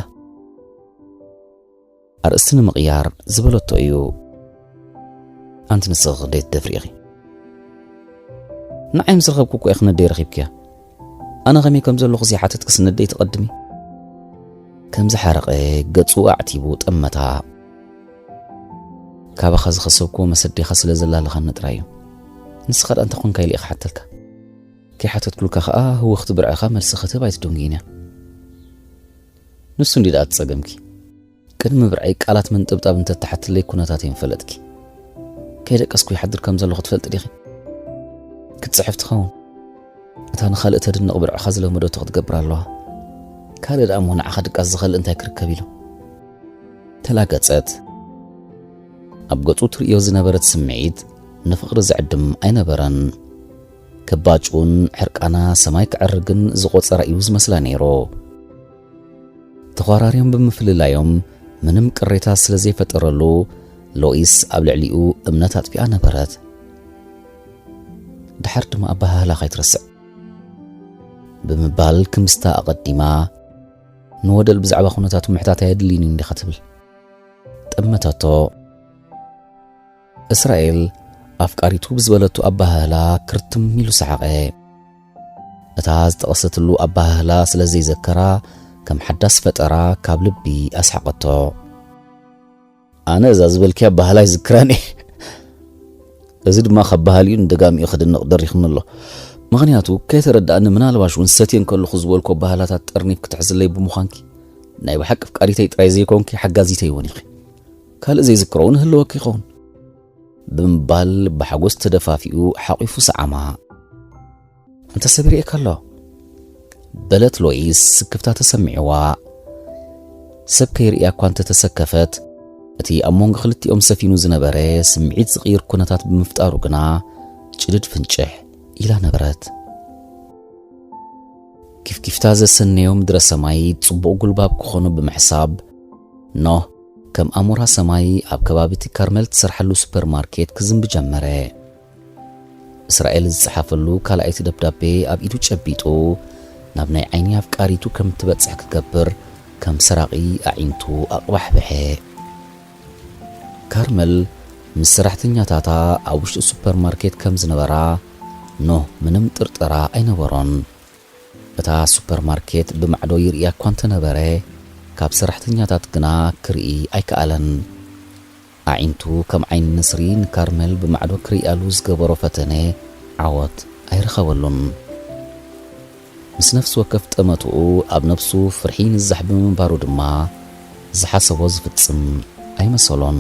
ኣርእስቲ ንምቕያር ዝበለቶ እዩ። ኣንቲ ንስኺ ክንደይ ትደፍሪ ኢኺ? ንዓይ ምስ ረኸብኩ እኮ ኢኺ ነደይ ረኺብክያ። ኣነ ከመይ ከም ዘለኹ ዘይሓተትክስ ነደይ ትቐድሚ? ከም ዝሓረቐ ገጹ ኣዕቲቡ ጠመታ። ካባኻ ዝኸሰብኩዎ መሰዴኻ ስለ ዘላለኻኒ ጥራይ እዩ። ንስኻ ደኣ እንታይ ኮንካ ኢለ ኢኻ ሓተልካ። ከይሓተትኩልካ ኸኣ ህውኽቲ ብርዕኻ መልሲ ክትህብ ኣይትድንጉይን እያ። ንሱ እንዲ ደኣ ትጸገምኪ። ቅድሚ ብርዐይ ቃላት መንጠብጣብ እንተተሓትለይ ኩነታተይ ምፈለጥኪ። ከይደቀስኩ ይሓድር ከም ዘለኹ ትፈልጢ ዲኺ? ክትጽሕፍ ትኸውን። እታ ንኻልእ ተድንቕ ብርዕኻ ዝለመደቶ ክትገብር ኣለዋ። ካልእ ደኣ እሞ ንዓኻ ድቃስ ዝኸልእ እንታይ ክርከብ ኢሉ? ተላገጸት። ኣብ ገጹ ትርእዮ ዝነበረት ስምዒት ንፍቕሪ ዝዕድም ኣይነበረን። ከባጭውን ዕርቃና ሰማይ ክዕርግን ዝቖጸራ እዩ ዝመስላ ነይሩ። ተዃራርዮም ብምፍልላዮም ምንም ቅሬታ ስለ ዘይፈጠረሉ፣ ሎኢስ ኣብ ልዕሊኡ እምነት ኣጥፊኣ ነበረት። ድሓር ድማ ኣበሃህላኻ ኣይትረስዕ ብምባል ክምስታ ኣቐዲማ፣ ንወደል ብዛዕባ ኩነታቱ ምሕታት ኣየድልይን እዩ እንዲኻ ትብል። ጠመተቶ። እስራኤል ኣፍቃሪቱ ብዝበለቱ ኣበሃህላ ክርትም ኢሉ ሰሓቐ። እታ ዝጠቐሰትሉ ኣበሃህላ ስለ ዘይዘከራ፣ ከም ሓዳስ ፈጠራ ካብ ልቢ ኣስሓቐቶ። ኣነ እዛ ዝበልክያ ኣበሃህላ ኣይዝክራን እየ። እዚ ድማ ካብ በሃሊኡ ንደጋሚኡ ክድነቕ ደሪኽኒ ኣሎ። ምኽንያቱ ከይተረድኣኒ፣ ምናልባሽ እውን ሰትየ እንከለኹ ዝበልኮ ኣበሃህላታት ጠርኒፍ ክትሕዝለይ ብምዃንኪ፣ ናይ ብሓቂ ኣፍቃሪተይ ጥራይ ዘይኮንኪ ሓጋዚተይ እውን ኢኺ። ካልእ ዘይዝክሮ እውን ህልወኪ ይኸውን። ብምባል ብሓጎስ ተደፋፊኡ ሓቒፉ ሰዓማ። "እንተ ሰብ ይርእየካ ኣሎ?" በለት ሎኢስ ስክፍታ ተሰሚዕዋ። ሰብ ከይርእያ እኳ እንተተሰከፈት፣ እቲ ኣብ መንጎ ክልቲኦም ሰፊኑ ዝነበረ ስምዒት ዝቕይር ኩነታት ብምፍጣሩ ግና ጭድድ ፍንጭሕ ኢላ ነበረት። ኪፍኪፍታ ዘሰነዮ ምድረ ሰማይ ጽቡቕ ጉልባብ ክኾኑ ብምሕሳብ፣ ኖህ ከም ኣሞራ ሰማይ ኣብ ከባቢ እቲ ካርመል ትሰርሓሉ ሱፐርማርኬት ክዝንቢ ጀመረ። እስራኤል ዝጸሓፈሉ ካልኣይቲ ደብዳቤ ኣብ ኢዱ ጨቢጡ፣ ናብ ናይ ዓይኒ ኣፍቃሪቱ ከም እትበጽሕ ክገብር፣ ከም ሰራቒ ኣዒንቱ ኣቕባሕብሐ። ካርመል ምስ ሰራሕተኛታታ ኣብ ውሽጢ ሱፐርማርኬት ከም ዝነበራ፣ ኖህ ምንም ጥርጠራ ኣይነበሮን። እታ ሱፐርማርኬት ብማዕዶ ይርእያ እኳ እንተነበረ፣ ካብ ሰራሕተኛታት ግና ክርኢ ኣይከኣለን። ኣዒንቱ ከም ዓይኒ ንስሪ ንካርመል ብማዕዶ ክርእያሉ ዝገበሮ ፈተነ ዓወት ኣይረኸበሉን። ምስ ነፍሲ ወከፍ ጠመትኡ ኣብ ነፍሱ ፍርሒ ይንዛሕ ብምንባሩ ድማ ዝሓሰቦ ዝፍጽም ኣይመሰሎን።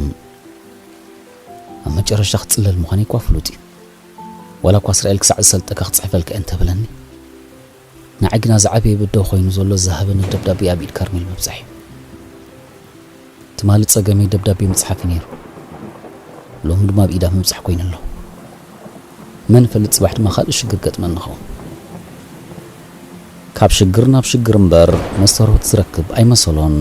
ኣብ መጨረሻ ክጽለል ምዃነይ እኳ ፍሉጥ እዩ። ዋላ እኳ እስራኤል ክሳዕ ዝሰልጠካ ክጽሕፈልካ እየ እንተበለኒ፣ ንዓይ ግና ዝዓበየ በደል ኮይኑ ዘሎ ዝሃበኒ ደብዳቤ ኣብ ኢድ ካርሜል ምብጻሕ እዩ። ትማሊ ጸገመይ ደብዳቤ ምጽሓፍ እዩ ነይሩ። ሎሚ ድማ ኣብ ኢዳ ምብጻሕ ኮይኑ ኣሎ። መን ይፈልጥ ጽባሕ ድማ ካልእ ሽግር ገጥመኒ ይኸውን። ካብ ሽግር ናብ ሽግር እምበር መስተርሆት ዝረክብ ኣይመሰሎን።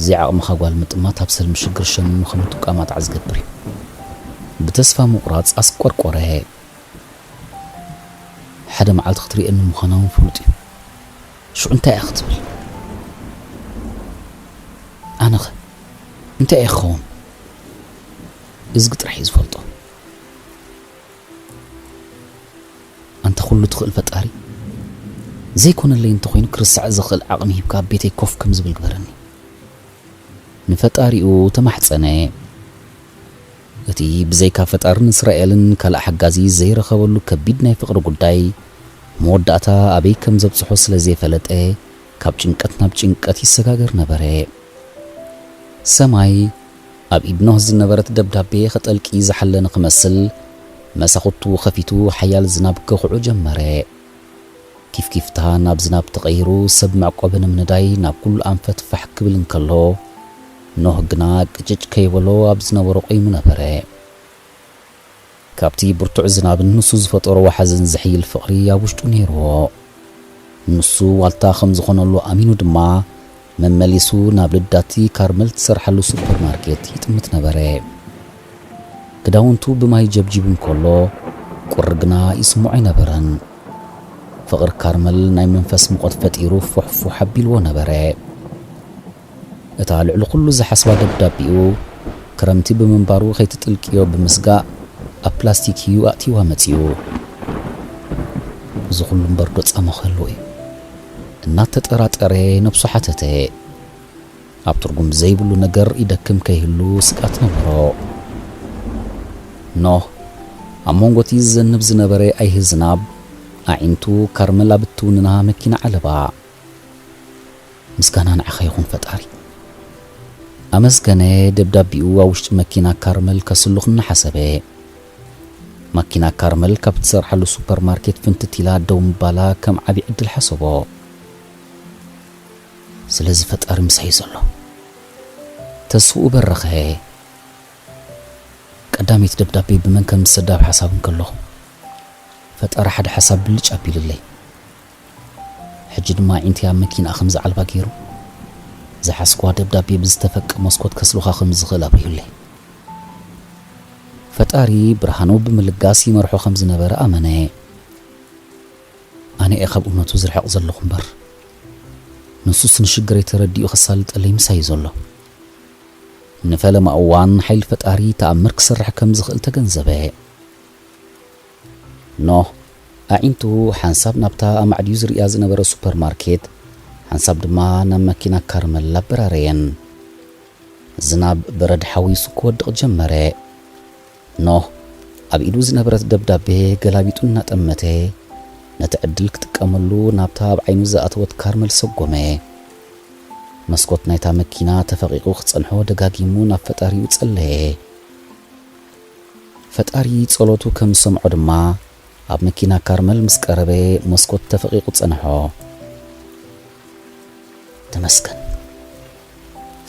ዘይዓቕምኻ ጓል ምጥማት ኣብ ሰልሚ ሽግር ሸሚሙ ከም እትቋማጣዕ ዝገብር እዩ። ብተስፋ ምቑራጽ ኣስቆርቆረ። ሓደ መዓልቲ ክትርእየኒ ምዃና እውን ፍሉጥ እዩ። ሽዑ እንታይ እያ ክትብል? ኣነኸ እንታይ እየ ክኸውን? እዝጊ ጥራሕ እዩ ዝፈልጦ። ኣንታ ኩሉ ትኽእል ፈጣሪ፣ ዘይኮነለይ እንተኾይኑ ክርስዕ ዝኽእል ዓቕሚ ሂብካ ኣብ ቤተይ ኮፍ ከም ዝብል ግበረኒ። ንፈጣሪኡ ተማሕጸነ። እቲ ብዘይካ ፈጣርን እስራኤልን ካልእ ሓጋዚ ዘይረኸበሉ ከቢድ ናይ ፍቕሪ ጉዳይ፣ መወዳእታ ኣበይ ከም ዘብጽሖ ስለ ዘይፈለጠ፣ ካብ ጭንቀት ናብ ጭንቀት ይሰጋገር ነበረ። ሰማይ ኣብ ኢድ ኖህ ዝነበረት ደብዳቤ ክጠልቂ ዝሓለነ ክመስል፣ መሳኹቱ ከፊቱ ሓያል ዝናብ ከኹዑ ጀመረ። ኪፍኪፍታ ናብ ዝናብ ተቐይሩ፣ ሰብ መዕቆቢ ንምንዳይ ናብ ኩሉ ኣንፈት ፋሕ ክብል እንከሎ፣ ኖህ ግና ቅጭጭ ከይበሎ ኣብ ዝነበሮ ቆይሙ ነበረ። ካብቲ ብርቱዕ ዝናብን ንሱ ዝፈጠሮ ወሓዝን ዝሕይል ፍቕሪ ኣብ ውሽጡ ነይርዎ። ንሱ ዋልታ ከም ዝኾነሉ ኣሚኑ ድማ፣ መመሊሱ ናብ ልዳቲ ካርመል ትሰርሓሉ ሱፐርማርኬት ይጥምት ነበረ። ክዳውንቱ ብማይ ጀብጂቡ እንከሎ፣ ቁሪ ግና ይስምዖ ኣይነበረን። ፍቕሪ ካርመል ናይ መንፈስ ሙቐት ፈጢሩ ፉሕፉሕ ኣቢልዎ ነበረ። እታ ልዕሊ ኩሉ ዝሓስባ ደብዳቤኡ፣ ክረምቲ ብምንባሩ ከይትጥልቅዮ ብምስጋእ፣ ኣብ ፕላስቲክ እዩ ኣእትይዋ መጺኡ። "እዚ ኩሉ እምበር ዶ ጻማ ክህልዎ እዩ?" እናተጠራጠረ ነብሱ ሓተተ። ኣብ ትርጉም ዘይብሉ ነገር ይደክም ከይህሉ ስግኣት ነበሮ። ኖህ፣ ኣብ መንጎቲ ዝዘንብ ዝነበረ ኣይሂ ዝናብ፣ ኣዒንቱ ካርመል ኣብ እትውንና መኪና ዓለባ። "ምስጋና ንዓኻ ይኹን ፈጣሪ!" ኣመስገነ፣ ደብዳቤኡ ኣብ ውሽጢ መኪና ካርመል ከስልኽ እናሓሰበ። መኪና ካርመል ካብ ትሰርሓሉ ሱፐርማርኬት ፍንትት ኢላ ደው ምባላ ከም ዓቢ ዕድል ሓሰቦ። "ስለዚ ፈጣሪ ምሳይ ዘሎ!" ተስፍኡ በረኸ። ቀዳመይቲ ደብዳቤ ብመን ከም ዝሰዳ ኣብ ሓሳብ እንከለኹ፣ ፈጣሪ ሓደ ሓሳብ ብልጭ ኣቢሉለይ። ሕጂ ድማ ኣዒንተይ ኣብ መኪናኣ ከም ዝዓልባ ገይሩ፣ ዝሓዝክዋ ደብዳቤ ብዝተፈቀ መስኮት ከስልኻ ከም ዝኽእል ኣብሪሁለይ። ፈጣሪ ብርሃኑ ብምልጋስ ይመርሖ ከም ዝነበረ ኣመነ። ኣነ እየ ካብ እውነቱ ዝርሕቕ ዘለኹ እምበር፣ ንሱስ ንሽግረይ ተረዲኡ ከሳልጠለይ ምሳይ እዩ ዘሎ። ንፈለማ እዋን ሓይሊ ፈጣሪ ተኣምር ክሰርሕ ከም ዝኽእል ተገንዘበ። ኖህ ኣዒንቱ ሓንሳብ ናብታ ኣማዕድዩ ዝርእያ ዝነበረ ሱፐርማርኬት፣ ሓንሳብ ድማ ናብ መኪና ካርመል ኣበራረየን። ዝናብ በረድ ሓዊሱ ክወድቕ ጀመረ። ኖህ ኣብ ኢዱ ዝነበረት ደብዳቤ ገላቢጡ እናጠመተ፣ ነቲ ዕድል ክጥቀመሉ ናብታ ኣብ ዓይኑ ዝኣተወት ካርመል ሰጎመ። መስኮት ናይታ መኪና ተፈቒቑ ክጸንሖ ደጋጊሙ ናብ ፈጣሪኡ ጸለየ። ፈጣሪ ጸሎቱ ከም ዝሰምዖ ድማ፣ ኣብ መኪና ካርመል ምስ ቀረበ፣ መስኮት ተፈቒቑ ጸንሖ። "ተመስገን!"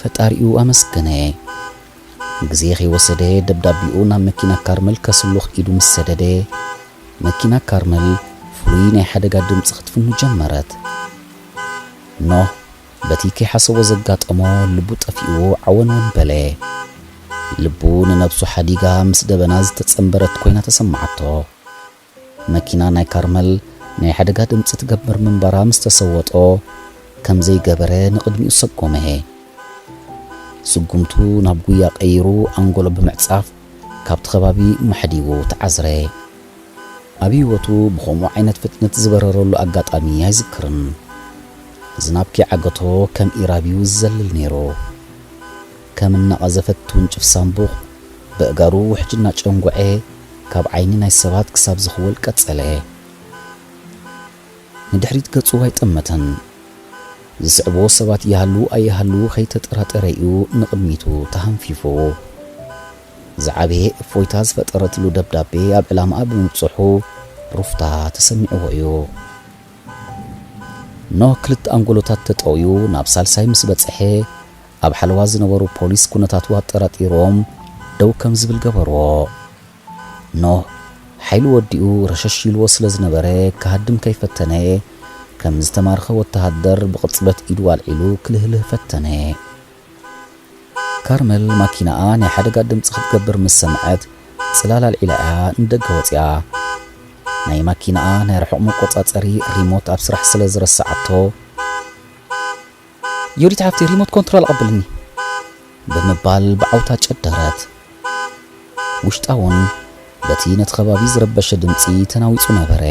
ፈጣሪኡ ኣመስገነ። ግዜ ከይወሰደ ደብዳቤኡ ናብ መኪና ካርመል ከስሉኽ ኢዱ ምስ ሰደደ፣ መኪና ካርመል ፍሉይ ናይ ሓደጋ ድምጺ ክትፍኑ ጀመረት። ኖህ በቲ ከይሓሰቦ ዘጋጠሞ ልቡ ጠፊኡ ዓወንወን በለ። ልቡ ንነብሱ ሓዲጋ ምስ ደበና ዝተጸንበረት ኮይና ተሰማዓቶ። መኪና ናይ ካርመል ናይ ሓደጋ ድምጺ ትገብር ምንባራ ምስ ተሰወጦ፣ ከም ዘይገበረ ንቕድሚኡ ሰጎመ። ስጉምቱ ናብ ጉያ ቀይሩ፣ ኣንጎሎ ብምዕጻፍ ካብቲ ከባቢ ማሕዲጉ ተዓዝረ። ኣብ ህይወቱ ብኸምኡ ዓይነት ፍጥነት ዝበረረሉ ኣጋጣሚ ኣይዝክርን። ዝናብ ከይዓገቶ ከም ኢራብ እዩ ዝዘልል ነይሩ። ከም እናቐዘፈት ትውንጭፍ ሳምቡቕ፣ ብኣእጋሩ ውሕጅ እናጨንጎዐ፣ ካብ ዓይኒ ናይ ሰባት ክሳብ ዝኽወል ቀጸለ። ንድሕሪት ገጹ ኣይጠመተን። ዝስዕብዎ ሰባት ይሃልዉ ኣይሃልዉ ከይተጠራጠረ እዩ ንቕድሚቱ ተሃንፊፉ። ዝዓበየ እፎይታ ዝፈጠረትሉ ደብዳቤ ኣብ ዕላማኣ ብምብጽሑ ሩፍታ ተሰሚዕዎ እዩ። ኖህ ክልተ ኣንጎሎታት ተጠውዩ ናብ ሳልሳይ ምስ በጽሐ፣ ኣብ ሓለዋ ዝነበሩ ፖሊስ ኩነታቱ ኣጠራጢሮም ደው ከም ዝብል ገበርዎ። ኖህ ሓይሉ ወዲኡ ረሸሽ ኢልዎ ስለ ዝነበረ ክሃድም ከይፈተነ፣ ከም ዝተማርኸ ወተሃደር ብቕጽበት ኢዱ ኣልዒሉ ክልህልህ ፈተነ። ካርመል ማኪናኣ ናይ ሓደጋ ድምጺ ክትገብር ምስ ሰምዐት፣ ጽላል ኣልዒላ እያ ንደገ ወጺኣ። ናይ ማኪናኣ ናይ ርሑቕ መቆጻጸሪ ሪሞት ኣብ ስራሕ ስለ ዝረስዓቶ፣ "ዮዲት ሓፍቲ፣ ሪሞት ኮንትሮል ኣቐብልኒ!" ብምባል ብዓውታ ጨደረት። ውሽጣ እውን በቲ ነቲ ከባቢ ዝረበሸ ድምጺ ተናዊጹ ነበረ።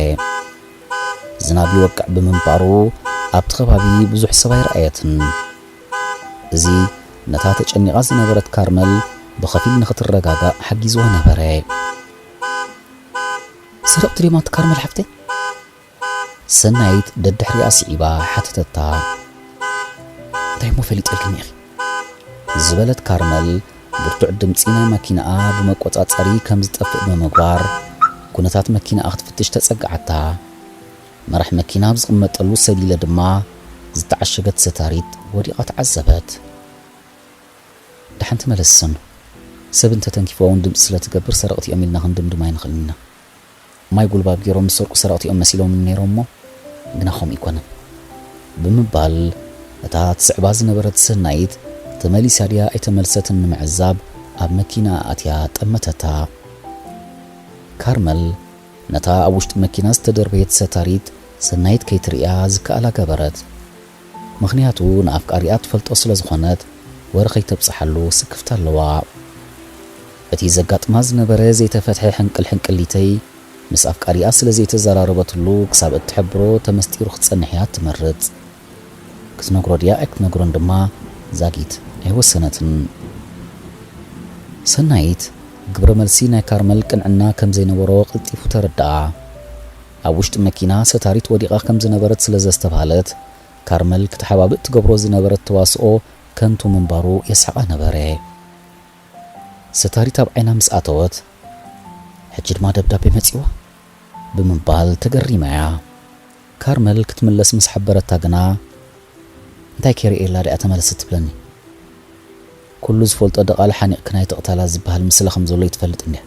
ዝናብ ይወቅዕ ብምንባሩ፣ ኣብቲ ከባቢ ብዙሕ ሰብ ኣይረኣየትን። እዚ ነታ ተጨኒቓ ዝነበረት ካርመል ብኸፊል ንኽትረጋጋእ ሓጊዝዋ ነበረ። "ሰረቕቲ ድዮም ኣንቲ ካርመል ሓፍተይ?" ሰናይት ደድሕሪኣ ስዒባ ሓተተታ። "እንታይ እሞ ፈሊጠልክኒ ኢኺ?" ዝበለት ካርመል፣ ብርቱዕ ድምጺ ናይ ማኪናኣ ብመቆጻጸሪ ከም ዝጠፍእ ብምግባር፣ ኩነታት መኪናኣ ክትፍትሽ ተጸግዓታ። መራሕ መኪና ኣብ ዝቕመጠሉ ሰሊለ ድማ ዝተዓሸገት ሰታሪት ወዲቓ ተዓዘበት። "ደሓን ተመለሲ ሰኑ። ሰብ እንተተንኪፉ እውን ድምጺ ስለ ትገብር ሰረቕቲ እዮም ኢልና ክንድምድም ኣይንኽእልን ኢና። ማይ ጉልባብ ገይሮም ዝሰርቁ ሰረቕቲ እዮም መሲሎም ነይሮም እሞ፣ ግና ከምኡ ኣይኮነን" ብምባል፣ እታ ትስዕባ ዝነበረት ሰናይት ተመሊሳ ድያ ኣይተመልሰትን ንምዕዛብ ኣብ መኪና ኣትያ ጠመተታ። ካርመል ነታ ኣብ ውሽጢ መኪና ዝተደርበየት ሰታሪት ሰናይት ከይትርእያ ዝከኣላ ገበረት። ምኽንያቱ ንኣፍቃሪኣ ትፈልጦ ስለ ዝኾነት፣ ወረ ከይተብጽሓሉ ስክፍታ ኣለዋ። እቲ ዘጋጥማ ዝነበረ ዘይተፈትሐ ሕንቅል ሕንቅሊተይ ምስ ኣፍቃሪኣ ስለ ዘይተዘራረበትሉ፣ ክሳብ እትሕብሮ ተመስጢሩ ክትጸንሕ እያ ትመርጽ። ክትነግሮ ድያ ኣይክትነግሮን ድማ ዛጊት ኣይወሰነትን። ሰናይት ግብረ መልሲ ናይ ካርመል ቅንዕና ከም ዘይነበሮ ቀልጢፉ ተረድኣ። ኣብ ውሽጢ መኪና ሰታሪት ወዲቓ ከም ዝነበረት ስለ ዘስተብሃለት፣ ካርመል ክትሓባብእ ትገብሮ ዝነበረት ተዋስኦ ከንቱ ምንባሩ የስሕቓ ነበረ። ሰታሪት ኣብ ዓይና ምስ ኣተወት፣ "ሕጂ ድማ ደብዳቤ መጺዋ?" ብምባል ተገሪማ እያ። ካርመል ክትምለስ ምስ ሓበረታ ግና፣ "እንታይ ከይርእየላ ደኣ ተመለሰት ትብለኒ? ኩሉ ዝፈልጦ ድቓላ ሓኒቕክን ኣይትቕተላ ዝበሃል ምስላ ከም ዘሎ ይትፈልጥ እንድያ?"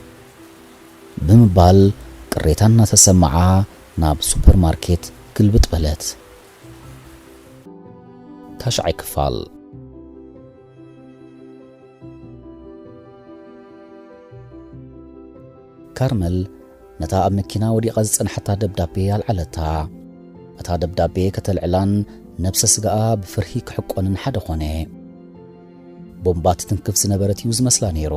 ብምባል ቅሬታ እናተሰምዓ ናብ ሱፐርማርኬት ግልብጥ በለት። ታሽዓይ ክፋል። ካርመል ነታ ኣብ መኪና ወዲቓ ዝጸንሓታ ደብዳቤ ኣልዓለታ። እታ ደብዳቤ ከተልዕላን ነብሰ ስጋኣ ብፍርሂ ክሕቆንን ሓደ ኾነ። ቦምባ ትትንክፍ ዝነበረት እዩ ዝመስላ ነይሩ።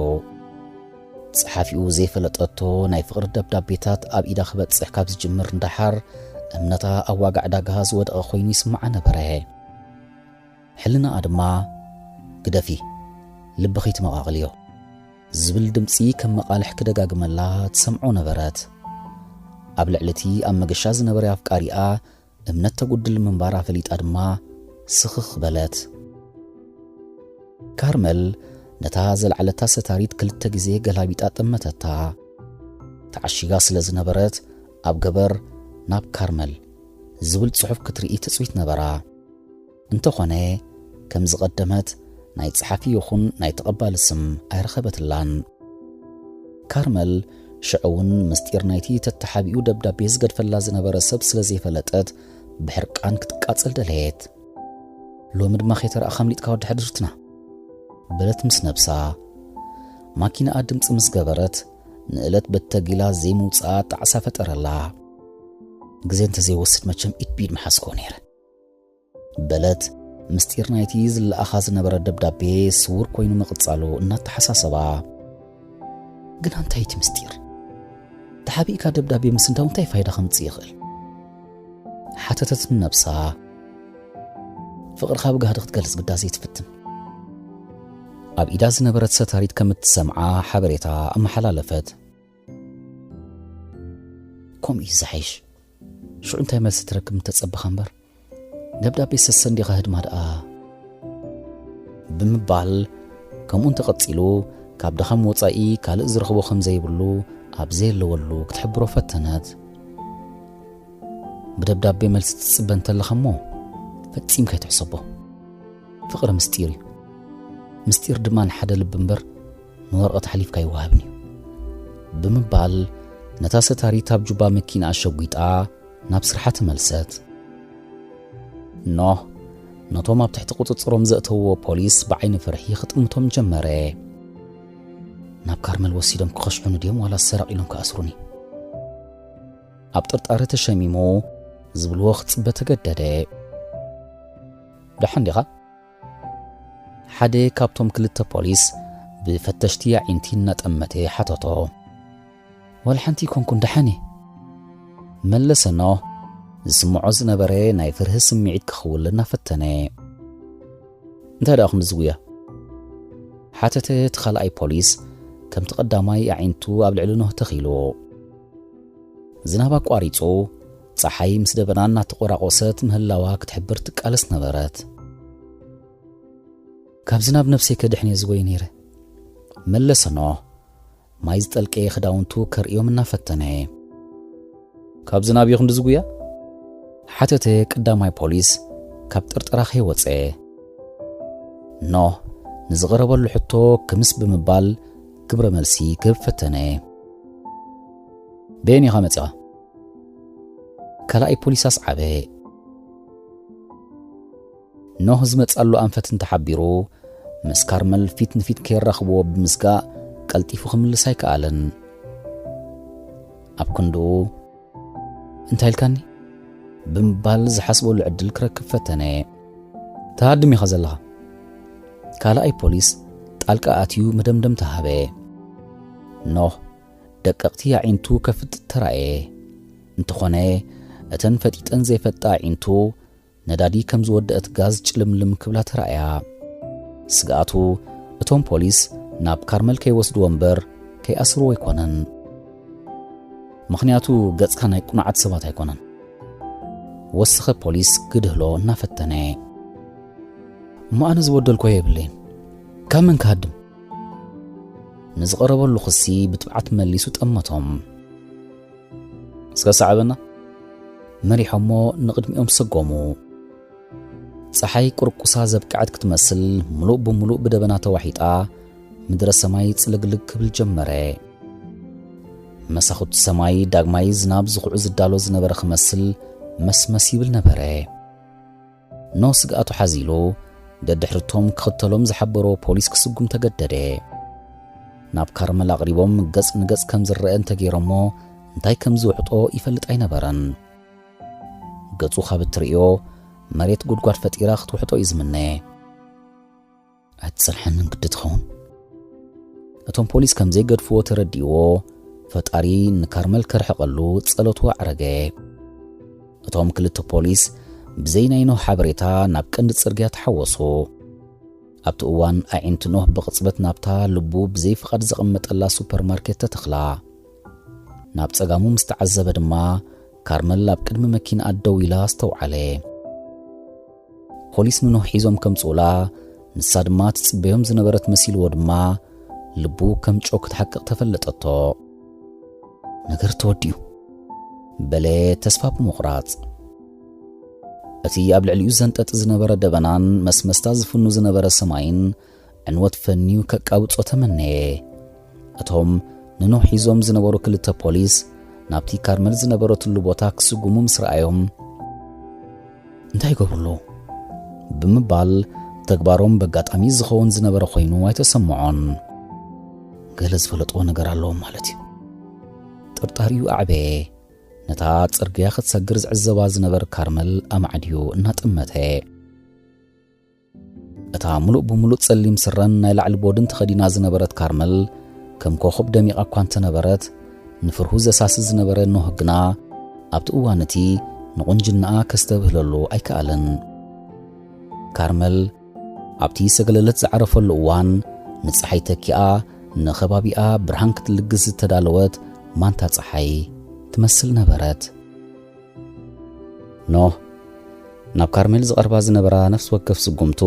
ጸሓፊኡ ዘይፈለጠቶ ናይ ፍቕሪ ደብዳቤታት ኣብ ኢዳ ክበጽሕ ካብ ዝጅምር ንደሓር፣ እምነታ ኣብ ዋጋ ዕዳጋ ዝወደቐ ኮይኑ ይስምዓ ነበረ። ሕልናኣ ድማ፣ "ግደፊ፣ ልቢ ከይትመቓቕልዮ" ዝብል ድምጺ ከም መቓልሕ ክደጋግመላ ትሰምዖ ነበረት። ኣብ ልዕሊ እቲ ኣብ መገሻ ዝነበረ ኣፍቃሪኣ እምነት ተጉድል ምንባራ ፈሊጣ ድማ ስኽኽ በለት። ካርመል ነታ ዘልዓለታ ሰታሪት ክልተ ግዜ ገላቢጣ ጠመተታ። ተዓሺጋ ስለ ዝነበረት፣ ኣብ ገበር "ናብ ካርመል" ዝብል ጽሑፍ ክትርኢ ትጽቢት ነበራ። እንተኾነ፣ ከም ዝቐደመት ናይ ጸሓፊ ይኹን ናይ ተቐባሊ ስም ኣይረኸበትላን። ካርመል ሽዑ እውን ምስጢር ናይቲ ተተሓቢኡ ደብዳቤ ዝገድፈላ ዝነበረ ሰብ ስለ ዘይፈለጠት፣ ብሕርቃን ክትቃጸል ደለየት። "ሎሚ ድማ ከይተረኣኻ ኣምሊጥካ ወዲ ሕድርትና?" በለት ምስ ነብሳ። ማኪናኣ ድምጺ ምስ ገበረት፣ ንእለት በተጊላ ዘይምውጽኣ ጣዕሳ ፈጠረላ። "ግዜ እንተዘይወስድ መቸም ኢድ ብኢድ ምሓዝክዎ ነይረ" በለት፣ ምስጢር ናይቲ ዝለኣኻ ዝነበረ ደብዳቤ ስውር ኮይኑ ምቕጻሉ እናተሓሳሰባ። "ግና እንታይ እቲ ምስጢር? ተሓቢእካ ደብዳቤ ምስንዳው እንታይ ፋይዳ ከምጽእ ይኽእል?" ሓተተት ንነብሳ። ፍቕርኻ ብጋህዲ ክትገልጽ ግዳ ዘይትፍትን። ኣብ ኢዳ ዝነበረት ሰታሪት ከም እትሰምዓ ሓበሬታ ኣመሓላለፈት። "ከምኡ እዩ ዝሓይሽ። ሽዑ እንታይ መልሲ ትረክብ ምተጸበኻ እምበር፣ ደብዳቤ ሰሰንዲኻ ህድማ ደኣ?" ብምባል፣ ከምኡ እንተቐጺሉ፣ ካብ ድኻም ወጻኢ ካልእ ዝረኽቦ ከም ዘይብሉ ኣብ ዘየለወሉ ክትሕብሮ ፈተነት። "ብደብዳቤ መልሲ ትጽበ እንተለኻ እሞ፣ ፈጺምካ ኣይትሕሰቦ። ፍቕሪ ምስጢር እዩ። ምስጢር ድማ ንሓደ ልቢ እምበር ንወረቐት ሓሊፍካ ኣይወሃብን እዩ" ብምባል፣ ነታ ሰታሪት ኣብ ጁባ መኪና ኣሸጒጣ ናብ ስርሓ ተመልሰት። ኖህ ነቶም ኣብ ትሕቲ ቁጽጽሮም ዘእተውዎ ፖሊስ ብዓይኒ ፍርሒ ክጥምቶም ጀመረ። "ናብ ካርመል ወሲዶም ክኸሽሑኒ ድዮም ዋላ ሰረቕ ኢሎም ክኣስሩኒ?" ኣብ ጥርጣረ ተሸሚሙ ዝብልዎ ክጽበ ተገደደ። "ደሓን ዲኻ?" ሓደ ካብቶም ክልተ ፖሊስ ብፈተሽቲ ኣዒንቲ እናጠመተ ሓተቶ። "ዋላ ሓንቲ ኣይኮንኩን፣ ደሓን እየ" መለሰ ኖህ፣ ዝስምዖ ዝነበረ ናይ ፍርሂ ስምዒት ክኽውል እናፈተነ። "እንታይ ደኣ ክንዲ ዝጉያ?" ሓተተ እቲ ካልኣይ ፖሊስ፣ ከምቲ ቀዳማይ ኣዒንቱ ኣብ ልዕሊ ኖህ ተኺሉ። ዝናብ ኣቋሪጹ፣ ጸሓይ ምስ ደበና እናተቆራቆሰት ምህላዋ ክትሕብር ትቃለስ ነበረት። ካብ ዝናብ ነብሰይ ከድሕን እየ ዝጎይ ነይረ፣ መለሰ ኖህ። ማይ ዝጠልቀየ ክዳውንቱ ከርእዮም እናፈተነ። ካብ ዝናብ እዩ ክንዲ ዝጉያ? ሓተተ ቀዳማይ ፖሊስ ካብ ጥርጠራ ከይወጸ። ኖህ ንዝቐረበሉ ሕቶ ክምስ ብምባል ግብረ መልሲ ክህብ ፈተነ። በየን ኢኻ መጺኻ? ካልኣይ ፖሊስ ኣስዓበ። ኖህ ዝመጻሉ ኣንፈት እንተሓቢሩ፣ ምስ ካርመል ፊት ንፊት ከየራኽብዎ ብምስጋእ ቀልጢፉ ክምልስ ኣይከኣለን። ኣብ ክንድኡ፣ "እንታይ ኢልካኒ?" ብምባል ዝሓስበሉ ዕድል ክረክብ ፈተነ። "ትሃድም ኢኻ ዘለኻ?" ካልኣይ ፖሊስ ጣልቃ ኣትዩ መደምደምታ ሃበ። ኖህ ደቀቕቲ ኣዒንቱ ከፍጥጥ ተራእየ። እንተኾነ፣ እተን ፈጢጠን ዘይፈጣ ኣዒንቱ ነዳዲ ከም ዝወደአት ጋዝ ጭልምልም ክብላ ተራእያ። ስግኣቱ፣ እቶም ፖሊስ ናብ ካርመል ከይወስድዎ እምበር ከይኣስርዎ ኣይኮነን። ምኽንያቱ፣ ገጽካ ናይ ቁኑዓት ሰባት ኣይኮነን። ወሰኸ ፖሊስ ክድህሎ እናፈተነ። "እሞ ኣነ ዝበደልኮ የብለይን። ካብ መን ክሃድም?" ንዝቐረበሉ ክሲ ብትብዓት መሊሱ ጠመቶም። "እስከ ሰዓበና?" መሪሖሞ ንቕድሚኦም ሰጎሙ። ጸሓይ ቁርቁሳ ዘብቅዐት ክትመስል፣ ምሉእ ብምሉእ ብደበና ተዋሒጣ፣ ምድረ ሰማይ ጽልግልግ ክብል ጀመረ። መሳኹቲ ሰማይ ዳግማይ ዝናብ ዝኹዑ ዝዳሎ ዝነበረ ክመስል መስመስ ይብል ነበረ። ኖህ ስግኣቱ ሓዚሉ፣ ደድሕርቶም ክኽተሎም ዝሓበሮ ፖሊስ ክስጉም ተገደደ። ናብ ካርመል ኣቕሪቦም ገጽ ንገጽ ከም ዝረአ እንተገይሮሞ፣ እንታይ ከም ዝውሕጦ ይፈልጥ ኣይነበረን። ገጹ ካብ እትርእዮ፣ መሬት ጉድጓድ ፈጢራ ክትውሕጦ እዩ ዝምነ። "ኣይትጸንሐንን ግዲ ትኸውን?" እቶም ፖሊስ ከም ዘይገድፍዎ ተረዲእዎ፣ ፈጣሪ ንካርመል ከርሕቐሉ ጸሎቱ ኣዕረገ። እቶም ክልተ ፖሊስ ብዘይ ናይ ኖህ ሓበሬታ ናብ ቀንዲ ጽርግያ ተሓወሱ። ኣብቲ እዋን ኣዒንቲ ኖህ ብቕጽበት ናብታ ልቡ ብዘይ ፍቓድ ዘቐመጠላ ሱፐርማርኬት ተተኽላ። ናብ ጸጋሙ ምስ ተዓዘበ ድማ ካርመል ኣብ ቅድሚ መኪናኣ ደው ኢላ ኣስተውዓለ። ፖሊስ ንኖህ ሒዞም ከምጽኡላ፣ ንሳ ድማ ትጽበዮም ዝነበረት መሲልዎ ድማ፣ ልቡ ከም ጨው ክትሓቅቕ ተፈለጠቶ። "ነገር ተወዲኡ?" በለ ተስፋ ብምቑራጽ። እቲ ኣብ ልዕሊኡ ዘንጠጢ ዝነበረ ደበናን መስመስታ ዝፍኑ ዝነበረ ሰማይን ዕንወት ፈንዩ ከቃብጾ ተመነየ። እቶም ንኖህ ሒዞም ዝነበሩ ክልተ ፖሊስ ናብቲ ካርመል ዝነበረትሉ ቦታ ክስጉሙ ምስ ረኣዮም፣ "እንታይ ይገብሩ ኣለዉ?" ብምባል፣ ተግባሮም በጋጣሚ ዝኸውን ዝነበረ ኮይኑ ኣይተሰምዖን። "ገለ ዝፈለጥዎ ነገር ኣለዎም ማለት እዩ?" ጥርጣሪኡ ኣዕበየ። ነታ ጽርግያ ክትሰግር ዝዕዘባ ዝነበረ ካርመል ኣማዕድዩ እናጠመተ። እታ ምሉእ ብምሉእ ጸሊም ስረን ናይ ላዕሊ ቦድን ተኸዲና ዝነበረት ካርመል፣ ከም ኮኾብ ደሚቓ እኳ እንተነበረት፣ ንፍርሁ ዘሳሲ ዝነበረ ኖህ ግና፣ ኣብቲ እዋን እቲ ንቑንጅናኣ ከስተብህለሉ ኣይከኣለን። ካርመል፣ ኣብቲ ሰገለለት ዝዓረፈሉ እዋን፣ ንጸሓይ ተኪኣ፣ ንኸባቢኣ ብርሃን ክትልግስ ዝተዳለወት ማንታ ጸሓይ ትመስል ነበረት። ኖህ፣ ናብ ካርሜል ዝቐርባ ዝነበራ ነፍሲ ወከፍ ስጉምቱ፣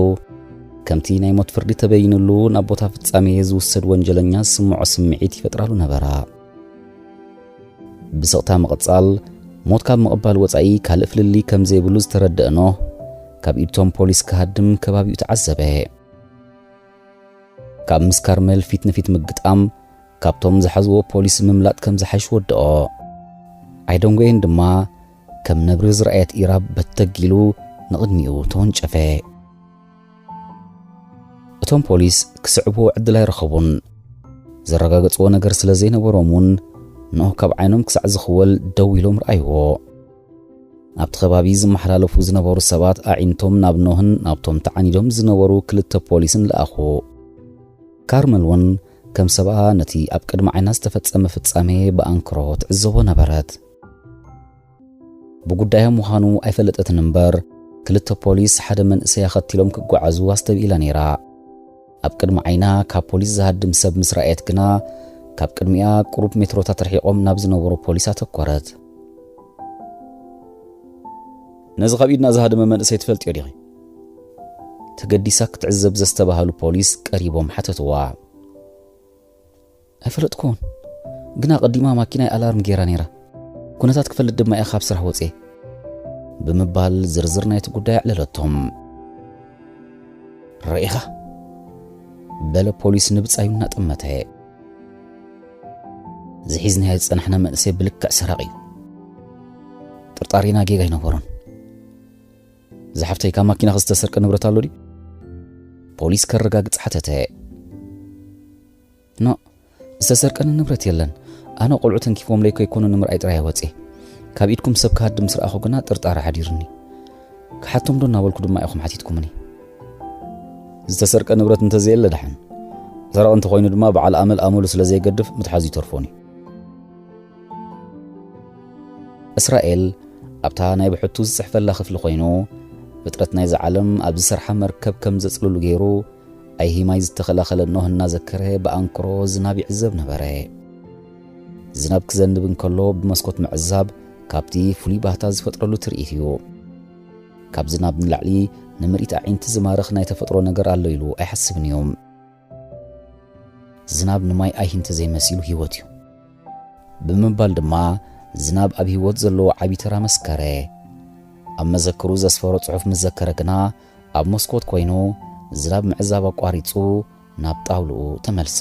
ከምቲ ናይ ሞት ፍርዲ ተበይንሉ ናብ ቦታ ፍጻሜ ዝውሰድ ወንጀለኛ ዝስምዖ ስምዒት ይፈጥራሉ ነበራ። ብስቕታ ምቕጻል፣ ሞት ካብ ምቕባል ወጻኢ ካልእ ፍልልይ ከም ዘይብሉ ዝተረድአ ኖህ፣ ካብ ኢድቶም ፖሊስ ክሃድም ከባቢኡ ተዓዘበ። ካብ ምስ ካርሜል ፊት ንፊት ምግጣም፣ ካብቶም ዝሓዝዎ ፖሊስ ምምላጥ ከም ዝሓይሽ ወድኦ። ኣይደንጎየን ድማ፣ ከም ነብሪ ዝረኣየት ኢራብ በተግ ኢሉ ንቕድሚኡ ተወንጨፈ። እቶም ፖሊስ ክስዕብዎ ዕድል ኣይረኸቡን። ዘረጋገጽዎ ነገር ስለ ዘይነበሮም እውን፣ ንኡ ካብ ዓይኖም ክሳዕ ዝኽወል ደው ኢሎም ረኣይዎ። ኣብቲ ከባቢ ዝመሓላለፉ ዝነበሩ ሰባት ኣዒንቶም ናብ ኖህን ናብቶም ተዓኒዶም ዝነበሩ ክልተ ፖሊስን ለኣኹ። ካርመል እውን ከም ሰብኣ ነቲ ኣብ ቅድሚ ዓይና ዝተፈጸመ ፍጻሜ ብኣንክሮ ትዕዘቦ ነበረት። ብጉዳዮም ምዃኑ ኣይፈለጠትን እምበር፣ ክልተ ፖሊስ ሓደ መንእሰይ ኣኸቲሎም ክጓዓዙ ኣስተብኢላ ነይራ። ኣብ ቅድሚ ዓይና ካብ ፖሊስ ዝሃድም ሰብ ምስ ረኣየት ግና፣ ካብ ቅድሚኣ ቁሩብ ሜትሮታት ርሒቖም ናብ ዝነበሩ ፖሊስ ኣተኮረት። ነዚ ካብ ኢድና ዝሃደመ መንእሰይ ትፈልጥዮ ዲኺ? ተገዲሳ ክትዕዘብ ዘስተባሃሉ ፖሊስ ቀሪቦም ሓተትዋ። ኣይፈለጥኩን፣ ግና ቀዲማ ማኪናይ ኣላርም ገይራ ነይራ። ኩነታት ክፈልጥ ድማ እየ ካብ ስራሕ ወፅየ፣ ብምባል ዝርዝር ናይቲ ጉዳይ ኣዕለለቶም። ርኢኻ? በለ ፖሊስ ንብጻዩ እናጠመተ። ዝሒዝናዮ ዝጸናሕና መንእሰይ ብልክዕ ሰራቒ እዩ። ጥርጣሬና ጌጋ ኣይነበሮን። ዝሓፍተይ፣ ካብ ማኪናኺ ዝተሰርቀ ንብረት ኣሎ ድዩ? ፖሊስ ከረጋግጽ ሓተተ። ኖ፣ ዝተሰርቀኒ ንብረት የለን። ኣነ ቆልዑ ተንኪፎምለይ ከይኮኑ ንምርኣይ ጥራይ ወጺኤ። ካብ ኢድኩም ሰብ ክሃድም ምስ ረኣኹ ግና ጥርጣረ ሓዲሩኒ። ክሓቶም ዶ እናበልኩ ድማ ኢኹም ሓቲትኩምኒ። ዝተሰርቀ ንብረት እንተዘየለ ደሓን። ሰረቕ እንተኾይኑ ድማ በዓል ኣመል ኣመሉ ስለ ዘይገድፍ ምትሓዙ ይተርፎን እዩ። እስራኤል ኣብታ ናይ ብሕቱ ዝጽሕፈላ ክፍሊ ኮይኑ፣ ፍጥረት ናይዛ ዓለም ኣብ ዝሰርሓ መርከብ ከም ዘጽልሉ ገይሩ ኣይሂማይ ዝተኸላኸለ ኖህ እናዘከረ ብኣንክሮ ዝናብ ይዕዘብ ነበረ። ዝናብ ክዘንብ እንከሎ ብመስኮት ምዕዛብ ካብቲ ፍሉይ ባህታ ዝፈጥረሉ ትርኢት እዩ። ካብ ዝናብ ንላዕሊ ንምርኢት ኣዒንቲ ዝማርኽ ናይ ተፈጥሮ ነገር ኣሎ ኢሉ ኣይሓስብን እዩ። ዝናብ ንማይ ኣይሂ እንተዘይመሲሉ ህይወት እዩ። ብምባል ድማ ዝናብ ኣብ ህይወት ዘለዎ ዓቢ ተራ መስከረ። ኣብ መዘክሩ ዘስፈሮ ጽሑፍ ምስ ዘከረ ግና ኣብ መስኮት ኮይኑ ዝናብ ምዕዛብ ኣቋሪጹ ናብ ጣውልኡ ተመልሰ።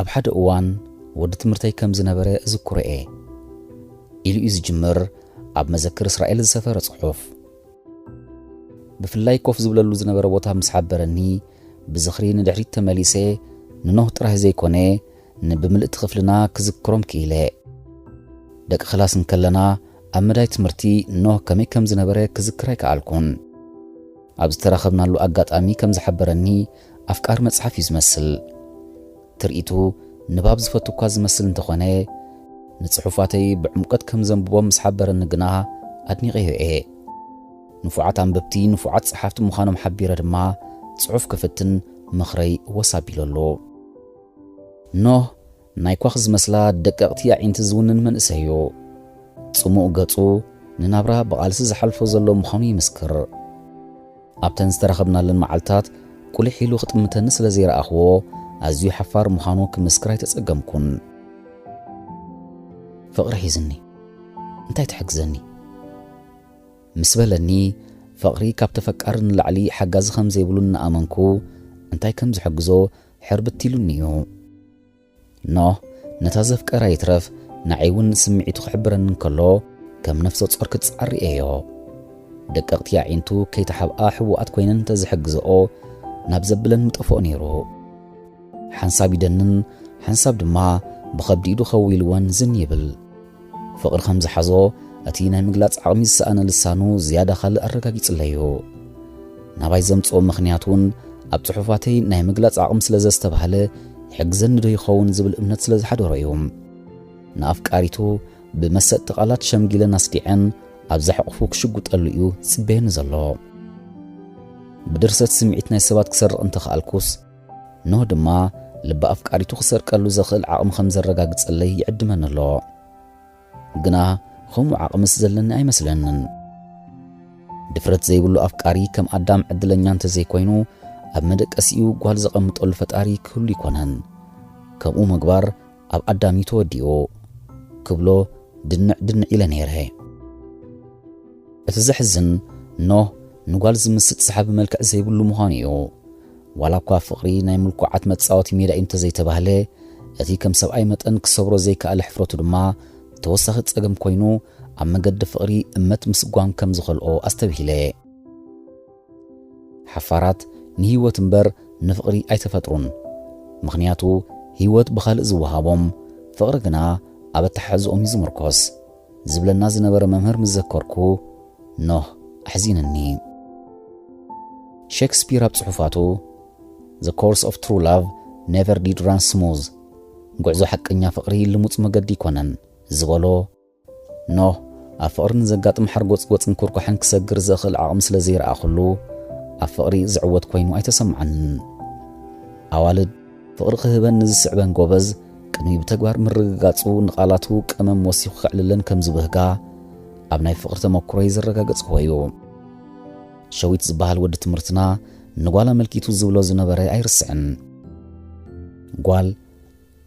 ኣብ ሓደ እዋን ወዲ ትምህርተይ ከም ዝነበረ እዝክሮ እየ ኢሉ እዩ ዝጅምር ኣብ መዘክር እስራኤል ዝሰፈረ ጽሑፍ። ብፍላይ ኮፍ ዝብለሉ ዝነበረ ቦታ ምስ ሓበረኒ ብዝኽሪ ንድሕሪት ተመሊሰ ንኖህ ጥራይ ዘይኮነ ንብምልእቲ ክፍልና ክዝክሮም ክኢለ። ደቂ ክላስ እንከለና ኣብ መዳይ ትምህርቲ ኖህ ከመይ ከም ዝነበረ ክዝክር ኣይከኣልኩን። ኣብ ዝተራኸብናሉ ኣጋጣሚ ከም ዝሓበረኒ ኣፍቃሪ መጽሓፍ እዩ ዝመስል። ትርኢቱ ንባብ ዝፈቱ እኳ ዝመስል እንተኾነ ንጽሑፋተይ ብዕምቀት ከም ዘንብቦም ምስ ሓበረኒ ግና ኣድኒቐዮ እየ። ንፉዓት ኣንበብቲ ንፉዓት ጸሓፍቲ ምዃኖም ሓቢረ ድማ ጽሑፍ ክፍትን ምኽረይ ወስ ኣቢለሉ። ኖህ ናይ ኳኽ ዝመስላ ደቀቕቲ ኣዒንቲ ዝውንን መንእሰይ እዩ። ጽሙእ ገጹ ንናብራ ብቓልሲ ዝሓልፎ ዘሎ ምዃኑ ይምስክር። ኣብተን ዝተራኸብናለን መዓልታት ቁሊሕ ኢሉ ክጥምተኒ ስለ ዘይረኣኽዎ ኣዝዩ ሓፋር ምዃኑ ክምስክር ኣይተጸገምኩን። ፍቕሪ ሒዝኒ እንታይ ትሕግዘኒ? ምስ በለኒ ፍቕሪ ካብ ተፈቃሪ ንላዕሊ ሓጋዚ ከም ዘይብሉ እናኣመንኩ እንታይ ከም ዝሕግዞ ሕርብት ኢሉኒ እዩ። ኖህ ነታ ዘፍቀራ ይትረፍ ንዓይ እውን ስምዒቱ ክሕብረኒ እንከሎ ከም ነፍሰ ጾር ክጽዓር ርእየዮ። ደቀቕቲ ኣዒንቱ ከይተሓብኣ ሕቡኣት ኮይነን እንተዝሕግዝኦ ናብ ዘብለን ምጠፍኦ ነይሩ። ሓንሳብ ይደንን ሓንሳብ ድማ ብኸብዲ ኢዱ ኸዊልወን ዝን ይብል። ፍቕሪ ከም ዝሓዞ እቲ ናይ ምግላጽ ዓቕሚ ዝሰኣነ ልሳኑ ዝያዳ ካልእ ኣረጋጊጽለዩ። ናባይ ዘምጽኦ ምኽንያት እውን ኣብ ጽሑፋተይ ናይ ምግላጽ ዓቕሚ ስለ ዘስተብሃለ ይሕግዘኒ ዶ ይኸውን ዝብል እምነት ስለ ዝሓደሮ እዩ። ንኣፍቃሪቱ ብመሰጥቲ ቃላት ሸምጊለን ኣስዲዐን ኣብዛ ሕቑፉ ክሽጉጠሉ እዩ ዝጽበየኒ ዘሎ። ብድርሰት ስምዒት ናይ ሰባት ክሰርቕ እንተኸኣልኩስ ኖህ ድማ ልቢ ኣፍቃሪቱ ክሰርቀሉ ዘኽእል ዓቕሚ ከም ዘረጋግጸለይ ይዕድመኒ ኣሎ። ግና ከምኡ ዓቕምስ ዘለኒ ኣይመስለንን። ድፍረት ዘይብሉ ኣፍቃሪ ከም ኣዳም ዕድለኛ እንተዘይኮይኑ ኣብ መደቀሲኡ ጓል ዘቐምጠሉ ፈጣሪ ክህሉ ይኮነን። ከምኡ ምግባር ኣብ ኣዳም እዩ ተወዲኡ ክብሎ ድንዕ ድንዕ ኢለ ነይረ። እቲ ዘሕዝን ኖህ ንጓል ዝምስጥ ሰሓቢ መልክዕ ዘይብሉ ምዃኑ እዩ። ዋላ እኳ ፍቕሪ ናይ ምልኩዓት መጻወቲ ሜዳ እዩ እንተዘይተባህለ እቲ ከም ሰብኣይ መጠን ክሰብሮ ዘይከኣለ ሕፍረቱ ድማ ተወሳኺ ጸገም ኮይኑ ኣብ መገዲ ፍቕሪ እመት ምስጓም ከም ዝኸልኦ ኣስተብሂለ። ሓፋራት ንህይወት እምበር ንፍቕሪ ኣይተፈጥሩን። ምኽንያቱ ህይወት ብኻልእ ዝወሃቦም ፍቕሪ ግና ኣብ ኣተሓሕዝኦም እዩ ዝምርኮስ ዝብለና ዝነበረ መምህር ምስ ዘከርኩ ኖህ ኣሕዚንኒ። ሼክስፒር ኣብ ጽሑፋቱ The course of true love never did run smooth፣ ጉዕዞ ሓቀኛ ፍቕሪ ልሙጽ መገዲ ኣይኮነን ዝበሎ ኖህ ኣብ ፍቕሪ ንዘጋጥም ሓርጎጽጎጽን ኩርኳሕን ክሰግር ዘኽእል ዓቕሚ ስለ ዘይረኣኹሉ ኣብ ፍቕሪ ዝዕወት ኮይኑ ኣይተሰምዓንን። ኣዋልድ ፍቕሪ ክህበን ንዝስዕበን ጎበዝ ቅድሚ ብተግባር ምርግጋጹ ንቓላቱ ቀመም ወሲኹ ከዕልለን ከም ዝብህጋ ኣብ ናይ ፍቕሪ ተመክሮይ ዘረጋገጽክዎ እዩ። ሸዊት ዝበሃል ወዲ ትምህርትና ንጓል ኣመልኪቱ ዝብሎ ዝነበረ ኣይርስዕን። ጓል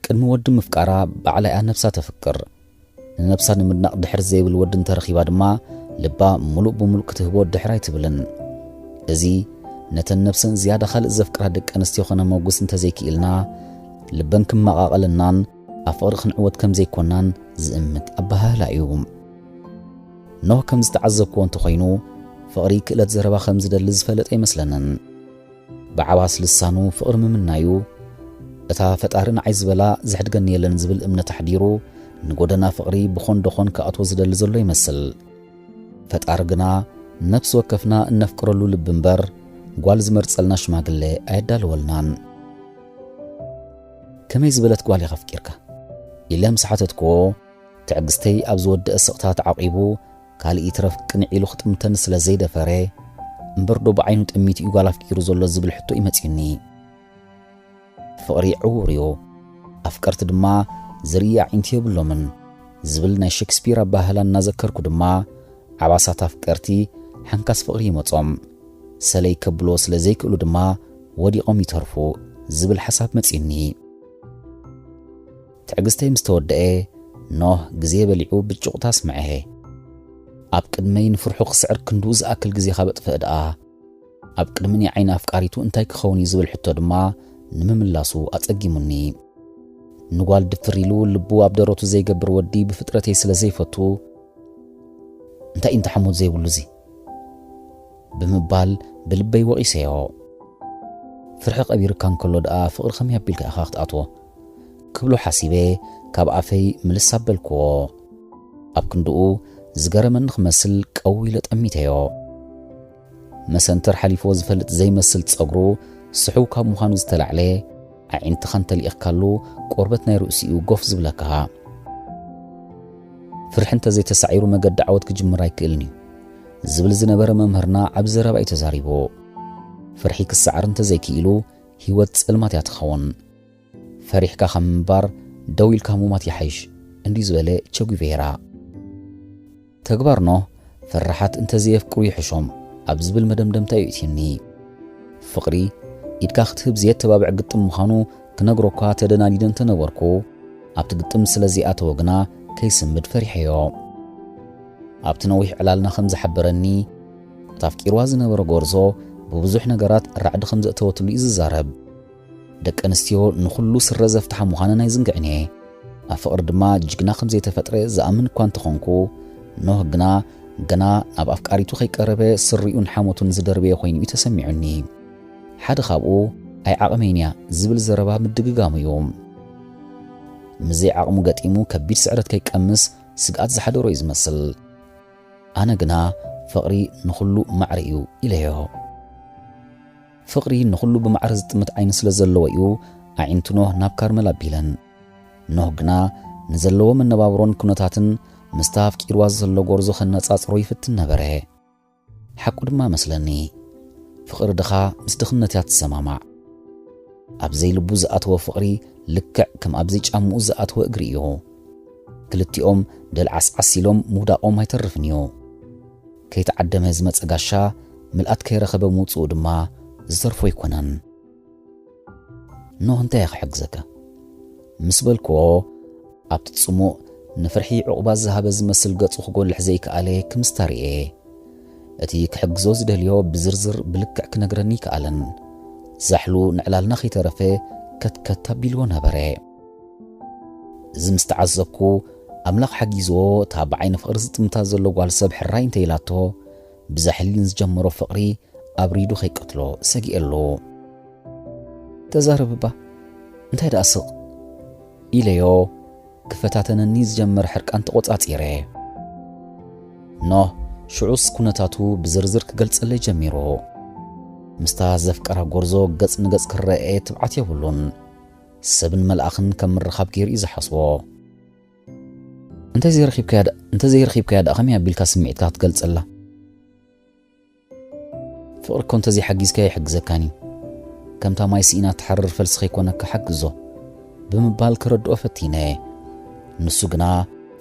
ቅድሚ ወዲ ምፍቃራ ባዕላ እያ ነብሳ ተፍቅር። ንነብሳ ንምድናቕ ድሕር ዘይብል ወዲ እንተረኺባ ድማ ልባ ምሉእ ብምሉእ ክትህቦ ድሕር ኣይትብልን። እዚ ነተን ነብሰን ዝያዳ ካልእ ዘፍቅራ ደቂ ኣንስትዮ ከነመጉስ እንተዘይክኢልና፣ ልበን ክመቓቐለናን ኣብ ፍቕሪ ክንዕወት ከም ዘይኮናን ዝእምት ኣበሃህላ እዩ። ኖህ ከም ዝተዓዘብክዎ እንተኾይኑ፣ ፍቕሪ ክእለት ዘረባ ከም ዝደሊ ዝፈለጠ ኣይመስለንን። ብዓባስ ልሳኑ ፍቕሪ ምምናዩ፣ እታ ፈጣሪ ንዓይ ዝበላ ዘሕድገኒ የለን ዝብል እምነት ኣሕዲሩ፣ ንጎደና ፍቕሪ ብኾን ደኾን ክኣትዎ ዝደሊ ዘሎ ይመስል። ፈጣሪ ግና ነፍሲ ወከፍና እነፍቅረሉ ልቢ እምበር፣ ጓል ዝመርጸልና ሽማግለ ኣየዳለወልናን። "ከመይ ዝበለት ጓል ኢኻ ኣፍቂርካ?" ኢለ ምስ ሓተትክዎ፣ ትዕግስተይ ኣብ ዝወደአ ስቕታ ተዓቂቡ፣ ካልእ ይትረፍ ቅንዕ ኢሉ ክጥምተኒ ስለ ዘይደፈረ፣ "እምበር ዶ ብዓይኑ ጠሚቱ እዩ ጓል ኣፍቂሩ ዘሎ?" ዝብል ሕቶ እዩ መጺኡኒ። ፍቕሪ ዕዉር እዩ። ኣፍቀርቲ ድማ ዝርኢ ኣዒንቲ የብሎምን ዝብል ናይ ሸክስፒር ኣባህላ እናዘከርኩ ድማ፣ ዓባሳት ኣፍቀርቲ ሓንካስ ፍቕሪ ይመጾም፣ ሰለይ ከብሎ ስለ ዘይክእሉ ድማ ወዲቖም ይተርፉ ዝብል ሓሳብ መጺኡኒ። ትዕግስተይ ምስ ተወደኤ፣ ኖህ ግዜ በሊዑ ብጭቑታ ኣስምዐ። ኣብ ቅድመይ ንፍርሑ ክስዕር ክንድኡ ዝኣክል ግዜ ካብ ኣጥፍእ ደኣ፣ ኣብ ቅድሚ ናይ ዓይኒ ኣፍቃሪቱ እንታይ ክኸውን እዩ ዝብል ሕቶ ድማ ንምምላሱ ኣጸጊሙኒ። ንጓል ድፍር ኢሉ ልቡ ኣብ ደረቱ ዘይገብር ወዲ ብፍጥረተይ ስለ ዘይፈቱ፣ "እንታይ እዩ እንተ ሓሞት ዘይብሉ እዚ?" ብምባል ብልበይ ወቒሰዮ። "ፍርሒ ቀቢርካ እንከሎ ደኣ ፍቕሪ ከመይ ኣቢልካ ኢኻ ክትኣትዎ?" ክብሎ ሓሲበ ካብ ኣፈይ ምልስ ኣበልክዎ። ኣብ ክንድኡ ዝገረመኒ ክመስል ቀው ኢለ ጠሚተዮ። መሰንተር ሓሊፍዎ ዝፈልጥ ዘይመስል ጸጉሩ ስሑው ካብ ምዃኑ ዝተላዕለ፣ ኣዒንትኻ እንተልኢኽካሉ ቆርበት ናይ ርእሲኡ ጎፍ ዝብለካ። "ፍርሒ እንተዘይተሳዒሩ መገዲ ዓወት ክጅምር ኣይክእልን እዩ" ዝብል ዝነበረ መምህርና ዓቢ ዘረባ እዩ ተዛሪቡ። "ፍርሒ ክሰዓር እንተዘይክኢሉ ህይወት ጸልማት እያ ትኸውን። ፈሪሕካ ካብ ምንባር ደው ኢልካ ምሟት ይሓይሽ" እንዲ ዝበለ ቸ ጉቬራ። ተግባር ኖህ፣ "ፈራሓት እንተዘየፍቅሩ ይሕሾም" ኣብ ዝብል መደምደምታ እዩ እትዩኒ። ፍቕሪ ኢድካ ክትህብ ዘየተባብዕ ግጥም ምዃኑ ክነግረኳ ተደናዲደ እንተነበርኩ፣ ኣብቲ ግጥም ስለ ዘይኣተወ ግና ከይስምድ ፈሪሐዮ። ኣብቲ ነዊሕ ዕላልና ከም ዝሓበረኒ፣ እቲ ኣፍቂርዋ ዝነበረ ጎርዞ ብብዙሕ ነገራት ራዕዲ ከም ዘእተወትሉ እዩ ዝዛረብ። ደቂ ኣንስትዮ ንኹሉ ስረ ዘፍትሓ ምዃነን ኣይዝንግዕን እየ። ኣብ ፍቕሪ ድማ ጅግና ከም ዘይተፈጥረ ዝኣምን እኳ እንተኾንኩ፣ ኖህ ግና ገና ናብ ኣፍቃሪቱ ከይቀረበ ስሪኡን ሓሞቱን ዝደርበየ ኮይኑ እዩ ተሰሚዑኒ። ሓደ ካብኡ "ኣይዓቕመይን እያ" ዝብል ዘረባ ምድግጋሙ እዩ። ምስ ዘይዓቕሙ ገጢሙ ከቢድ ስዕረት ከይቀምስ ስግኣት ዝሓደሮ እዩ ዝመስል። ኣነ ግና "ፍቕሪ ንኹሉ ማዕረ እዩ" ኢለዮ። ፍቕሪ ንኹሉ ብማዕረ ዝጥምት ዓይኒ ስለ ዘለዎ እዩ ኣዒንቱ ኖህ ናብ ካርመል ኣቢለን። ኖህ ግና ንዘለዎ መነባብሮን ኩነታትን ምስታ ኣፍቂርዋ ዘሎ ጎርዞ ከነጻጽሮ ይፍትን ነበረ። ሓቁ ድማ መስለኒ። ፍቕሪ ድኻ ምስ ድኽነት እያ ትሰማማዕ። ኣብ ዘይልቡ ዝኣተወ ፍቕሪ ልክዕ ከም ኣብ ዘይጫምኡ ዝኣተወ እግሪ እዩ። ክልቲኦም ደልዓስዓስ ኢሎም ምውዳቖም ኣይተርፍን እዩ። ከይተዓደመ ዝመጸ ጋሻ ምልኣት ከይረኸበ ምውጽኡ ድማ ዝተርፎ ኣይኮነን። "ኖህ እንታይ እየ ክሕግዘካ?" ምስ በልክዎ፣ ኣብቲ ጽሙእ ንፍርሒ ዕቑባ ዝሃበ ዝመስል ገጹ ክጎልሕ ዘይከኣለ ክምስታ ርእየ። እቲ ክሕግዞ ዝደልዮ ብዝርዝር ብልክዕ ክነግረኒ ኣይከኣለን። ዛሕሉ ንዕላልና ከይተረፈ ከትከት ኣቢልዎ ነበረ። እዚ ምስ ተዓዘብኩ፣ ኣምላኽ ሓጊዝዎ እታ ብዓይኒ ፍቕሪ ዝጥምታ ዘሎ ጓል ሰብ ሕራይ እንተ ኢላቶ፣ ብዛሕሊን ዝጀመሮ ፍቕሪ ኣብሪዱ ከይቀትሎ ሰጊኤ ኣለኹ። "ተዛረብ እባ፣ እንታይ ደኣ ስቕ?" ኢለዮ፣ ክፈታተነኒ ዝጀመረ ሕርቃን ተቖጻጺረ። ኖህ ሽዑስ ኩነታቱ ብዝርዝር ክገልጸለይ ጀሚሩ። ምስታ ዘፍቀራ ጎርዞ ገጽ ንገጽ ክረኣየ ትብዓት የብሉን። ሰብን መልኣኽን ከም ምርኻብ ገይሩ እዩ ዝሓስቦ። "እንተዘይረኺብካያ ደ-፣ እንተዘይረኺብካያ ደኣ ከመይ ኣቢልካ ስምዒትካ ክትገልጸላ? ፍቕሪ እኮ እንተዘይሓጊዝካዮ ኣይሕግዘካን እዩ። ከምታ ማይ ስኢና ትሓርር ፈልሲ ከይኮነካ ሓግዞ" ብምባል ክረድኦ ፈቲነ። ንሱ ግና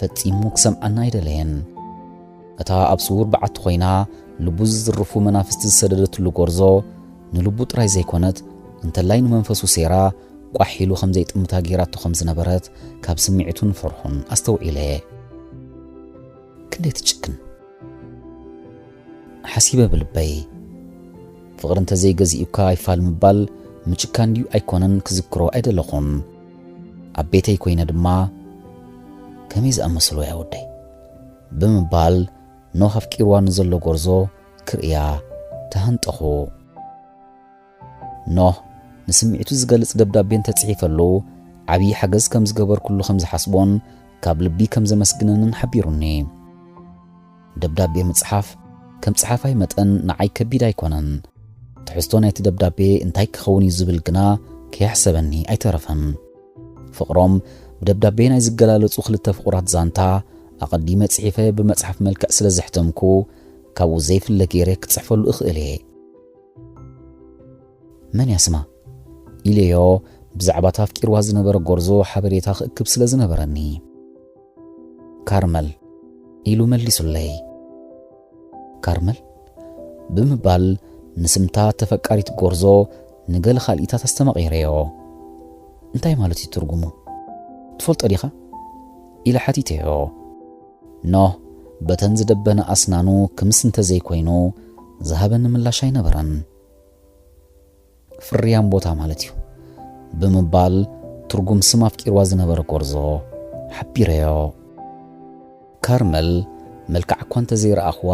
ፈጺሙ ክሰምዓና ኣይደለየን። እታ ኣብ ስውር በዓቲ ኮይና ልቡ ዝዝርፉ መናፍስቲ ዝሰደደትሉ ጎርዞ፣ ንልቡ ጥራይ ዘይኮነት፣ እንተላይ ንመንፈሱ ሴራ ቋሕ ኢሉ ከም ዘይጥምታ ገይራቶ ከም ዝነበረት ካብ ስምዒቱን ፍርሑን ኣስተውዒለ። ክንደይ ትጭክን! ሓሲበ ብልበይ፣ ፍቕሪ እንተዘይገዚኡካ ኣይፋል ምባል ምጭካን ድዩ ኣይኮነን ክዝክሮ ኣይደለኹን። ኣብ ቤተይ ኮይነ ድማ፣ ከመይ ዝኣመሰሉ ኣያ ወደይ? ብምባል ኖህ ኣፍቂርዋ ንዘሎ ጎርዞ ክርእያ ተሃንጠኹ። ኖህ ንስምዒቱ ዝገልጽ ደብዳቤ እንተጽሒፈሉ፣ ዓብዪ ሓገዝ ከም ዝገበርኩሉ ከም ዝሓስቦን ካብ ልቢ ከም ዘመስግነንን ሓቢሩኒ። ደብዳቤ ምጽሓፍ ከም ጸሓፋይ መጠን ንዓይ ከቢድ ኣይኮነን። ትሕዝቶ ናይቲ ደብዳቤ እንታይ ክኸውን እዩ ዝብል ግና ከየሕሰበኒ ኣይተረፈን። ፍቕሮም ብደብዳቤ ናይ ዝገላለጹ ክልተ ፍቑራት ዛንታ ኣቐዲመ ጽሒፈ ብመጽሓፍ መልክዕ ስለ ዘሕተምኩ፣ ካብኡ ዘይፍለ ገይረ ክጽሕፈሉ እኽእል እየ። መን እያ ስማ? ኢለዮ ብዛዕባ እታ ኣፍቂርዋ ዝነበረ ጎርዞ ሓበሬታ ክእክብ ስለ ዝነበረኒ። ካርመል ኢሉ መሊሱለይ። ካርመል ብምባል ንስምታ ተፈቃሪት ጎርዞ ንገለ ካልኢታት ኣስተማቒረዮ። እንታይ ማለት እዩ ትርጉሙ? ትፈልጦ ዲኻ? ኢለ ሓቲተዮ። ኖህ በተን ዝደበነ ኣስናኑ ክምስ እንተዘይኮይኑ ዝሃበኒ ምላሽ ኣይነበረን። ፍርያም ቦታ ማለት እዩ ብምባል ትርጉም ስም ኣፍቂርዋ ዝነበረ ጎርዞ ሓቢረዮ። ካርመል መልክዓ እኳ እንተዘይረኣኽዋ፣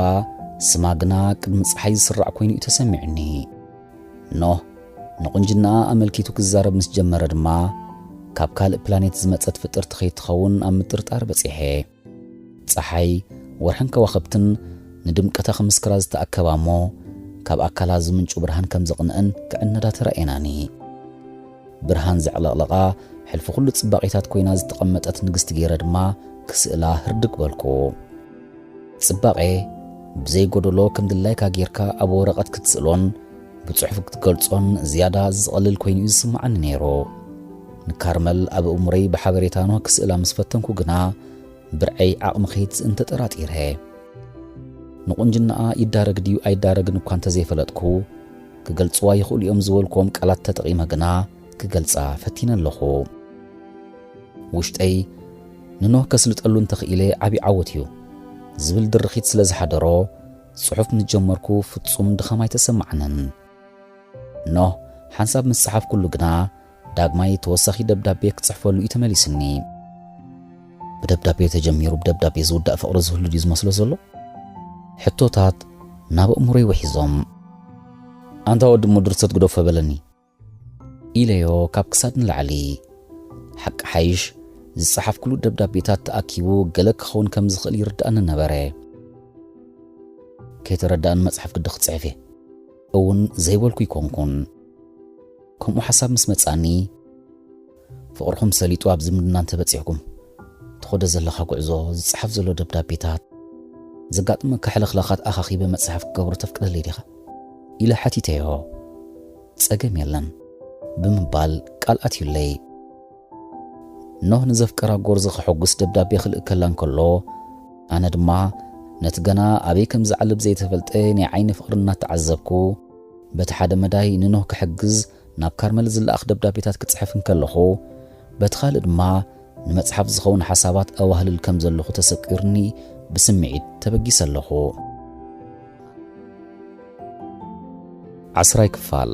ስማ ግና ቅድሚ ጸሓይ ዝስራዕ ኮይኑ እዩ ተሰሚዑኒ። ኖህ ንቑንጅናኣ ኣመልኪቱ ክዛረብ ምስ ጀመረ ድማ፣ ካብ ካልእ ፕላኔት ዝመጸት ፍጥርቲ ከይትኸውን ኣብ ምጥርጣር በጺሐ። ጸሓይ፣ ወርሕን ከዋኽብትን ንድምቀታ ክምስክራ ዝተኣከባ እሞ፣ ካብ ኣካላ ዝምንጩ ብርሃን ከም ዘቕንአን ክዕነዳ ተራእየናኒ። ብርሃን ዘዕለቕለቓ፣ ሕልፊ ኩሉ ጽባቄታት ኮይና ዝተቐመጠት ንግስቲ ገይረ ድማ ክስእላ ህርድግ በልኩ። ጽባቄ ብዘይ ጎደሎ ከም ድላይካ ጌርካ ኣብ ወረቐት ክትስእሎን ብጽሑፍ ክትገልጾን ዝያዳ ዝቐልል ኮይኑ እዩ ዝስምዓኒ ነይሩ። ንካርመል ኣብ እምሮይ ብሓበሬታ ኖህ ክስእላ ምስ ፈተንኩ ግና፣ ብርዐይ ዓቕሚ ከይትስእን ተጠራጢረ። ንቑንጅናኣ ይዳረግ ድዩ ኣይዳረግን እኳ እንተዘይፈለጥኩ፣ ክገልጽዋ ይኽእሉ እዮም ዝበልክዎም ቃላት ተጠቒመ ግና ክገልጻ ፈቲነ ኣለኹ። ውሽጠይ ንኖህ ከስልጠሉ እንተኽኢለ ዓቢ ዓወት እዩ ዝብል ድርኺት ስለ ዝሓደሮ፣ ጽሑፍ ምስ ጀመርኩ ፍጹም ድኻም ኣይተሰማዓንን። ኖህ ሓንሳብ ምስ ጸሓፍኩሉ ግና፣ ዳግማይ ተወሳኺ ደብዳቤ ክጽሕፈሉ እዩ ተመሊስኒ። ብደብዳቤ ተጀሚሩ ብደብዳቤ ዝውዳእ ፍቕሪ ዝህሉ ድዩ ዝመስሎ ዘሎ? ሕቶታት ናብ ኣእምሮይ ውሒዞም። ኣንታ ወዲ እሞ ድርሰት ግደፎ በለኒ፣ ኢለዮ ካብ ክሳድ ንላዕሊ። ሓቂ ሓይሽ፣ ዝጸሓፍኩሉ ደብዳቤታት ተኣኪቡ ገለ ክኸውን ከም ዝኽእል ይርድኣኒ ነበረ። ከይተረድኣኒ መጽሓፍ ግዲ ክጽሕፍ እየ እውን ዘይበልኩ ኣይኮንኩን። ከምኡ ሓሳብ ምስ መጻኒ፣ ፍቕርኹም ሰሊጡ ኣብ ዝምድና እንተበጺሕኩም፣ ትኸዶ ዘለኻ ጉዕዞ፣ ዝጸሓፍ ዘሎ ደብዳቤታት፣ ዘጋጥመካ ሕልኽላኻት ኣኻኺበ መጽሓፍ ክገብሮ ተፍቅደለይ ዲኻ? ኢለ ሓቲተዮ። ጸገም የለን ብምባል ቃል ኣትዩለይ። ኖህ ንዘፍቀራ ጎርዞ ከሐጉስ ደብዳቤ ክልእከላ እንከሎ፣ ኣነ ድማ ነቲ ገና ኣበይ ከም ዝዓልብ ዘይተፈልጠ ናይ ዓይኒ ፍቕሪ እናተዓዘብኩ፣ በቲ ሓደ መዳይ ንኖህ ክሕግዝ ናብ ካርመል ዝለኣኽ ደብዳቤታት ክጽሕፍ እንከለኹ፣ በቲ ካልእ ድማ ንመጽሓፍ ዝኸውን ሓሳባት ኣዋህልል ከም ዘለኹ ተሰቂሩኒ ብስምዒት ተበጊሰ ኣለኹ። ዓስራይ ክፋል።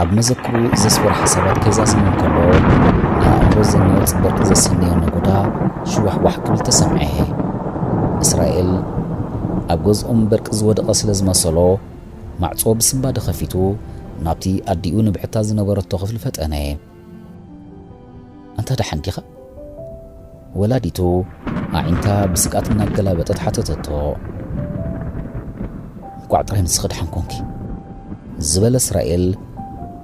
ኣብ መዘክሩ ዘስፈሩ ሓሳባት ከይዛዝም እንከሎ፣ ንኣእምሮ ዘናውጽ በርቂ ዘሰነዮ ነጎዳ ሽዋሕዋሕ ክብል ተሰምዐ። እስራኤል ኣብ ገዝኦም በርቂ ዝወደቐ ስለ ዝመሰሎ፣ ማዕጾ ብስንባደ ከፊቱ ናብቲ ኣዲኡ ንብሕታ ዝነበረቶ ክፍሊ ፈጠነ። ኣንታ ደሓን ዲኻ? ወላዲቱ ኣዒንታ ብስግኣት እናገላበጠት ሓተተቶ። እንቋዕ ጥራይ ንስኺ ደሓን ኮንኪ፣ ዝበለ እስራኤል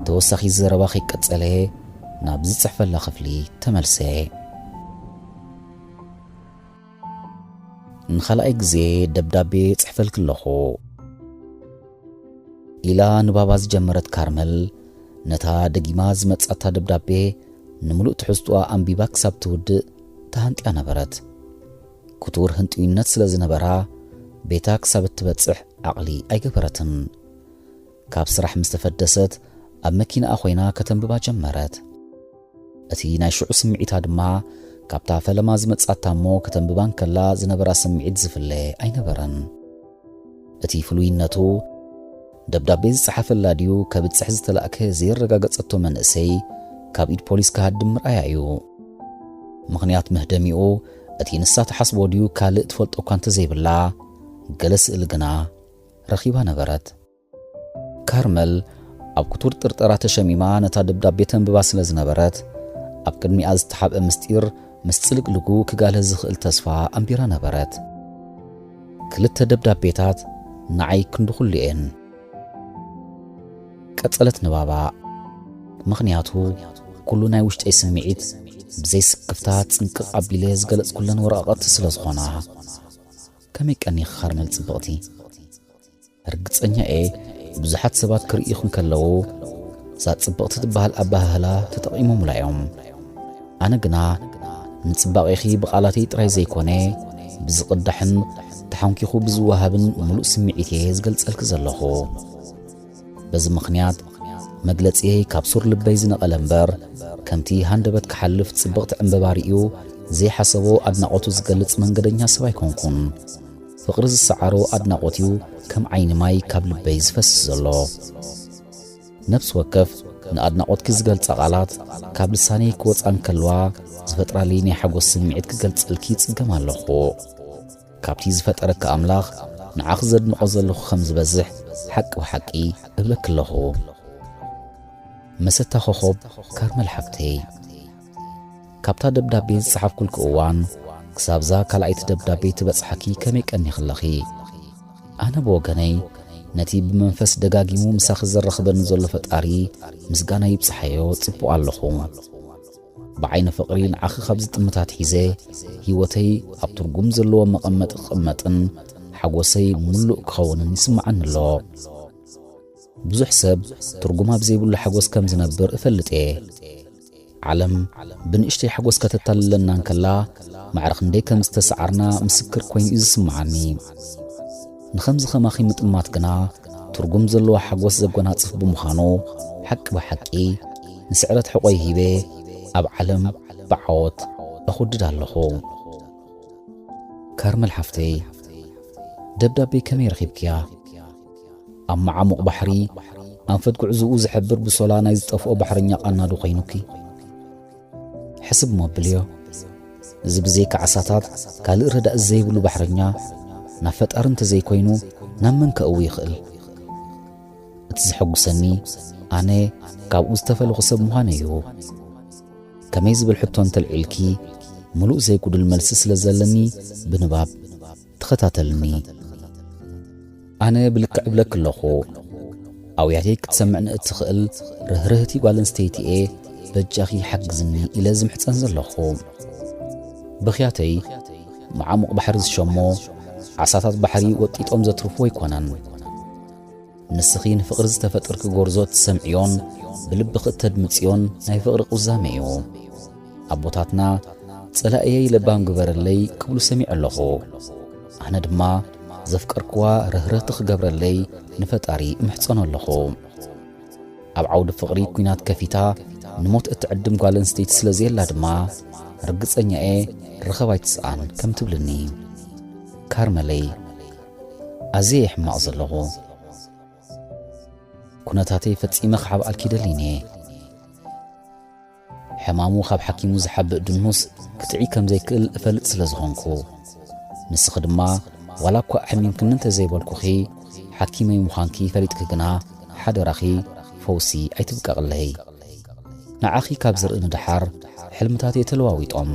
ተወሳኺ ዘረባ ከይቀጸለ ናብ ዝጽሕፈላ ክፍሊ ተመልሰ። ንኻልኣይ ግዜ ደብዳቤ ጽሕፈልኪ ኣለኹ፣ ኢላ ንባባ ዝጀመረት ካርመል፣ ነታ ደጊማ ዝመጻታ ደብዳቤ ንምሉእ ትሕዝቶኣ ኣንቢባ ክሳብ ትውድእ ተሃንጥያ ነበረት። ክቱር ህንጡይነት ስለ ዝነበራ፣ ቤታ ክሳብ እትበጽሕ ዓቕሊ ኣይገበረትን። ካብ ስራሕ ምስ ተፈደሰት፣ ኣብ መኪናኣ ኮይና ከተንብባ ጀመረት። እቲ ናይ ሽዑ ስምዒታ ድማ፣ ካብታ ፈለማ ዝመጻታ እሞ ከተንብባ እንከላ ዝነበራ ስምዒት ዝፍለ ኣይነበረን። እቲ ፍሉይነቱ፣ ደብዳቤ ዝጸሓፈላ ድዩ ከብጽሕ ዝተላእከ ዘየረጋገጸቶ መንእሰይ ካብ ኢድ ፖሊስ ክሃድም ምርኣያ እዩ። ምኽንያት መህደሚኡ፣ እቲ ንሳ ትሓስቦ ድዩ ካልእ ትፈልጦ እኳ እንተዘይብላ፣ ገለ ስእሊ ግና ረኺባ ነበረት። ካርመል ኣብ ክቱር ጥርጠራ ተሸሚማ ነታ ደብዳቤ ተንብባ ስለ ዝነበረት፣ ኣብ ቅድሚኣ ዝተሓብአ ምስጢር ምስ ጽልግልጉ ክጋለ ዝኽእል ተስፋ ኣንቢራ ነበረት። ክልተ ደብዳቤታት ንዓይ ክንዲ ኩሉ እየን። ቀጸለት ንባባ። ምኽንያቱ፣ ኩሉ ናይ ውሽጠይ ስምዒት ብዘይ ስክፍታ ጽንቅቕ ኣቢለ ዝገለጽኩለን ወረቓቕቲ ስለ ዝኾና። ከመይ ቀኒኺ ካርመል ጽብቕቲ? ርግጸኛ እየ፣ ብዙሓት ሰባት ክርእዩኺ እንከለዉ፣ እዛ ጽብቕቲ ትበሃል ኣበሃህላ ተጠቒሞምላ እዮም። ኣነ ግና፣ ንጽባቐኺ ብቓላተይ ጥራይ ዘይኮነ፣ ብዝቕዳሕን ተሓንኪኹ ብዝወሃብን ምሉእ ስምዒት እየ ዝገልጸልኪ ዘለኹ። በዚ ምኽንያት፣ መግለጺየይ ካብ ሱር ልበይ ዝነቐለ እምበር፣ ከምቲ ሃንደበት ክሓልፍ ጽብቕቲ ዕምበባ ርእዩ ዘይሓሰቦ ኣድናቖቱ ዝገልጽ መንገደኛ ሰብ ኣይኮንኩን። ፍቕሪ ዝሰዓሮ ኣድናቖት እዩ ከም ዓይኒ ማይ ካብ ልበይ ዝፈስስ ዘሎ። ነፍሲ ወከፍ ንኣድናቖትኪ ዝገልጻ ቃላት ካብ ልሳነይ ክወጻ እንከልዋ፣ ዝፈጥራለይ ናይ ሓጎስ ስምዒት ክገልጸልኪ ይጽገም ኣለኹ። ካብቲ ዝፈጠረኪ ኣምላኽ ንዓኺ ዘድንቖ ዘለኹ ከም ዝበዝሕ ሓቂ ብሓቂ እብለኪ ኣለኹ። መሰታ ኮኾብ ካርመል ሓብተይ፣ ካብታ ደብዳቤ ዝጸሓፍኩልኪ እዋን ክሳብዛ ካልኣይቲ ደብዳቤ ትበጽሓኪ ከመይ ቀኒኺ ኣለኺ? ኣነ ብወገነይ ነቲ ብመንፈስ ደጋጊሙ ምሳኺ ዘራኽበኒ ዘሎ ፈጣሪ ምስጋና ይብጽሓዮ ጽቡቕ ኣለኹ። ብዓይኒ ፍቕሪ ንዓኺ ካብ ዝጥምታት ሒዘ፣ ህይወተይ ኣብ ትርጉም ዘለዎ መቐመጢ ክቕመጥን ሓጎሰይ ምሉእ ክኸውንን ይስምዓኒ ኣሎ። ብዙሕ ሰብ ትርጉም ኣብ ዘይብሉ ሓጎስ ከም ዝነብር እፈልጥ እየ። ዓለም ብንእሽተይ ሓጎስ ከተታልለና እንከላ፣ ማዕረ ክንደይ ከም ዝተሰዓርና ምስክር ኮይኑ እዩ ዝስምዓኒ። ንኸምዚ ኸማኺ ምጥማት ግና ትርጉም ዘለዎ ሓጎስ ዘጎናጽፍ ብምዃኑ፣ ሓቂ ብሓቂ ንስዕረት ሕቖይ ሂበ ኣብ ዓለም ብዓወት እኹድድ ኣለኹ። ካርመል ሓፍተይ፣ ደብዳቤ ከመይ ረኺብክያ? ኣብ መዓሙቕ ባሕሪ ኣንፈት ጉዕዞኡ ዝሕብር ብሶላ ናይ ዝጠፍኦ ባሕረኛ ቃናዶ ኮይኑኪ? ሕስብ እሞ ኣብልዮ። እዚ ብዘይካ ዓሳታት ካልእ ረዳኢ ዘይብሉ ባሕረኛ ናብ ፈጣሪ እንተዘይኮይኑ ናብ መን ከእዊ ይኽእል? እቲ ዘሐጉሰኒ ኣነ ካብኡ ዝተፈለኹ ሰብ ምዃነይ እዩ። ከመይ ዝብል ሕቶ እንተልዒልኪ፣ ምሉእ ዘይጉድል መልሲ ስለ ዘለኒ ብንባብ ተኸታተልኒ። ኣነ ብልክዕ እብለኪ ኣለኹ፣ ኣውያተይ ክትሰምዕኒ እትኽእል ርህርህቲ ጓል ኣንስተይቲ እየ፣ በጃኺ ሓግዝኒ ኢለ ዝምሕጸን ዘለኹ። ብኽያተይ መዓሙቕ ባሕሪ ዝሸሞ ዓሳታት ባሕሪ ወጢጦም ዘትርፍዎ ኣይኮነን። ንስኺ ንፍቕሪ ዝተፈጠርኪ ጎርዞ እትሰምዕዮን ብልብኺ እተድምጽዮን ናይ ፍቕሪ ቁዛመ እዩ። ኣቦታትና "ጸላእየይ ለባም ግበረለይ" ክብሉ ሰሚዐ ኣለኹ። ኣነ ድማ ዘፍቀርክዋ ርህርህቲ ክገብረለይ ንፈጣሪ እምሕጸኖ ኣለኹ። ኣብ ዓውዲ ፍቕሪ ኲናት ከፊታ ንሞት እትዕድም ጓል ኣንስተይቲ ስለ ዘየላ ድማ ርግጸኛ እየ ርኸብ ኣይትስኣን ከም ትብልኒ። ካርመለይ፣ ኣዝየ እየ ሕማቕ ዘለኹ። ኩነታተይ ፈጺመ ክሓብኣልኪ ይደልን እየ። ሕማሙ ካብ ሓኪሙ ዝሓብእ ድኑስ ክጥዒ ከም ዘይክእል እፈልጥ ስለ ዝኾንኩ፣ ንስኺ ድማ ዋላ እኳ ኣሕሚምክኒ እንተ ዘይበልኩኺ፣ ሓኪመይ ምዃንኪ ፈሊጥኪ ግና ሓደራኺ ፈውሲ ኣይትብቀቕለይ። ንዓኺ ካብ ዝርኢ ንደሓር ሕልምታተይ ተለዋዊጦም።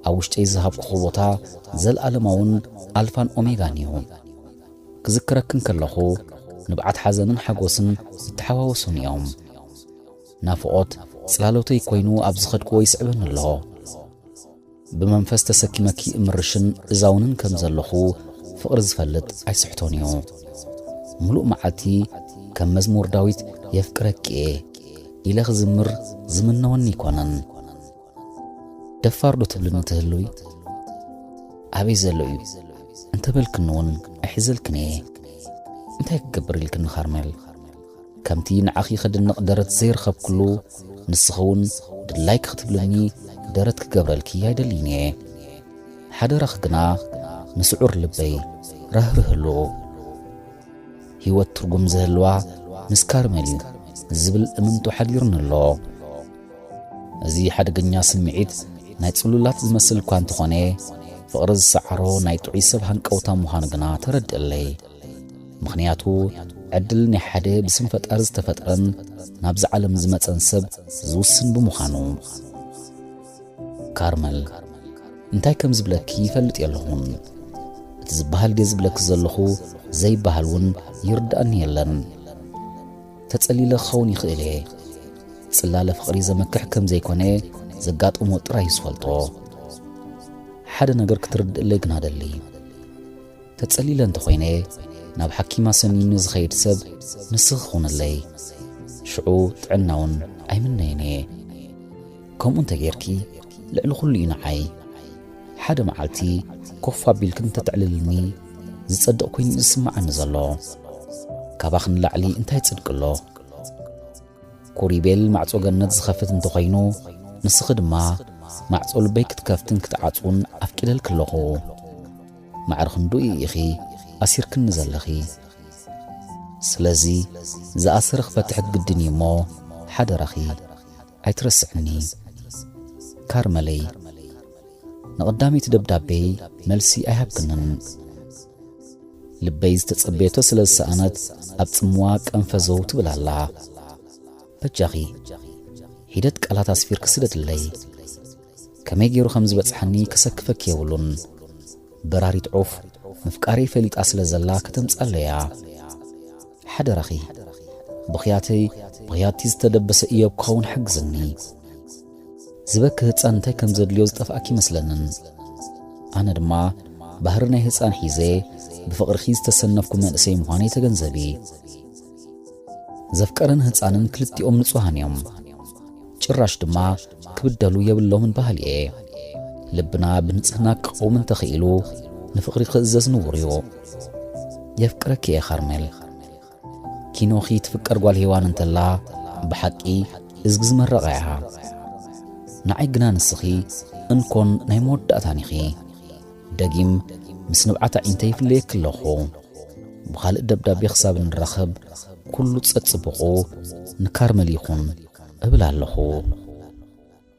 ኣብ ውሽጠይ ዝሃብኩኺ ቦታ ዘለኣለማውን ኣልፋን ኦሜጋን እዩ። ክዝክረኪ እንከለኹ ንብዓት ሓዘንን ሓጎስን ይተሓዋወሱኒ እዮም። ናፍቖት ጽላሎተይ ኮይኑ ኣብ ዝኸድክዎ ይስዕበኒ ኣሎ። ብመንፈስ ተሰኪመኪ እምርሽን እዛውንን ከም ዘለኹ ፍቕሪ ዝፈልጥ ኣይስሕቶን እዩ። ምሉእ መዓልቲ ከም መዝሙር ዳዊት "የፍቅረኪ እየ" ኢለ ክዝምር ዝምነወኒ ኣይኮነን። ደፋር ዶ ትብልኒ ትህልዊ? ኣበይ ዘሎ እዩ እንተበልክኒ እውን ኣይሕዘልክን እየ። እንታይ ክገብር ኢልክኒ ካርመል? ከምቲ ንዓኺ ከድንቕ ደረት ዘይረኸብክሉ፣ ንስኺ እውን ድላይኪ ክትብልኒ ደረት ክገብረልኪ ኣይደልይን እየ። ሓደራኺ ግና ንስዑር ልበይ ራህርህሉ። ህይወት ትርጉም ዝህልዋ ምስ ካርመል እዩ ዝብል እምንቶ ሓዲሩኒ ኣሎ። እዚ ሓደገኛ ስምዒት ናይ ጽሉላት ዝመስል እኳ እንተኾነ፣ ፍቕሪ ዝሰዓሮ ናይ ጥዑይ ሰብ ሃንቀውታ ምዃኑ ግና ተረድእለይ። ምኽንያቱ፣ ዕድል ናይ ሓደ ብስም ፈጣሪ ዝተፈጥረን ናብዚ ዓለም ዝመጸን ሰብ ዝውስን ብምዃኑ። ካርመል፣ እንታይ ከም ዝብለኪ ይፈልጥ የለኹን። እቲ ዝበሃል ድየ ዝብለኪ ዘለኹ ዘይበሃል እውን ይርድኣኒ የለን። ተጸሊለ ክኸውን ይኽእል እየ። ጽላለ ፍቕሪ ዘመክሕ ከም ዘይኮነ ዘጋጠሞ ጥራይ እዩ ዝፈልጦ። ሓደ ነገር ክትርድእለይ ግና ደሊ። ተጸሊለ እንተኾይነ፣ ናብ ሓኪም ኣሰንዩኒ ዝኸይድ ሰብ ንስኺ ኹንለይ። ሽዑ ጥዕና እውን ኣይምነይን እየ። ከምኡ እንተጌርኪ፣ ልዕሊ ኩሉ እዩ ንዓይ። ሓደ መዓልቲ ኮፍ ኣቢልኪ እንተተዕልልኒ ዝጸድቕ ኮይኑ እዩ ዝስምዓኒ ዘሎ። ካባኺ ንላዕሊ እንታይ ጽድቂ ኣሎ? ኮሪቤል ማዕጾ ገነት ዝኸፍት እንተኾይኑ፣ ንስኺ ድማ ማዕጾ ልበይ ክትከፍትን ክትዓጽውን ኣፍቂደልኪ ኣለኹ። ማዕረ ክንድኡ ኢኺ ኣሲርክኒ ዘለኺ። ስለዚ ዝኣሰረ ክፈትሕ ግድን እዩ እሞ፣ ሓደራኺ ኣይትረስዕኒ። ካርመለይ፣ ንቐዳመይቲ ደብዳቤይ መልሲ ኣይሃብክንን። ልበይ ዝተጸበየቶ ስለ ዝሰኣነት፣ ኣብ ጽምዋ ቀንፈዘው ትብል ኣላ። በጃኺ፣ ሒደት ቃላት ኣስፊርኪ ስደድለይ። ከመይ ገይሩ ከም ዝበጽሓኒ ከሰክፈኪ የብሉን። በራሪት ዑፍ፣ ምፍቃረይ ፈሊጣ ስለ ዘላ ከተምጻለያ። ሓደራኺ፣ ብኽያተይ፣ ብኽያቲ ዝተደበሰ እዮብ ክኸውን ሓግዝኒ። ዝበኪ ህጻን እንታይ ከም ዘድልዮ ዝጠፍኣኪ ይመስለንን። ኣነ ድማ ባህሪ ናይ ህጻን ሒዘ ብፍቕርኺ ዝተሰነፍኩ መንእሰይ ምዃነይ ተገንዘቢ። ዘፍቀረን ህጻንን ክልቲኦም ንጹሃን እዮም። ጭራሽ ድማ ክብደሉ የብሎምን በሃሊ እየ። ልብና ብንጽህና ክቐውም እንተኽኢሉ፣ ንፍቕሪ ክእዘዝ ንቡር እዩ። የፍቅረኪ እየ ካርሜል። ኪኖኺ ትፍቀር ጓል ሄዋን እንተላ፣ ብሓቂ እዝጊ ዝመረቐ እያ። ንዓይ ግና ንስኺ እንኮን ናይ መወዳእታን ኢኺ። ደጊም ምስ ንብዓት ኣዒንተይ ይፍለየኪ ኣለኹ። ብኻልእ ደብዳቤ ክሳብ እንራኸብ፣ ኩሉ ጸጽብቑ ንካርመል ይኹን እብል ኣለኹ።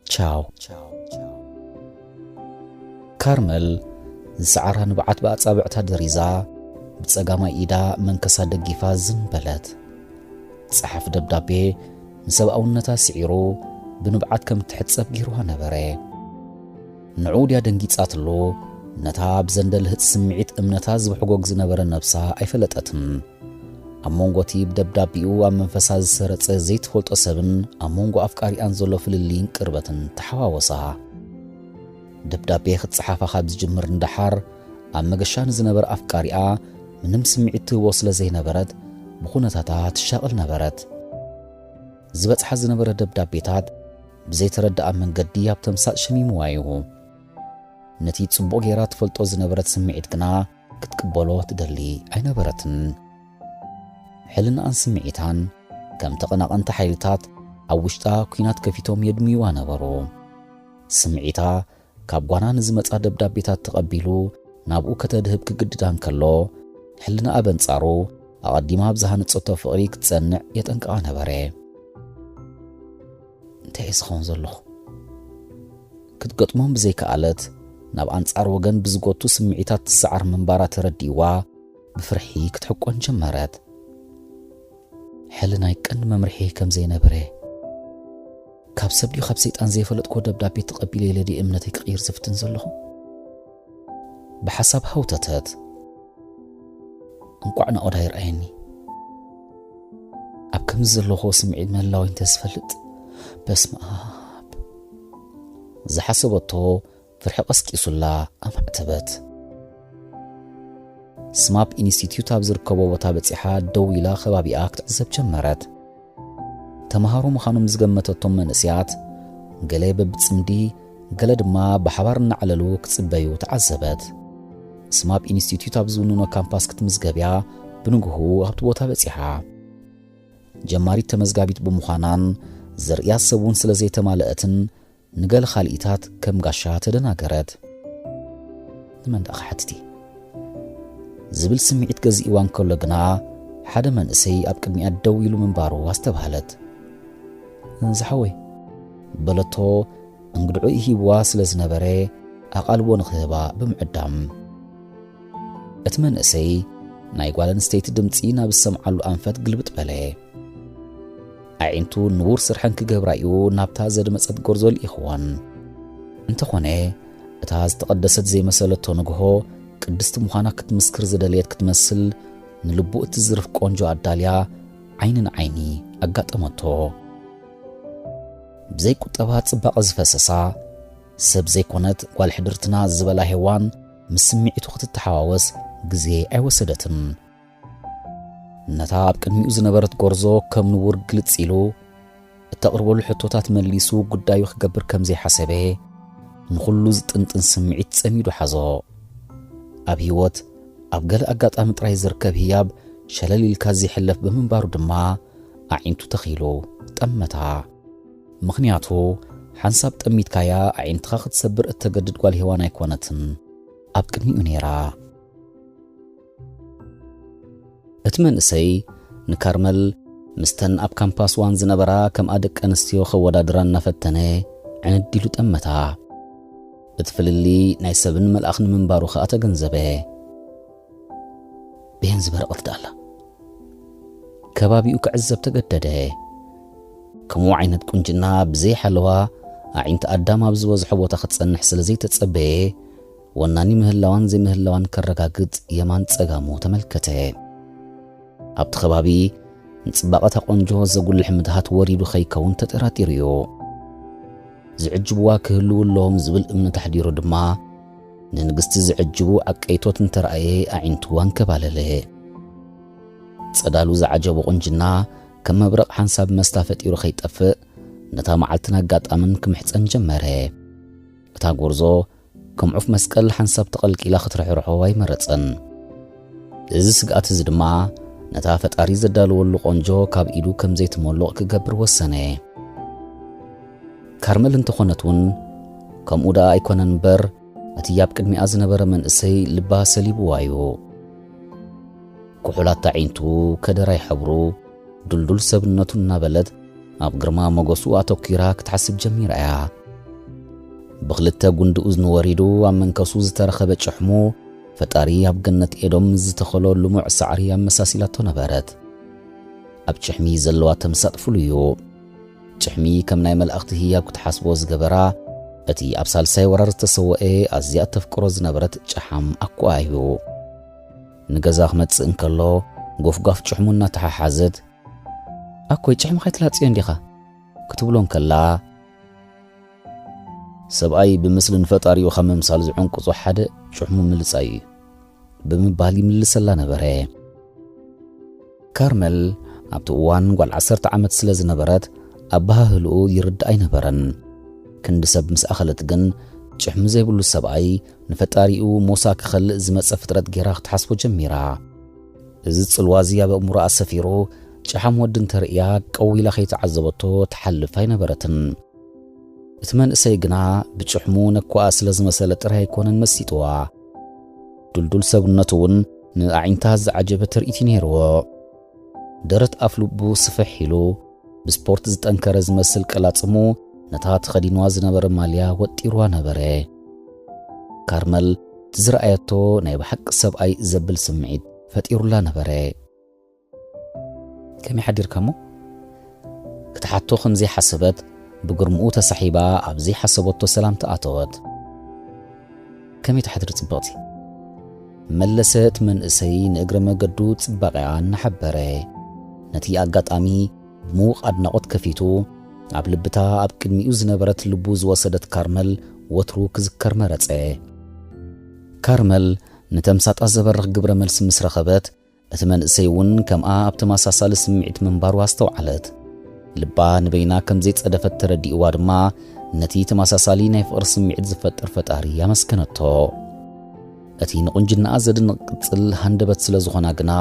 ቻው። ካርመል ዝሰዓራ ንብዓት ብኣጻብዕታ ደሪዛ፣ ብጸጋማይ ኢዳ መንከሳ ደጊፋ ዝም በለት። ጸሓፊ ደብዳቤ ንሰብኣውነታ ስዒሩ ብንብዓት ከም እትሕጸብ ገይርዋ ነበረ። ንዕኡ ድያ ደንጊጻትሉ፣ ነታ ብዘንደ ልህጽ ስምዒት እምነታ ዝብሕጎግ ዝነበረ ነብሳ ኣይፈለጠትን። ኣብ መንጎ እቲ ብደብዳቤኡ ኣብ መንፈሳ ዝሰረጸ ዘይትፈልጦ ሰብን ኣብ መንጎ ኣፍቃሪኣን ዘሎ ፍልልይን ቅርበትን ተሓዋወሳ። ደብዳቤ ክትጸሓፋ ካብ ዝጅምር ንደሓር፣ ኣብ መገሻ ንዝነበረ ኣፍቃሪኣ ምንም ስምዒት ትህቦ ስለ ዘይነበረት፣ ብኹነታታ ትሻቐል ነበረት። ዝበጽሓ ዝነበረ ደብዳቤታት ብዘይተረድኣ መንገዲ ኣብ ተምሳጥ ሸሚምዋ እዩ። ነቲ ጽቡቕ ጌራ ትፈልጦ ዝነበረት ስምዒት ግና ክትቅበሎ ትደሊ ኣይነበረትን። ሕልናኣን ስምዒታን ከም ተቐናቐንቲ ሓይልታት ኣብ ውሽጣ ኲናት ከፊቶም የድምይዋ ነበሩ። ስምዒታ ካብ ጓና ንዝመጻ ደብዳቤታት ተቐቢሉ ናብኡ ከተድህብ ክግድዳ እንከሎ፣ ሕልናኣ በንጻሩ ኣቐዲማ ኣብ ዝሃነጸቶ ፍቕሪ ክትጸንዕ የጠንቅቓ ነበረ። እንታይ እየ ዝኸውን ዘለኹ? ክትገጥሞም ብዘይከኣለት፣ ናብ ኣንጻር ወገን ብዝጎቱ ስምዒታት ትሰዓር ምንባራ ተረዲእዋ፣ ብፍርሒ ክትሕቆን ጀመረት። ሕልናይ ቀንዲ መምርሒ ከም ዘይነበረ፣ ካብ ሰብ ድዩ ካብ ሰይጣን ዘይፈለጥክዎ ደብዳቤ ተቐቢለ ኢለ ድየ እምነተይ ክቕይር ዝፍትን ዘለኹ? ብሓሳብ ሃውተተት። እንቋዕ ናኦድ ኣይረኣየኒ። ኣብ ከምዚ ዘለኹዎ ስምዒት ምህላወይ እንተዝፈልጥ፣ በስመ ኣብ። ዝሓሰበቶ ፍርሒ ቀስቂሱላ ኣማዕተበት። ስማፕ ኢንስቲትዩት ኣብ ዝርከቦ ቦታ በጺሓ ደው ኢላ ከባቢኣ ክትዕዘብ ጀመረት። ተመሃሮ ምዃኖም ዝገመተቶም መንእሰያት፣ ገለ በብጽምዲ፣ ገለ ድማ ብሓባር እናዕለሉ ክጽበዩ ተዓዘበት። ስማ ኣብ ኢንስቲትዩት ኣብ ዝውንኖ ካምፓስ ክትምዝገብ እያ ብንግሁ ኣብቲ ቦታ በጺሓ። ጀማሪት ተመዝጋቢት ብምዃናን ዘርእያ ሰብ እውን ስለ ዘይተማልአትን ንገለ ካልኢታት ከም ጋሻ ተደናገረት። ንመን ደኣ ክሓትቲ? ዝብል ስምዒት ገዚእዋ እንከሎ ግና ሓደ መንእሰይ ኣብ ቅድሚኣ ደው ኢሉ ምንባሩ ኣስተብሃለት። ዝሓወይ፣ በለቶ እንግድዖ ይሂብዋ ስለ ዝነበረ ኣቓልቦ ንኽህባ ብምዕዳም። እቲ መንእሰይ ናይ ጓል ኣንስተይቲ ድምጺ ናብ ዝሰምዓሉ ኣንፈት ግልብጥ በለ። ኣዒንቱ ንቡር ስርሐን ክገብራ እዩ ናብታ ዘድመጸት ጎርዞ ልኢኽወን። እንተኾነ እታ ዝተቐደሰት ዘይመሰለቶ ንግሆ ቅድስቲ ምዃና ክትምስክር ዝደለየት ክትመስል ንልቡ እትዝርፍ ቆንጆ ኣዳልያ ዓይኒ ንዓይኒ ኣጋጠመቶ። ብዘይ ቁጠባ ጽባቐ ዝፈሰሳ ሰብ ዘይኮነት ጓል ሕድርትና ዝበላ ሄዋን ምስ ስምዒቱ ክትተሓዋወስ ግዜ ኣይወሰደትን። ነታ ኣብ ቅድሚኡ ዝነበረት ጎርዞ ከም ንቡር ግልጽ ኢሉ እተቕርበሉ ሕቶታት መሊሱ ጉዳዩ ክገብር ከም ዘይሓሰበ ንኹሉ ዝጥንጥን ስምዒት ጸሚዱ ሓዞ። ኣብ ህይወት ኣብ ገለ ኣጋጣሚ ጥራይ ዝርከብ ህያብ ሸለል ኢልካ ዘይሕለፍ ብምንባሩ ድማ ኣዒንቱ ተኺሉ ጠመታ። ምኽንያቱ ሓንሳብ ጠሚትካያ ኣዒንትኻ ክትሰብር እተገድድ ጓል ሄዋን ኣይኮነትን ኣብ ቅድሚኡ ነይራ። እቲ መንእሰይ ንካርመል ምስተን ኣብ ካምፓስ ዋን ዝነበራ ከምኣ ደቂ ኣንስትዮ ከወዳድራ እናፈተነ ዕንድ ኢሉ ጠመታ። እቲ ፍልልይ ናይ ሰብን መልኣኽን ምንባሩ ኸኣ ተገንዘበ። ብሄን ዝበረቐት ደኣላ ከባቢኡ ክዕዘብ ተገደደ። ከምኡ ዓይነት ቁንጅና ብዘይ ሓለዋ ኣዒንቲ ኣዳም ኣብ ዝበዝሖ ቦታ ክትጸንሕ ስለ ዘይተጸበየ ወናኒ ምህላዋን ዘይምህላዋን ከረጋግጽ የማን ጸጋሙ ተመልከተ። ኣብቲ ከባቢ ንጽባቐታ ቆንጆ ዘጉልሕ ምትሃት ወሪዱ ከይከውን ተጠራጢሩ እዩ። ዝዕጅብዋ ክህልዉ ኣለዎም ዝብል እምነት ኣሕዲሩ ድማ ንንግስቲ ዝዕጅቡ ዓቀይቶት እንተረኣየ ኣዒንቱ ኣንከባለለ። ጸዳሉ ዝዓጀቦ ቁንጅና ከም መብረቕ ሓንሳብ መስታ ፈጢሩ ከይጠፍእ ነታ መዓልትን ኣጋጣምን ክምሕጸን ጀመረ። እታ ጎርዞ ከም ዑፍ መስቀል ሓንሳብ ተቐልቂላ ክትርሕርሖ ኣይመረጸን። እዚ ስግኣት እዚ ድማ ነታ ፈጣሪ ዘዳለወሉ ቆንጆ ካብ ኢዱ ከም ዘይትመልቕ ክገብር ወሰነ። ካርመል እንተኾነት እውን ከምኡ ደኣ ኣይኮነን እምበር እቲ ኣብ ቅድሚኣ ዝነበረ መንእሰይ ልባ ሰሊብዋ እዩ። ኩሑላት ኣዒንቱ ከደራይ ሕብሩ ድልዱል ሰብነቱ እናበለት ኣብ ግርማ ሞገሱ ኣተኲራ ክትሓስብ ጀሚራ እያ። ብኽልተ ጉንዲ እዝኑ ወሪዱ ኣብ መንከሱ ዝተረኸበ ጭሕሙ ፈጣሪ ኣብ ገነት ኤዶም ዝተኸሎ ልሙዕ ሳዕሪ ኣመሳሲላቶ ነበረት። ኣብ ጭሕሚ ዘለዋ ተምሳጥ ፍሉይ እዩ። ጭሕሚ ከም ናይ መላእኽቲ ህያብ ክትሓስቦ ዝገበራ እቲ ኣብ ሳልሳይ ወራር ዝተሰወኤ ኣዝያ እተፍቅሮ ዝነበረት ጨሓም ኣኮኣ እዩ። ንገዛ ክመጽእ እንከሎ ጎፍጓፍ ጭሕሙ እናተሓሓዘት ኣኮይ ጭሕምኻ ኣይትላጽዮ እንዲኻ ክትብሎ እንከላ ሰብኣይ ብምስሊ ንፈጣሪኡ ካብ ምምሳል ዝዕንቅጾ ሓደ ጭሕሙ ምልጻይ እዩ ብምባል ይምልሰላ ነበረ። ካርመል ኣብቲ እዋን ጓል ዓሰርተ ዓመት ስለ ዝነበረት ኣበሃህልኡ ይርዳእ ኣይነበረን። ክንዲ ሰብ ምስ ኣኸለት ግን ጭሕሚ ዘይብሉ ሰብኣይ ንፈጣሪኡ ሞሳ ክኸልእ ዝመጸ ፍጥረት ጌራ ክትሓስቦ ጀሚራ። እዚ ጽልዋ እዚ ኣብ ኣእምሮኣ ሰፊሩ ጨሓም ወዲ እንተርእያ ቀው ኢላ ከይተዓዘበቶ ትሓልፍ ኣይነበረትን። እቲ መንእሰይ ግና ብጭሕሙ ነኳኣ ስለ ዝመሰለ ጥራይ ኣይኮነን መሲጥዋ። ድልዱል ሰብነቱ እውን ንኣዒንታ ዝዓጀበ ትርኢት እዩ ነይርዎ። ደረት ኣፍ ልቡ ስፍሕ ኢሉ ብስፖርት ዝጠንከረ ዝመስል ቀላጽሙ ነታ ተኸዲንዋ ዝነበረ ማልያ ወጢርዋ ነበረ። ካርመል እቲ ዝረኣየቶ ናይ ብሓቂ ሰብኣይ ዘብል ስምዒት ፈጢሩላ ነበረ። ከመይ ሓዲርካ እሞ? ክትሓቶ ከም ዘይሓሰበት ብግርምኡ ተሳሒባ ኣብ ዘይሓሰበቶ ሰላምታ ኣተወት። ከመይ ትሓድሪ ጽብቕቲ? መለሰ እቲ መንእሰይ ንእግረ መገዱ ጽባቐኣ እናሓበረ። ነቲ ኣጋጣሚ ብምዉቕ ኣድናቖት ከፊቱ ኣብ ልብታ ኣብ ቅድሚኡ ዝነበረት ልቡ ዝወሰደት ካርመል ወትሩ ክዝከር መረጸ። ካርመል ንተምሳጣ ዘበርኽ ግብረ መልሲ ምስ ረኸበት እቲ መንእሰይ እውን ከምኣ ኣብ ተመሳሳሊ ስምዒት ምንባሩ ኣስተውዓለት። ልባ ንበይና ከም ዘይጸደፈት ተረዲእዋ ድማ ነቲ ተመሳሳሊ ናይ ፍቕሪ ስምዒት ዝፈጥር ፈጣሪ ኣመስገነቶ። እቲ ንቁንጅናኣ ዘድንቕ ቅጽል ሃንደበት ስለ ዝኾና ግና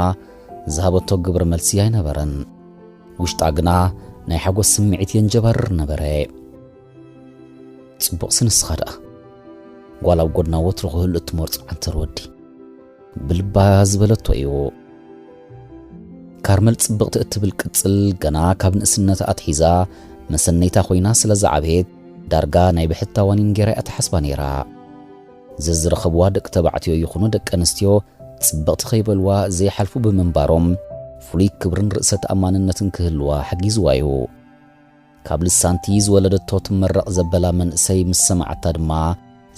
ዝሃበቶ ግብረ መልሲ ኣይነበረን። ውሽጣ ግና ናይ ሓጎስ ስምዒት የንጀባርር ነበረ። ጽቡቕሲ ንስኻ ደኣ፣ ጓል ኣብ ጎድና ወትሩ ክህሉ እትመርጾ ዓንተር ወዲ፣ ብልባ ዝበለቶ እዩ። ካርመል ጽብቕቲ እትብል ቅጽል ገና ካብ ንእስነታ ኣትሒዛ መሰነይታ ኮይና ስለ ዝዓበየት፣ ዳርጋ ናይ ብሕታዋኒን ጌራ እያ ትሓስባ ነይራ። ዘዝረኸብዋ ደቂ ተባዕትዮ ይኹኑ ደቂ ኣንስትዮ ጽብቕቲ ከይበልዋ ዘይሓልፉ ብምንባሮም፣ ፍሉይ ክብርን ርእሰ ተኣማንነትን ክህልዋ ሓጊዝዋ እዩ። ካብ ልሳንቲ ዝወለደቶ ትመረቕ ዘበላ መንእሰይ ምስ ሰማዓታ ድማ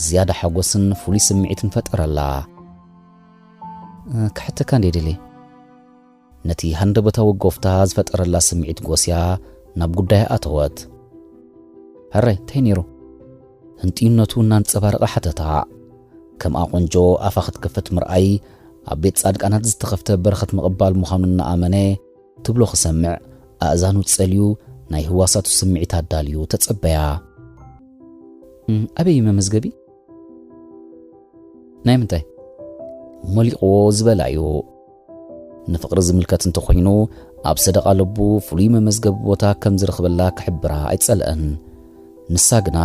ዝያዳ ሓጎስን ፍሉይ ስምዒትን ፈጠረላ። "እ፣ ክሓተካ እንዴ ደልየ?" ነቲ ሃንደበታዊ ጎፍታ ዝፈጠረላ ስምዒት ጎስያ ናብ ጉዳያ ኣተወት። "ሕራይ፣ እንታይ ነይሩ?" ህንጥዩነቱ እናንጸባረቐ ሓተታ። ከምኣ ቆንጆ ኣፋ ክትከፍት ምርኣይ ኣብ ቤት ጻድቃናት ዝተኸፍተ በረኸት ምቕባል ምዃኑ እናኣመነ ትብሎ ክሰምዕ ኣእዛኑ ጸልዩ ናይ ህዋሳቱ ስምዒት ኣዳልዩ ተጸበያ። "እም፣ ኣበይ እዩ መመዝገቢ?" "ናይ ምንታይ?" ሞሊቕዎ ዝበላ እዩ። ንፍቕሪ ዝምልከት እንተኾይኑ፣ ኣብ ሰደቓ ልቡ ፍሉይ መመዝገቢ ቦታ ከም ዝረኽበላ ክሕብራ ኣይጸልአን። ንሳ ግና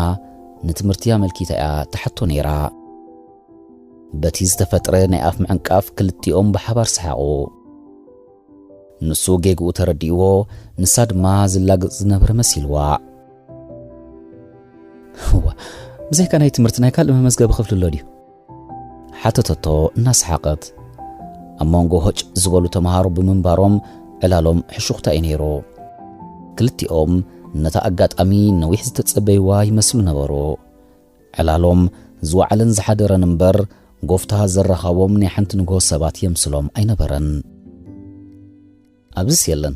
ንትምህርቲ ኣመልኪታ እያ ትሓቶ ነይራ። በቲ ዝተፈጥረ ናይ ኣፍ ምዕንቃፍ ክልቲኦም ብሓባር ሰሓቑ። ንሱ ጌግኡ ተረዲእዎ፣ ንሳ ድማ ዝላገጽ ዝነበረ መሲልዋ። "እዋ፣ ብዘይካ ናይ ትምህርቲ ናይ ካልእ መመዝገቢ ክፍሊ ኣሎ ድዩ?" ሓተተቶ እናሰሓቐት። ኣብ መንጎ ሆጭ ዝበሉ ተምሃሮ ብምንባሮም ዕላሎም ሕሹኽታ እዩ ነይሩ። ክልቲኦም ነታ ኣጋጣሚ ነዊሕ ዝተጸበይዋ ይመስሉ ነበሩ። ዕላሎም ዝወዓለን ዝሓደረን እምበር፣ ጎፍታ ዘራኸቦም ናይ ሓንቲ ንግሆ ሰባት የምስሎም ኣይነበረን። "ኣብዚስ የለን፣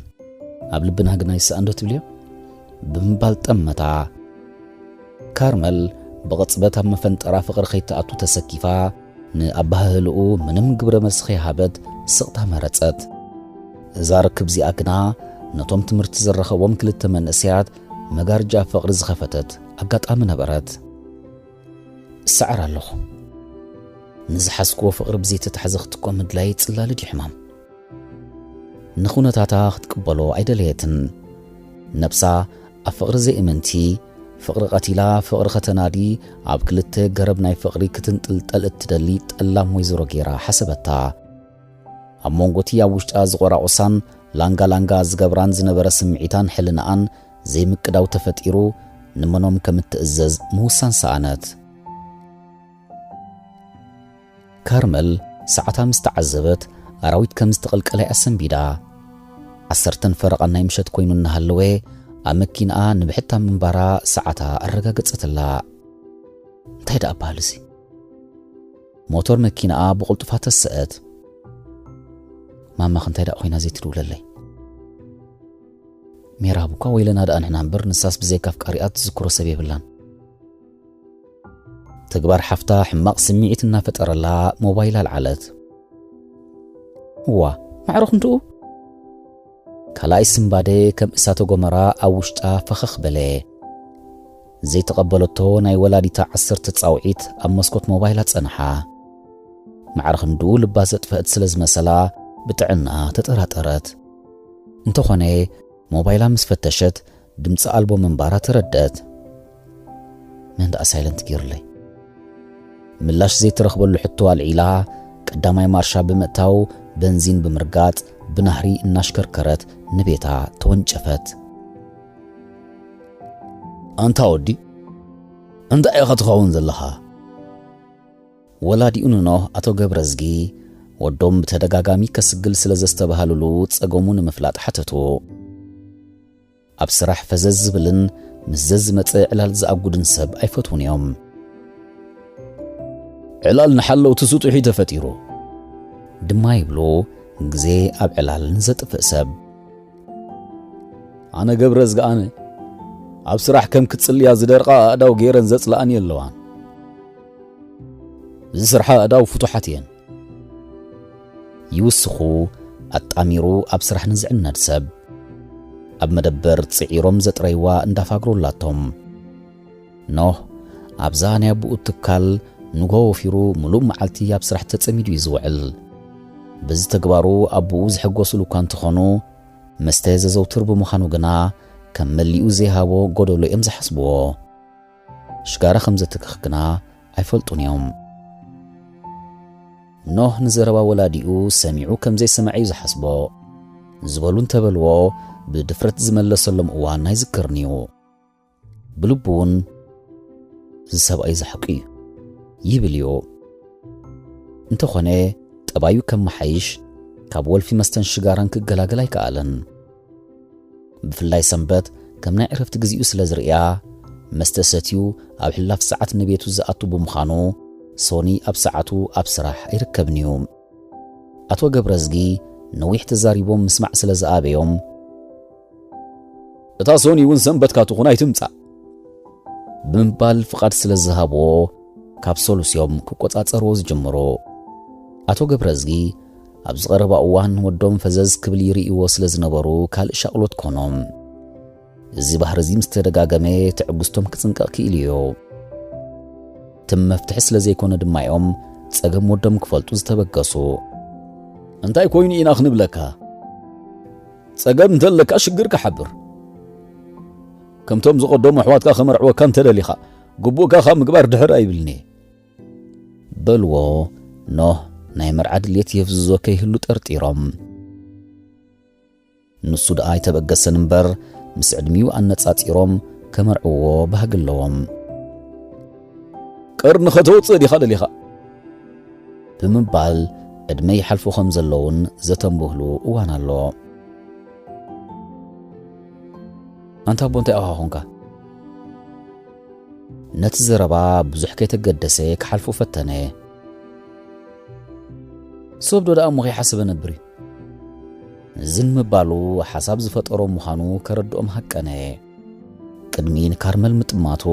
ኣብ ልብና ግና ይስኣን ዶ ትብልዮ?" ብምባል ጠመታ። ካርመል ብቕጽበት ኣብ መፈንጠራ ፍቕሪ ከይትኣቱ ተሰኪፋ፣ ንኣባህህልኡ ምንም ግብረ መልሲ ከይሃበት ስቕታ መረጸት። እዛ ርክብ እዚኣ ግና ነቶም ትምህርቲ ዝረኸቦም ክልተ መንእሰያት መጋርጃ ፍቕሪ ዝኸፈተት ኣጋጣሚ ነበረት። "እሰዓር ኣለኹ። ንዝሓዝክዎ ፍቕሪ ብዘይተታሕዘ ክትኮ ምድላይ ጽላሊ ድዩ ሕማም?" ንኹነታታ ክትቅበሎ ኣይደለየትን። ነብሳ ኣብ ፍቕሪ ዘይእምንቲ፣ ፍቕሪ ቀቲላ ፍቕሪ ከተናዲ፣ ኣብ ክልተ ገረብ ናይ ፍቕሪ ክትንጥልጠል እትደሊ ጠላም ወይዘሮ ጌራ ሓሰበታ። ኣብ መንጎቲ ኣብ ውሽጣ ዝቆራቑሳን ላንጋ ላንጋ ዝገብራን ዝነበረ ስምዒታን ሕልናኣን ዘይምቅዳው ተፈጢሩ፣ ንመኖም ከም እትእዘዝ ምውሳን ሰኣነት። ካርመል ሰዓታ ምስ ተዓዘበት፣ ኣራዊት ከም ዝተቐልቀለ ኣሰንቢዳ። ዓሰርተን ፈረቓን ናይ ምሸት ኮይኑ እናሃለወ፣ ኣብ መኪናኣ ንብሕታ ምንባራ ሰዓታ ኣረጋገጸትላ። እንታይ ደኣ በሃልሲ? ሞቶር መኪናኣ ብቕልጡፋ ተሰአት። "ማማኽ እንታይ ደኣ ኮይና ዘይትድውለለይ?" "ሜራብ እኳ ወይለና ደኣ ንሕና እምበር፣ ንሳስ ብዘይካ ኣፍቃሪኣ ትዝክሮ ሰብ የብላን።" ተግባር ሓፍታ ሕማቕ ስምዒት እናፈጠረላ ሞባይል ኣልዓለት። "እዋ፣ ማዕረ ክንድኡ?" ካልኣይ ስምባደ ከም እሳተ ጎመራ ኣብ ውሽጣ ፈኸኽ በለ። ዘይተቐበለቶ ናይ ወላዲታ ዓሰርተ ጻውዒት ኣብ መስኮት ሞባይላ ጸንሓ። ማዕረ ክንድኡ ልባ ዘጥፍአት ስለ ዝመሰላ ብጥዕና ተጠራጠረት። እንተኾነ ሞባይላ ምስ ፈተሸት ድምፂ ኣልቦ ምንባራ ተረድአት። "መን ደኣ ሳይለንት ገይሩለይ?" ምላሽ ዘይተረኽበሉ ሕቶ ኣልዒላ፣ ቀዳማይ ማርሻ ብምእታው፣ በንዚን ብምርጋጥ፣ ብናህሪ እናሽከርከረት ንቤታ ተወንጨፈት። "ኣንታ ወዲ፣ እንታይ ኢኻ ትኸውን ዘለኻ?" ወላዲኡ ንኖህ ኣቶ ገብረዝጊ፣ ወዶም ብተደጋጋሚ ከስግል ስለ ዘስተባሃሉሉ፣ ጸገሙ ንምፍላጥ ሓተቱ። ኣብ ስራሕ ፈዘዝ ዝብልን ምስ ዘዝመጸ ዕላል ዝኣጉድን ሰብ ኣይፈትዉን እዮም። "ዕላል ንሓለውቲ ስጡሕ እዩ ተፈጢሩ" ድማ ይብሉ፣ ግዜ ኣብ ዕላል ንዘጥፍእ ሰብ። ኣነ ገብረ ዝገኣነ፣ ኣብ ስራሕ ከም ክጽልያ ዝደርቓ ኣእዳው ገይረን ዘጽልኣኒ ኣለዋን። ዝስርሓ ኣእዳው ፍቱሓት እየን። ይውስኹ፣ ኣጣሚሩ ኣብ ስራሕ ንዝዕነድ ሰብ። ኣብ መደበር ጽዒሮም ዘጥረይዋ እንዳፋግሩላቶም። ኖህ ኣብዛ ናይ ኣቦኡ ትካል ንግሆ ወፊሩ ምሉእ መዓልቲ ኣብ ስራሕ ተጸሚዱ እዩ ዝውዕል። በዚ ተግባሩ ኣቦኡ ዝሕጎስሉ እኳ እንተኾኑ፣ መስተ ዘዘውትር ብምዃኑ ግና ከም መሊኡ ዘይሃቦ ጎደሎ እዮም ዝሓስብዎ። ሽጋራ ከም ዘትክኽ ግና ኣይፈልጡን እዮም። ኖህ ንዘረባ ወላዲኡ ሰሚዑ ከም ዘይሰምዐ እዩ ዝሓስቦ። ዝበሉ እንተበልዎ፣ ብድፍረት ዝመለሰሎም እዋን ኣይዝክርን እዩ። ብልቡ እውን፣ "እዚ ሰብኣይ ዝሓቁ እዩ" ይብል እዩ። እንተኾነ፣ ጠባዩ ከመሓይሽ፣ ካብ ወልፊ መስተን ሽጋራን ክገላገል ኣይከኣለን። ብፍላይ ሰንበት ከም ናይ ዕረፍቲ ግዜኡ ስለ ዝርእያ፣ መስተ ሰትዩ ኣብ ሕላፍ ሰዓት ንቤቱ ዝኣቱ ብምዃኑ፣ ሶኒ ኣብ ሰዓቱ ኣብ ስራሕ ኣይርከብን እዩ። ኣቶ ገብረዝጊ ነዊሕ ተዛሪቦም ምስማዕ ስለ ዝኣበዮም፣ "እታ ሶኒ እውን ሰንበትካ ትኹን ኣይትምጻእ" ብምባል ፍቓድ ስለ ዝሃብዎ፣ ካብ ሰሉስ እዮም ክቆጻጸርዎ ዝጅምሩ። ኣቶ ገብረዝጊ ኣብዚ ቀረባ እዋን ወዶም ፈዘዝ ክብል ይርእይዎ ስለ ዝነበሩ ካልእ ሻቕሎት ኮኖም። እዚ ባህሪ እዚ ምስ ተደጋገመ ትዕግስቶም ክጽንቀቕ ክኢሉ እዩ። ትም መፍትሒ ስለ ዘይኮነ ድማ እዮም ጸገም ወዶም ክፈልጡ ዝተበገሱ። "እንታይ ኮይኑ ኢና ክንብለካ? ጸገም እንተለካ ሽግር ክሓብር። ከምቶም ዝቐደሙ ኣሕዋትካ ከመርዕወካ እንተደሊኻ፣ ግቡእካ ካብ ምግባር ድሕር ኣይብልኒ" በልዎ። ኖህ ናይ መርዓ ድልየት የፍዝዞ ከይህሉ ጠርጢሮም። ንሱ ደኣ ኣይተበገሰን እምበር፣ ምስ ዕድሚኡ ኣነጻጺሮም ከመርዕዎ ባህጊ ኣለዎም። "ቀርኒ ከተውጽእ ዲኻ ደሊኻ?" ብምባል ዕድመ ይሓልፉ ከም ዘለውን ዘተንብህሉ እዋን ኣሎ። "ኣንታ ኣቦ እንታይ ኣኻ ኾንካ?" ነቲ ዘረባ ብዙሕ ከይተገደሰ ክሓልፎ ፈተነ። "ሰብ ዶ ደኣ እሞ ከይሓሰበ ነብር እዩ?" እዚ ንምባሉ ሓሳብ ዝፈጠሮ ምዃኑ ከረድኦም ሃቀነ። ቅድሚ ንካርመል ምጥማቱ፣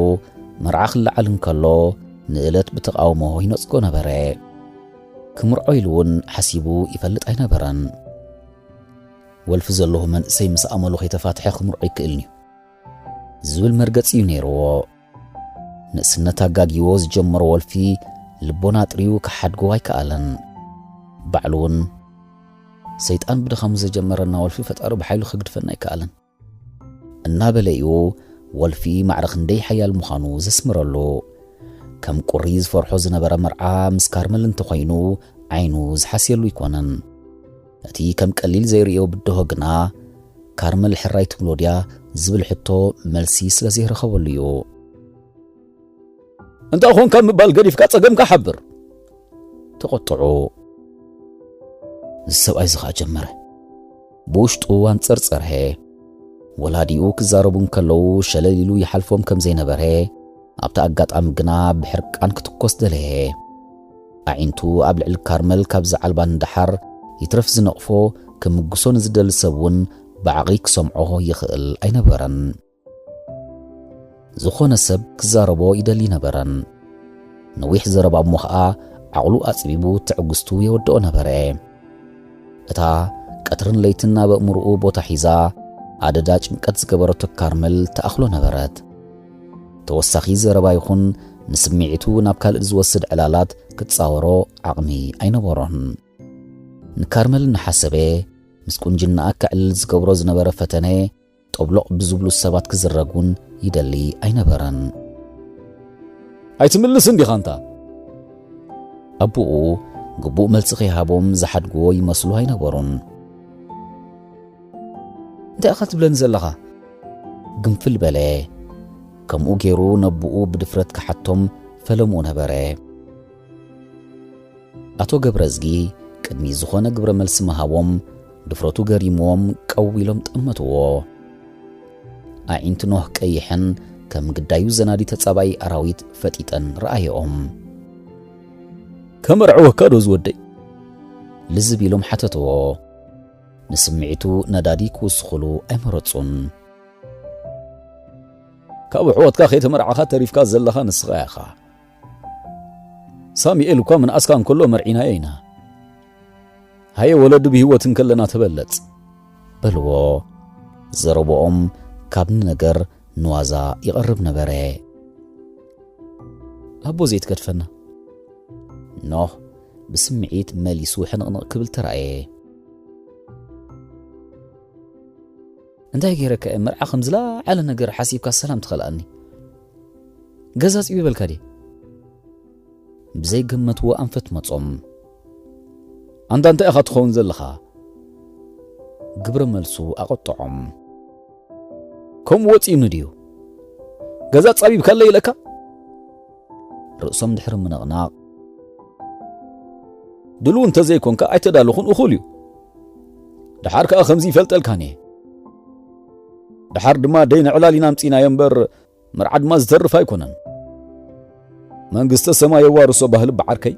መርዓ ክለዓል እንከሎ፣ ንእለት ብተቓውሞ ይነጽጎ ነበረ። ክምርዖ ኢሉ እውን ሓሲቡ ይፈልጥ ኣይነበረን። "ወልፊ ዘለዎ መንእሰይ ምስ ኣመሉ ከይተፋትሐ ክምርዖ ይክእልን'ዩ" ዝብል መርገጺ እዩ ነይርዎ። ንእስነት ኣጋጊዎ ዝጀመሮ ወልፊ ልቦና ኣጥርዩ ክሓድጎ ኣይከኣለን። ባዕሉ እውን፣ "ሰይጣን ብድኻሙ ዘጀመረና ወልፊ ፈጣሪ ብሓይሉ ክግድፈና ኣይከኣለን" እናበለ እዩ ወልፊ ማዕረ ክንደይ ሓያል ምዃኑ ዘስምረሉ። ከም ቁሪ ዝፈርሖ ዝነበረ መርዓ ምስ ካርመል እንተኾይኑ ዓይኑ ዝሓስየሉ ኣይኮነን። እቲ ከም ቀሊል ዘይርእዮ ብድሆ ግና፣ "ካርመል ሕራይ ትብሎ ድያ?" ዝብል ሕቶ መልሲ ስለ ዘይረኸበሉ እዩ። "እንታይ ኾንካ ምባል ገዲፍካ ጸገምካ ሓብር" ተቖጥዑ። እዚ ሰብኣይ እዚ ኸኣ ጀመረ። ብውሽጡ ኣንጸርጸርሀ። ወላዲኡ ክዛረቡ እንከለዉ ሸለል ኢሉ ይሓልፎም ከም ዘይነበረ፣ ኣብቲ ኣጋጣሚ ግና ብሕርቃን ክትኮስ ደለየ። ኣዒንቱ ኣብ ልዕሊ ካርመል ካብ ዝዓልባ ንደሓር፣ ይትረፍ ዝነቕፎ፣ ክምግሶ ንዝደሊ ሰብ እውን ብዓቕሊ ክሰምዖ ይኽእል ኣይነበረን። ዝኾነ ሰብ ክዛረቦ ይደሊ ነበረን። ነዊሕ ዘረባ እሞ ኸኣ ዓቕሉ ኣጽቢቡ ትዕግስቱ የወድኦ ነበረ። እታ ቀትርን ለይትን ኣብ ኣእምሮኡ ቦታ ሒዛ ኣደዳ ጭንቀት ዝገበረቶ ካርመል ትኣኽሎ ነበረት። ተወሳኺ ዘረባ ይኹን ንስምዒቱ ናብ ካልእ ዝወስድ ዕላላት ክትጻወሮ ዓቕሚ ኣይነበሮን። ንካርመል እናሓሰበ፣ ምስ ቁንጅናኣ ከዕልል ዝገብሮ ዝነበረ ፈተነ፣ ጦብሎቕ ብዝብሉ ሰባት ክዝረግ እውን ይደሊ ኣይነበረን። "ኣይትምልስን ዲኻ እንታ?" ኣቦኡ ግቡእ መልሲ ከይሃቦም ዝሓድግዎ ይመስሉ ኣይነበሩን። "እንታይ ኢኻ ትብለኒ ዘለኻ?" ግንፍል በለ። ከምኡ ገይሩ ነቦኡ ብድፍረት ክሓቶም ፈለምኡ ነበረ። ኣቶ ገብረዝጊ ቅድሚ ዝኾነ ግብረ መልሲ ምሃቦም፣ ድፍረቱ ገሪምዎም ቀው ኢሎም ጠመትዎ። ኣዒንቲ ኖህ ቀይሐን፣ ከም ግዳዩ ዘናዲ ተጻባኢ ኣራዊት ፈጢጠን ረኣየኦም። "ከመርዕወካ ዶ ዝወደይ?" ልዝብ ኢሎም ሓተትዎ። ንስምዒቱ ነዳዲ ክውስኹሉ ኣይመረጹን። "ካብ ኣሕዋትካ ከይተመርዓኻ ተሪፍካ ዘለኻ ንስኻ ኢኻ። ሳሙኤል እኳ ምንኣስካ እንከሎ መርዒናዮ ኢና። ሃየ ወለዱ ብህይወት እንከለና ተበለጽ" በልዎ። ዘረብኦም ካብ ንነገር ንዋዛ ይቐርብ ነበረ። "ኣቦ ዘይትገድፈና፣ ኖህ ብስምዒት መሊሱ ሕንቕንቕ ክብል ተራእየ። እንታይ ገይረካ እየ መርዓ ከም ዝለዓለ ነገር ሓሲብካ ሰላም ትኸልኣኒ? ገዛ ጽቢ በልካ ድየ? ብዘይገመትዎ ኣንፈት መጾም። ኣንታ እንታይ ኢኻ ትኸውን ዘለኻ? ግብረ መልሱ ኣቐጥዖም። ከምኡ ወጺኡኒ ድዩ? ገዛ ጸቢብካለይ ኢለካ? ርእሶም ድሕሪ ምንቕናቕ። ድልው እንተዘይኮንካ ኣይተዳለኹን እኹል እዩ። ደሓር ከኣ ከምዚ ይፈልጠልካን እየ። ደሓር ድማ ደይ ንዕላል ኢና ኣምጺእናዮ እምበር መርዓ ድማ ዝተርፍ ኣይኮነን። መንግስተ ሰማይ የዋርሶ ባህሊ በዓርከይ።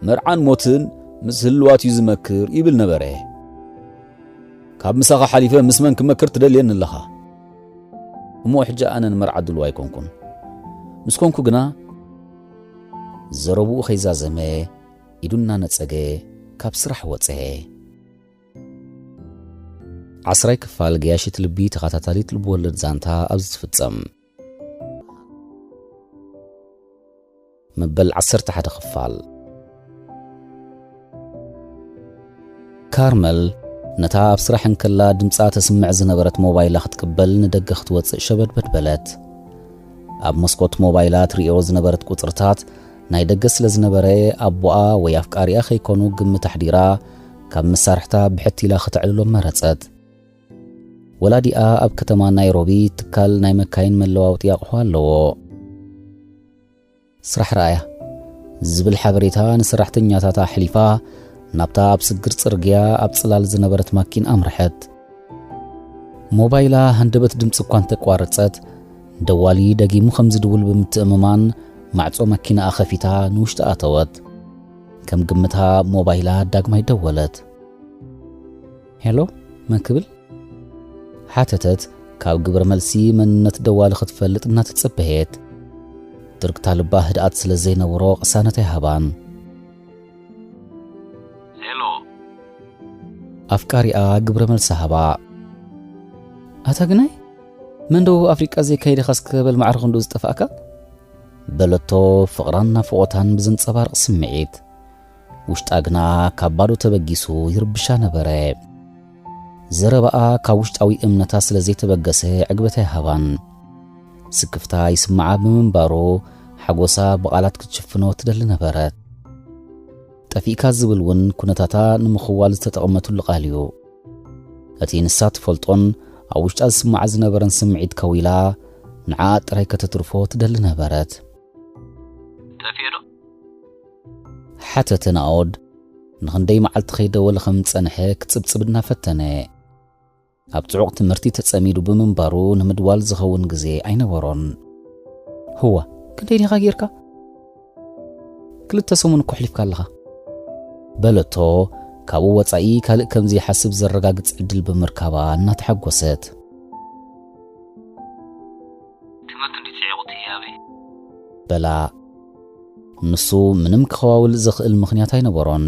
መርዓን ሞትን ምስ ህልዋት እዩ ዝመክር ይብል ነበረ። ካብ ምሳኻ ሓሊፈ ምስ መን ክመክር ትደልየኒ ኣለኻ? እሞ ሕጂ ኣነ ንመርዓ ድሉው ኣይኮንኩን። ምስ ኮንኩ ግና ዘረብኡ ከይዛዘመ ኢዱ እናነጸገ ካብ ስራሕ ወጸ። ዓስራይ ክፋል ገያሺት ልቢ ተኸታታሊት ልብወለድ ዛንታ ኣብዚ ትፍጸም። መበል ዓሰርተ ሓደ ክፋል። ካርመል ነታ ኣብ ስራሕ እንከላ ድምጻ ተስምዕ ዝነበረት ሞባይላ ክትቅበል ንደገ ክትወጽእ ሸበድበድ በለት። ኣብ መስኮት ሞባይላ ትርእዮ ዝነበረት ቁጽርታት ናይ ደገ ስለ ዝነበረ ኣቦኣ ወይ ኣፍቃሪኣ ከይኮኑ ግምት ኣሕዲራ ካብ መሳርሕታ ብሕት ኢላ ከተዕልሎም መረጸት። ወላዲኣ ኣብ ከተማ ናይሮቢ ትካል ናይ መካይን መለዋወጢ ኣቕሑ ኣለዎ። ስራሕ ረኣያ ዝብል ሓበሬታ ንሰራሕተኛታታ ኣሕሊፋ ናብታ ኣብ ስግር ጽርግያ ኣብ ጽላል ዝነበረት ማኪን ኣምርሐት። ሞባይላ ሃንደበት ድምጺ እኳ እንተቋረጸት ደዋሊ ደጊሙ ከም ዝድውል ብምትእምማን ማዕጾ ማኪናኣ ከፊታ ንውሽጢ ኣተወት። ከም ግምታ ሞባይላ ዳግማይ ደወለት። ሄሎ፣ መን ክብል? ሓተተት ካብ ግብረ መልሲ መንነት ደዋሊ ክትፈልጥ እናተጸበየት። ትርግታ ልባ ህድኣት ስለ ዘይነበሮ ቅሳነት ኣይሃባን። ሄሎ። ኣፍቃሪኣ ግብረ መልሲ ሃባ። ኣታ ግናይ፣ መን ደቡብ ኣፍሪቃ ዘይካይድኻ እስከ በል ማዕረ ክንዱ ዝጠፋእካ? በለቶ ፍቕራን ናፍቖታን ብዘንጸባርቕ ስምዒት። ውሽጣ ግና ካብ ባዶ ተበጊሱ ይርብሻ ነበረ። ዘረባኣ ካብ ውሽጣዊ እምነታ ስለ ዘይተበገሰ ዕግበት ኣይሃባን። ስክፍታ ይስምዓ ብምንባሩ ሓጎሳ ብቓላት ክትሽፍኖ ትደሊ ነበረት። ጠፊእካ ዝብል እውን ኩነታታ ንምኽዋል ዝተጠቕመትሉ ቃል እዩ። እቲ ንሳ ትፈልጦን ኣብ ውሽጣ ዝስምዓ ዝነበረን ስምዒት ከዊላ ንዓኣ ጥራይ ከተትርፎ ትደሊ ነበረት። ጠፊኡ ዶ? ሓተተ ናኦድ ንኽንደይ መዓልቲ ከይደወለ ከም ዝጸንሐ ክጽብጽብ እናፈተነ። ኣብ ጽዑቕ ትምህርቲ ተጸሚዱ ብምንባሩ ንምድዋል ዝኸውን ግዜ ኣይነበሮን። ህዋ፣ ክንደይ ዲኻ ጌርካ? ክልተ ሰሙን እኮ ኣሕሊፍካ ኣለኻ። በለቶ ካብኡ ወጻኢ ካልእ ከም ዘይሓስብ ዘረጋግጽ ዕድል ብምርካባ እናተሓጎሰት። ትምህርቲ እንዲ ጽዒቑ ትያበይ? በላ። ንሱ ምንም ክኸዋውል ዝኽእል ምኽንያት ኣይነበሮን።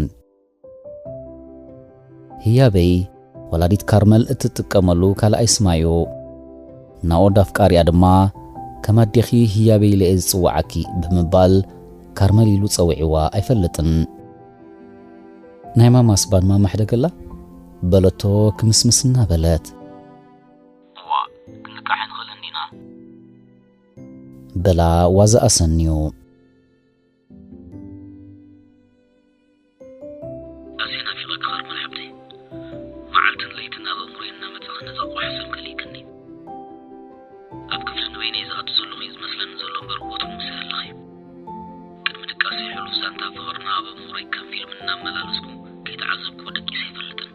ህያበይ ወላዲት ካርመል እትጥቀመሉ ካልኣይ ስማ እዩ። ናኦድ ኣፍቃሪኣ ድማ ከም ኣዴኺ ህያበይ ኢለ እየ ዝጽውዓኪ ብምባል ካርመል ኢሉ ጸዊዕዋ ኣይፈልጥን። ናይ ማማስ ባን ማማ ሕደገላ በለቶ ክምስምስ እናበለት። እዋ ክንልቃሕ ንኽእል እንዲና። በላ ዋዛ ኣሰንዩ። ኣዝየ ናፊቐኪ ካርመል ሓብተይ። መዓልትን ለይትን ኣብ ኣእምሮይ እናመጻኺ ነዛ ኣቕሓ ሰም ከሊእክኒ። ኣብ ክፍሊ ንበይነይ ዝኣቱ ዘለኹ እዩ ዝመስለኒ ዘሎ እምበር ወትሩ ምሳይ ኣለኺ። ቅድሚ ድቃሰይ ሕሉፍ ዛንታ ፍቕርና ኣብ ኣእምሮይ ከም ፊልም እናመላለስኩ ከይተዓዘብክዎ ደቂሰ ኣይፈልጥን።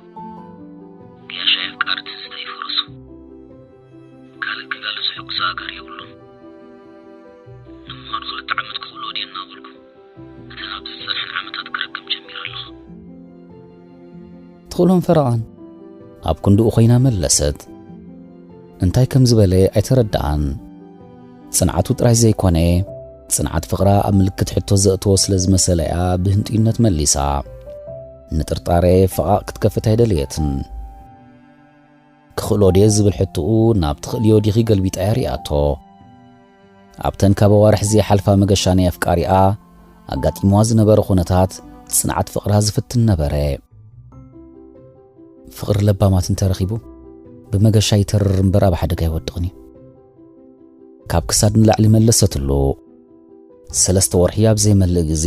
ገያሻይ ኣፍቃሪ ትዝታ ይፈረሱ። ካልእ ክጋልጽ ሕጉስ ኣእጋር የብሉን። ንምዃኑ ክልተ ዓመት ክኽሎ ድየ እናበልኩ እተን ኣብዚ ዝጸንሐን ዓመታት ክረክብ ጀሚረ ኣለኹ። ትኽእሎን ፈረቓን ኣብ ክንድኡ ኮይና መለሰት። እንታይ ከም ዝበለ ኣይተረድኣን። ጽንዓቱ ጥራይ ዘይኮነ፣ ጽንዓት ፍቕራ ኣብ ምልክት ሕቶ ዘእተዎ ስለ ዝመሰለያ ብህንጥዩነት መሊሳ። ንጥርጣረ ፈቓቕ ክትከፍት ኣይደለየትን። ክኽእሎ ድየ ዝብል ሕቶኡ ናብ ትኽእልዮ ዲኺ ገልቢጣ እያ ሪኣቶ። ኣብተን ካብ ኣዋርሕ ዘይሓልፋ መገሻ ናይ ኣፍቃሪኣ ኣጋጢምዋ ዝነበረ ኩነታት ጽንዓት ፍቕራ ዝፍትን ነበረ። ፍቕሪ ለባማት እንተረኺቡ ብመገሻ ይተርር እምበር ኣብ ሓደጋ ኣይወድቕን እዩ። ካብ ክሳድ ንላዕሊ መለሰትሉ። ሰለስተ ወርሒ ኣብ ዘይመልእ ግዜ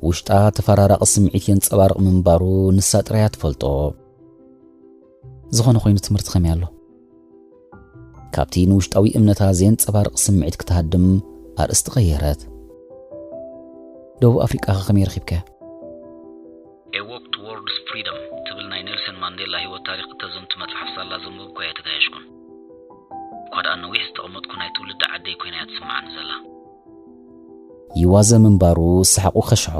ውሽጣ ተፈራራቒ ስምዒት የንጸባርቕ ምንባሩ ንሳ ጥራይ እያ ትፈልጦ። ዝኾነ ኮይኑ ትምህርቲ ከመይ ኣሎ? ካብቲ ንውሽጣዊ እምነታ ዘየንጸባርቕ ስምዒት ክትሃድም ኣርእስቲ ቀየረት። ደቡብ ኣፍሪቃ ከ ከመይ ረኺብካያ? A Walk Towards Freedom ትብል ናይ ኔልሰን ማንዴላ ህይወት ታሪኽ እተዘንቱ መጽሓፍ ሳላ ዘንበብኳ እያ ተጋየሽኩን። እኳ ደኣ ነዊሕ ዝተቐመጥኩ ናይ ትውልዲ ዓደይ ኮይና እያ ትስምዓኒ ዘላ። ይዋዘ ምንባሩ ሰሓቑ ከሽሖ።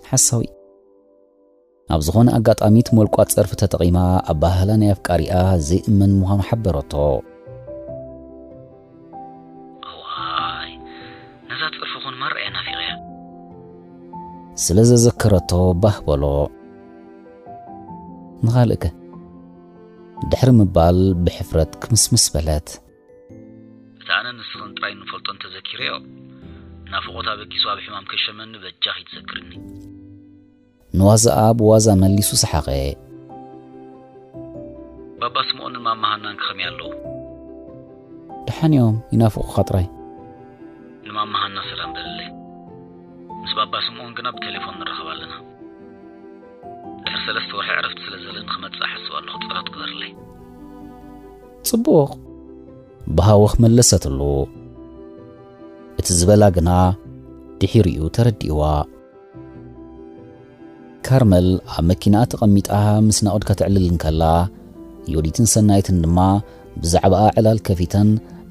ሓሳዊ። ኣብ ዝኾነ ኣጋጣሚ ትመልቋ ጸርፊ ተጠቒማ ኣባህላ ናይ ኣፍቃሪኣ ዘይእመን ምዃኑ ሓበረቶ። እዋይ፣ ነዛ ጸርፊ ኹን ማር እያ ናፊቐያ። ስለ ዘዘከረቶ ባህ በሎ። ንኻልእከ? ድሕሪ ምባል ብሕፍረት ክምስምስ በለት። እታ ኣነን ንስኽን ጥራይ እንፈልጦ እንተዘኪረዮ፣ ናፍቖት ኣበጊሱ ኣብ ሕማም ከይሸመኒ በጃኺ ትዘክርኒ። ንዋዛኣ ብዋዛ መሊሱ ሰሓቐ። ባባ ስምኦንን ማማ ሃናን ከ ከመይ ኣለዉ? ደሓን እዮም፣ ይናፍቑኻ ጥራይ። ንማማ ሃና ሰላም በልለይ። ምስ ባባ ስምኦን ግና ብቴሌፎን ንራኸብ ኣለና። ድሕሪ ሰለስተ ወርሒ ዕረፍቲ ስለ ዘለኒ ክመጽእ እሓስብ ኣለኹ፣ ጸሎት ግበርለይ። ጽቡቕ፣ ብሃወኽ መለሰትሉ። እቲ ዝበላ ግና ድሒሩ'ዩ ተረዲእዋ። ካርመል ኣብ መኪናኣ ተቐሚጣ ምስ ናኦድ ከተዕልል እንከላ፣ ዮዲትን ሰናይትን ድማ ብዛዕባኣ ዕላል ከፊተን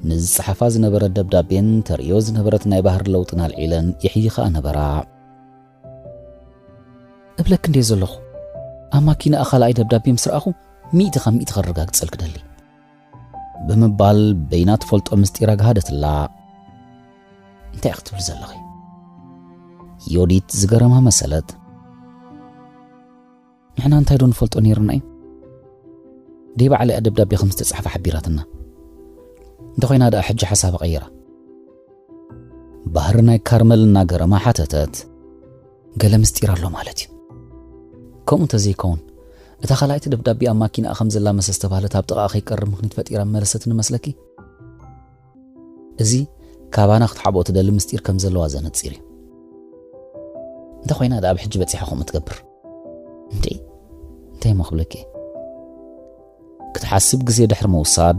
ንዝጸሓፋ ዝነበረ ደብዳቤን ተርእዮ ዝነበረት ናይ ባህሪ ለውጥን ኣልዒለን ይሕይኻ ነበራ። እብለኪ እንድየ ዘለኹ፣ ኣብ ማኪናኣ ካልኣይ ደብዳቤ ምስ ረኣኹ፣ ሚእቲ ካብ ሚእቲ ከረጋግጸልኪ ደሊ። ብምባል በይና ትፈልጦ ምስጢራ ገሃደትላ። እንታይ ኢኺ ክትብሊ ዘለኺ? ዮዲት ዝገረማ መሰለት። ንሕና እንታይ ዶ ንፈልጦ ነይርና እዩ? ደይ ባዕላ እያ ደብዳቤ ከም ዝተጻሕፈ ሓቢራትና። እንተኾይና ደኣ ሕጂ ሓሳባ ቀይራ። ባህሪ ናይ ካርመል እናገረማ ሓተተት። ገለ ምስጢር ኣሎ ማለት እዩ። ከምኡ እንተዘይከውን፣ እታ ካልኣይቲ ደብዳቤ ኣብ ማኪናኣ ከም ዘላ መሰ ዝተባህለት ኣብ ጥቓኣ ከይቀርብ ምኽኒት ፈጢራ መለሰትኒ መስለኪ? እዚ ካባና ክትሓብኦ ትደሊ ምስጢር ከም ዘለዋ ዘነጺር እዩ። እንተኾይና ደኣ ኣብ ሕጂ በጺሓ ከምኡ ትገብር። እንዴ? እንታይ እሞ ክብለኪ? ክትሓስብ ግዜ ድሕሪ ምውሳድ፣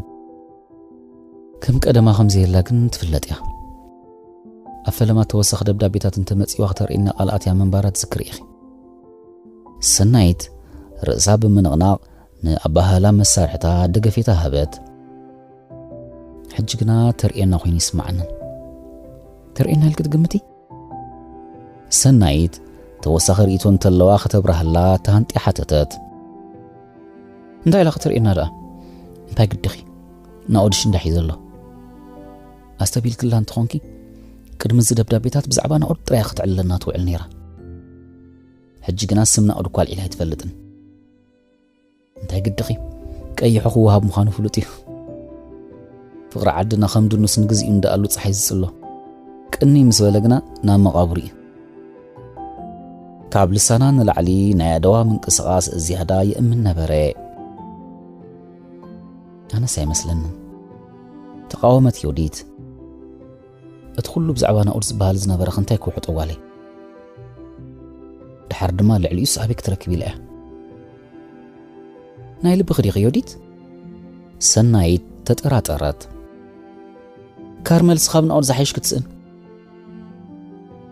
ከም ቀደማ ከም ዘየላ ግን ትፍለጥ እያ። ኣብ ፈለማ ተወሳኺ ደብዳቤታት እንተመጺዋ ክተርእየና ቃል ኣትያ ምንባራ ትዝክሪ ኢኺ። ሰናይት ርእሳ ብምንቕናቕ ንኣባህላ መሳርሕታ ደገፌታ ሃበት። ሕጂ ግና ተርእየና ኮይኑ ይስምዓንን። ተርእየና ኢልኪ ትግምቲ? ሰናይት ተወሳኺ ርእይቶ እንተለዋ ከተብርሃላ ተሃንጢ ሓተተት። እንታይ ኢላ ክትርእየና ደኣ? እንታይ ግድኺ? ናኦድሽ እንዳ ሒዘ ኣሎ። ኣስተቢልክላ እንተኾንኪ፣ ቅድሚ እዚ ደብዳቤታት ብዛዕባ ናኦድ ጥራይ ክትዕልለና ትውዕል ነይራ። ሕጂ ግና ስም ናኦድ እኳ ኣልዒላ ኣይትፈልጥን። እንታይ ግድኺ? ቀይሑ ክወሃብ ምዃኑ ፍሉጥ እዩ። ፍቕሪ ዓድና ከም ድኑስ ንግዚኡ እንዳኣሉ ጸሓይ ዝጽሎ። ቅንይ ምስ በለ ግና ናብ መቓብሩ እዩ። ካብ ልሳና ንላዕሊ ናይ ኣደዋ ምንቅስቓስ ዝያዳ ይእምን ነበረ። ኣነስ ኣይመስለንን። ተቓወመት ዮዲት። እቲ ኩሉ ብዛዕባ ናኦድ ዝበሃል ዝነበረኸ እንታይ ክውሕጦ ጓለይ? ደሓር ድማ ልዕሊኡስ ኣበይ ክትረክብ ኢላ እያ? ናይ ልብኺ ዲኺ ዮዲት? ሰናይት ተጠራጠረት። ካርመልስ ካብ ናኦድ ዝሓይሽ ክትስእን?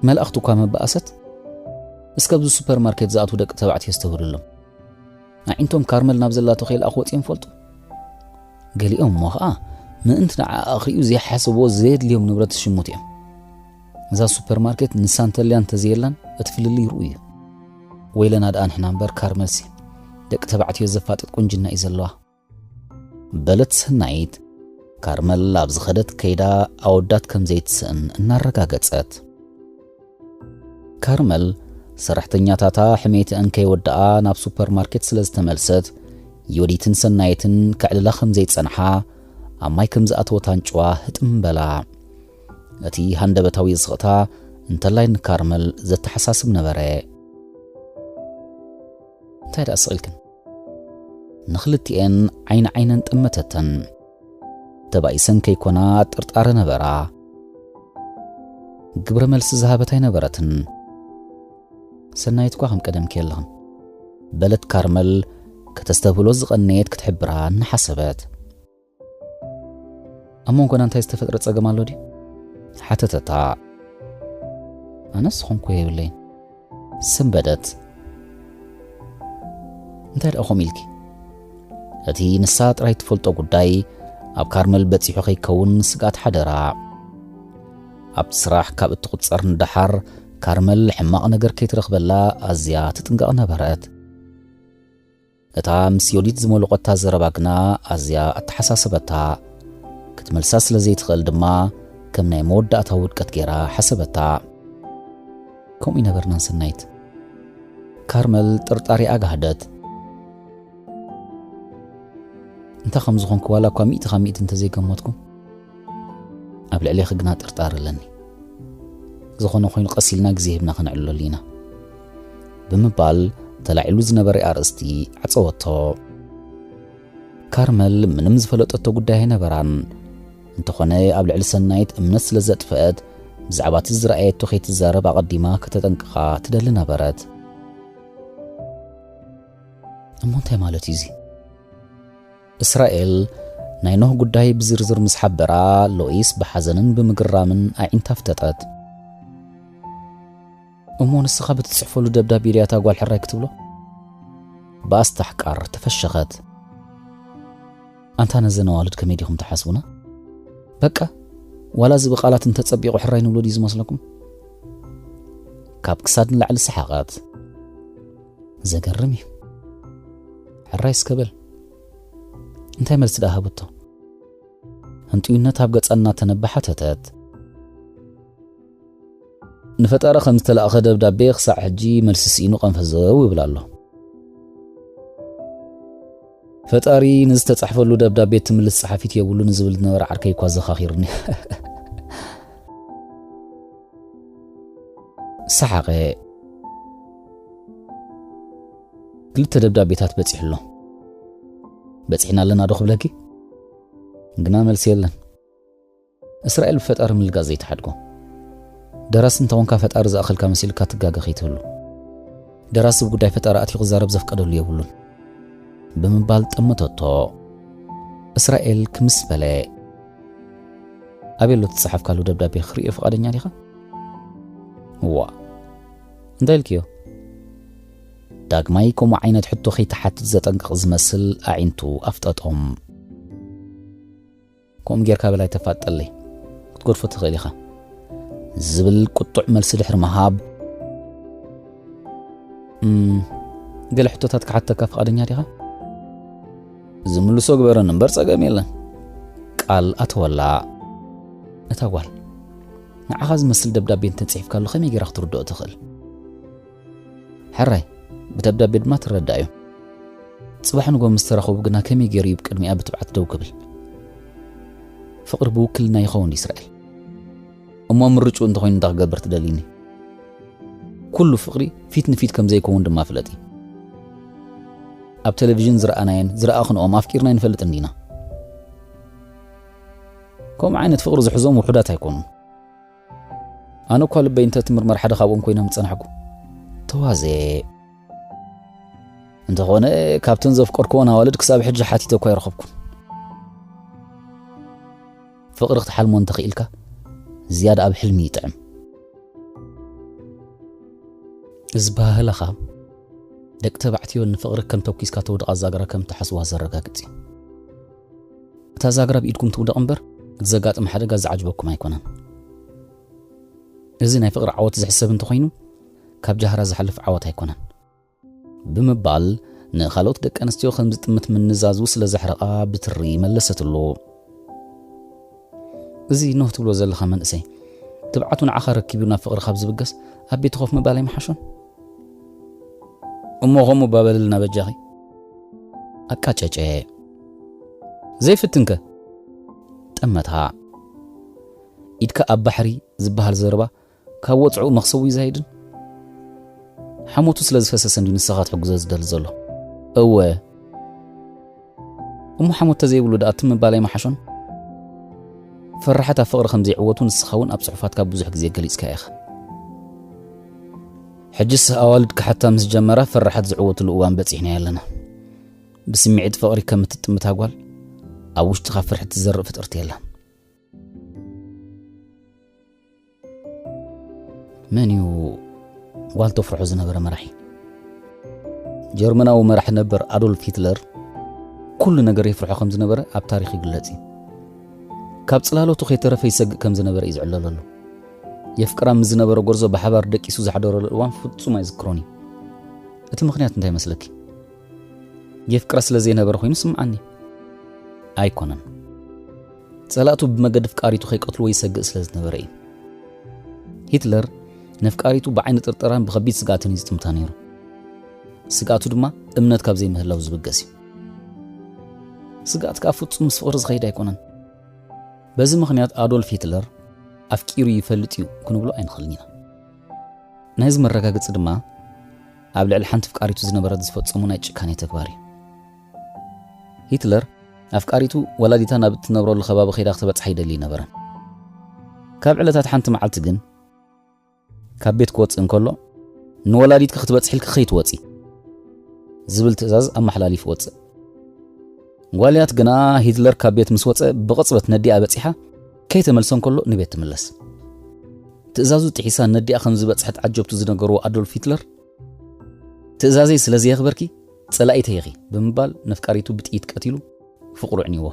መላእኽቱ እኳ መባእሰት። እስከ ኣብዚ ሱፐርማርኬት ዝኣትዉ ደቂ ተባዕትዮ ኣስተብህሉሎም። ኣዒንቶም ካርመል ናብ ዘላቶ ከይለኣኹ ወጺኦም ይፈልጡ። ገሊኦም እሞ ኸኣ ምእንቲ ንዓኣ ክርእዩ ዘይሓሰብዎ ዘየድልዮም ንብረት ዝሽምቱ እዮም። እዛ ሱፐርማርኬት ንሳ እንተልያ እንተዘየላን እቲ ፍልልይ ርኡይ እዩ። ወይለና ደኣ ንሕና እምበር ካርመልሲ ደቂ ተባዕትዮ ዘፋጥጥ ቁንጅና እዩ ዘለዋ። በለት ሰናይት፣ ካርመል ኣብ ዝኸደት ከይዳ ኣወዳት ከም ዘይትስእን እናረጋገጸት። ካርመል ሰራሕተኛታታ ሕሜትአን ከይወድኣ ናብ ሱፐርማርኬት ስለ ዝተመልሰት፣ ዮዲትን ሰናይትን ከዕልላ ከም ዘይጸንሓ ኣብ ማይ ከም ዝኣተወት ኣንጭዋ ህጥም በላ። እቲ ሃንደበታዊ ስቕታ እንተላይ ንካርመል ዘተሓሳስብ ነበረ። እንታይ ደኣ ስቕ ኢልክን? ንኽልቲኤን ዓይኒ ዓይነን ጠመተተን። ተባኢሰን ከይኮና ጥርጣረ ነበራ። ግብረ መልሲ ዝሃበት ኣይነበረትን። ሰናይት እኳ ከም ቀደምኪ የለኽን፣ በለት ካርመል ከተስተብህሎ ዝቐነየት ክትሕብራ እናሓሰበት። ኣብ መንጎና እንታይ ዝተፈጥረ ጸገም ኣሎ ድዩ? ሓተተታ። ኣነስ ዝኾንኩ የብለይን። ሰንበደት። እንታይ ደኣ ከምኡ ኢልኪ? እቲ ንሳ ጥራይ ትፈልጦ ጉዳይ ኣብ ካርመል በጺሑ ከይከውን ስግኣት ሓደራ። ኣብቲ ስራሕ ካብ እትቑጸር ንደሓር ካርመል ሕማቕ ነገር ከይትረኽበላ ኣዝያ ትጥንቀቕ ነበረት። እታ ምስ ዮዲት ዝመለቖታ ዘረባ ግና ኣዝያ ኣተሓሳሰበታ። ክትመልሳ ስለ ዘይትኽእል ድማ ከም ናይ መወዳእታ ውድቀት ገይራ ሓሰበታ። ከምኡ ይነበርናን ሰናይት። ካርመል ጥርጣሬ ኣጋህደት። እንታይ ከም ዝኾንኩ ዋላ እኳ ሚእቲ ካብ ሚእቲ እንተዘይገመትኩ፣ ኣብ ልዕሌኺ ግና ጥርጣረ ኣለኒ። ዝኾነ ኮይኑ ቀስ ኢልና ግዜ ሂብና ከነዕልለሉ ኢና፣ ብምባል ተላዒሉ ዝነበረ ኣርእስቲ ዓጸወቶ። ካርመል ምንም ዝፈለጠቶ ጉዳይ ኣይነበራን። እንተኾነ ኣብ ልዕሊ ሰናይት እምነት ስለ ዘጥፈአት፣ ብዛዕባ እቲ ዝረኣየቶ ከይትዛረብ ኣቐዲማ ከተጠንቅቓ ትደሊ ነበረት። እሞ እንታይ ማለት እዩ እዚ? እስራኤል ናይ ኖህ ጉዳይ ብዝርዝር ምስ ሓበራ፣ ሎኢስ ብሓዘንን ብምግራምን ኣዒንታ ኣፍጠጠት። እሞ ንስኻ ብትጽሕፈሉ ደብዳቤ ድያ እታ ጓል ሕራይ ክትብሎ? ብኣስታሕቃር ተፈሸኸት። ኣንታ ነዘን ኣዋልድ ከመይ ዲኹም ትሓስቡና? በቃ፣ ዋላ እዚ ብቓላት እንተጸቢቑ ሕራይ ንብሎ ድዩ ዝመስለኩም? ካብ ክሳድ ንላዕሊ ሰሓቐት። ዘገርም እዩ። ሕራይ እስከ በል። እንታይ መልሲ ደኣ ሃበቶ? ህንጡይነት ኣብ ገጻ እናተነበ ሓተተት። ንፈጣሪ ከም ዝተላእኸ ደብዳቤ ክሳዕ ሕጂ መልሲ ስኢኑ ቀንፈዘው ይብል ኣሎ። ፈጣሪ ንዝተጻሕፈሉ ደብዳቤ ትምልስ ጸሓፊት የብሉን ዝብል ዝነበረ ዓርከይ እኳ ዘኻኺሩኒ። ሰሓቐ። ክልተ ደብዳቤታት በጺሑ ኣሎ። በጺሕና ኣለና ዶ ክብለኪ? ግና መልሲ የለን። እስራኤል ብፈጣሪ ምልጋጽ ዘይትሓድጎ። ደራሲ እንተኾንካ ፈጣሪ ዝኣኸልካ መሲልካ ትጋገ ከይትህሉ። ደራሲ ብጉዳይ ፈጣሪ ኣትዩ ክዛረብ ዘፍቀደሉ የብሉን፣ ብምባል ጠመተቶ። እስራኤል ክምስ በለ። ኣበይ ኣሎ እቲ ዝጸሓፍካሉ ደብዳቤ ክርእዮ ፍቓደኛ ዲኻ? እዋ። እንታይ ኢልክዮ? ዳግማይ ከምኡ ዓይነት ሕቶ ከይትሓትት ዘጠንቅቕ ዝመስል ኣዒንቱ ኣፍጠጦም። ከምኡ ጌርካ በላይ ተፋጠለይ፣ ክትገድፎ ትኽእል ኢኻ፣ ዝብል ቁጡዕ መልሲ ድሕሪ ምሃብ፣ "እም፣ ገለ ሕቶታት ክሓተካ ፍቓደኛ ዲኻ?" "ዝምልሶ ግበረኒ እምበር ጸገም የለን።" ቃል ኣተወላ። እታ ጓል፣ "ንዓኻ ዝመስል ደብዳቤ እንተጽሒፍካሉ ከመይ ጌራ ክትርድኦ ትኽእል?" ሕራይ፣ ብደብዳቤ ድማ ትረዳእ እዩ። ጽባሕ ንጎ ምስ ተራኸቡ ግና ከመይ ገይሩ እዩ ብቅድሚኣ ብትብዓት ደው ክብል? ፍቕሪ ብውክልና ይኸውን ድዩ እስራኤል? እሞ ምርጭኡ እንተኾይኑ እንታይ ክገብር ትደልይኒ? ኩሉ ፍቕሪ ፊት ንፊት ከም ዘይከውን ድማ ፍለጢ። ኣብ ቴሌቪዥን ዝረኣናየን ዝረኣኽንኦም ኣፍቂርና ኣይንፈልጥን ዲና? ከምኡ ዓይነት ፍቕሪ ዝሕዞም ውሑዳት ኣይኮኑን። ኣነ እኳ ልበይ እንተ ትምርመር ሓደ ካብኦም ኮይነ ምጸናሕኩ። ተዋዘ። እንተኾነ፣ ካብተን ዘፍቀርክወን ኣዋልድ ክሳብ ሕጂ ሓቲተ እኳ ኣይረኸብኩን። ፍቕሪ ክትሓልሞ እንተኽኢልካ፣ ዝያዳ ኣብ ሕልሚ ይጥዕም። እዚ ባህልኻ፣ ደቂ ተባዕትዮ ንፍቕሪ ከም ተኩስካ ተውድቓ ዛግራ ከም ትሓስዋ ዘረጋግጽ እዩ። እታ ዛግራ ብኢድኩም ትውደቕ እምበር፣ እቲ ዘጋጥም ሓደጋ ዝዓጅበኩም ኣይኮነን። እዚ ናይ ፍቕሪ ዓወት ዝሕሰብ እንተኾይኑ፣ ካብ ጃህራ ዝሓልፍ ዓወት ኣይኮነን። ብምባል ንኻልኦት ደቂ ኣንስትዮ ከም ዝጥምት ምንዛዙ ስለ ዘሕረቓ ብትሪ መለሰትሉ። እዚ ኖህ ትብሎ ዘለኻ መንእሰይ፣ ትብዓቱ ንዓኻ ረኪቡ ናብ ፍቕሪ ካብ ዝብገስ ኣብ ቤት ኮፍ ምባል ኣይምሓሾን? እሞ ከምኡ ባበልልና በጃኺ። ኣቃጨጨ። ዘይፍትንከ? ጠመታ። ኢድካ ኣብ ባሕሪ ዝበሃል ዘረባ ካብ ወጽዑ መኽሰቡ ይዛይድን? ሓሞቱ ስለ ዝፈሰሰ እንድዩ ንስኻ ክትሕግዞ ዝደሊ ዘሎ። እወ። እሞ ሓሞት ተዘይብሉ ደኣ ትም ምባል ኣይመሓሾን? ፈራሓት ኣብ ፍቕሪ ከም ዘይዕወቱ ንስኻ እውን ኣብ ጽሑፋትካ ብዙሕ ግዜ ገሊጽካ ኢኻ። ሕጅስ ኣዋልድ ክሓታ ምስ ጀመራ ፈራሓት ዝዕወትሉ እዋን በጺሕና ኣለና። ብስምዒት ፍቕሪ ከም እትጥምታ ጓል ኣብ ውሽጥኻ ፍርሒ ትዘርእ ፍጥርቲ የላን። መን እዩ ጓል ተፍርሖ ዝነበረ መራሒ? ጀርመናዊ መራሒ ነበር ኣዶልፍ ሂትለር ኩሉ ነገር የፍርሖ ከም ዝነበረ ኣብ ታሪኽ ይግለጽ እዩ። ካብ ጽላሎቱ ከይተረፈ ይሰግእ ከም ዝነበረ እዩ ዝዕለለሉ። የፍቅራ ምስ ዝነበረ ጎርዞ ብሓባር ደቂሱ ዝሓደረሉ እዋን ፍጹም ኣይዝክሮን እዩ። እቲ ምኽንያት እንታይ መስለኪ? የፍቅራ ስለ ዘይነበረ ኮይኑ ስምዓኒ። ኣይኮነን። ጸላእቱ ብመገዲ ፍቃሪቱ ከይቀትልዎ ይሰግእ ስለ ዝነበረ እዩ። ሂትለር ነፍቃሪቱ ብዓይኒ ጥርጠራን ብኸቢድ ስግኣትን እዩ ዝጥምታ ነይሩ። ስግኣቱ ድማ እምነት ካብ ዘይምህላው ዝብገስ እዩ። ስግኣት ከኣ ፍጹም ምስ ፍቕሪ ዝኸይድ ኣይኮነን። በዚ ምኽንያት ኣዶልፍ ሂትለር ኣፍቂሩ ይፈልጥ እዩ ክንብሎ ኣይንኽእልን ኢና። ናይዚ መረጋገጺ ድማ ኣብ ልዕሊ ሓንቲ ፍቃሪቱ ዝነበረት ዝፈጸሙ ናይ ጭካኔ ተግባር እዩ። ሂትለር ኣፍቃሪቱ ወላዲታ ናብ እትነብረሉ ከባቢ ከይዳ ክተበጽሓ ይደሊ ኣይነበረን። ካብ ዕለታት ሓንቲ መዓልቲ ግን ካብ ቤት ክወጽእ እንከሎ፣ "ንወላዲትኪ ክትበጽሒ ኢልኪ ከይትወጺ" ዝብል ትእዛዝ ኣመሓላሊፉ ወጽእ። ጓልያት ግና ሂትለር ካብ ቤት ምስ ወጸ ብቕጽበት ነዲኣ በጺሓ ከይተመልሰ እንከሎ ንቤት ትምለስ። ትእዛዙ ጥሒሳ ነዲኣ ከም ዝበጽሐት ዓጀብቱ ዝነገርዎ ኣዶልፍ ሂትለር፣ "ትእዛዘይ ስለ ዘየኽበርኪ ጸላኢተይ ኢኺ" ብምባል ነፍቃሪቱ ብጥይት ቀቲሉ ፍቕሩ ኣዕንይዎ።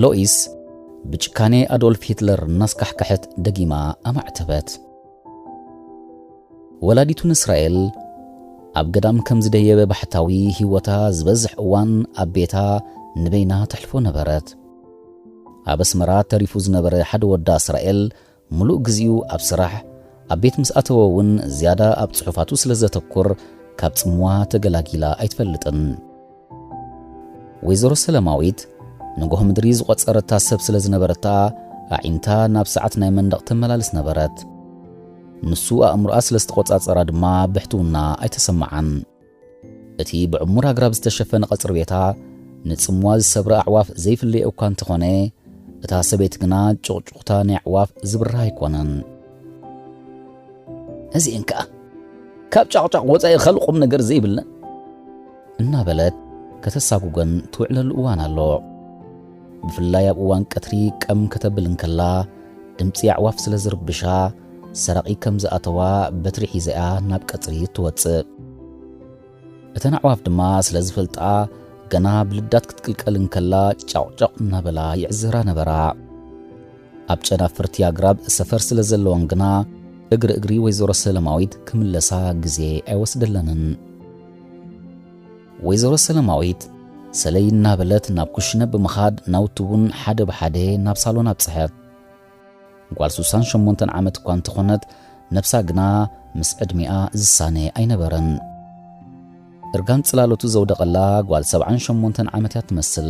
ሎኢስ ብጭካኔ ኣዶልፍ ሂትለር እናስካሕከሐት ደጊማ ኣማዕተበት። ወላዲቱ ንእስራኤል ኣብ ገዳም ከም ዝደየበ ባሕታዊ ህይወታ ዝበዝሕ እዋን ኣብ ቤታ ንበይና ተሕልፎ ነበረት። ኣብ ኣስመራ ተሪፉ ዝነበረ ሓደ ወዳ እስራኤል ምሉእ ግዜኡ ኣብ ስራሕ፣ ኣብ ቤት ምስ ኣተወ እውን ዝያዳ ኣብ ጽሑፋቱ ስለ ዘተኩር ካብ ጽምዋ ተገላጊላ ኣይትፈልጥን። ወይዘሮ ሰለማዊት ንጎህ ምድሪ ዝቖጸረታ ሰብ ስለ ዝነበረታ ኣዒንታ ናብ ሰዓት ናይ መንደቕ ተመላልስ ነበረት። ንሱ ኣእምሮኣ ስለ ዝተቖጻጸራ ድማ ብሕትውና ኣይተሰምዓን። እቲ ብዕሙር ኣግራብ ዝተሸፈነ ቀጽሪ ቤታ ንጽምዋ ዝሰብራ ኣዕዋፍ ዘይፍለዮ እኳ እንተኾነ፣ እታ ሰበይቲ ግና ጭቕጭቕታ ናይ ኣዕዋፍ ዝብርህ ኣይኮነን። "እዚኤን ከኣ ካብ ጫቕጫቕ ወጻኢ ካልእ ቁም ነገር ዘይብለን" እናበለት ከተሳጉገን ትውዕለሉ እዋን ኣሎ። ብፍላይ ኣብ እዋን ቀትሪ ቀም ከተብል እንከላ፣ ድምጺ ኣዕዋፍ ስለ ዝርብሻ፣ ሰራቒ ከም ዝኣተዋ በትሪ ሒዛ'ያ ናብ ቀጽሪ እትወጽእ። እተን ኣዕዋፍ ድማ ስለ ዝፈልጣ፣ ገና ብልዳት ክትቅልቀል እንከላ ጫቕጫቕ እናበላ ይዕዝራ ነበራ። ኣብ ጨናፍርቲ ኣግራብ ሰፈር ስለ ዘለወን ግና፣ እግሪ እግሪ ወይዘሮ ሰለማዊት ክምለሳ ግዜ ኣይወስደለንን። ወይዘሮ ሰለማዊት ሰለይ እናበለት ናብ ኩሽነ ብምኻድ ናውቲ ቡን ሓደ ብሓደ ናብ ሳሎን ኣብጽሐት። ጓል ሱሳን ሸሞንተን ዓመት እኳ እንተኾነት፣ ነብሳ ግና ምስ ዕድሚኣ ዝሳነ ኣይነበረን። እርጋን ጽላሎቱ ዘውደቐላ ጓል ሰብዓን ሸሞንተን ዓመት እያ ትመስል።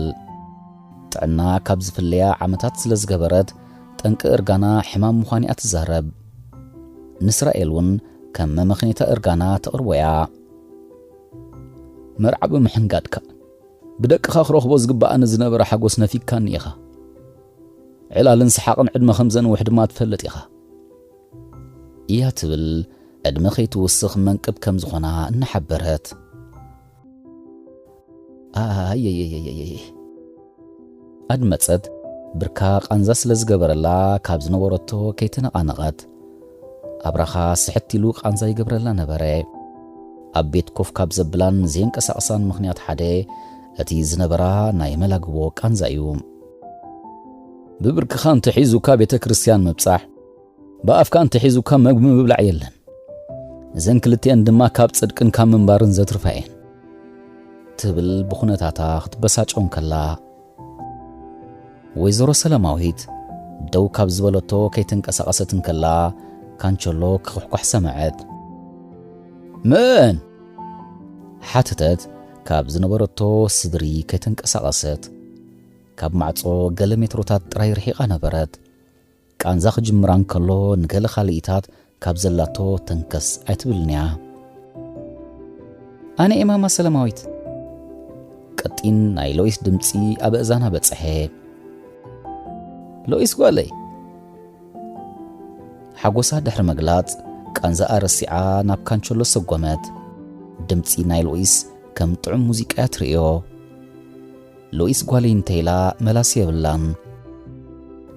ጥዕና ካብ ዝፍለያ ዓመታት ስለ ዝገበረት፣ ጠንቂ እርጋና ሕማም ምዃኑ እያ ትዛረብ። ንእስራኤል እውን ከም መመኽኔታ እርጋና ተቕርቦ እያ። መርዓ ብምሕንጋድካ፣ ብደቅኻ ክረኽቦ ዝግብኣኒ ዝነበረ ሓጎስ ነፊግካኒ ኢኻ። ዕላልን ሰሓቕን ዕድመ ከም ዘንውሕ ድማ ትፈልጥ ኢኻ። እያ ትብል ዕድመ ከይትውስኽ መንቅብ ከም ዝኾና እናሓበረት። ኣየየየየየ። ኣድመጸት ብርካ ቃንዛ ስለ ዝገበረላ ካብ ዝነበረቶ ከይተነቓነቐት ኣብራኻ ስሕት ኢሉ ቃንዛ ይገብረላ ነበረ። ኣብ ቤት ኮፍ ካብ ዘብላን ዘየንቀሳቕሳን ምኽንያት ሓደ እቲ ዝነበራ ናይ መላግቦ ቃንዛ እዩ። ብብርክኻ እንተሒዙካ ቤተ ክርስቲያን ምብጻሕ፣ ብኣፍካ እንተሒዙካ መግቢ ምብላዕ የለን። እዘን ክልቲኤን ድማ ካብ ጽድቅን ካብ ምንባርን ዘትርፋ እየን። ትብል ብኹነታታ ክትበሳጨው እንከላ፣ ወይዘሮ ሰላማዊት ደው ካብ ዝበለቶ ከይተንቀሳቐሰት እንከላ፣ ካንቸሎ ክኹሕኳሕ ሰምዐት። "መን?" ሓተተት ካብ ዝነበረቶ ስድሪ ከይተንቀሳቐሰት። ካብ ማዕጾ ገለ ሜትሮታት ጥራይ ርሒቓ ነበረት። ቃንዛ ክጅምራ እንከሎ ንገለ ካልኢታት ካብ ዘላቶ ተንከስ ኣይትብልን እያ። ኣነ ኤማማ ሰላማዊት። ቀጢን ናይ ሎይስ ድምጺ ኣብ እዛና በጸሐ። ሎይስ ጓለይ። ሓጎሳ ድሕሪ ምግላጽ ቃንዛኣ ረሲዓ ናብ ካንቸሎ ሰጎመት። ድምጺ ናይ ሎይስ ከም ጥዑም ሙዚቃ እያ ትርእዮ። ሎይስ ጓለይ እንተኢላ መላሲ የብላን።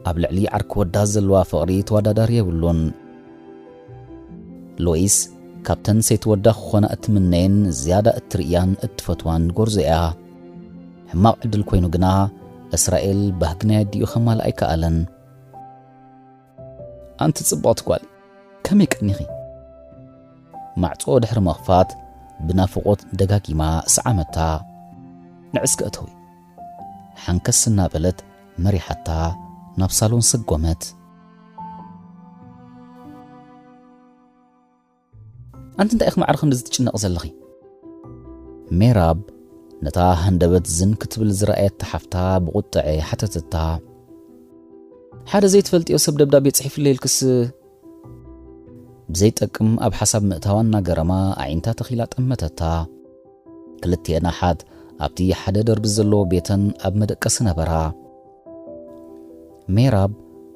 ኣብ ልዕሊ ዓርኪ ወዳ ዘለዋ ፍቕሪ ተወዳዳሪ የብሉን። ሎይስ ካብተን ሰይቲ ወዳ ክኾና እትምነየን ዝያዳ እትርእያን እትፈትዋን ጎርዞ እያ። ሕማቕ ዕድል ኮይኑ ግና እስራኤል ባህግናይ ኣዲኡ ከማልኣ ኣይከኣለን። ኣንቲ ጽብቕቲ ጓል፣ ከመይ ቀኒኺ? ማዕጾ ድሕሪ ምኽፋት ብናፍቖት ደጋጊማ ሰዓመታ። ንዕስከ እተዊ። ሓንከስ እናበለት መሪሓታ ናብ ሳሎን ሰጎመት። ኣንቲ እንታይ ኢኺ ማዕረ ክንድዚ ትጭነቒ ዘለኺ? ሜራብ ነታ ሃንደበት ዝን ክትብል ዝረኣየታ ሓፍታ ብቑጥዐ ሓተተታ። ሓደ ዘይትፈልጥዮ ሰብ ደብዳቤ ጽሒፍለይ ኢልክስ? ብዘይጠቅም ኣብ ሓሳብ ምእታዋ እናገረማ ኣዒንታ ተኺላ ጠመተታ። ክልቲኤን ኣሓት ኣብቲ ሓደ ደርቢ ዘለዎ ቤተን ኣብ መደቀሲ ነበራ። ሜራብ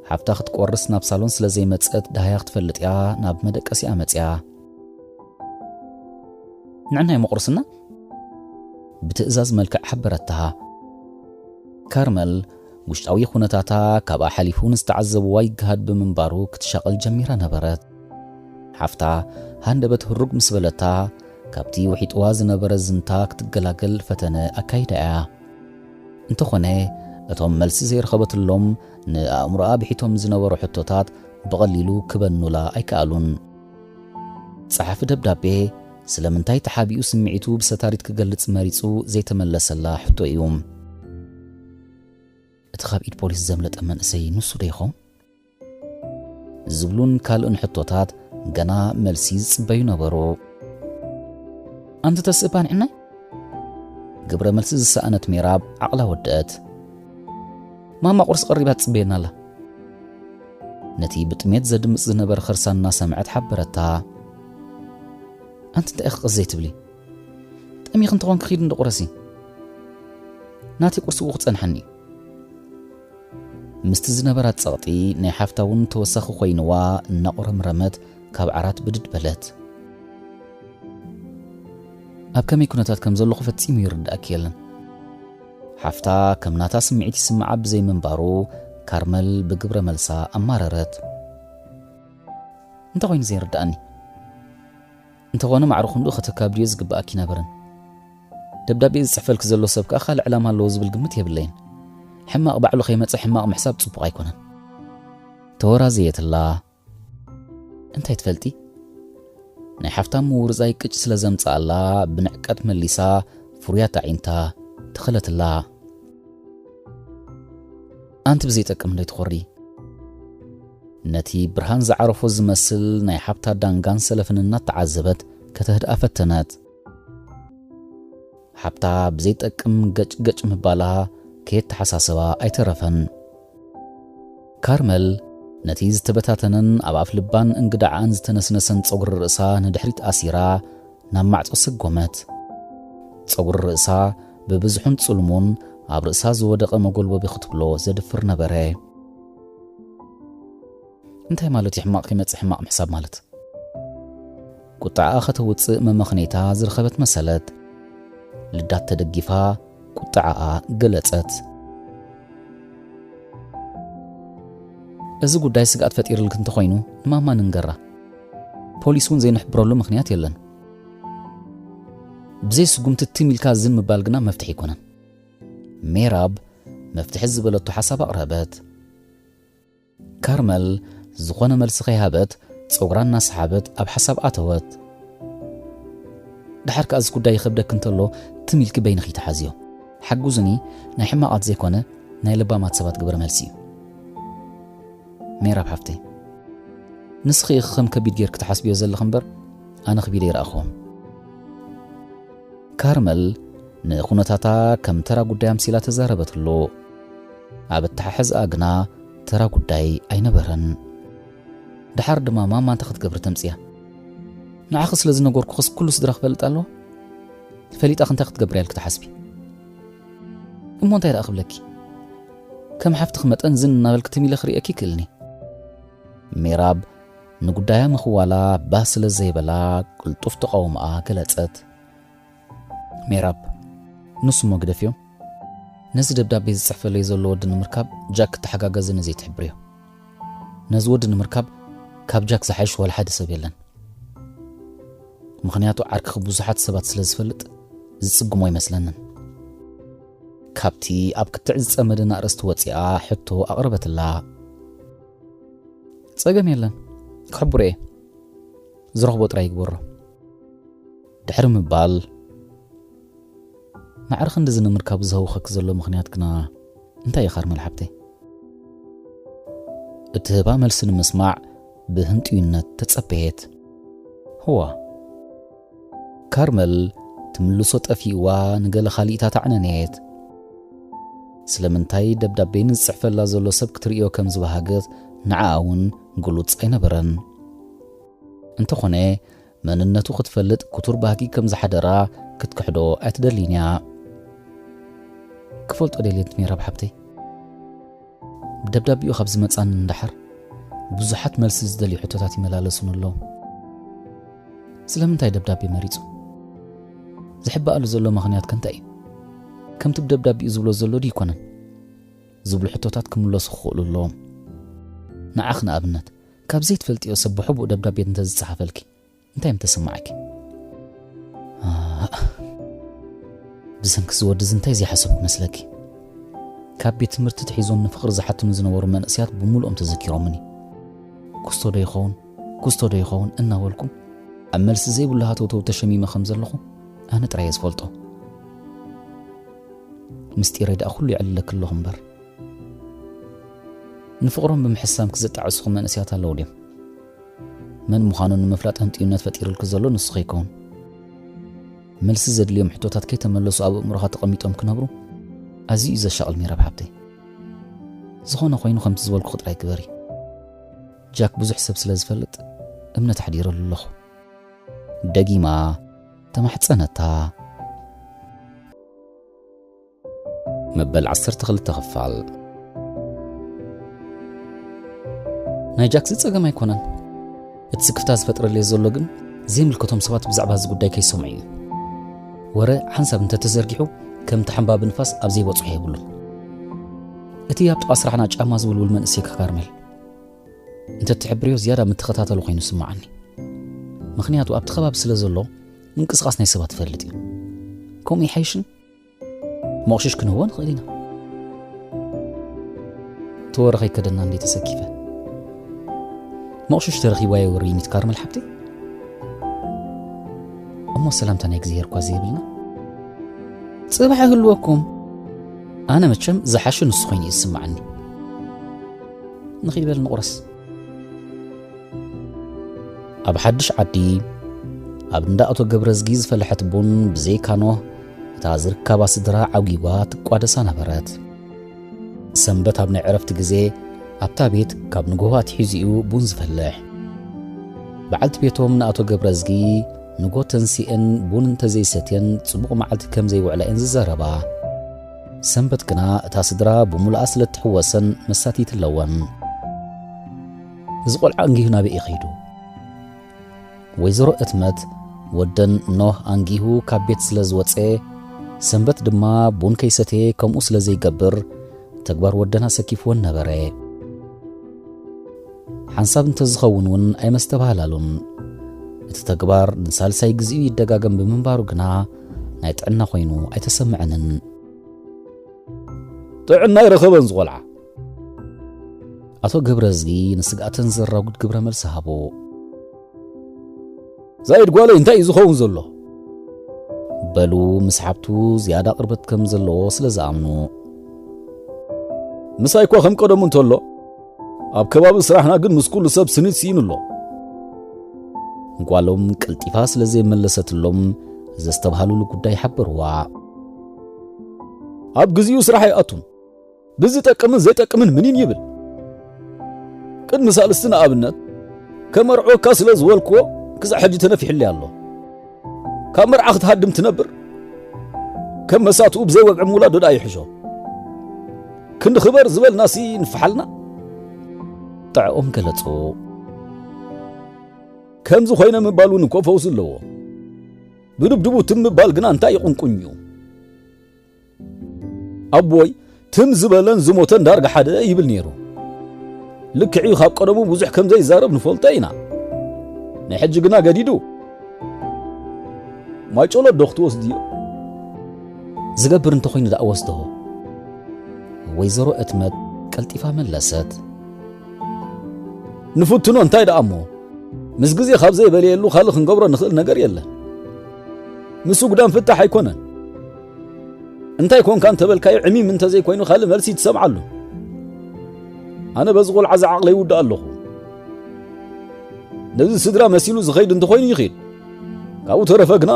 ሓፍታ ክትቆርስ ናብ ሳሎን ስለ ዘይመጸት ደሃያ ክትፈልጥ እያ ናብ መደቀሲኣ መጽያ። ንዕናይ መቑርስና ብትእዛዝ መልክዕ ሓበረታ። ካርመል ውሽጣዊ ኩነታታ ካብኣ ሓሊፉ ንዝተዓዘብዋ ይገሃድ ብምንባሩ ክትሻቐል ጀሚራ ነበረት። ሓፍታ ሃንደበት ህሩግ ምስ በለታ፣ ካብቲ ውሒጥዋ ዝነበረ ዝንታ ክትገላገል ፈተነ ኣካይዳ እያ። እንተኾነ፣ እቶም መልሲ ዘይረኸበትሎም ንኣእምሮኣ ብሒቶም ዝነበሩ ሕቶታት ብቐሊሉ ክበኑላ ኣይከኣሉን። ጸሓፊ ደብዳቤ ስለምንታይ ተሓቢኡ ስምዒቱ ብሰታሪት ክገልጽ መሪጹ ዘይተመለሰላ ሕቶ እዩ። እቲ ካብ ኢድ ፖሊስ ዘምለጠ መንእሰይ ንሱ ዶ ይኸውን? ዝብሉን ካልእን ሕቶታት ገና መልሲ ዝጽበዩ ነበሩ። ኣንቲ ተስእባ ንዕናይ? ግብረ መልሲ ዝሰኣነት ሜራብ ዓቕላ ወደአት። ማማ ቁርሲ ቀሪባ ትጽበየና ኣላ። ነቲ ብጥሜት ዘድምጽ ዝነበረ ኸርሳ እናሰምዐት ሓበረታ። ኣንቲ እንታይ ኢኺ ቅስ ዘይትብሊ? ጠሚኺ እንተኾንኪ ኺዲ እንዶ ቁረሲ። ናተይ ቁርሲ እው ክጸንሓኒ እዩ። ምስቲ ዝነበራ ጸቕጢ ናይ ሓፍታ እውን ተወሳኺ ኮይንዋ እናቑረምረመት ካብ ዓራት ብድድ በለት። ኣብ ከመይ ኩነታት ከም ዘለኹ ፈጺሙ ይርድኣኪ የለን። ሓፍታ ከም ናታ ስምዒት ይስምዓ ብዘይምንባሩ ካርመል ብግብረ መልሳ ኣማረረት። እንታይ ኮይኑ ዘይርድኣኒ? እንተኾነ ማዕረ ክንድኡ ከተካብድዮ ዝግብኣኪ ነበረን። ደብዳቤ ዝጽሕፈልኪ ዘሎ ሰብ ከኣ ካልእ ዕላማ ኣለዎ ዝብል ግምት የብለይን። ሕማቕ ባዕሉ ከይመጸ ሕማቕ ምሕሳብ ጽቡቕ ኣይኮነን። ተወራዘየትላ። እንታይ ትፈልጢ? ናይ ሓፍታ ምውርዛይ ቅጭ ስለ ዘምጽኣላ ብንዕቀት መሊሳ ፍሩያት ኣዒንታ ተኸለትላ። ኣንቲ ብዘይጠቅም እንዶ ይትኾሪ? ነቲ ብርሃን ዝዓረፎ ዝመስል ናይ ሓብታ ዳንጋን ሰለፍን እናተዓዘበት ከተህድኣ ፈተነት። ሓብታ ብዘይጠቅም ገጭገጭ ምባላ ከየተሓሳሰባ ኣይተረፈን። ካርመል ነቲ ዝተበታተነን ኣብ ኣፍ ልባን እንግዳዓን ዝተነስነሰን ጸጉሪ ርእሳ ንድሕሪት ኣሲራ ናብ ማዕጾ ሰጎመት። ጸጉሪ ርእሳ ብብዝሑን ጽልሙን ኣብ ርእሳ ዝወደቐ መጎልበቢ ክትብሎ ዘድፍር ነበረ። እንታይ ማለት እዩ ሕማቕ ከይመጽእ ሕማቕ ምሕሳብ ማለት? ቁጥዓኣ ከተውጽእ መመኽነይታ ዝረኸበት መሰለት። ልዳት ተደጊፋ ቁጥዓኣ ገለጸት። እዚ ጉዳይ ስግኣት ፈጢርልክ እንተኾይኑ ንማማ ንንገራ። ፖሊስ እውን ዘይንሕብረሉ ምኽንያት የለን። ብዘይ ስጉምቲ ትም ኢልካ ዝን ምባል ግና መፍትሒ ኣይኮነን። ሜራብ መፍትሒ ዝበለቶ ሓሳብ ኣቕረበት። ካርመል ዝኾነ መልሲ ከይሃበት ጸጉራ እናሰሓበት ኣብ ሓሳብ ኣተወት። ደሓር ከኣ እዚ ጉዳይ ይኸብደክ እንተሎ ትም ኢልኪ በይንኺ ተሓዝዮ። ሓግዙኒ ናይ ሕማቓት ዘይኮነ ናይ ለባማት ሰባት ግብረ መልሲ እዩ። ሜራብ ሓፍተይ፣ ንስኺ ኢኺ ከም ከቢድ ጌርኪ ትሓስብዮ ዘለኺ እምበር ኣነ ክቢድ ኣይረኣኽዎን። ካርመል ንኹነታታ ከም ተራ ጉዳይ ኣምሲላ ተዛረበትሉ። ኣብ ኣተሓሕዝኣ ግና እቲ ተራ ጉዳይ ኣይነበረን። ደሓር ድማ ማማ እንታይ ክትገብሪ ተምጽያ? ንዓኺ ስለ ዝነገርኩኽስ ኩሉ ስድራ ክፈልጥ ኣለዎ? ፈሊጣ እንታይ ክትገብሪ ኢልኪ ትሓስቢ? እሞ እንታይ ደኣ ክብለኪ? ከም ሓፍትኺ መጠን ዝን እናበልኪ ትም ኢለ ክርእየኪ ይክእልኒ። ሜራብ ንጉዳያ ምኽዋላ ባህ ስለ ዘይበላ ቅልጡፍ ተቓውሞኣ ገለጸት። ሜራብ፣ ንሱ እሞ ግደፍዮ። ነዚ ደብዳቤ ዝጽሕፈለይ ዘሎ ወዲ ንምርካብ ጃክ ክተሓጋገዘኒ ዘይትሕብርዮ። ነዚ ወዲ ንምርካብ ካብ ጃክ ዝሓይሽ ዋላ ሓደ ሰብ የለን። ምኽንያቱ ዓርክኺ ብዙሓት ሰባት ስለ ዝፈልጥ ዝጽግሞ ኣይመስለንን። ካብቲ ኣብ ክትዕ ዝጸመደን ኣርእስቲ ወጺኣ ሕቶ ኣቕረበትላ። ጸገም የለን፣ ክሕብሮ እየ። ዝረኽቦ ጥራይ ይግበሮ። ድሕሪ ምባል፣ ማዕረ ክንድዚ ንምርካቡ ዘህውኸኪ ዘሎ ምኽንያት ግና እንታይ እዩ ካርመል ሓብተይ? እትህባ መልሲ ንምስማዕ ብህንጥዩነት ተጸበየት። ህዋ፣ ካርመል ትምልሶ ጠፊእዋ ንገለ ካሊእታት ኣዕነነየት። ስለምንታይ ደብዳቤ ንዝጽሕፈላ ዘሎ ሰብ ክትርእዮ ከም ዝበሃገት ንዓኣ እውን ግሉጽ ኣይነበረን። እንተኾነ መንነቱ ክትፈልጥ ክቱር ባህጊ ከም ዝሓደራ ክትክሕዶ ኣይትደልይን እያ። ክፈልጦ ደልየት ሜራብ ሓብተይ። ብደብዳቤኡ ካብ ዝመጻኒ ንደሓር ብዙሓት መልሲ ዝደልዩ ሕቶታት ይመላለሱን ኣለዉ። ስለምንታይ ደብዳቤ መሪጹ? ዝሕበኣሉ ዘሎ ምኽንያት ከ እንታይ እዩ? ከምቲ ብደብዳቤኡ ዝብሎ ዘሎ ድዩ ይኮነን? ዝብሉ ሕቶታት ክምለሱ ክኽእሉ ኣለዎም። ንዓኽ ንኣብነት፣ ካብ ዘይትፈልጥዮ ሰብ ብሕቡእ ደብዳቤ እንተዝጸሓፈልኪ፣ እንታይ ምተሰማዓኪ? ኣእ፣ ብሰንኪ እዚ ወዲ እዚ እንታይ ዘይሓሰብኩ መስለኪ? ካብ ቤት ትምህርቲ ትሒዞም ንፍቕሪ ዝሓትኑ ዝነበሩ መንእሰያት ብምሉኦም ተዘኪሮምኒ። ኩስቶ ዶ ይኸውን? ኩስቶ ዶ ይኸውን? እናበልኩ ኣብ መልሲ ዘይብሉ ሃተውተው ተሸሚመ ከም ዘለኹ ኣነ ጥራይ እየ ዝፈልጦ። ምስጢረይ ደኣ ኩሉ የዕልለኪ ኣለኹ እምበር። ንፍቕሮም ብምሕሳም ክዘጣዕሱኹ መንእሰያት ኣለዉ ድዮም? መን ምዃኑ ንምፍላጥ ህንጥዩነት ፈጢሩልኪ ዘሎ ንሱ ከይከውን። መልሲ ዘድልዮም ሕቶታት ከይተመለሱ ኣብ ኣእምሮኻ ተቐሚጦም ክነብሩ ኣዝዩ እዩ ዘሻቕል ሜራብ ሓብተይ። ዝኾነ ኮይኑ ከምቲ ዝበልኩ ጥራይ ግበሪ። ጃክ ብዙሕ ሰብ ስለ ዝፈልጥ እምነት ኣሕዲረሉ ኣለኹ። ደጊማ ተማሕጸነታ። መበል ዓሰርተ ክልተ ክፋል። ናይ ጃክ ዝጸገም ኣይኮነን። እቲ ስክፍታ ዝፈጥረለይ ዘሎ ግን ዘይምልከቶም ሰባት ብዛዕባ እዚ ጉዳይ ከይሰምዑ እዩ። ወረ ሓንሳብ እንተተዘርጊሑ ከምቲ ሓምባቢ ንፋስ ኣብ ዘይበጽሖ የብሉን። እቲ ኣብ ጥቓ ስራሕና ጫማ ዝውልውል መንእሰይ ካርሜል እንተትሕብርዮ ዝያዳ ምተኸታተሉ ኮይኑ ስምዓኒ። ምኽንያቱ ኣብቲ ከባቢ ስለ ዘሎ ምንቅስቓስ ናይ ሰባት ይፈልጥ እዩ። ከምኡ ይሓይሽን መቑሽሽ ክንህቦ ንኽእል ኢና። እቲ ወረ ከይከደና እንዴ ተሰኪፈ። መቑሽሽ ተረኺብዋዮ ወሪኒት ካርመል ሓብተይ? እሞ ሰላምታ ናይ እግዚኣብሔር እኳ ዘይብልና? ጽባሕ ይህልወኩም። ኣነ መቸም ዝሓሸ ንሱ ኮይኑ እዩ ዝስምዓኒ። ንኺድ በል ንቑረስ። ኣብ ሓድሽ ዓዲ፣ ኣብ እንዳ ኣቶ ገብረዝጊ ዝፈለሐት ቡን ብዘይካ ኖህ፣ እታ ዝርከባ ስድራ ዓጒጓ ትቋደሳ ነበረት። ሰንበት ኣብ ናይ ዕረፍቲ ግዜ፣ ኣብታ ቤት ካብ ንግሆ ኣትሒዙ እዩ ቡን ዝፈልሕ። በዓልቲ ቤቶም ንኣቶ ገብረዝጊ ንግሆ ተንሲኤን ቡን እንተዘይሰትየን ጽቡቕ መዓልቲ ከም ዘይውዕላ እየን ዝዛረባ። ሰንበት ግና እታ ስድራ ብምሉኣ ስለ እትሕወሰን መሳትይቲ ኣለወን። እዚ ቆልዓ እንጊሁ ናበይ እዩ ከይዱ? ወይዘሮ እትመት ወደን ኖህ ኣንጊሁ ካብ ቤት ስለ ዝወጸ፣ ሰንበት ድማ ቡን ከይሰተየ ከምኡ ስለ ዘይገብር፣ ተግባር ወደን ኣሰኪፍወን ነበረ። ሓንሳብ እንተዝኸውን እውን ኣይመስተባህላሉን። እቲ ተግባር ንሳልሳይ ግዜኡ ይደጋገም ብምንባሩ ግና ናይ ጥዕና ኮይኑ ኣይተሰምዐንን። ጥዕና ኣይረኸበን ዝቖልዓ። ኣቶ ገብረዝጊ ንስግኣተን ዘራጉድ ግብረ መልሲ ሃቦ። ዛይድ ጓለይ እንታይ እዩ ዝኸውን ዘሎ? በሉ ምስ ሓብቱ ዝያዳ ቅርበት ከም ዘለዎ ስለ ዝኣምኑ። ምሳይ እኳ ከም ቀደሙ እንተሎ፣ ኣብ ከባቢ ስራሕና ግን ምስ ኩሉ ሰብ ስኒት ስኢኑ ኣሎ። ጓሎም ቀልጢፋ ስለ ዘይመለሰትሎም ዘስተብሃሉሉ ጉዳይ ሓበርዋ። ኣብ ግዜኡ ስራሕ ኣይኣቱን። ብዝጠቅምን ዘይጠቅምን ምኒን ይብል። ቅድሚ ሳልስቲ ንኣብነት፣ ከመርዖካ ስለ ዝበልክዎ፣ ክሳዕ ሕጂ ተነፊሕለይ ኣሎ። ካብ መርዓ ክትሃድም ትነብር? ከም መሳትኡ ብዘይ ወግዒ ምውላድ ዶ ደኣ ይሕሾ? ክንዲ ክበር ዝበልናሲ ንፍሓልና? ጥዕኦም ገለጹ። ከምዚ ኮይነ ምባል እውን እኮ ፈውሲ ኣለዎ። ብድብድቡ ትም ምባል ግና እንታይ ይቕንቁኝ እዩ? ኣቦይ ትም ዝበለን ዝሞተን ዳርጋ ሓደ ይብል ነይሩ። ልክዕ እዩ፣ ካብ ቀደሙ ብዙሕ ከም ዘይዛረብ ንፈልጦ ኢና። ናይ ሕጂ ግና ገዲዱ። ማይ ጨሎት ዶ ክትወስድዮ? ዝገብር እንተኾይኑ ደኣ ወስዶ። ወይዘሮ እትመት ቀልጢፋ መለሰት። ንፍትኖ እንታይ ደኣ እሞ፣ ምስ ግዜ ካብ ዘይበለየሉ ካልእ ክንገብሮ ንኽእል ነገር የለን። ምስ ውግዳን ፍታሕ ኣይኮነን። እንታይ ኮንካ እንተበልካዮ ዕሚም እንተዘይኮይኑ ካልእ መልሲ ትሰምዓሉ። ኣነ በዚ ቆልዓ እዚ ዓቕለይ ይውድእ ኣለኹ። ነዚ ስድራ መሲሉ ዝኸይድ እንተኾይኑ ይኺድ። ካብኡ ተረፈ ግና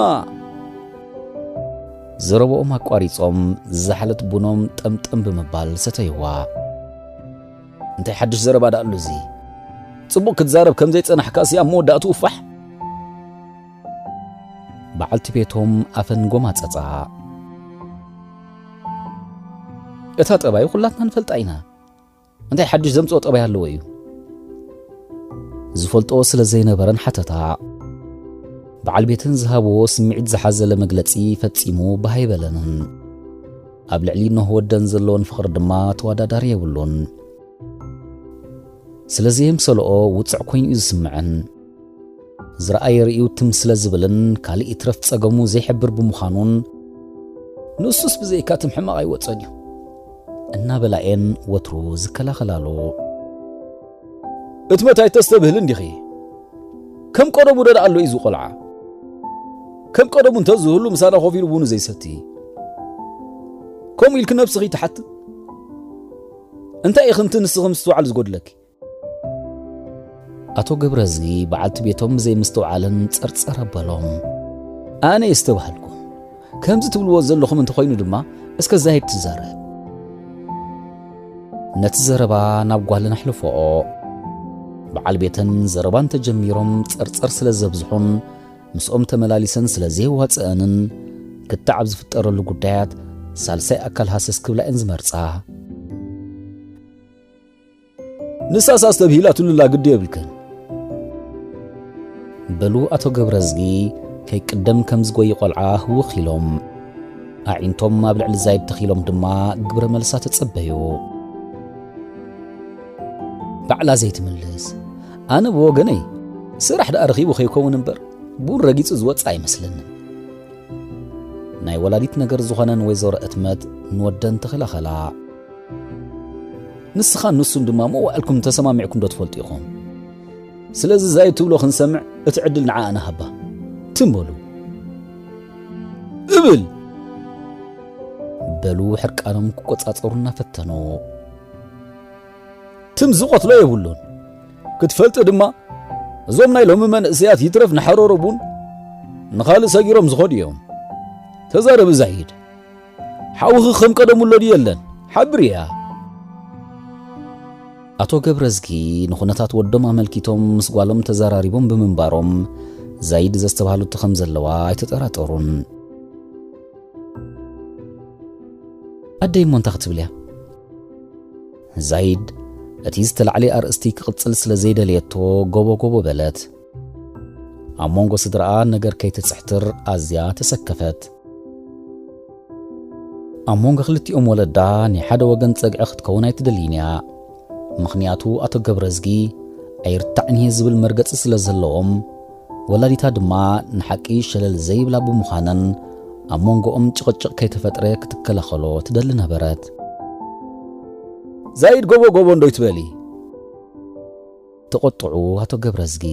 ዘረባኦም ኣቋሪጾም ዝሓለት ቡኖም ጠምጠም ብምባል ሰተይዋ። እንታይ ሓድሽ ዘረባ ደኣ ኣሎ እዚ? ጽቡቕ ክትዛረብ ከም ዘይጸናሕካሲ ኣብ መወዳእትኡ ፋሕ። በዓልቲ ቤቶም ኣፈን ጎማጸጻ። እታ ጠባዩ ኩላትና ንፈልጣ ኢና። እንታይ ሓድሽ ዘምጽኦ ጠባይ ኣለዎ እዩ? ዝፈልጦ ስለ ዘይነበረን ሓተታ። በዓል ቤተን ዝሃብዎ ስምዒት ዝሓዘለ መግለጺ ፈጺሙ ባህ ኣይበለንን። ኣብ ልዕሊ ኖህ ወደን ዘለወን ፍቕሪ ድማ ተወዳዳሪ የብሉን። ስለዚ የምሰልኦ ውጽዕ ኮይኑ እዩ ዝስምዐን። ዝረኣየ ርእዩ ትም ስለ ዝብልን ካልእ ይትረፍ ጸገሙ ዘይሕብር ብምዃኑን፣ ንሱስ ብዘይካ ትም ሕማቕ ኣይወጸን እዩ እናበላኤን ወትሩ ዝከላኸላሉ። እትመት ኣይተስተብህልን ዲኺ? ከም ቀደሙ ዶ ደኣ ኣሎ እዩ እዚ ቆልዓ? ከም ቀደሙ እንተዝህሉ ምሳና ኮፍ ኢሉ ቡኑ ዘይሰቲ። ከምኡ ኢልኪ ነብስኺ ትሓትት? እንታይ ኢኺ ንስኺ ምስትውዓል ዝጎድለኪ? ኣቶ ገብረዝጊ በዓልቲ ቤቶም ብዘይምስትውዓልን ጸርጸር ኣበሎም። ኣነ የስተብሃልኩ። ከምዚ ትብልዎ ዘለኹም እንተኾይኑ ድማ እስከ ዛይድ ትዛረብ። ነቲ ዘረባ ናብ ጓልን ኣሕልፎኦ። በዓል ቤተን ዘረባ እንተጀሚሮም ጸርጸር ስለ ዘብዝሑን ምስኦም ተመላሊሰን ስለ ዘየዋጽአንን ክታዕ ኣብ ዝፍጠረሉ ጉዳያት ሳልሳይ ኣካል ሃሰስ ክብላ እየን ዝመርጻ። ንሳስ ኣስተብሂላትሉላ ግዲ የብልክን። በሉ ኣቶ ገብረዝጊ ከይቅደም ከም ዝጎይ ቆልዓ ህውኽ ኢሎም። ኣዒንቶም ኣብ ልዕሊ ዛይድ ተኺሎም ድማ ግብረ መልሳ ተጸበዩ። ባዕላ ዘይትምልስ። ኣነ ብወገነይ ስራሕ ደኣ ረኺቡ ከይከውን እምበር ቡን ረጊጹ ዝወጽእ ኣይመስለንን። ናይ ወላዲት ነገር ዝኾነን ወይዘሮ እትመት ንወደን ተኸላኸላ። ንስኻን ንሱን ድማ መዋእልኩም ተሰማሚዕኩም ዶ ትፈልጡ ኢኹም? ስለዚ ዛይድ ትብሎ ክንሰምዕ እቲ ዕድል ንዓኣ ንሃባ። ትም በሉ። እብል! በሉ ሕርቃኖም ክቆጻጸሩ እናፈተኑ። ትም ዝቐትሎ የብሉን። ክትፈልጢ ድማ፣ እዞም ናይ ሎሚ መንእሰያት ይትረፍ ንሓረሮ ቡን ንኻልእ ሰጊሮም ዝኸዱ እዮም። ተዛረቢ ዛይድ። ሓውኺ ከም ቀደሙ ኣሎ ድዩ የለን? ሓብርያ። ኣቶ ገብረዝጊ ንኹነታት ወዶም ኣመልኪቶም ምስ ጓሎም ተዘራሪቦም ብምንባሮም፣ ዛይድ ዘስተብሃለቶ ከም ዘለዋ ኣይተጠራጠሩን። ኣደይ እሞ እንታይ ክትብል እያ? ዛይድ እቲ ዝተላዕለ ኣርእስቲ ክቕጽል ስለ ዘይደለየቶ ጎቦ ጎቦ በለት። ኣብ መንጎ ስድራኣ ነገር ከይትጽሕትር ኣዝያ ተሰከፈት። ኣብ መንጎ ክልቲኦም ወለዳ ናይ ሓደ ወገን ጸግዒ ክትከውን ኣይትደልይን እያ። ምኽንያቱ ኣቶ ገብረዝጊ ኣይርታዕን እየ ዝብል መርገጺ ስለ ዘለዎም፣ ወላዲታ ድማ ንሓቂ ሸለል ዘይብላ ብምዃነን ኣብ መንጎኦም ጭቕጭቕ ከይተፈጥረ ክትከላኸሎ ትደሊ ነበረት። ዛይድ ጎቦ ጎቦ እንዶ ይትበሊ። ተቖጥዑ ኣቶ ገብረዝጊ።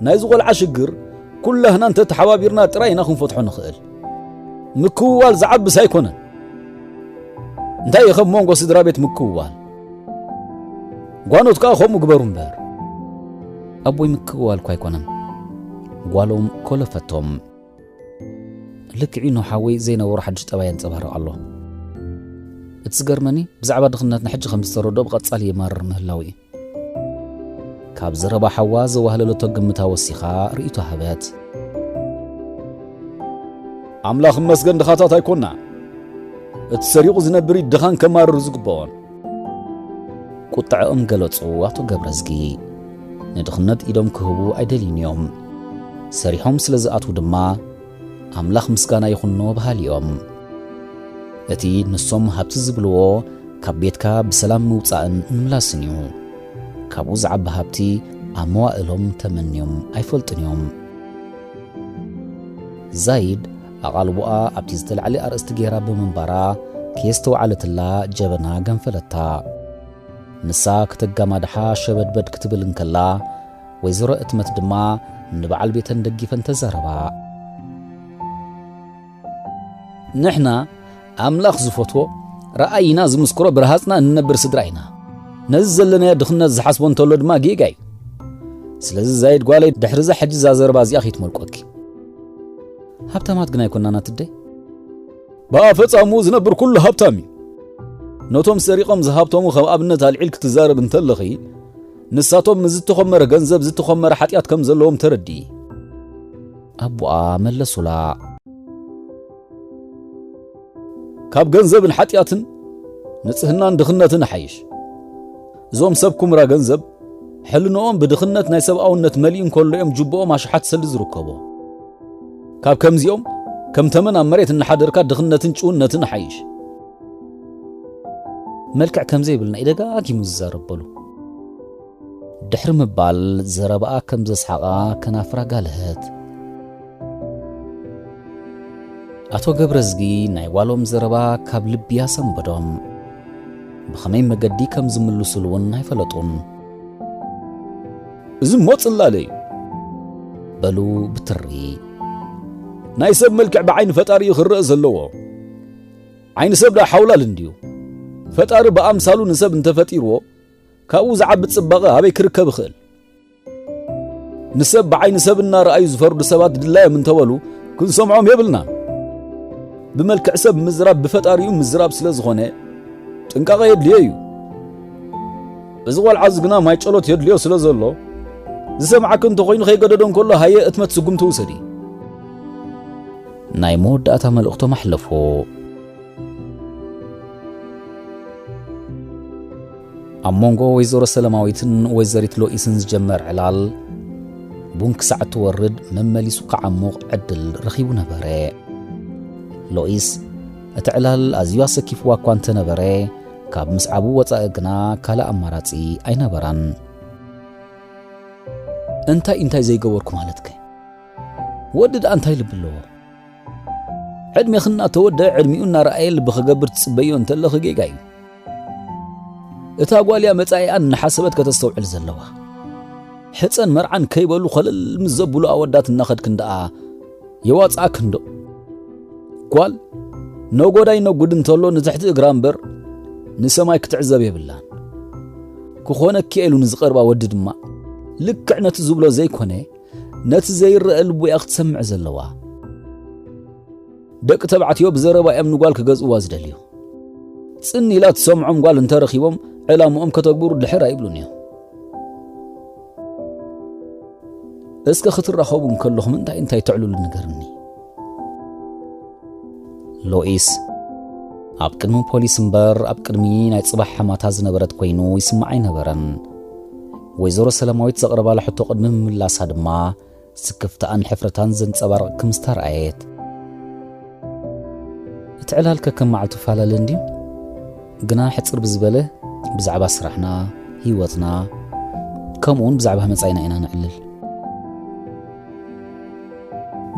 ናይዚ ቆልዓ ሽግር ኩላህና እንተተሓባቢርና ጥራይ ኢና ክንፈትሖ ንኽእል። ምክውዋል ዝዓብስ ኣይኮነን። እንታይ እዩ ከም መንጎ ስድራ ቤት ምክውዋል? ጓኖት ከኣ ከምኡ ግበሩ እምበር። ኣቦይ ምክውዋል እኳ ኣይኮነን። ጓሎም ኮለፈቶም። ልክዕ እዩ፣ ኖህ ሓወይ ዘይነበሮ ሓድሽ ጠባይ የንጸባርቕ ኣሎ። እቲ ዝገርመኒ ብዛዕባ ድኽነትና ሕጂ ከም ዝተረድኦ ብቐጻሊ የማርር ምህላው እዩ። ካብ ዘረባ ሓዋ ዘዋህለለቶ ግምታ ወሲኻ ርእይቶ ሃበት። ኣምላኽ እመስገን ድኻታት ኣይኮና። እቲ ሰሪቑ ዝነብር እዩ ድኻን ከማርር ዝግብኦን። ቁጥዐኦም ገለጹ ኣቶ ገብረዝጊ። ንድኽነት ኢዶም ክህቡ ኣይደልዩን እዮም። ሰሪሖም ስለ ዝኣትዉ ድማ ኣምላኽ ምስጋና ይኹኖ በሃሊ እዮም። እቲ ንሶም ሃብቲ ዝብልዎ ካብ ቤትካ ብሰላም ምውጻእን ምምላስን እዩ። ካብኡ ዝዓቢ ሃብቲ ኣብ መዋእሎም ተመንዮም ኣይፈልጡን እዮም። ዛይድ ኣቓልቦኣ ኣብቲ ዝተላዕለ ኣርእስቲ ገይራ ብምንባራ ከየስተውዓለትላ ጀበና ገንፈለታ። ንሳ ከተጋማድሓ ሸበድበድ ክትብል እንከላ፣ ወይዘሮ እትመት ድማ ንበዓል ቤተን ደጊፈን ተዛረባ። ንሕና ኣምላኽ ዝፈትዎ ረኣይ ኢና ዝምስክሮ ብረሃጽና እንነብር ስድራ ኢና። ነዚ ዘለናዮ ድኽነት ዝሓስቦ እንተሎ ድማ ጌጋ እዩ። ስለዚ ዛይድ ጓለይ ድሕሪ እዛ ሕጂ እዛ ዘረባ እዚኣ ከይትመልቆኪ። ሃብታማት ግን ኣይኮናን ኣትደይ። ብኣፈጻምኡ ዝነብር ኩሉ ሃብታም እዩ። ነቶም ሰሪቖም ዝሃብተሙ ከም ኣብነት ኣልዒል ክትዛረብ እንተለኺ፣ ንሳቶም ምስ ዝተኾመረ ገንዘብ ዝተኾመረ ሓጢኣት ከም ዘለዎም ተረድኢ። ኣቦኣ መለሱላ። ካብ ገንዘብን ሓጢኣትን ንጽህናን ድኽነትን ይሓይሽ። እዞም ሰብ ኩምራ ገንዘብ ሕልንኦም ብድኽነት ናይ ሰብኣውነት መሊኡ እንከሎ እዮም ጅብኦም ኣሽሓት ሰልዲ ዝርከቦ። ካብ ከምዚኦም ከም ተመን ኣብ መሬት እናሓደርካ ድኽነትን ጭውነትን ይሓይሽ። መልክዕ ከም ዘይብልና እዩ ደጋጊሙ ዝዛረብ በሉ። ድሕሪ ምባል ዘረባኣ ከም ዘስሓቓ ከናፍራ ጋልሀት። ኣቶ ገብረዝጊ ናይ ጓሎም ዘረባ ካብ ልቢ ኣሰንበዶም። ብኸመይ መገዲ ከም ዝምልሱሉ እውን ኣይፈለጡን። እዚ እሞ ጽላለ እዩ። በሉ ብትሪ። ናይ ሰብ መልክዕ ብዓይኒ ፈጣሪ እዩ ክረአ ዘለዎ። ዓይኒ ሰብ ደኣ ሓውላል እንድዩ። ፈጣሪ ብኣምሳሉ ንሰብ እንተፈጢርዎ፣ ካብኡ ዝዓቢ ጽባቐ ኣበይ ክርከብ ይኽእል? ንሰብ ብዓይኒ ሰብ እናረኣዩ ዝፈርዱ ሰባት ድላዮም እንተበሉ፣ ክንሰምዖም የብልናን። ብመልክዕ ሰብ ምዝራብ ብፈጣሪኡ ምዝራብ ስለ ዝኾነ፣ ጥንቃቐ የድልዮ እዩ። እዚ ቖልዓ እዚ ግና ማይ ጨሎት የድልዮ ስለ ዘሎ፣ ዝሰምዓኪ እንተኾይኑ ከይገደዶ እንከሎ ሃየ እትመት ስጉምቲ ውሰዲ። ናይ መወዳእታ መልእኽቶም ኣሕለፉ። ኣብ መንጎ ወይዘሮ ሰለማዊትን ወይዘሪት ሎኢስን ዝጀመር ዕላል፣ ቡን ክሳዕ እትወርድ መመሊሱ ክዓሙቕ ዕድል ረኺቡ ነበረ። ሎኢስ፣ እቲ ዕላል ኣዝዩ ኣሰኪፍዋ እኳ እንተነበረ፣ ካብ ምስዓቡ ወጻኢ ግና ካልእ ኣማራጺ ኣይነበራን። እንታይ እንታይ ዘይገበርኩ ማለትከ? ወዲ ደኣ እንታይ ልቢ ኣለዎ? ዕድሜኺ እናተወደአ ዕድሚኡ እናረኣየ ልቢ ክገብር ትጽበዮ እንተለኺ ጌጋ እዩ። እታ ጓል እያ መጻኢኣ እናሓሰበት ከተስተውዕል ዘለዋ። ሕጸን መርዓን ከይበሉ ኸለል ምስ ዘብሉ ኣወዳት እናኸድክን ደኣ የዋጽኣክን ዶ? ጓል ነጎዳይ ነጉድ እንተሎ ንትሕቲ እግራ እምበር ንሰማይ ክትዕዘብ የብላን። ክኾነኪ ኢሉ ንዝቐርባ ወዲ ድማ ልክዕ ነቲ ዝብሎ ዘይኮነ ነቲ ዘይረአ ልቡ እያ ክትሰምዕ ዘለዋ። ደቂ ተባዕትዮ ብዘረባ እዮም ንጓል ክገዝእዋ ዝደልዩ። ጽን ኢላ ትሰምዖም ጓል እንተረኺቦም ዕላምኦም ከተግብሩ ድሕር ኣይብሉን እዮም። እስከ ክትራኸቡ እንከለኹም እንታይ እንታይ ተዕልሉ ንገርኒ። ሎኢስ፣ ኣብ ቅድሚ ፖሊስ እምበር ኣብ ቅድሚ ናይ ጽባሕ ሓማታ ዝነበረት ኮይኑ ይስማዕ ኣይነበረን። ወይዘሮ ሰላማዊት ዘቕረባላ ሕቶ ቅድሚ ምምላሳ ድማ ስክፍታኣን ሕፍረታን ዘንጸባርቕ ክምስታ ረኣየት። እቲ ዕላልከ ከም መዓልቱ ፈላለ እንድዩ፣ ግና ሕጽር ብዝበለ ብዛዕባ ስራሕና፣ ህይወትና፣ ከምኡውን ብዛዕባ መጻኢና ኢና ነዕልል።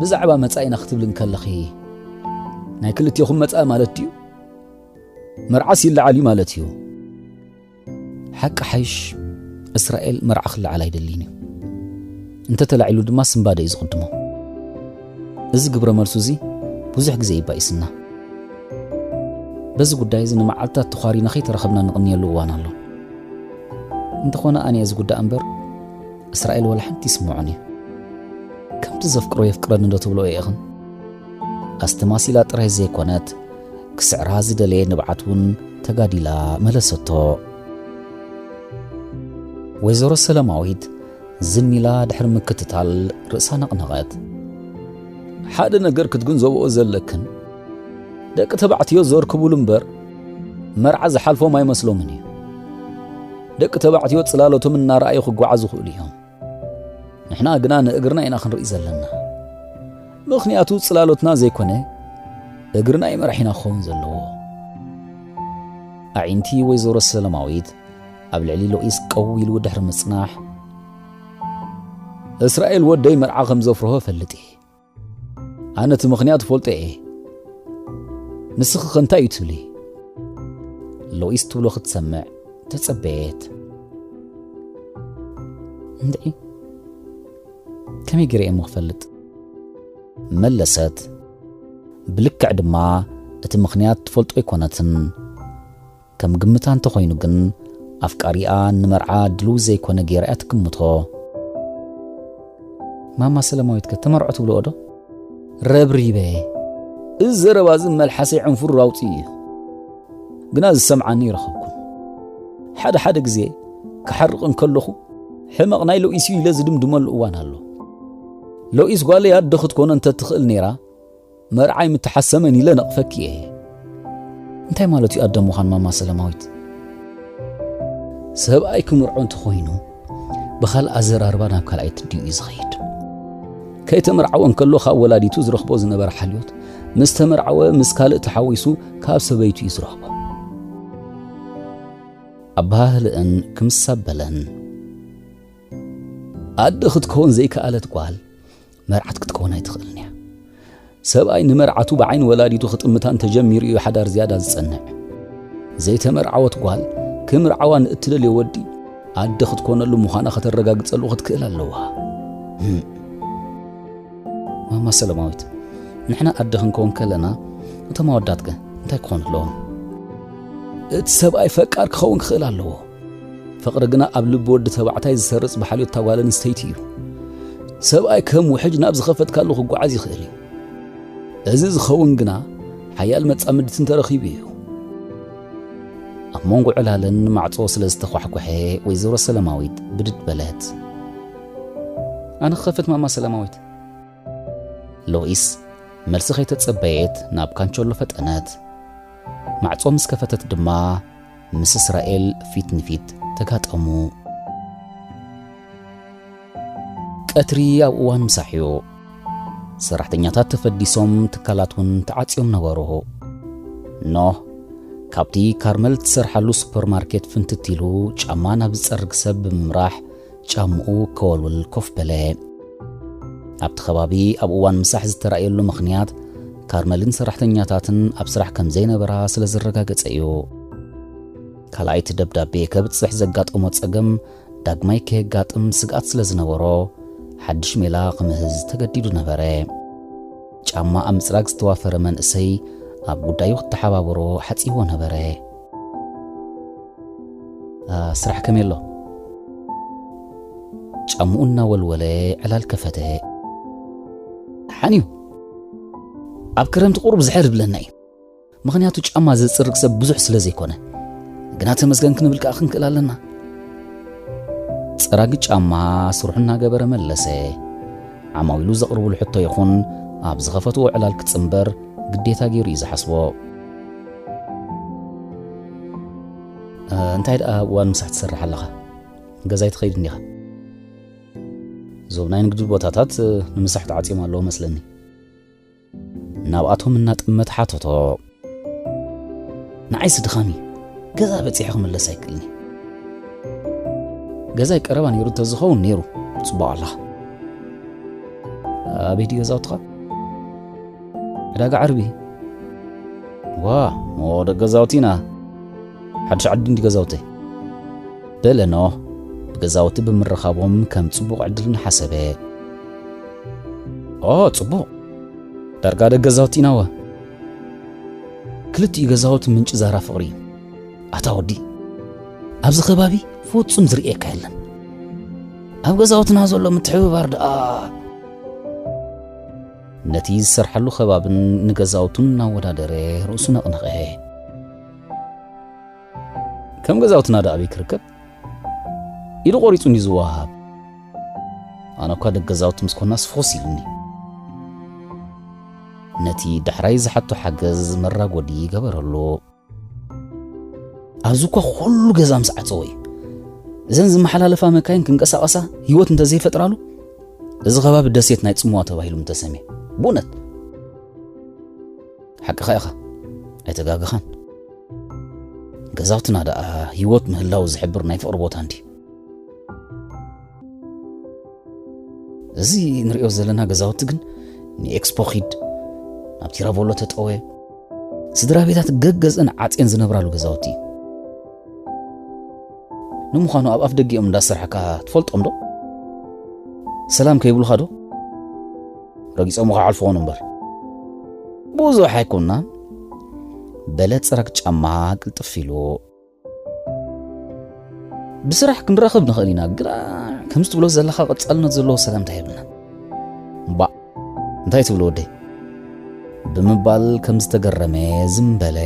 ብዛዕባ መጻኢና ክትብሊ እንከለኺ ናይ ክልቴኹም መጻኢ ማለት ድዩ? መርዓስ ይለዓል እዩ ማለት እዩ። ሓቂ ሓይሽ እስራኤል መርዓ ክለዓል ኣይደልይን እዩ። እንተተላዒሉ ድማ ስንባደ እዩ ዝቕድሞ። እዚ ግብረ መልሱ እዚ ብዙሕ ግዜ ይባኢስና። በዚ ጉዳይ እዚ ንመዓልታት ተዃሪና ከይተራኸብና ንቕንየሉ እዋን ኣሎ። እንተኾነ ኣነ እየ ዝጉዳእ እምበር እስራኤል ወላ ሓንቲ ይስምዖን እዩ። ከምቲ ዘፍቅሮ የፍቅረኒ ዶ ትብሎ ኢኽን? ኣስተማሲላ ጥራይ ዘይኮነት ክስዕራ ዝደለየ ንብዓት እውን ተጋዲላ መለሰቶ። ወይዘሮ ሰለማዊት ዝን ኢላ ድሕሪ ምክትታል ርእሳ ነቕነቐት። ሓደ ነገር ክትግንዘብኦ ዘለክን፣ ደቂ ተባዕትዮ ዘርክቡሉ እምበር መርዓ ዝሓልፎም ኣይመስሎምን እዩ። ደቂ ተባዕትዮ ጽላሎቶም እናረኣዩ ክጓዓዙ ይኽእሉ እዮም። ንሕና ግና ንእግርና ኢና ክንርኢ ዘለና። ምኽንያቱ ጽላሎትና ዘይኮነ እግርና እዩ መራሒና ክኸውን ዘለዎ። ኣዒንቲ ወይዘሮ ሰለማዊት ኣብ ልዕሊ ሎኢስ ቀው ኢሉ ድሕሪ ምጽናሕ፣ እስራኤል ወደይ መርዓ ከም ዘፍርሆ እፈልጥ እየ። ኣነ እቲ ምኽንያት እፈልጦ እየ። ንስኺ ኸ እንታይ እዩ ትብሊ? ሎኢስ ትብሎ ክትሰምዕ ተጸበየት። እንድዒ፣ ከመይ ገይረ እየ እሞ ክፈልጥ? መለሰት። ብልክዕ ድማ እቲ ምኽንያት ትፈልጦ ኣይኮነትን። ከም ግምታ እንተኾይኑ ግን፣ ኣፍቃሪኣ ንመርዓ ድልው ዘይኮነ ገይራ እያ ትግምቶ። ማማ ሰለማዊት ከ ተመርዖ ትብልኦ ዶ? ረብሪበ። እዚ ዘረባ እዚ መልሓሰይ ዕንፉር ኣውፅኡ እዩ። ግና ዝሰምዓኒ ይረኸብኩን። ሓደ ሓደ ግዜ ክሓርቕ እንከለኹ ሕመቕ ናይ ሎኢስ እዩ ኢለ ዝድምድመሉ እዋን ኣሎ። ሎኢስ ጓለይ ኣደ ክትኮኖ እንተትኽእል ነይራ፣ መርዓይ ምተሓሰመን ኢለ ነቕፈኪ እየ። እንታይ ማለት እዩ ኣደ ምዃን ማማ ሰለማዊት? ሰብኣይ ክምርዖ እንተኾይኑ ብኻልእ ኣዘራርባ ናብ ካልኣይ ትድዩ እዩ ዝኸይድ። ከይተመርዓወ እንከሎ ካብ ወላዲቱ ዝረኽቦ ዝነበረ ሓልዮት ምስ ተመርዓወ ምስ ካልእ ተሓዊሱ ካብ ሰበይቱ እዩ ዝረኽቦ። ኣበሃህልእን ክምስ ኣበለን። ኣደ ክትከውን ዘይከኣለት ጓል መርዓት ክትከውን ኣይትኽእልን እያ። ሰብኣይ ንመርዓቱ ብዓይኒ ወላዲቱ ክጥምታ እንተጀሚሩ እዩ ሓዳር ዝያዳ ዝጸንዕ። ዘይተመርዓወት ጓል ክምርዓዋ ንእትደልዮ ወዲ ኣደ ክትኮነሉ ምዃና ከተረጋግጸሉ ክትክእል ኣለዋ። ህም። ማማ ሰለማዊት፣ ንሕና ኣደ ክንከውን ከለና እቶም ኣወዳት ከ እንታይ ክኾኑ ኣለዎም? እቲ ሰብኣይ ፈቃር ክኸውን ክኽእል ኣለዎ። ፍቕሪ ግና ኣብ ልቢ ወዲ ተባዕታይ ዝሰርጽ ብሓልዮት እታ ጓል ኣንስተይቲ እዩ። ሰብኣይ ከም ውሕጅ ናብ ዝኸፈትካሉ ክጓዓዝ ይኽእል እዩ። እዚ ዝኸውን ግና ሓያል መጻምድቲ እንተረኺቡ እዩ። ኣብ መንጎ ዕላለን ማዕጾ ስለ ዝተኳሕኮሐ ወይዘሮ ሰለማዊት ብድድ በለት። ኣነ ክኸፍት ማማ ሰለማዊት። ሎኢስ መልሲ ከይተጸበየት ናብ ካንቸሎ ፈጠነት። ማዕጾ ምስ ከፈተት ድማ ምስ እስራኤል ፊት ንፊት ተጋጠሙ። ቀትሪ ኣብ እዋን ምሳሕ እዩ። ሰራሕተኛታት ተፈዲሶም፣ ትካላት እውን ተዓጽዮም ነበሩ። ኖህ ካብቲ ካርመል እትሰርሓሉ ሱፐርማርኬት ፍንትት ኢሉ ጫማ ናብ ዝጸርግ ሰብ ብምምራሕ ጫምኡ ከወልውል ኮፍ በለ። ኣብቲ ከባቢ ኣብ እዋን ምሳሕ ዝተራእየሉ ምኽንያት ካርመልን ሰራሕተኛታትን ኣብ ስራሕ ከም ዘይነበራ ስለ ዘረጋገጸ እዩ። ካልኣይቲ ደብዳቤ ከብጽሕ ዘጋጠሞ ጸገም ዳግማይ ከየጋጥም ስግኣት ስለ ዝነበሮ፣ ሓድሽ ሜላ ክምህዝ ተገዲዱ ነበረ። ጫማ ኣብ ምጽራግ ዝተዋፈረ መንእሰይ ኣብ ጉዳዩ ክተሓባበሮ ሓጺዎ ነበረ። "ኣ፣ ስራሕ ከመይ ኣሎ?" ጫምኡ እናወልወለ ዕላል ከፈተ። "ደሓን እዩ። ኣብ ክረምቲ ቁሩብ ዝሕር ይብለና እዩ። ምኽንያቱ ጫማ ዘጽርግ ሰብ ብዙሕ ስለ ዘይኮነ። ግና ተመስገን ክንብል ከኣ ክንክእል ኣለና።" ጸራጊ ጫማ ስርሑ እናገበረ መለሰ። ዓማዊሉ ዘቕርብሉ ሕቶ ይኹን ኣብ ዝኸፈትዎ ዕላል ክጽንበር ግዴታ ገይሩ እዩ ዝሓስቦ። "እ፣ እንታይ ደኣ ኣብ እዋን ምሳሕ ትሰርሕ ኣለኻ? ገዛይ ትኸይድ እንዲኻ?" "እዞም ናይ ንግዲ ቦታታት፣ እ፣ ንምሳሕ ተዓጽዮም ኣለዉ መስለኒ።" ናብኣቶም እናጠመተ ሓተቶ። "ንዓይስ ድኻም እዩ። ገዛ በጺሐ ክምለስ ኣይክእልን እየ። ገዛይ ቀረባ ነይሩ እንተዝኸውን ነይሩ ጽቡቕ ኣላ። ኣበይ ድዩ ገዛውትኻ?" "ዕዳጋ ዓርቢ።" "ዋ፣ እሞ ደቂ ገዛውቲ ኢና። ሓድሽ ዓዲ እንዲ ገዛውተይ?" በለ ኖህ፣ ብገዛውቲ ብምርኻቦም ከም ጽቡቕ ዕድል እናሓሰበ። "ኦ፣ ጽቡቕ። ዳርጋ ደቂ ገዛውቲ ኢናወ። ክልቲኡ ገዛውቲ ምንጪ ዛራ ፍቕሪ እዩ። ኣታ ወዲ፣ ኣብዚ ከባቢ ፍጹም ዝርእየካ የለን። ኣብ ገዛውትና ዘሎ ምትሕብባር ደኣ።" ነቲ ዝሰርሓሉ ከባብን ንገዛውቱን እናወዳደረ ርእሱ ነቕነቐ። ከም ገዛውትና ዶ ኣበይ ክርከብ? ኢዱ ቆሪጹ እንዲ ዝወሃብ። ኣነ እኳ ደቂ ገዛውቲ ምስ ኮናስ ፎስ ኢሉኒ። ነቲ ዳሕራይ ዝሓቶ ሓገዝ መራጎዲ ይገበረሉ። ኣብዚ እኳ ኩሉ ገዛ ምስ ዓጸወ እዩ። እዘን ዝመሓላለፋ መካይን ክንቀሳቐሳ ህይወት እንተዘይፈጥራሉ፣ እዚ ከባቢ ደሴት ናይ ጽምዋ ተባሂሉ ምተሰምየ። ብእውነት። ሓቅኻ ኢኻ። ኣይተጋገኻን። ገዛውትና ደኣ ህይወት ምህላው ዝሕብር ናይ ፍቕሪ ቦታ እንዲ። እዚ ንሪኦ ዘለና ገዛውቲ ግን ንኤክስፖ ኺድ፣ ናብ ቲራቮሎ ተጠወ፣ ስድራ ቤታት ገገዝአን ዓጽየን ዝነብራሉ ገዛውቲ እዩ። ንምዃኑ ኣብ ኣፍ ደጊኦም እንዳሰርሐካ ትፈልጦም ዶ? ሰላም ከይብሉኻ ዶ? ረጊጾም ክሓልፉ ኾኑ እምበር። ብዙሕ ኣይኮንናን። በለ ጽረግ ጫማ ቅልጥፍ ኢሉ። ብስራሕ ክንራኸብ ንኽእል ኢና፣ ግና ከምዚ ትብሎ ዘለኻ ቀጻልነት ዘለዎ ሰላምታ የብልናን። እምባእ፣ እንታይ ትብሎ ወደይ? ብምባል ከም ዝተገረመ ዝም በለ።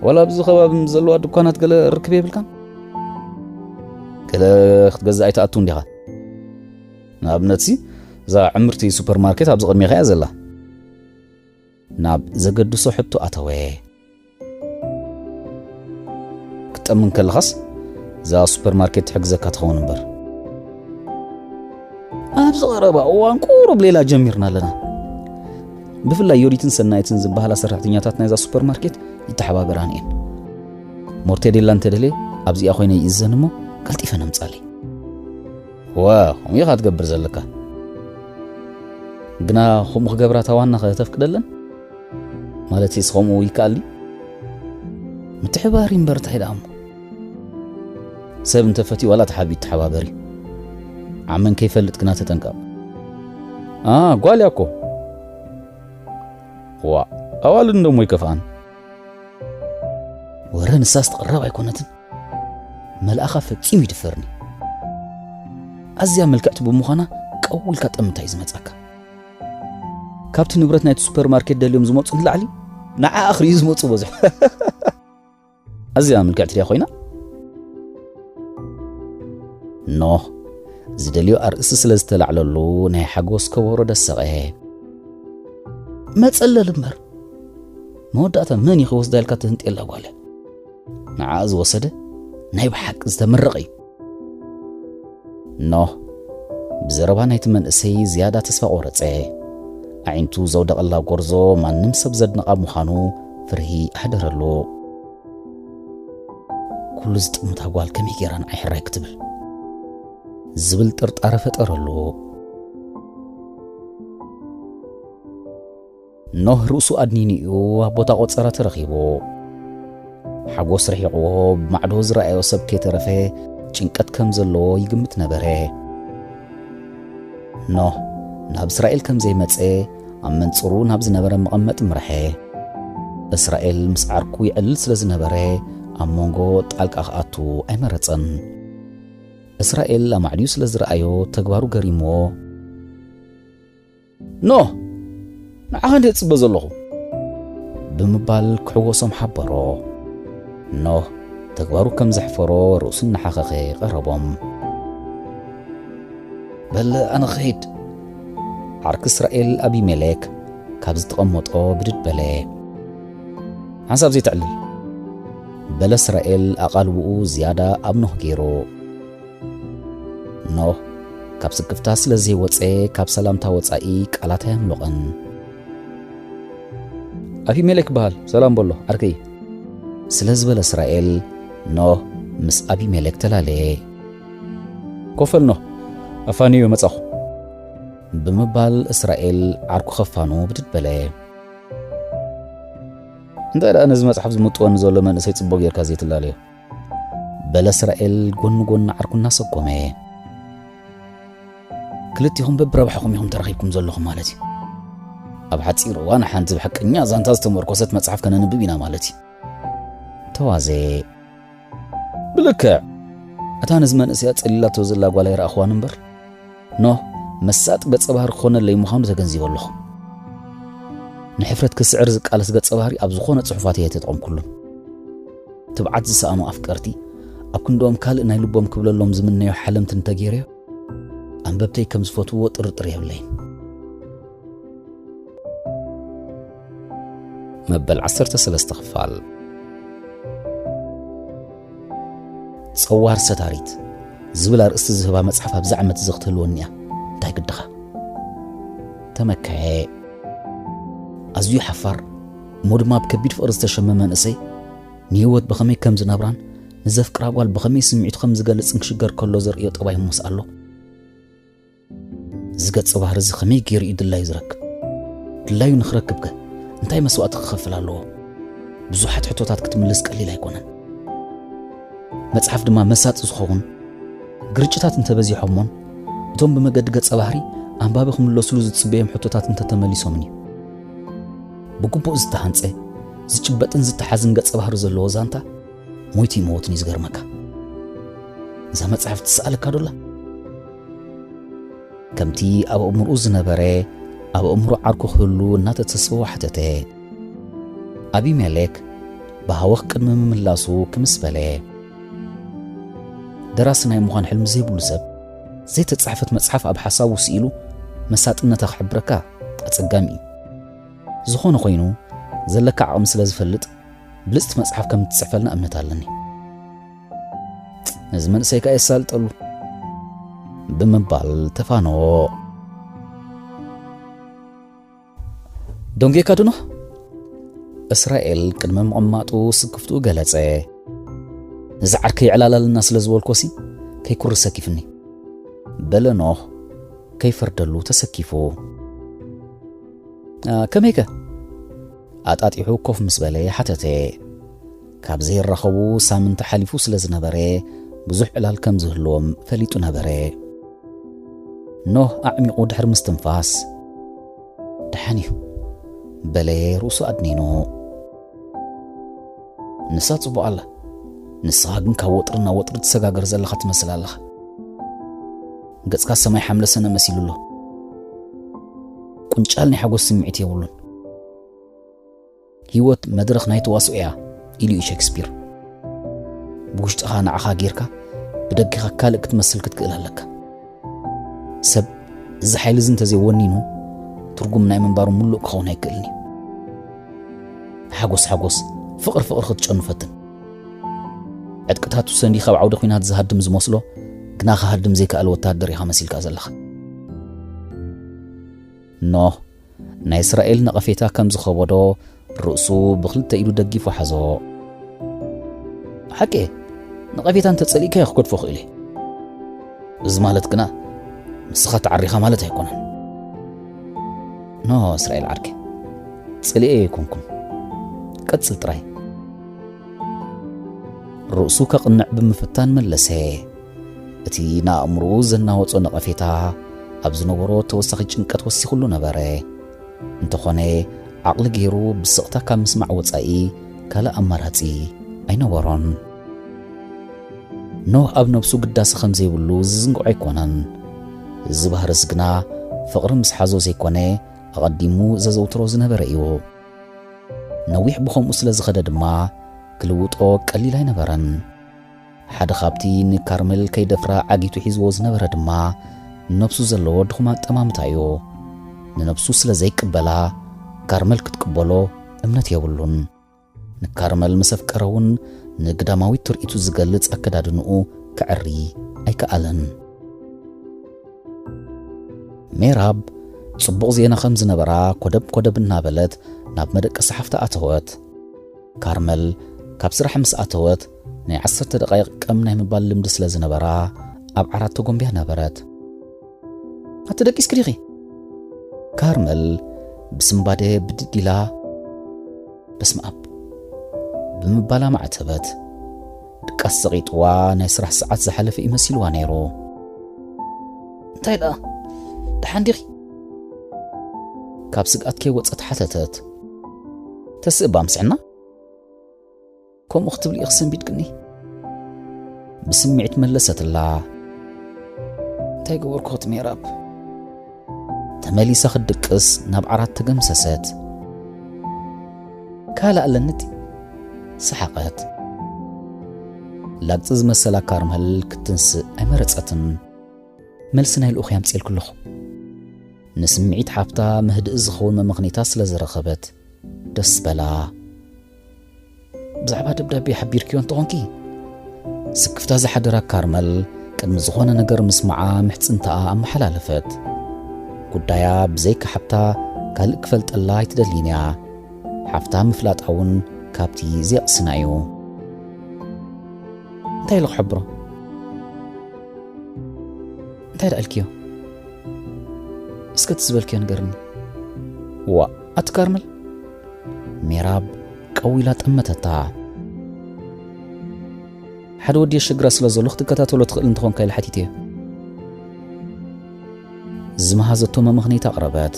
ዋላ ኣብዚ ከባቢ ምስ ዘለዋ ድኳናት ገለ ርክብ የብልካን? ገለ ክትገዝእ ኣይትኣቱን ዲኻ? ንኣብነትሲ፣ እዛ ዕምርቲ ሱፐርማርኬት ኣብዚ ቅድሜኻ እያ ዘላ። ናብ ዘገድሶ ሕቶ ኣተወ። ክትጠምን ከለኻስ እዛ ሱፐርማርኬት ትሕግዘካ ትኸውን እምበር። ኣብዚ ቀረባ እዋን ቁሩብ ሌላ ጀሚርና ኣለና። ብፍላይ ዮዲትን ሰናይትን ዝበሃላ ሰራሕተኛታት ናይዛ ሱፐርማርኬት ይተሓባበራን እየን። ሞርቴዴላ እንተደልየ ኣብዚኣ ኮይነ ይእዘን እሞ ቀልጢፈን ኣምጻለይ። ዋ፣ ከምኡ ኢኻ ትገብር ዘለካ። ግና ከምኡ ክገብራ እታ ዋና ኸ ተፍቅደለን? ማለትስ ከምኡ ይከኣል ድዩ? ምትሕባር እዩ እምበር እንታይ ደኣ እሞ። ሰብ እንተፈትዩ ዋላ ተሓቢኡ ይተሓባበር እዩ። ዓመን ከይፈልጥ ግና ተጠንቀቕ። ኣ፣ ጓል እያ እኮ። ዋ፣ ኣዋልድ እንደሞ ይከፍኣን። ወረ ንሳስ ትቕረብ ኣይኮነትን። መልኣኻ ፈጺሙ ይድፈርኒ። ኣዝያ ምልክዕቲ ብምዃና ቀው ኢልካ ጠምታ እዩ ዝመጻካ። ካብቲ ንብረት ናይቲ ሱፐርማርኬት ደልዮም ዝመጹ ንላዕሊ ንዓኣ ክርእዩ ዝመጹ በዝሑ። ኣዝያ ምልክዕቲ ድያ ኮይና? ኖህ ዝደልዮ ኣርእስቲ ስለ ዝተላዕለሉ ናይ ሓጎስ ከበሮ ደሰቐ። መጸለል እምበር። መወዳእታ መን እዩ ክወስዳ ኢልካ ትህንጤላ ጓል እያ። ንዓኣ ዝወሰደ ናይ ብሓቂ ዝተመረቐ እዩ። ኖህ ብዘረባ ናይቲ መንእሰይ ዝያዳ ተስፋ ቆረጸ። ኣዒንቱ ዘውደቐላ ጎርዞ ማንም ሰብ ዘድንቓ ምዃኑ ፍርሂ ኣሕደረሉ። ኩሉ ዝጥምታ ጓል ከመይ ገይራ ንዓይ ሕራይ ክትብል ዝብል ጥርጣረ ፈጠረሉ። ኖህ ርእሱ ኣድኒኑ እዩ ኣብ ቦታ ቆጸራ ተረኺቡ። ሓጎስ ርሒቕዎ ብማዕዶ ዝረኣዮ ሰብ ከይተረፈ ጭንቀት ከም ዘለዎ ይግምት ነበረ። ኖህ ናብ እስራኤል ከም ዘይመጸ ኣብ መንጽሩ ናብ ዝነበረ መቐመጢ ምርሐ። እስራኤል ምስ ዓርኩ ይዕልል ስለ ዝነበረ ኣብ መንጎ ጣልቃ ክኣቱ ኣይመረጸን። እስራኤል ኣማዕድዩ ስለ ዝረኣዮ ተግባሩ ገሪምዎ። ኖህ፣ ንዓኻ እንደ ጽበ ዘለኹ። ብምባል ክሕወሶም ሓበሮ። ኖህ ተግባሩ ከም ዘሕፈሮ ርእሱ እናሓኸኸ ቀረቦም። በለ ኣነ ኽሄድ። ዓርኪ እስራኤል ኣቢሜሌክ ካብ ዝተቐመጦ ብድድ በለ። ሓንሳብ ዘይተዕልል። በለ እስራኤል ኣቓልብኡ ዝያዳ ኣብ ኖህ ገይሩ። ኖህ ካብ ስክፍታ ስለ ዘይወጸ ካብ ሰላምታ ወጻኢ ቃላት ኣየምሎቐን። ኣቢሜሌክ በሃል፣ ሰላም በሎ ዓርከይ። ስለ ዝበለ እስራኤል ኖህ ምስ ኣቢሜሌክ ተላለየ። ኮፈል ኖህ፣ ኣፋንዮ መጻኹ። ብምባል እስራኤል ዓርኩ ኸፋኑ ብድድ በለ። እንታይ ደኣ ነዚ መጽሓፍ ዝምጥወኒ ዘሎ መንእሰይ ጽቡቕ ጌርካ ዘይትላለዮ? በለ እስራኤል ጎኒ ጎኒ ዓርኩ እናሰጎመ። ክልቲኹም በብረብሓኹም ኢኹም ተረኺብኩም ዘለኹም ማለት እዩ። ኣብ ሓጺር እዋን ሓንቲ ብሓቀኛ ዛንታ ዝተመርኮሰት መጽሓፍ ከነንብብ ኢና ማለት እዩ። ተዋዘ። ብልክዕ። እታ ነዚ መንእሰይ ኣጸሊላቶ ዘላ ጓል ኣይረኣኽዋን እምበር፣ ኖህ መሳጢ ገጸ ባህሪ ክኾነለይ ምዃኑ ተገንዚበ ኣለኹ። ንሕፍረት ክስዕር ዝቃለስ ገጸ ባህሪ ኣብ ዝኾነ ጽሑፋት እየ ተጠቐምኩሉ። ትብዓት ዝሰኣኑ ኣፍቀርቲ ኣብ ክንድኦም ካልእ ናይ ልቦም ክብለሎም ዝምነዮ ሓለምቲ እንተገይረዮ፣ ኣንበብተይ ከም ዝፈትውዎ ጥርጥር የብለይን። መበል ዓሰርተ ሰለስተ ክፋል። ጸዋር ሰታሪት ዝብል ኣርእስቲ ዝህባ መጽሓፍ ኣብዚ ዓመት እዚ ክትህልወኒ እያ። እንታይ ግድኻ? ተመከየ። ኣዝዩ ሓፋር፣ እሞ ድማ ብከቢድ ፍቕሪ ዝተሸመመ መንእሰይ፣ ንህይወት ብኸመይ ከም ዝነብራን ንዘፍቅራ ጓል ብኸመይ ስምዒቱ ከም ዝገልጽን ክሽገር ከሎ ዘርእዮ ጠባይ እሞስ ኣሎ። እዚ ገጸ ባህሪ እዚ ከመይ ገይሩ እዩ ድላዩ ዝረክብ? ድላዩ ንኽረክብከ እንታይ መስዋእቲ ክኸፍል ኣለዎ? ብዙሓት ሕቶታት ክትምልስ ቀሊል ኣይኮነን። መጽሓፍ ድማ መሳጢ ዝኸውን ግርጭታት እንተበዚሖሞን እቶም ብመገዲ ገጸ ባህሪ ኣንባቢ ክምለስሉ ዝጽበዮም ሕቶታት እንተተመሊሶምን እዩ። ብግቡእ ዝተሃንጸ፣ ዝጭበጥን ዝተሓዝን ገጸ ባህሪ ዘለዎ ዛንታ ሞይቱ ይመውትን እዩ ዝገርመካ። እዛ መጽሓፍ ትስኣለካ ዶላ? ከምቲ ኣብ ኣእምሮኡ ዝነበረ ኣብ ኣእምሮ ዓርኩ ክህሉ እናተተስፈወ ሓተተ። ኣቢሜሌክ ብሃወኽ ቅድሚ ምምላሱ ክምስ በለ። ደራሲ ናይ ምዃን ሕልሚ ዘይብሉ ሰብ፣ ዘይተጻሕፈት መጽሓፍ ኣብ ሓሳቡ ስኢሉ መሳጥነታ ክሕብረካ ኣጸጋሚ እዩ። ዝኾነ ኮይኑ፣ ዘለካ ዓቕሚ ስለ ዝፈልጥ፣ ብልጽቲ መጽሓፍ ከም እትጽሕፈልና እምነት ኣለኒ። ነዚ መንእሰይ ከኣ የሳልጠሉ ብምባል ተፋነዎ። ደንጌካ ዶ ኖህ? እስራኤል ቅድሚ ምቕማጡ ስክፍትኡ ገለጸ። ነዚ ዓርከይ ዕላላልና ስለ ዝበልኮሲ ከይኩርስ ሰኪፍኒ፣ በለ ኖህ ከይፈርደሉ ተሰኪፉ። "አ፣ ከመይከ?" ኣጣጢሑ ኮፍ ምስ በለ ሓተተ። ካብ ዘይራኸቡ ሳምንቲ ሓሊፉ ስለ ዝነበረ፣ ብዙሕ ዕላል ከም ዝህልዎም ፈሊጡ ነበረ። ኖህ ኣዕሚቑ ድሕሪ ምስትንፋስ፣ "ደሓን እዩ" በለ ርእሱ ኣድኒኑ። ንሳ ጽቡቕ ኣላ። ንስኻ ግን ካብ ወጥሪ ናብ ወጥሪ ትሰጋገር ዘለኻ ትመስል ኣለኻ። ገጽካ ሰማይ ሓምለ ሰነ መሲሉ ኣሎ። ቁንጫል ናይ ሓጎስ ስምዒት የብሉን። ህይወት መድረኽ ናይ ተዋስኦ እያ ኢሉ እዩ ሸክስፒር። ብውሽጥኻ ንዓኻ ጌርካ ብደጊኻ ካልእ ክትመስል ክትክእል ኣለካ። ሰብ እዚ ሓይሊ እዚ እንተዘይወኒኑ ትርጉም ናይ ምንባሩ ምሉእ ክኸውን ኣይክእልን እዩ። ሓጎስ ሓጎስ፣ ፍቕሪ ፍቕሪ ክትጨኑ ፈትን። ዕጥቅታቱ ሰንዲኻ ኣብ ዓውደ ኲናት ዝሃድም ዝመስሎ፣ ግና ክሃድም ዘይከኣለ ወታደር ኢኻ መሲልካ ዘለኻ። ኖህ ናይ እስራኤል ነቐፌታ ከም ዝኸበዶ ርእሱ ብኽልተ ኢዱ ደጊፉ ሓዞ። ሓቂ፣ ነቐፌታ እንተጸሊእካዮ ክገድፎ ክእል እየ። እዚ ማለት ግና ንስኻ ተዓሪኻ ማለት ኣይኮነን። ኖ እስራኤል ዓርከይ፣ ጸሊኤ ኣይኮንኩን። ቀጽል ጥራይ። ርእሱ ከቕንዕ ብምፍታን መለሰ። እቲ ንኣእምሮኡ ዘናወጾ ነቐፌታ ኣብ ዝነበሮ ተወሳኺ ጭንቀት ወሲኹሉ ነበረ። እንተኾነ፣ ዓቕሊ ገይሩ ብስቕታ ካብ ምስማዕ ወጻኢ ካልእ ኣማራጺ ኣይነበሮን። ኖህ ኣብ ነብሱ ግዳሲ ከም ዘይብሉ ዝዝንግዖ ኣይኮነን። እዚ ባህርስ ግና ፍቕሪ ምስ ሓዞ ዘይኮነ፣ ኣቐዲሙ ዘዘውትሮ ዝነበረ እዩ። ነዊሕ ብኸምኡ ስለ ዝኸደ ድማ፣ ክልውጦ ቀሊል ኣይነበረን። ሓደ ካብቲ ንካርመል ከይደፍራ ዓጊቱ ሒዝዎ ዝነበረ ድማ፣ ንነብሱ ዘለዎ ድኹም ኣጠማምታ እዩ። ንነብሱ ስለ ዘይቅበላ፣ ካርመል ክትቅበሎ እምነት የብሉን። ንካርመል ምስ ኣፍቀረ እውን ንግዳማዊት ትርኢቱ ዝገልጽ ኣከዳድንኡ ከዐሪ ኣይከኣለን። ሜራብ ጽቡቕ ዜና ከም ዝነበራ ኮደብ ኮደብ እናበለት ናብ መደቀሲ ሓፍታ ኣተወት። ካርመል ካብ ስራሕ ምስ ኣተወት ናይ ዓሰርተ ደቓይቕ ቀም ናይ ምባል ልምዲ ስለ ዝነበራ ኣብ ዓራት ተጎንብያ ነበረት። "ኣቲ ደቂስኪ ዲኺ?" ካርመል ብስምባደ ብድድ ኢላ፣ "በስመ ኣብ" ብምባላ ማዕተበት። ድቃስ ሰቒጥዋ ናይ ስራሕ ሰዓት ዝሓለፈ እዩ መሲልዋ ነይሩ። "እንታይ ደኣ? ደሓን ዲኺ?" ካብ ስግኣት ከይወጸት ሓተተት። "ተስእባ ምስዕና?" "ከምኡ ክትብሊ ኢኺ ሰንቢድክኒ?" ብስምዒት መለሰትላ። "እንታይ ገበርኩ እቲ ሜራብ?" ተመሊሳ ክትድቅስ ናብ ዓራት ተገምሰሰት። "ካልእ ኣለኒ እቲ?" ሰሓቐት። ላግጺ ዝመሰላ ካርመል ክትንስእ ኣይመረጸትን። መልሲ ናይ ልኡኽ ኣምጺኤልኪ ኣለኹ። ንስምዒት ሓፍታ መህድኢ ዝኸውን መመኽነይታ ስለ ዝረኸበት ደስ በላ። ብዛዕባ ደብዳቤ ሓቢርክዮ እንተኾንኪ? ስክፍታ ዝሓደራ ካርመል ቅድሚ ዝኾነ ነገር ምስማዓ ምሕጽንታኣ ኣመሓላለፈት። ጉዳያ ብዘይካ ሓፍታ ካልእ ክፈልጠላ ኣይትደልይን እያ። ሓፍታ ምፍላጣ እውን ካብቲ ዜቕስና እዩ። እንታይ ኢለ ክሕብሮ? እንታይ ደኣ ኢልክዮ? እስከ እቲ ዝበልክዮ ንገርኒ። ዋ፣ ኣቲ ካርመል? ሜራብ ቀው ኢላ ጠመተታ። ሓደ ወዲ የሸግራ ስለ ዘሎ ክትከታተሎ ትኽእል እንተኾንካ ኢለ ሓቲተዮ። ዝመሃዘቶ መመኽነይታ ኣቕረበት።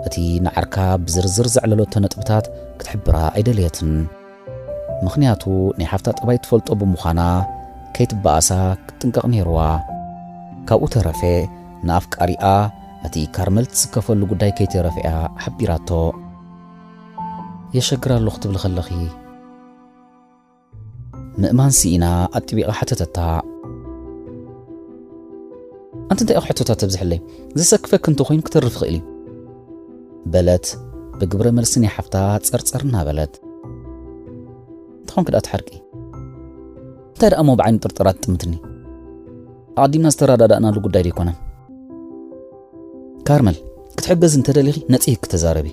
እቲ ንዓርካ ብዝርዝር ዘዕለለቶ ነጥብታት ክትሕብራ ኣይደለየትን። ምኽንያቱ ናይ ሓፍታ ጠባይ ትፈልጦ ብምዃና ከይትበኣሳ ክትጥንቀቕ ነይርዋ። ካብኡ ተረፈ ንኣፍቃሪኣ እቲ ካርመል ትስከፈሉ ጉዳይ ከይተረፈ እያ ሓቢራቶ። የሸግር ኣሎ ክትብሊ ከለኺ? ምእማን ስኢና ኣጥቢቓ ሓተተታ። ኣንቲ እንታይ ኢኺ ሕቶታት ተብዝሕለይ? ዘሰክፈኪ እንተኾይኑ ክተርፍ ይኽእል እዩ። በለት ብግብረ መልሲ ናይ ሓፍታ ጸርጸር እናበለት። እንተኾንኪ ደኣ ትሓርቂ። እንታይ ደኣ እሞ ብዓይኒ ጥርጠራ ትጥምትኒ? ኣቐዲምና ዝተረዳዳእናሉ ጉዳይ ዶ ኣይኮነን? ካርመል፣ ክትሕገዚ እንተደሊኺ ነጺህኪ ተዛረቢ።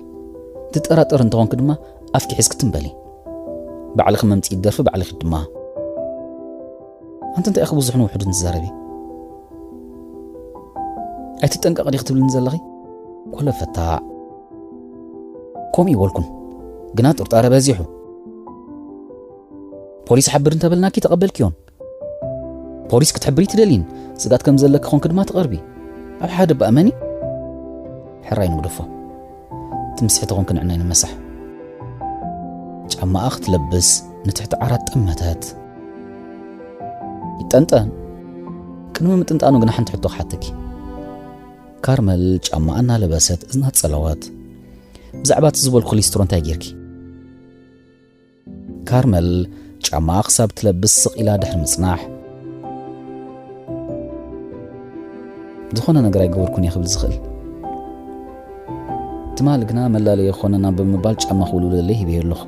ትጠራጠሪ እንተኾንኪ ድማ ኣፍኪ ሒዝኪ ትም በሊ። ባዕልኺ መምጽኢት ደርፊ ባዕልኺ ድማ። ኣንቲ እንታይ ኢኺ ብዙሕን ውሑድን ትዛረቢ? ኣይትጠንቀቕ ዲኺ ትብልኒ ዘለኺ? ኮለፈታ። ከምኡ ይበልኩን፣ ግና ጥርጣረ በዚሑ። ፖሊስ ሓብር እንተበልናኪ ተቐበልክዮን? ፖሊስ ክትሕብሪ ትደልይን፣ ስግኣት ከም ዘለኪ ኾንኪ ድማ ትቐርቢ። ኣብ ሓደ እባ እመኒ። ሕራይ ንግደፎ። ትምስሒ ተኾንኪ ንዕናይ ንመሳሕ። ጫማኣ ክትለብስ ንትሕቲ ዓራት ጠመተት። ይጠንጠን። ቅድሚ ምጥንጣኑ ግና ሓንቲ ሕቶ ክሓተኪ። ካርመል ጫማኣ እናለበሰት እዝና ጸለወት። ብዛዕባ እቲ ዝበልኩ ሊስትሮ እንታይ ጌርኪ? ካርመል ጫማኣ ክሳብ ትለብስ ስቕ ኢላ ድሕሪ ምጽናሕ፣ ዝኾነ ነገር ኣይገበርኩን እየ ክብል ዝኽእል። ትማሊ ግና መላለየ ክኾነና ብምባል ጫማ ክውልውለለይ ሂበዮ ኣለኹ።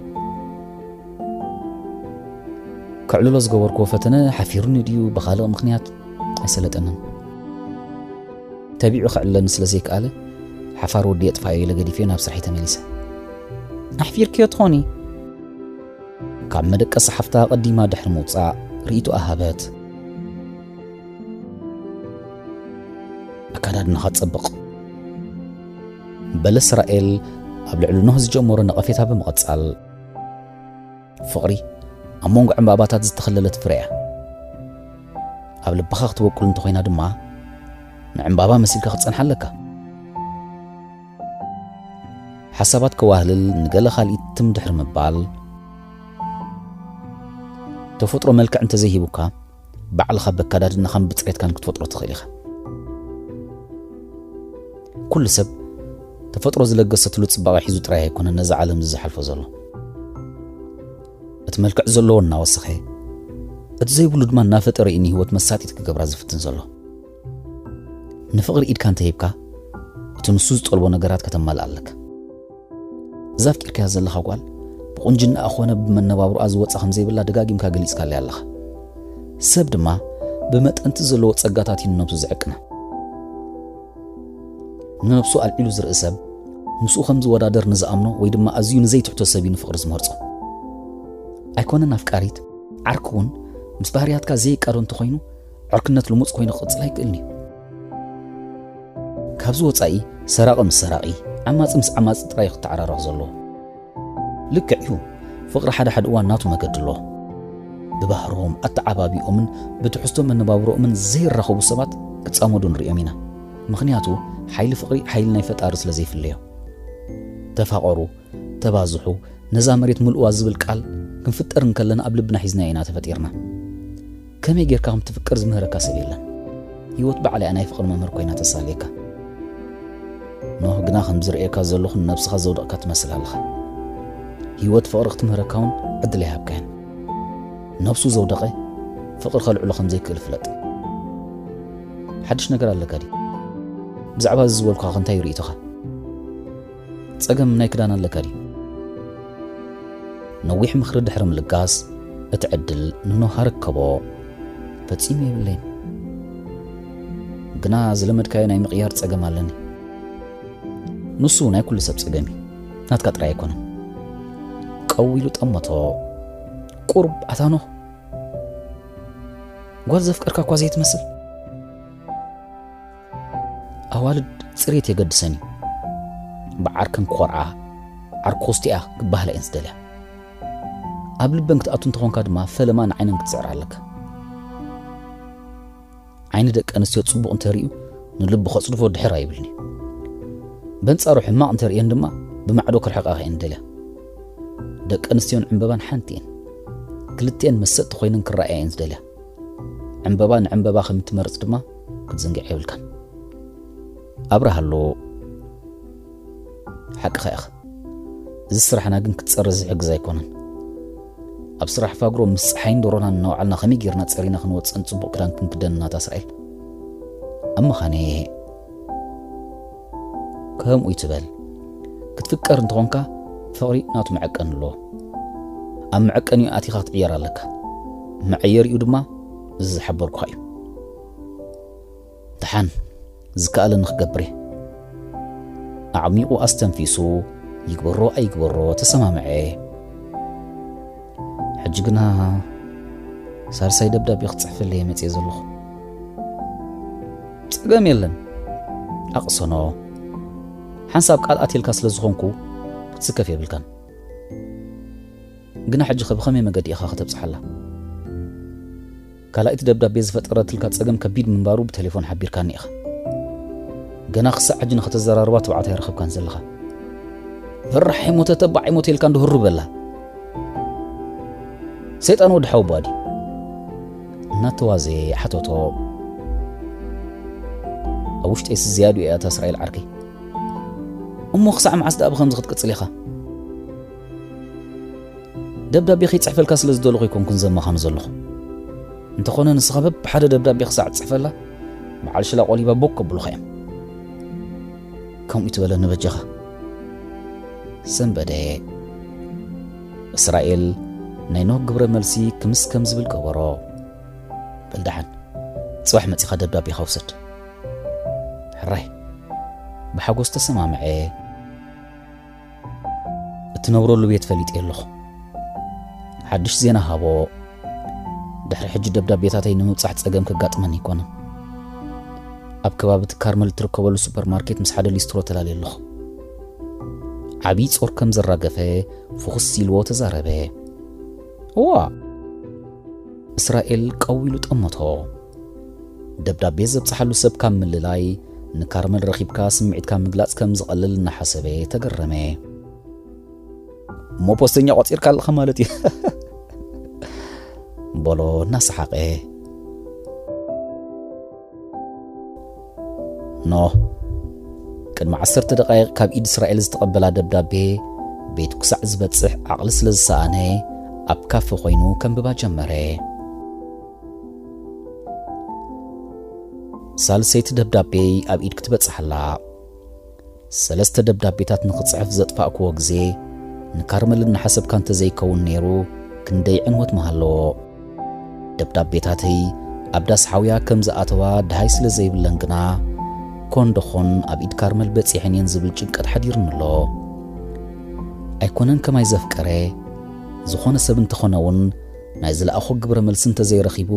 ከዕልሎ ዝገበርክዎ ፈተነ ሓፊሩኒ ድዩ ብኻልእ ምኽንያት ኣይሰለጠንን። ተቢዑ ከዕልለኒ ስለ ዘይከኣለ፣ ሓፋር ወዲ የጥፋዮ ኢለ ገዲፈዮ ናብ ስራሐይ ተመሊሰ። ኣሕፊርክዮ ትኾኒ? ካብ መደቀሲ ሓፍታ ቀዲማ ድሕሪ ምውጻእ ርእይቶኣ ሃበት። ኣከዳድናኻ ጸብቕ። በለ እስራኤል ኣብ ልዕሊ ኖህ ዝጀመሮ ነቐፌታ ብምቕጻል። ፍቕሪ ኣብ መንጎ ዕምባባታት ዝተኸለለት ፍረ እያ። ኣብ ልብኻ ክትበቁል እንተኾይና ድማ፣ ንዕምባባ መሲልካ ክትጸንሓ ኣለካ። ሓሳባት ከዋህልል ንገለ ካልኢት ትም ድሕሪ ምባል፣ ተፈጥሮ መልክዕ እንተዘይሂቡካ፣ ባዕልኻ በካዳድናኻን ብጽሬትካን ክትፈጥሮ ትኽእል ኢኻ። ኩሉ ሰብ ተፈጥሮ ዝለገሰትሉ ጽባቐ ሒዙ ጥራይ ኣይኮነን ነዛ ዓለም እዚ ዝሓልፎ ዘሎ። እቲ መልክዕ ዘለዎ እናወሰኸ፣ እቲ ዘይብሉ ድማ እናፈጠረ እዩ ንህይወት መሳጢት ክገብራ ዝፍትን ዘሎ። ንፍቕሪ ኢድካ እንተሂብካ፣ እቲ ንሱ ዝጠልቦ ነገራት ከተማልኣ ኣለካ። እዛ ኣፍቂርካያ ዘለኻ ጓል፣ ብቑንጅናኣ ኾነ ብመነባብሮኣ ዝወጻ ከም ዘይብላ ደጋጊምካ ገሊጽካለይ ኣለኻ። ሰብ ድማ ብመጠንቲ ዘለዎ ጸጋታት እዩ ንነብሱ ዝዕቅና። ንነብሱ ኣልዒሉ ዝርኢ ሰብ፣ ምስኡ ከም ዝወዳደር ንዝኣምኖ ወይ ድማ ኣዝዩ ንዘይትሕቶ ሰብ እዩ ንፍቕሪ ዝመርጾ። ኣይኮነን ኣፍቃሪት፣ ዓርኪ እውን ምስ ባህርያትካ ዘይቃዶ እንተኾይኑ፣ ዕርክነት ልሙጽ ኮይኑ ክቕጽል ኣይክእልን እዩ። ካብዚ ወጻኢ፣ ሰራቒ ምስ ሰራቒ፣ ዓማጺ ምስ ዓማጺ ጥራይ እዩ ክተዓራረቕ ዘለዎ። ልክዕ እዩ፣ ፍቕሪ ሓደ ሓደ እዋን ናቱ መገዲ ኣለዎ። ብባህሮም፣ ኣተዓባቢኦምን ብትሕዝቶ መነባብሮኦምን ዘይራኸቡ ሰባት ክጻመዱ ንሪኦም ኢና። ምኽንያቱ፣ ሓይሊ ፍቕሪ ሓይሊ ናይ ፈጣሪ ስለ ዘይፍለዮ። ተፋቐሩ፣ ተባዝሑ፣ ነዛ መሬት ምልእዋ ዝብል ቃል ክንፍጠር እንከለና ኣብ ልብና ሒዝናዮ ኢና ተፈጢርና። ከመይ ጌርካ ከም ትፍቅር ዝምህረካ ሰብ የለን። ህይወት ባዕላ እያ ናይ ፍቕሪ መምህር ኮይና ተሳልየካ። ኖህ ግና ከም ዝርእየካ ዘለኹ ንነብስኻ ዘውደቕካ ትመስል ኣለኻ። ህይወት ፍቕሪ ክትምህረካ እውን ዕድል ኣይሃብካያን። ነብሱ ዘውደቐ ፍቕሪ ከልዕሎ ከም ዘይክእል ፍለጥ። ሓድሽ ነገር ኣለካ ድዩ? ብዛዕባ እዚ ዝበልኩኻ እንታይ ርእይቶኻ? ጸገም ናይ ክዳን ኣለካ ድዩ? ነዊሕ ምኽሪ ድሕሪ ምልጋስ፣ እቲ ዕድል ንኖህ ኣረከቦ። ፈጺሙ የብለይን። ግና ዝለመድካዮ ናይ ምቕያር ጸገም ኣለኒ። ንሱ ናይ ኩሉ ሰብ ጸገም እዩ። ናትካ ጥራይ ኣይኮነን። ቀው ኢሉ ጠመቶ። ቁሩብ ኣታ ኖህ፣ ጓል ዘፍቀርካ እኳ ዘይትመስል። ኣዋልድ ጽሬት የገድሰን እዩ። ብዓርከን ክኾርዓ፣ ዓርኮ ስቲኣ ክበሃላ እየን ዝደልያ። ኣብ ልበን ክትኣቱ እንተኾንካ ድማ ፈለማ ንዓይነን ክትስዕር ኣለካ። ዓይኒ ደቂ ኣንስትዮ ጽቡቕ እንተርእዩ ንልቡ ከጽድፎ ድሕር ኣይብልን እዩ። በንጻሩ ሕማቕ እንተርእየን ድማ ብማዕዶ ክርሕቓኻ እየን ዝደልያ። ደቂ ኣንስትዮን ዕምበባን ሓንቲ እየን። ክልቲኤን መሰጥቲ ኮይነን ክረኣያ እየን ዝደልያ። ዕምበባ ንዕምበባ ከም እትመርጽ ድማ ክትዝንግዕ የብልካን። ኣብርሃሉ፣ ሓቅኻ ኢኻ። እዚ ስራሕና ግን ክትጸሪ ዝሕግዝ ኣይኮነን። ኣብ ስራሕ ፋግሮ ምስ ጸሓይን ደሮናን እናወዓልና ከመይ ጌርና ጸሪና ክንወጽእን ጽቡቕ ክዳን ክንክደንን ናታ እስራኤል። ኣብ ምዃነ ከምኡ ይትበል። ክትፍቀር እንተኾንካ ፍቕሪ ናቱ መዐቀኒ ኣለዎ። ኣብ መዐቀኒኡ ኣቲኻ ክትዕየር ኣለካ። መዐየሪኡ ድማ እዚ ዝሓበርኩኻ እዩ። ደሓን ዝከኣለኒ ክገብር እየ። ኣዕሚቑ ኣስተንፊሱ ይግበሮ ኣይግበሮ ተሰማምዐ። ሕጂ ግና ሳልሳይ ደብዳቤ ክጽሕፈለይ እየ መጽየ ዘለኹ። ጸገም የለን፣ ኣቕሰኖ። ሓንሳብ ቃል ኣትየልካ ስለ ዝኾንኩ ክትስከፍ የብልካን። ግና ሕጂ ኸ ብኸመይ መገዲ ኢኻ ከተብጽሓላ? ካልኣይቲ ደብዳቤ ዝፈጠረትልካ ጸገም ከቢድ ምንባሩ ብቴሌፎን ሓቢርካኒ ኢኻ። ገና ክሳዕ ሕጂ ንኸተዘራርባ ትብዓት ኣይረኸብካን ዘለኻ። ፍራሕ ኣይሞተ ተባዕ ኣይሞተ ኢልካ እንዶ ህሩ በላ። ሰይጣን ወዲ ሓወቦኣ ድዩ? እናተዋዘየ ሓተቶ። ኣብ ውሽጠይስ ዝያዱ እያ እታ እስራኤል ዓርከይ። እሞ ክሳዕ መዓስ ደኣ ብኸምዚ ክትቅጽል ኢኻ? ደብዳቤ ከይጽሕፈልካ ስለ ዝደለኹ ኣይኮንኩን ዘማኻኑ ዘለኹ። እንተኾነ ንስኻ በብሓደ ደብዳቤ ክሳዕ ትጽሕፈላ፣ በዓል ሽላ ቆሊባ ቦክ ከብሉኻ እዮም። ከምኡ ትበለኒ በጃኻ። ሰንበደ። እስራኤል ናይ ኖህ ግብረ መልሲ ክምስ ከም ዝብል ገበሮ። በል ደሓን፣ ጽባሕ መጺኻ ደብዳቤኻ ውሰድ። ሕራይ። ብሓጎስ ተሰማምዐ። እትነብረሉ ቤት ፈሊጠ ኣለኹ። ሓድሽ ዜና ሃቦ። ድሕሪ ሕጂ ደብዳቤታተይ ንምብጻሕ ጸገም ከጋጥመኒ ኣይኮነን። ኣብ ከባቢ እቲ ካርመል እትርከበሉ ሱፐርማርኬት ምስ ሓደ ሊስትሮ ተላልየ ኣለኹ። ዓብዪ ጾር ከም ዘራገፈ ፍኹስ ኢልዎ ተዛረበ። እዋ! እስራኤል ቀው ኢሉ ጠመቶ። ደብዳቤ ዘብጽሓሉ ሰብ ካብ ምልላይ ንካርመል ረኺብካ ስምዒትካ ምግላጽ ከም ዝቐልል እናሓሰበ ተገረመ። እሞ ፖስተኛ ቆጺርካ ኣለኻ ማለት እዩ። በሎ እናሰሓቐ። ኖህ ቅድሚ ዓሰርተ ደቓይቕ ካብ ኢድ እስራኤል ዝተቐበላ ደብዳቤ ቤቱ ክሳዕ ዝበጽሕ ዓቕሊ ስለ ዝሰኣነ ኣብ ካፈ ኮይኑ ከንብባ ጀመረ። ሳልሰይቲ ደብዳቤ ኣብ ኢድ ክትበጽሕ ኣላ። ሰለስተ ደብዳቤታት ንኽጽሕፍ ዘጥፋእክዎ ግዜ ንካርመል እናሓሰብካ እንተዘይከውን ነይሩ ክንደይ ዕንወት ምሃለዎ። ደብዳቤታተይ ኣብ ዳስ ሓውያ ከም ዝኣተዋ ደሃይ ስለ ዘይብለን ግና፣ ኮን ደኾን ኣብ ኢድ ካርመል በጺሐን እየን ዝብል ጭንቀት ሓዲሩኒ ኣሎ። ኣይኮነን ከማይ ዘፍቀረ፣ ዝኾነ ሰብ እንተኾነ እውን ናይ ዝለኣኾ ግብረ መልሲ እንተዘይረኺቡ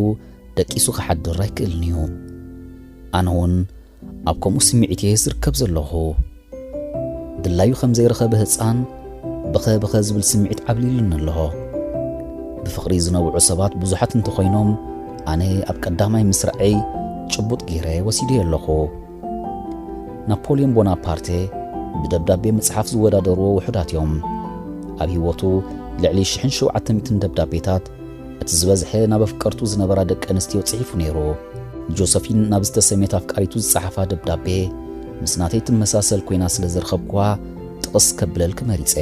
ደቂሱ ክሓድር ኣይክእልን እዩ። ኣነ እውን ኣብ ከምኡ ስምዒት እየ ዝርከብ ዘለኹ። ድላዩ ከም ዘይረኸበ ህጻን ብኸ ብኸ ዝብል ስምዒት ዓብሊሉኒ ኣለኹ። ብፍቕሪ ዝነብዑ ሰባት ብዙሓት እንተኾይኖም፣ ኣነ ኣብ ቀዳማይ ምስራዐይ ጭቡጥ ገይረ ወሲደዮ ኣለኹ። ናፖልዮን ቦናፓርቴ ብደብዳቤ ምጽሓፍ ዝወዳደርዎ ውሑዳት እዮም። ኣብ ህይወቱ ልዕሊ ሽሕን ሸውዓተ ሚእትን ደብዳቤታት፣ እቲ ዝበዝሐ ናብ ኣፍቀርቱ ዝነበራ ደቂ ኣንስትዮ ጽሒፉ ነይሩ። ንጆሰፊን ናብ ዝተሰምየት ኣፍቃሪቱ ዝጸሓፋ ደብዳቤ ምስ ናተይ ትመሳሰል ኮይና ስለ ዝረኸብኩዋ ጥቕስ ከብለልኪ መሪጸ።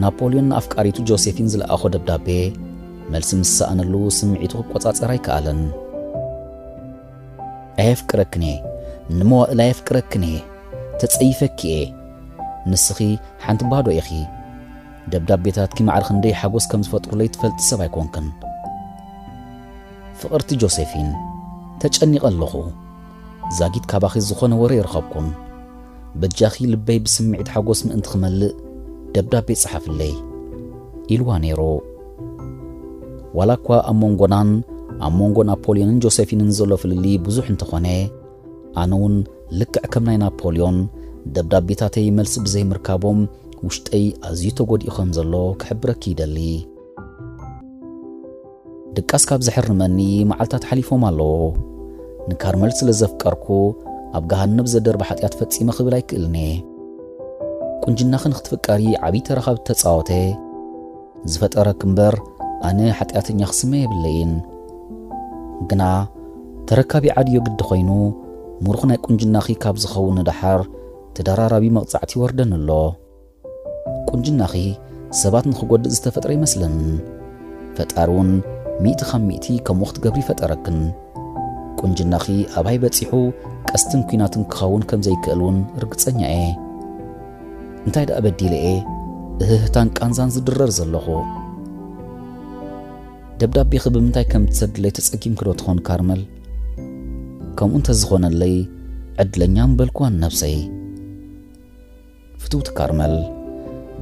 ናፖልዮን ንኣፍቃሪቱ ጆሴፊን ዝለኣኾ ደብዳቤ መልሲ ምስ ሰኣነሉ ስምዒቱ ክቆጻጸር ኣይከኣለን። ኣየፍቅረክን እየ፣ ንመዋእል ኣየፍቅረክን እየ፣ ተጸይፈኪ እየ። ንስኺ ሓንቲ ባዶ ኢኺ። ደብዳቤታትኪ ማዕረ ክንደይ ሓጎስ ከም ዝፈጥሩለይ ትፈልጢ ሰብ ኣይኮንክን። ፍቕርቲ ጆሴፊን፣ ተጨኒቐ ኣለኹ። ዛጊት ካባኺ ዝኾነ ወረ ይረኸብኩን። በጃኺ ልበይ ብስምዒት ሓጎስ ምእንቲ ክመልእ ደብዳቤ ጸሓፍለይ፣ ኢልዋ ነይሩ። ዋላ እኳ ኣብ መንጎናን ኣብ መንጎ ናፖልዮንን ጆሴፊንን ዘሎ ፍልልይ ብዙሕ እንተኾነ፣ ኣነ እውን ልክዕ ከም ናይ ናፖልዮን ደብዳቤታተይ መልሲ ብዘይምርካቦም ውሽጠይ ኣዝዩ ተጎዲኡ ከም ዘሎ ክሕብረኪ ይደሊ። ድቃስ ካብ ዘሕርመኒ መዓልታት ሓሊፎም ኣለዉ። ንካርመል ስለ ዘፍቀርኩ ኣብ ገሃነብ ዘደርብ ሓጢኣት ፈጺመ ክብል ኣይክእልን እየ። ቁንጅናኺ ንኽትፍቀሪ ዓብዪ ተራ ካብ እተጻወተ ዝፈጠረኪ እምበር ኣነ ሓጢኣተኛ ክስመ የብለይን። ግና ተረካቢ ዓድዮ ግዲ ኮይኑ ምሩኽ ናይ ቁንጅናኺ ካብ ዝኸውን ንደሓር ተደራራቢ መቕጻዕቲ ይወርደኒ ኣሎ። ቁንጅናኺ ሰባት ንኽጎድእ ዝተፈጥረ ይመስለንን። ፈጣሪ እውን ሚእቲ ካብ ሚእቲ ከምኡ ክትገብሪ ይፈጠረክን። ቁንጅናኺ ኣባይ በጺሑ ቀስትን ኲናትን ክኸውን ከም ዘይክእል እውን ርግጸኛ እየ። እንታይ ደኣ በዲለ እየ እህህታን ቃንዛን ዝድረር ዘለኹ? ደብዳቤኺ ብምንታይ ከም ትሰድለይ ተጸጊምኪ ዶ ትኾን ካርመል? ከምኡ እንተዝኾነለይ ዕድለኛ ምበልኩዋ ንነብሰይ። ፍትውቲ ካርመል፣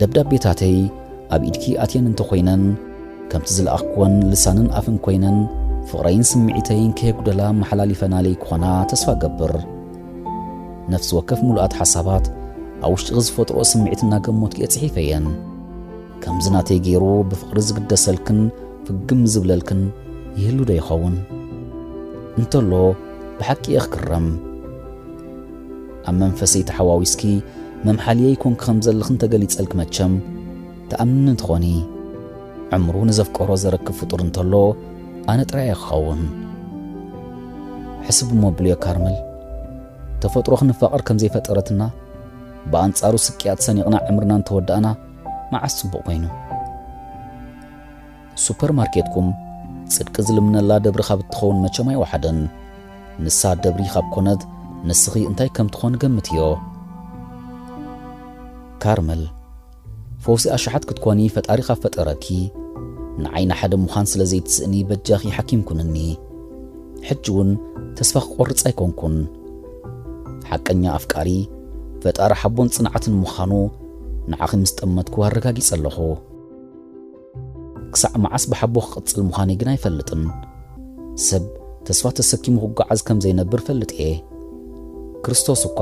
ደብዳቤታተይ ኣብ ኢድኪ ኣትየን እንተኾይነን፣ ከምቲ ዝለኣኽኩወን ልሳንን ኣፍን ኮይነን ፍቕረይን ስምዒተይን ከየጉደላ መሓላሊፈናለይ ክኾና ተስፋ እገብር። ነፍሲ ወከፍ ምሉኣት ሓሳባት ኣብ ውሽጥኺ ዝፈጥርኦ ስምዒት እናገመትኩ እየ ጽሒፈየን። ከምዚ ናተይ ገይሩ ብፍቕሪ ዝግደሰልክን ፍግም ዝብለልክን ይህሉ ዶ ይኸውን? እንተሎ ብሓቂ እየ ክግረም። ኣብ መንፈሰይ ተሓዋዊስኪ መምሓልየይ ኮንኪ ከም ዘለኺ እንተገሊጸልኪ መቸም ትኣምንኒ ትኾኒ። ዕምሩ ንዘፍቀሮ ዘረክብ ፍጡር እንተሎ ኣነ ጥራይ እየ ክኸውን። ሕስብ እሞ ብልዮ ካርመል፣ ተፈጥሮ ክንፋቐር ከም ዘይፈጠረትና ብኣንጻሩ ስቅያት ሰኒቕና ዕምርና እንተወዳእና መዓስ ጽቡቕ ኮይኑ? ሱፐርማርኬትኩም ጽድቂ ዝልምነላ ደብሪ ካብ እትኸውን መቸም ኣይወሓደን። ንሳ ደብሪ ካብ ኮነት ንስኺ እንታይ ከም ትኾን ገምትዮ። ካርመል፣ ፈውሲ ኣሽሓት ክትኮኒ ፈጣሪ ካብ ፈጠረኪ ንዓይ ንሓደ ምዃን ስለ ዘይትስእኒ በጃኺ ሓኪም ኩንኒ። ሕጂ እውን ተስፋ ክቆርጽ ኣይኮንኩን። ሓቀኛ ኣፍቃሪ ፈጣሪ ሓቦን ጽንዓትን ምዃኑ ንዓኺ ምስ ጠመትኩ ኣረጋጊጸ ኣለኹ። ክሳዕ መዓስ ብሓቦ ክቕጽል ምዃነይ ግን ኣይፈልጥን። ሰብ ተስፋ ተሰኪሙ ክጓዓዝ ከም ዘይነብር ፈልጥ እየ። ክርስቶስ እኳ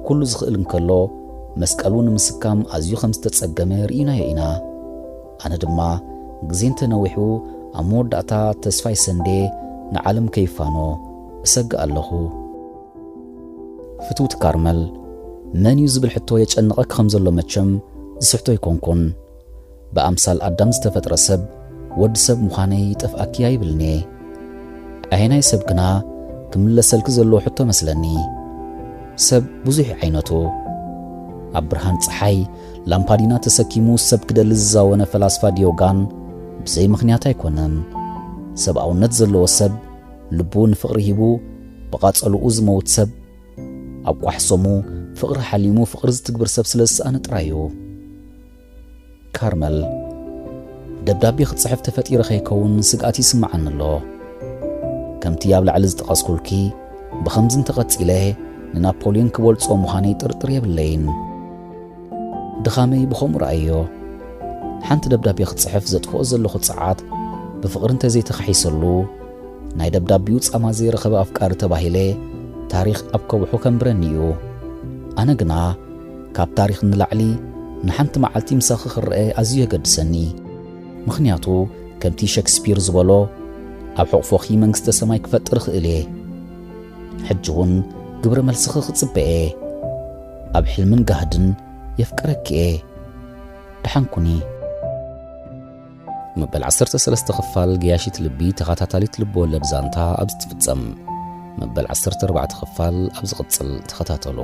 ኩሉ ዝኽእል እንከሎ መስቀሉ ንምስካም ኣዝዩ ከም ዝተጸገመ ርኢናዮ ኢና። ኣነ ድማ ግዜ እንተነዊሑ ኣብ መወዳእታ ተስፋይ ሰንዴ ንዓለም ከይፋኖ እሰግእ ኣለኹ። ፍትውቲ ካርመል፣ መን እዩ ዝብል ሕቶ የጨንቐኪ ከም ዘሎ መቸም ዝስሕቶ ኣይኮንኩን። ብኣምሳል ኣዳም ዝተፈጥረ ሰብ ወዲ ሰብ ምዃነይ ይጠፍኣኪ ኣይብልን'የ። ኣየናይ ሰብ ግና ክምለሰልኪ ዘለዎ ሕቶ መስለኒ። ሰብ ብዙሕ ዓይነቱ። ኣብ ብርሃን ጸሓይ ላምፓዲና ተሰኪሙ ሰብ ክደሊ ዝዛወነ ፈላስፋ ዲዮጋን ብዘይ ምኽንያት ኣይኮነን። ሰብኣውነት ዘለዎ ሰብ ልቡ ንፍቕሪ ሂቡ ብቓጸልኡ ዝመውት ሰብ ኣብ ቋሕሰሙ ፍቕሪ ሓሊሙ ፍቕሪ ዝትግብር ሰብ ስለ ዝሰኣነ ጥራይ እዩ። ካርመል፣ ደብዳቤ ክጽሕፍ ተፈጢረ ከይከውን ስግኣት ይስምዓኒ ኣሎ። ከምቲ ኣብ ላዕሊ ዝጠቐስኩልኪ፣ ብኸምዚ እንተቐጺለ ንናፖልዮን ክበልጾ ምዃነይ ጥርጥር የብለይን። ድኻመይ ብኸምኡ ረኣዮ። ሓንቲ ደብዳቤ ክጽሕፍ ዘጥፍኦ ዘለኹ ጸዓት ብፍቕሪ እንተዘይተኻሒሰሉ፣ ናይ ደብዳቤኡ ጻማ ዘይረኸበ ኣፍቃሪ ተባሂለ ታሪኽ ኣብ ከብሑ ከንብረኒ እዩ። ኣነ ግና ካብ ታሪኽ ንላዕሊ ንሓንቲ መዓልቲ ምሳኺ ክረአ ኣዝዩ የገድሰኒ። ምኽንያቱ ከምቲ ሸክስፒር ዝበሎ ኣብ ሕቑፎኺ መንግስተ ሰማይ ክፈጥር እኽእል እየ። ሕጂ እውን ግብረ መልስኺ ክጽበ እየ። ኣብ ሕልምን ጋህድን የፍቅረኪ እየ። ደሓን ኩኒ። መበል ዓሰርተ ሰለስተ ክፋል ገያሺት ልቢ ተኸታታሊት ልቢ ወለድ ዛንታ ኣብዚ ትፍጸም። መበል ዓሰርተ ኣርባዕተ ክፋል ኣብ ዝቕጽል ተኸታተሉ።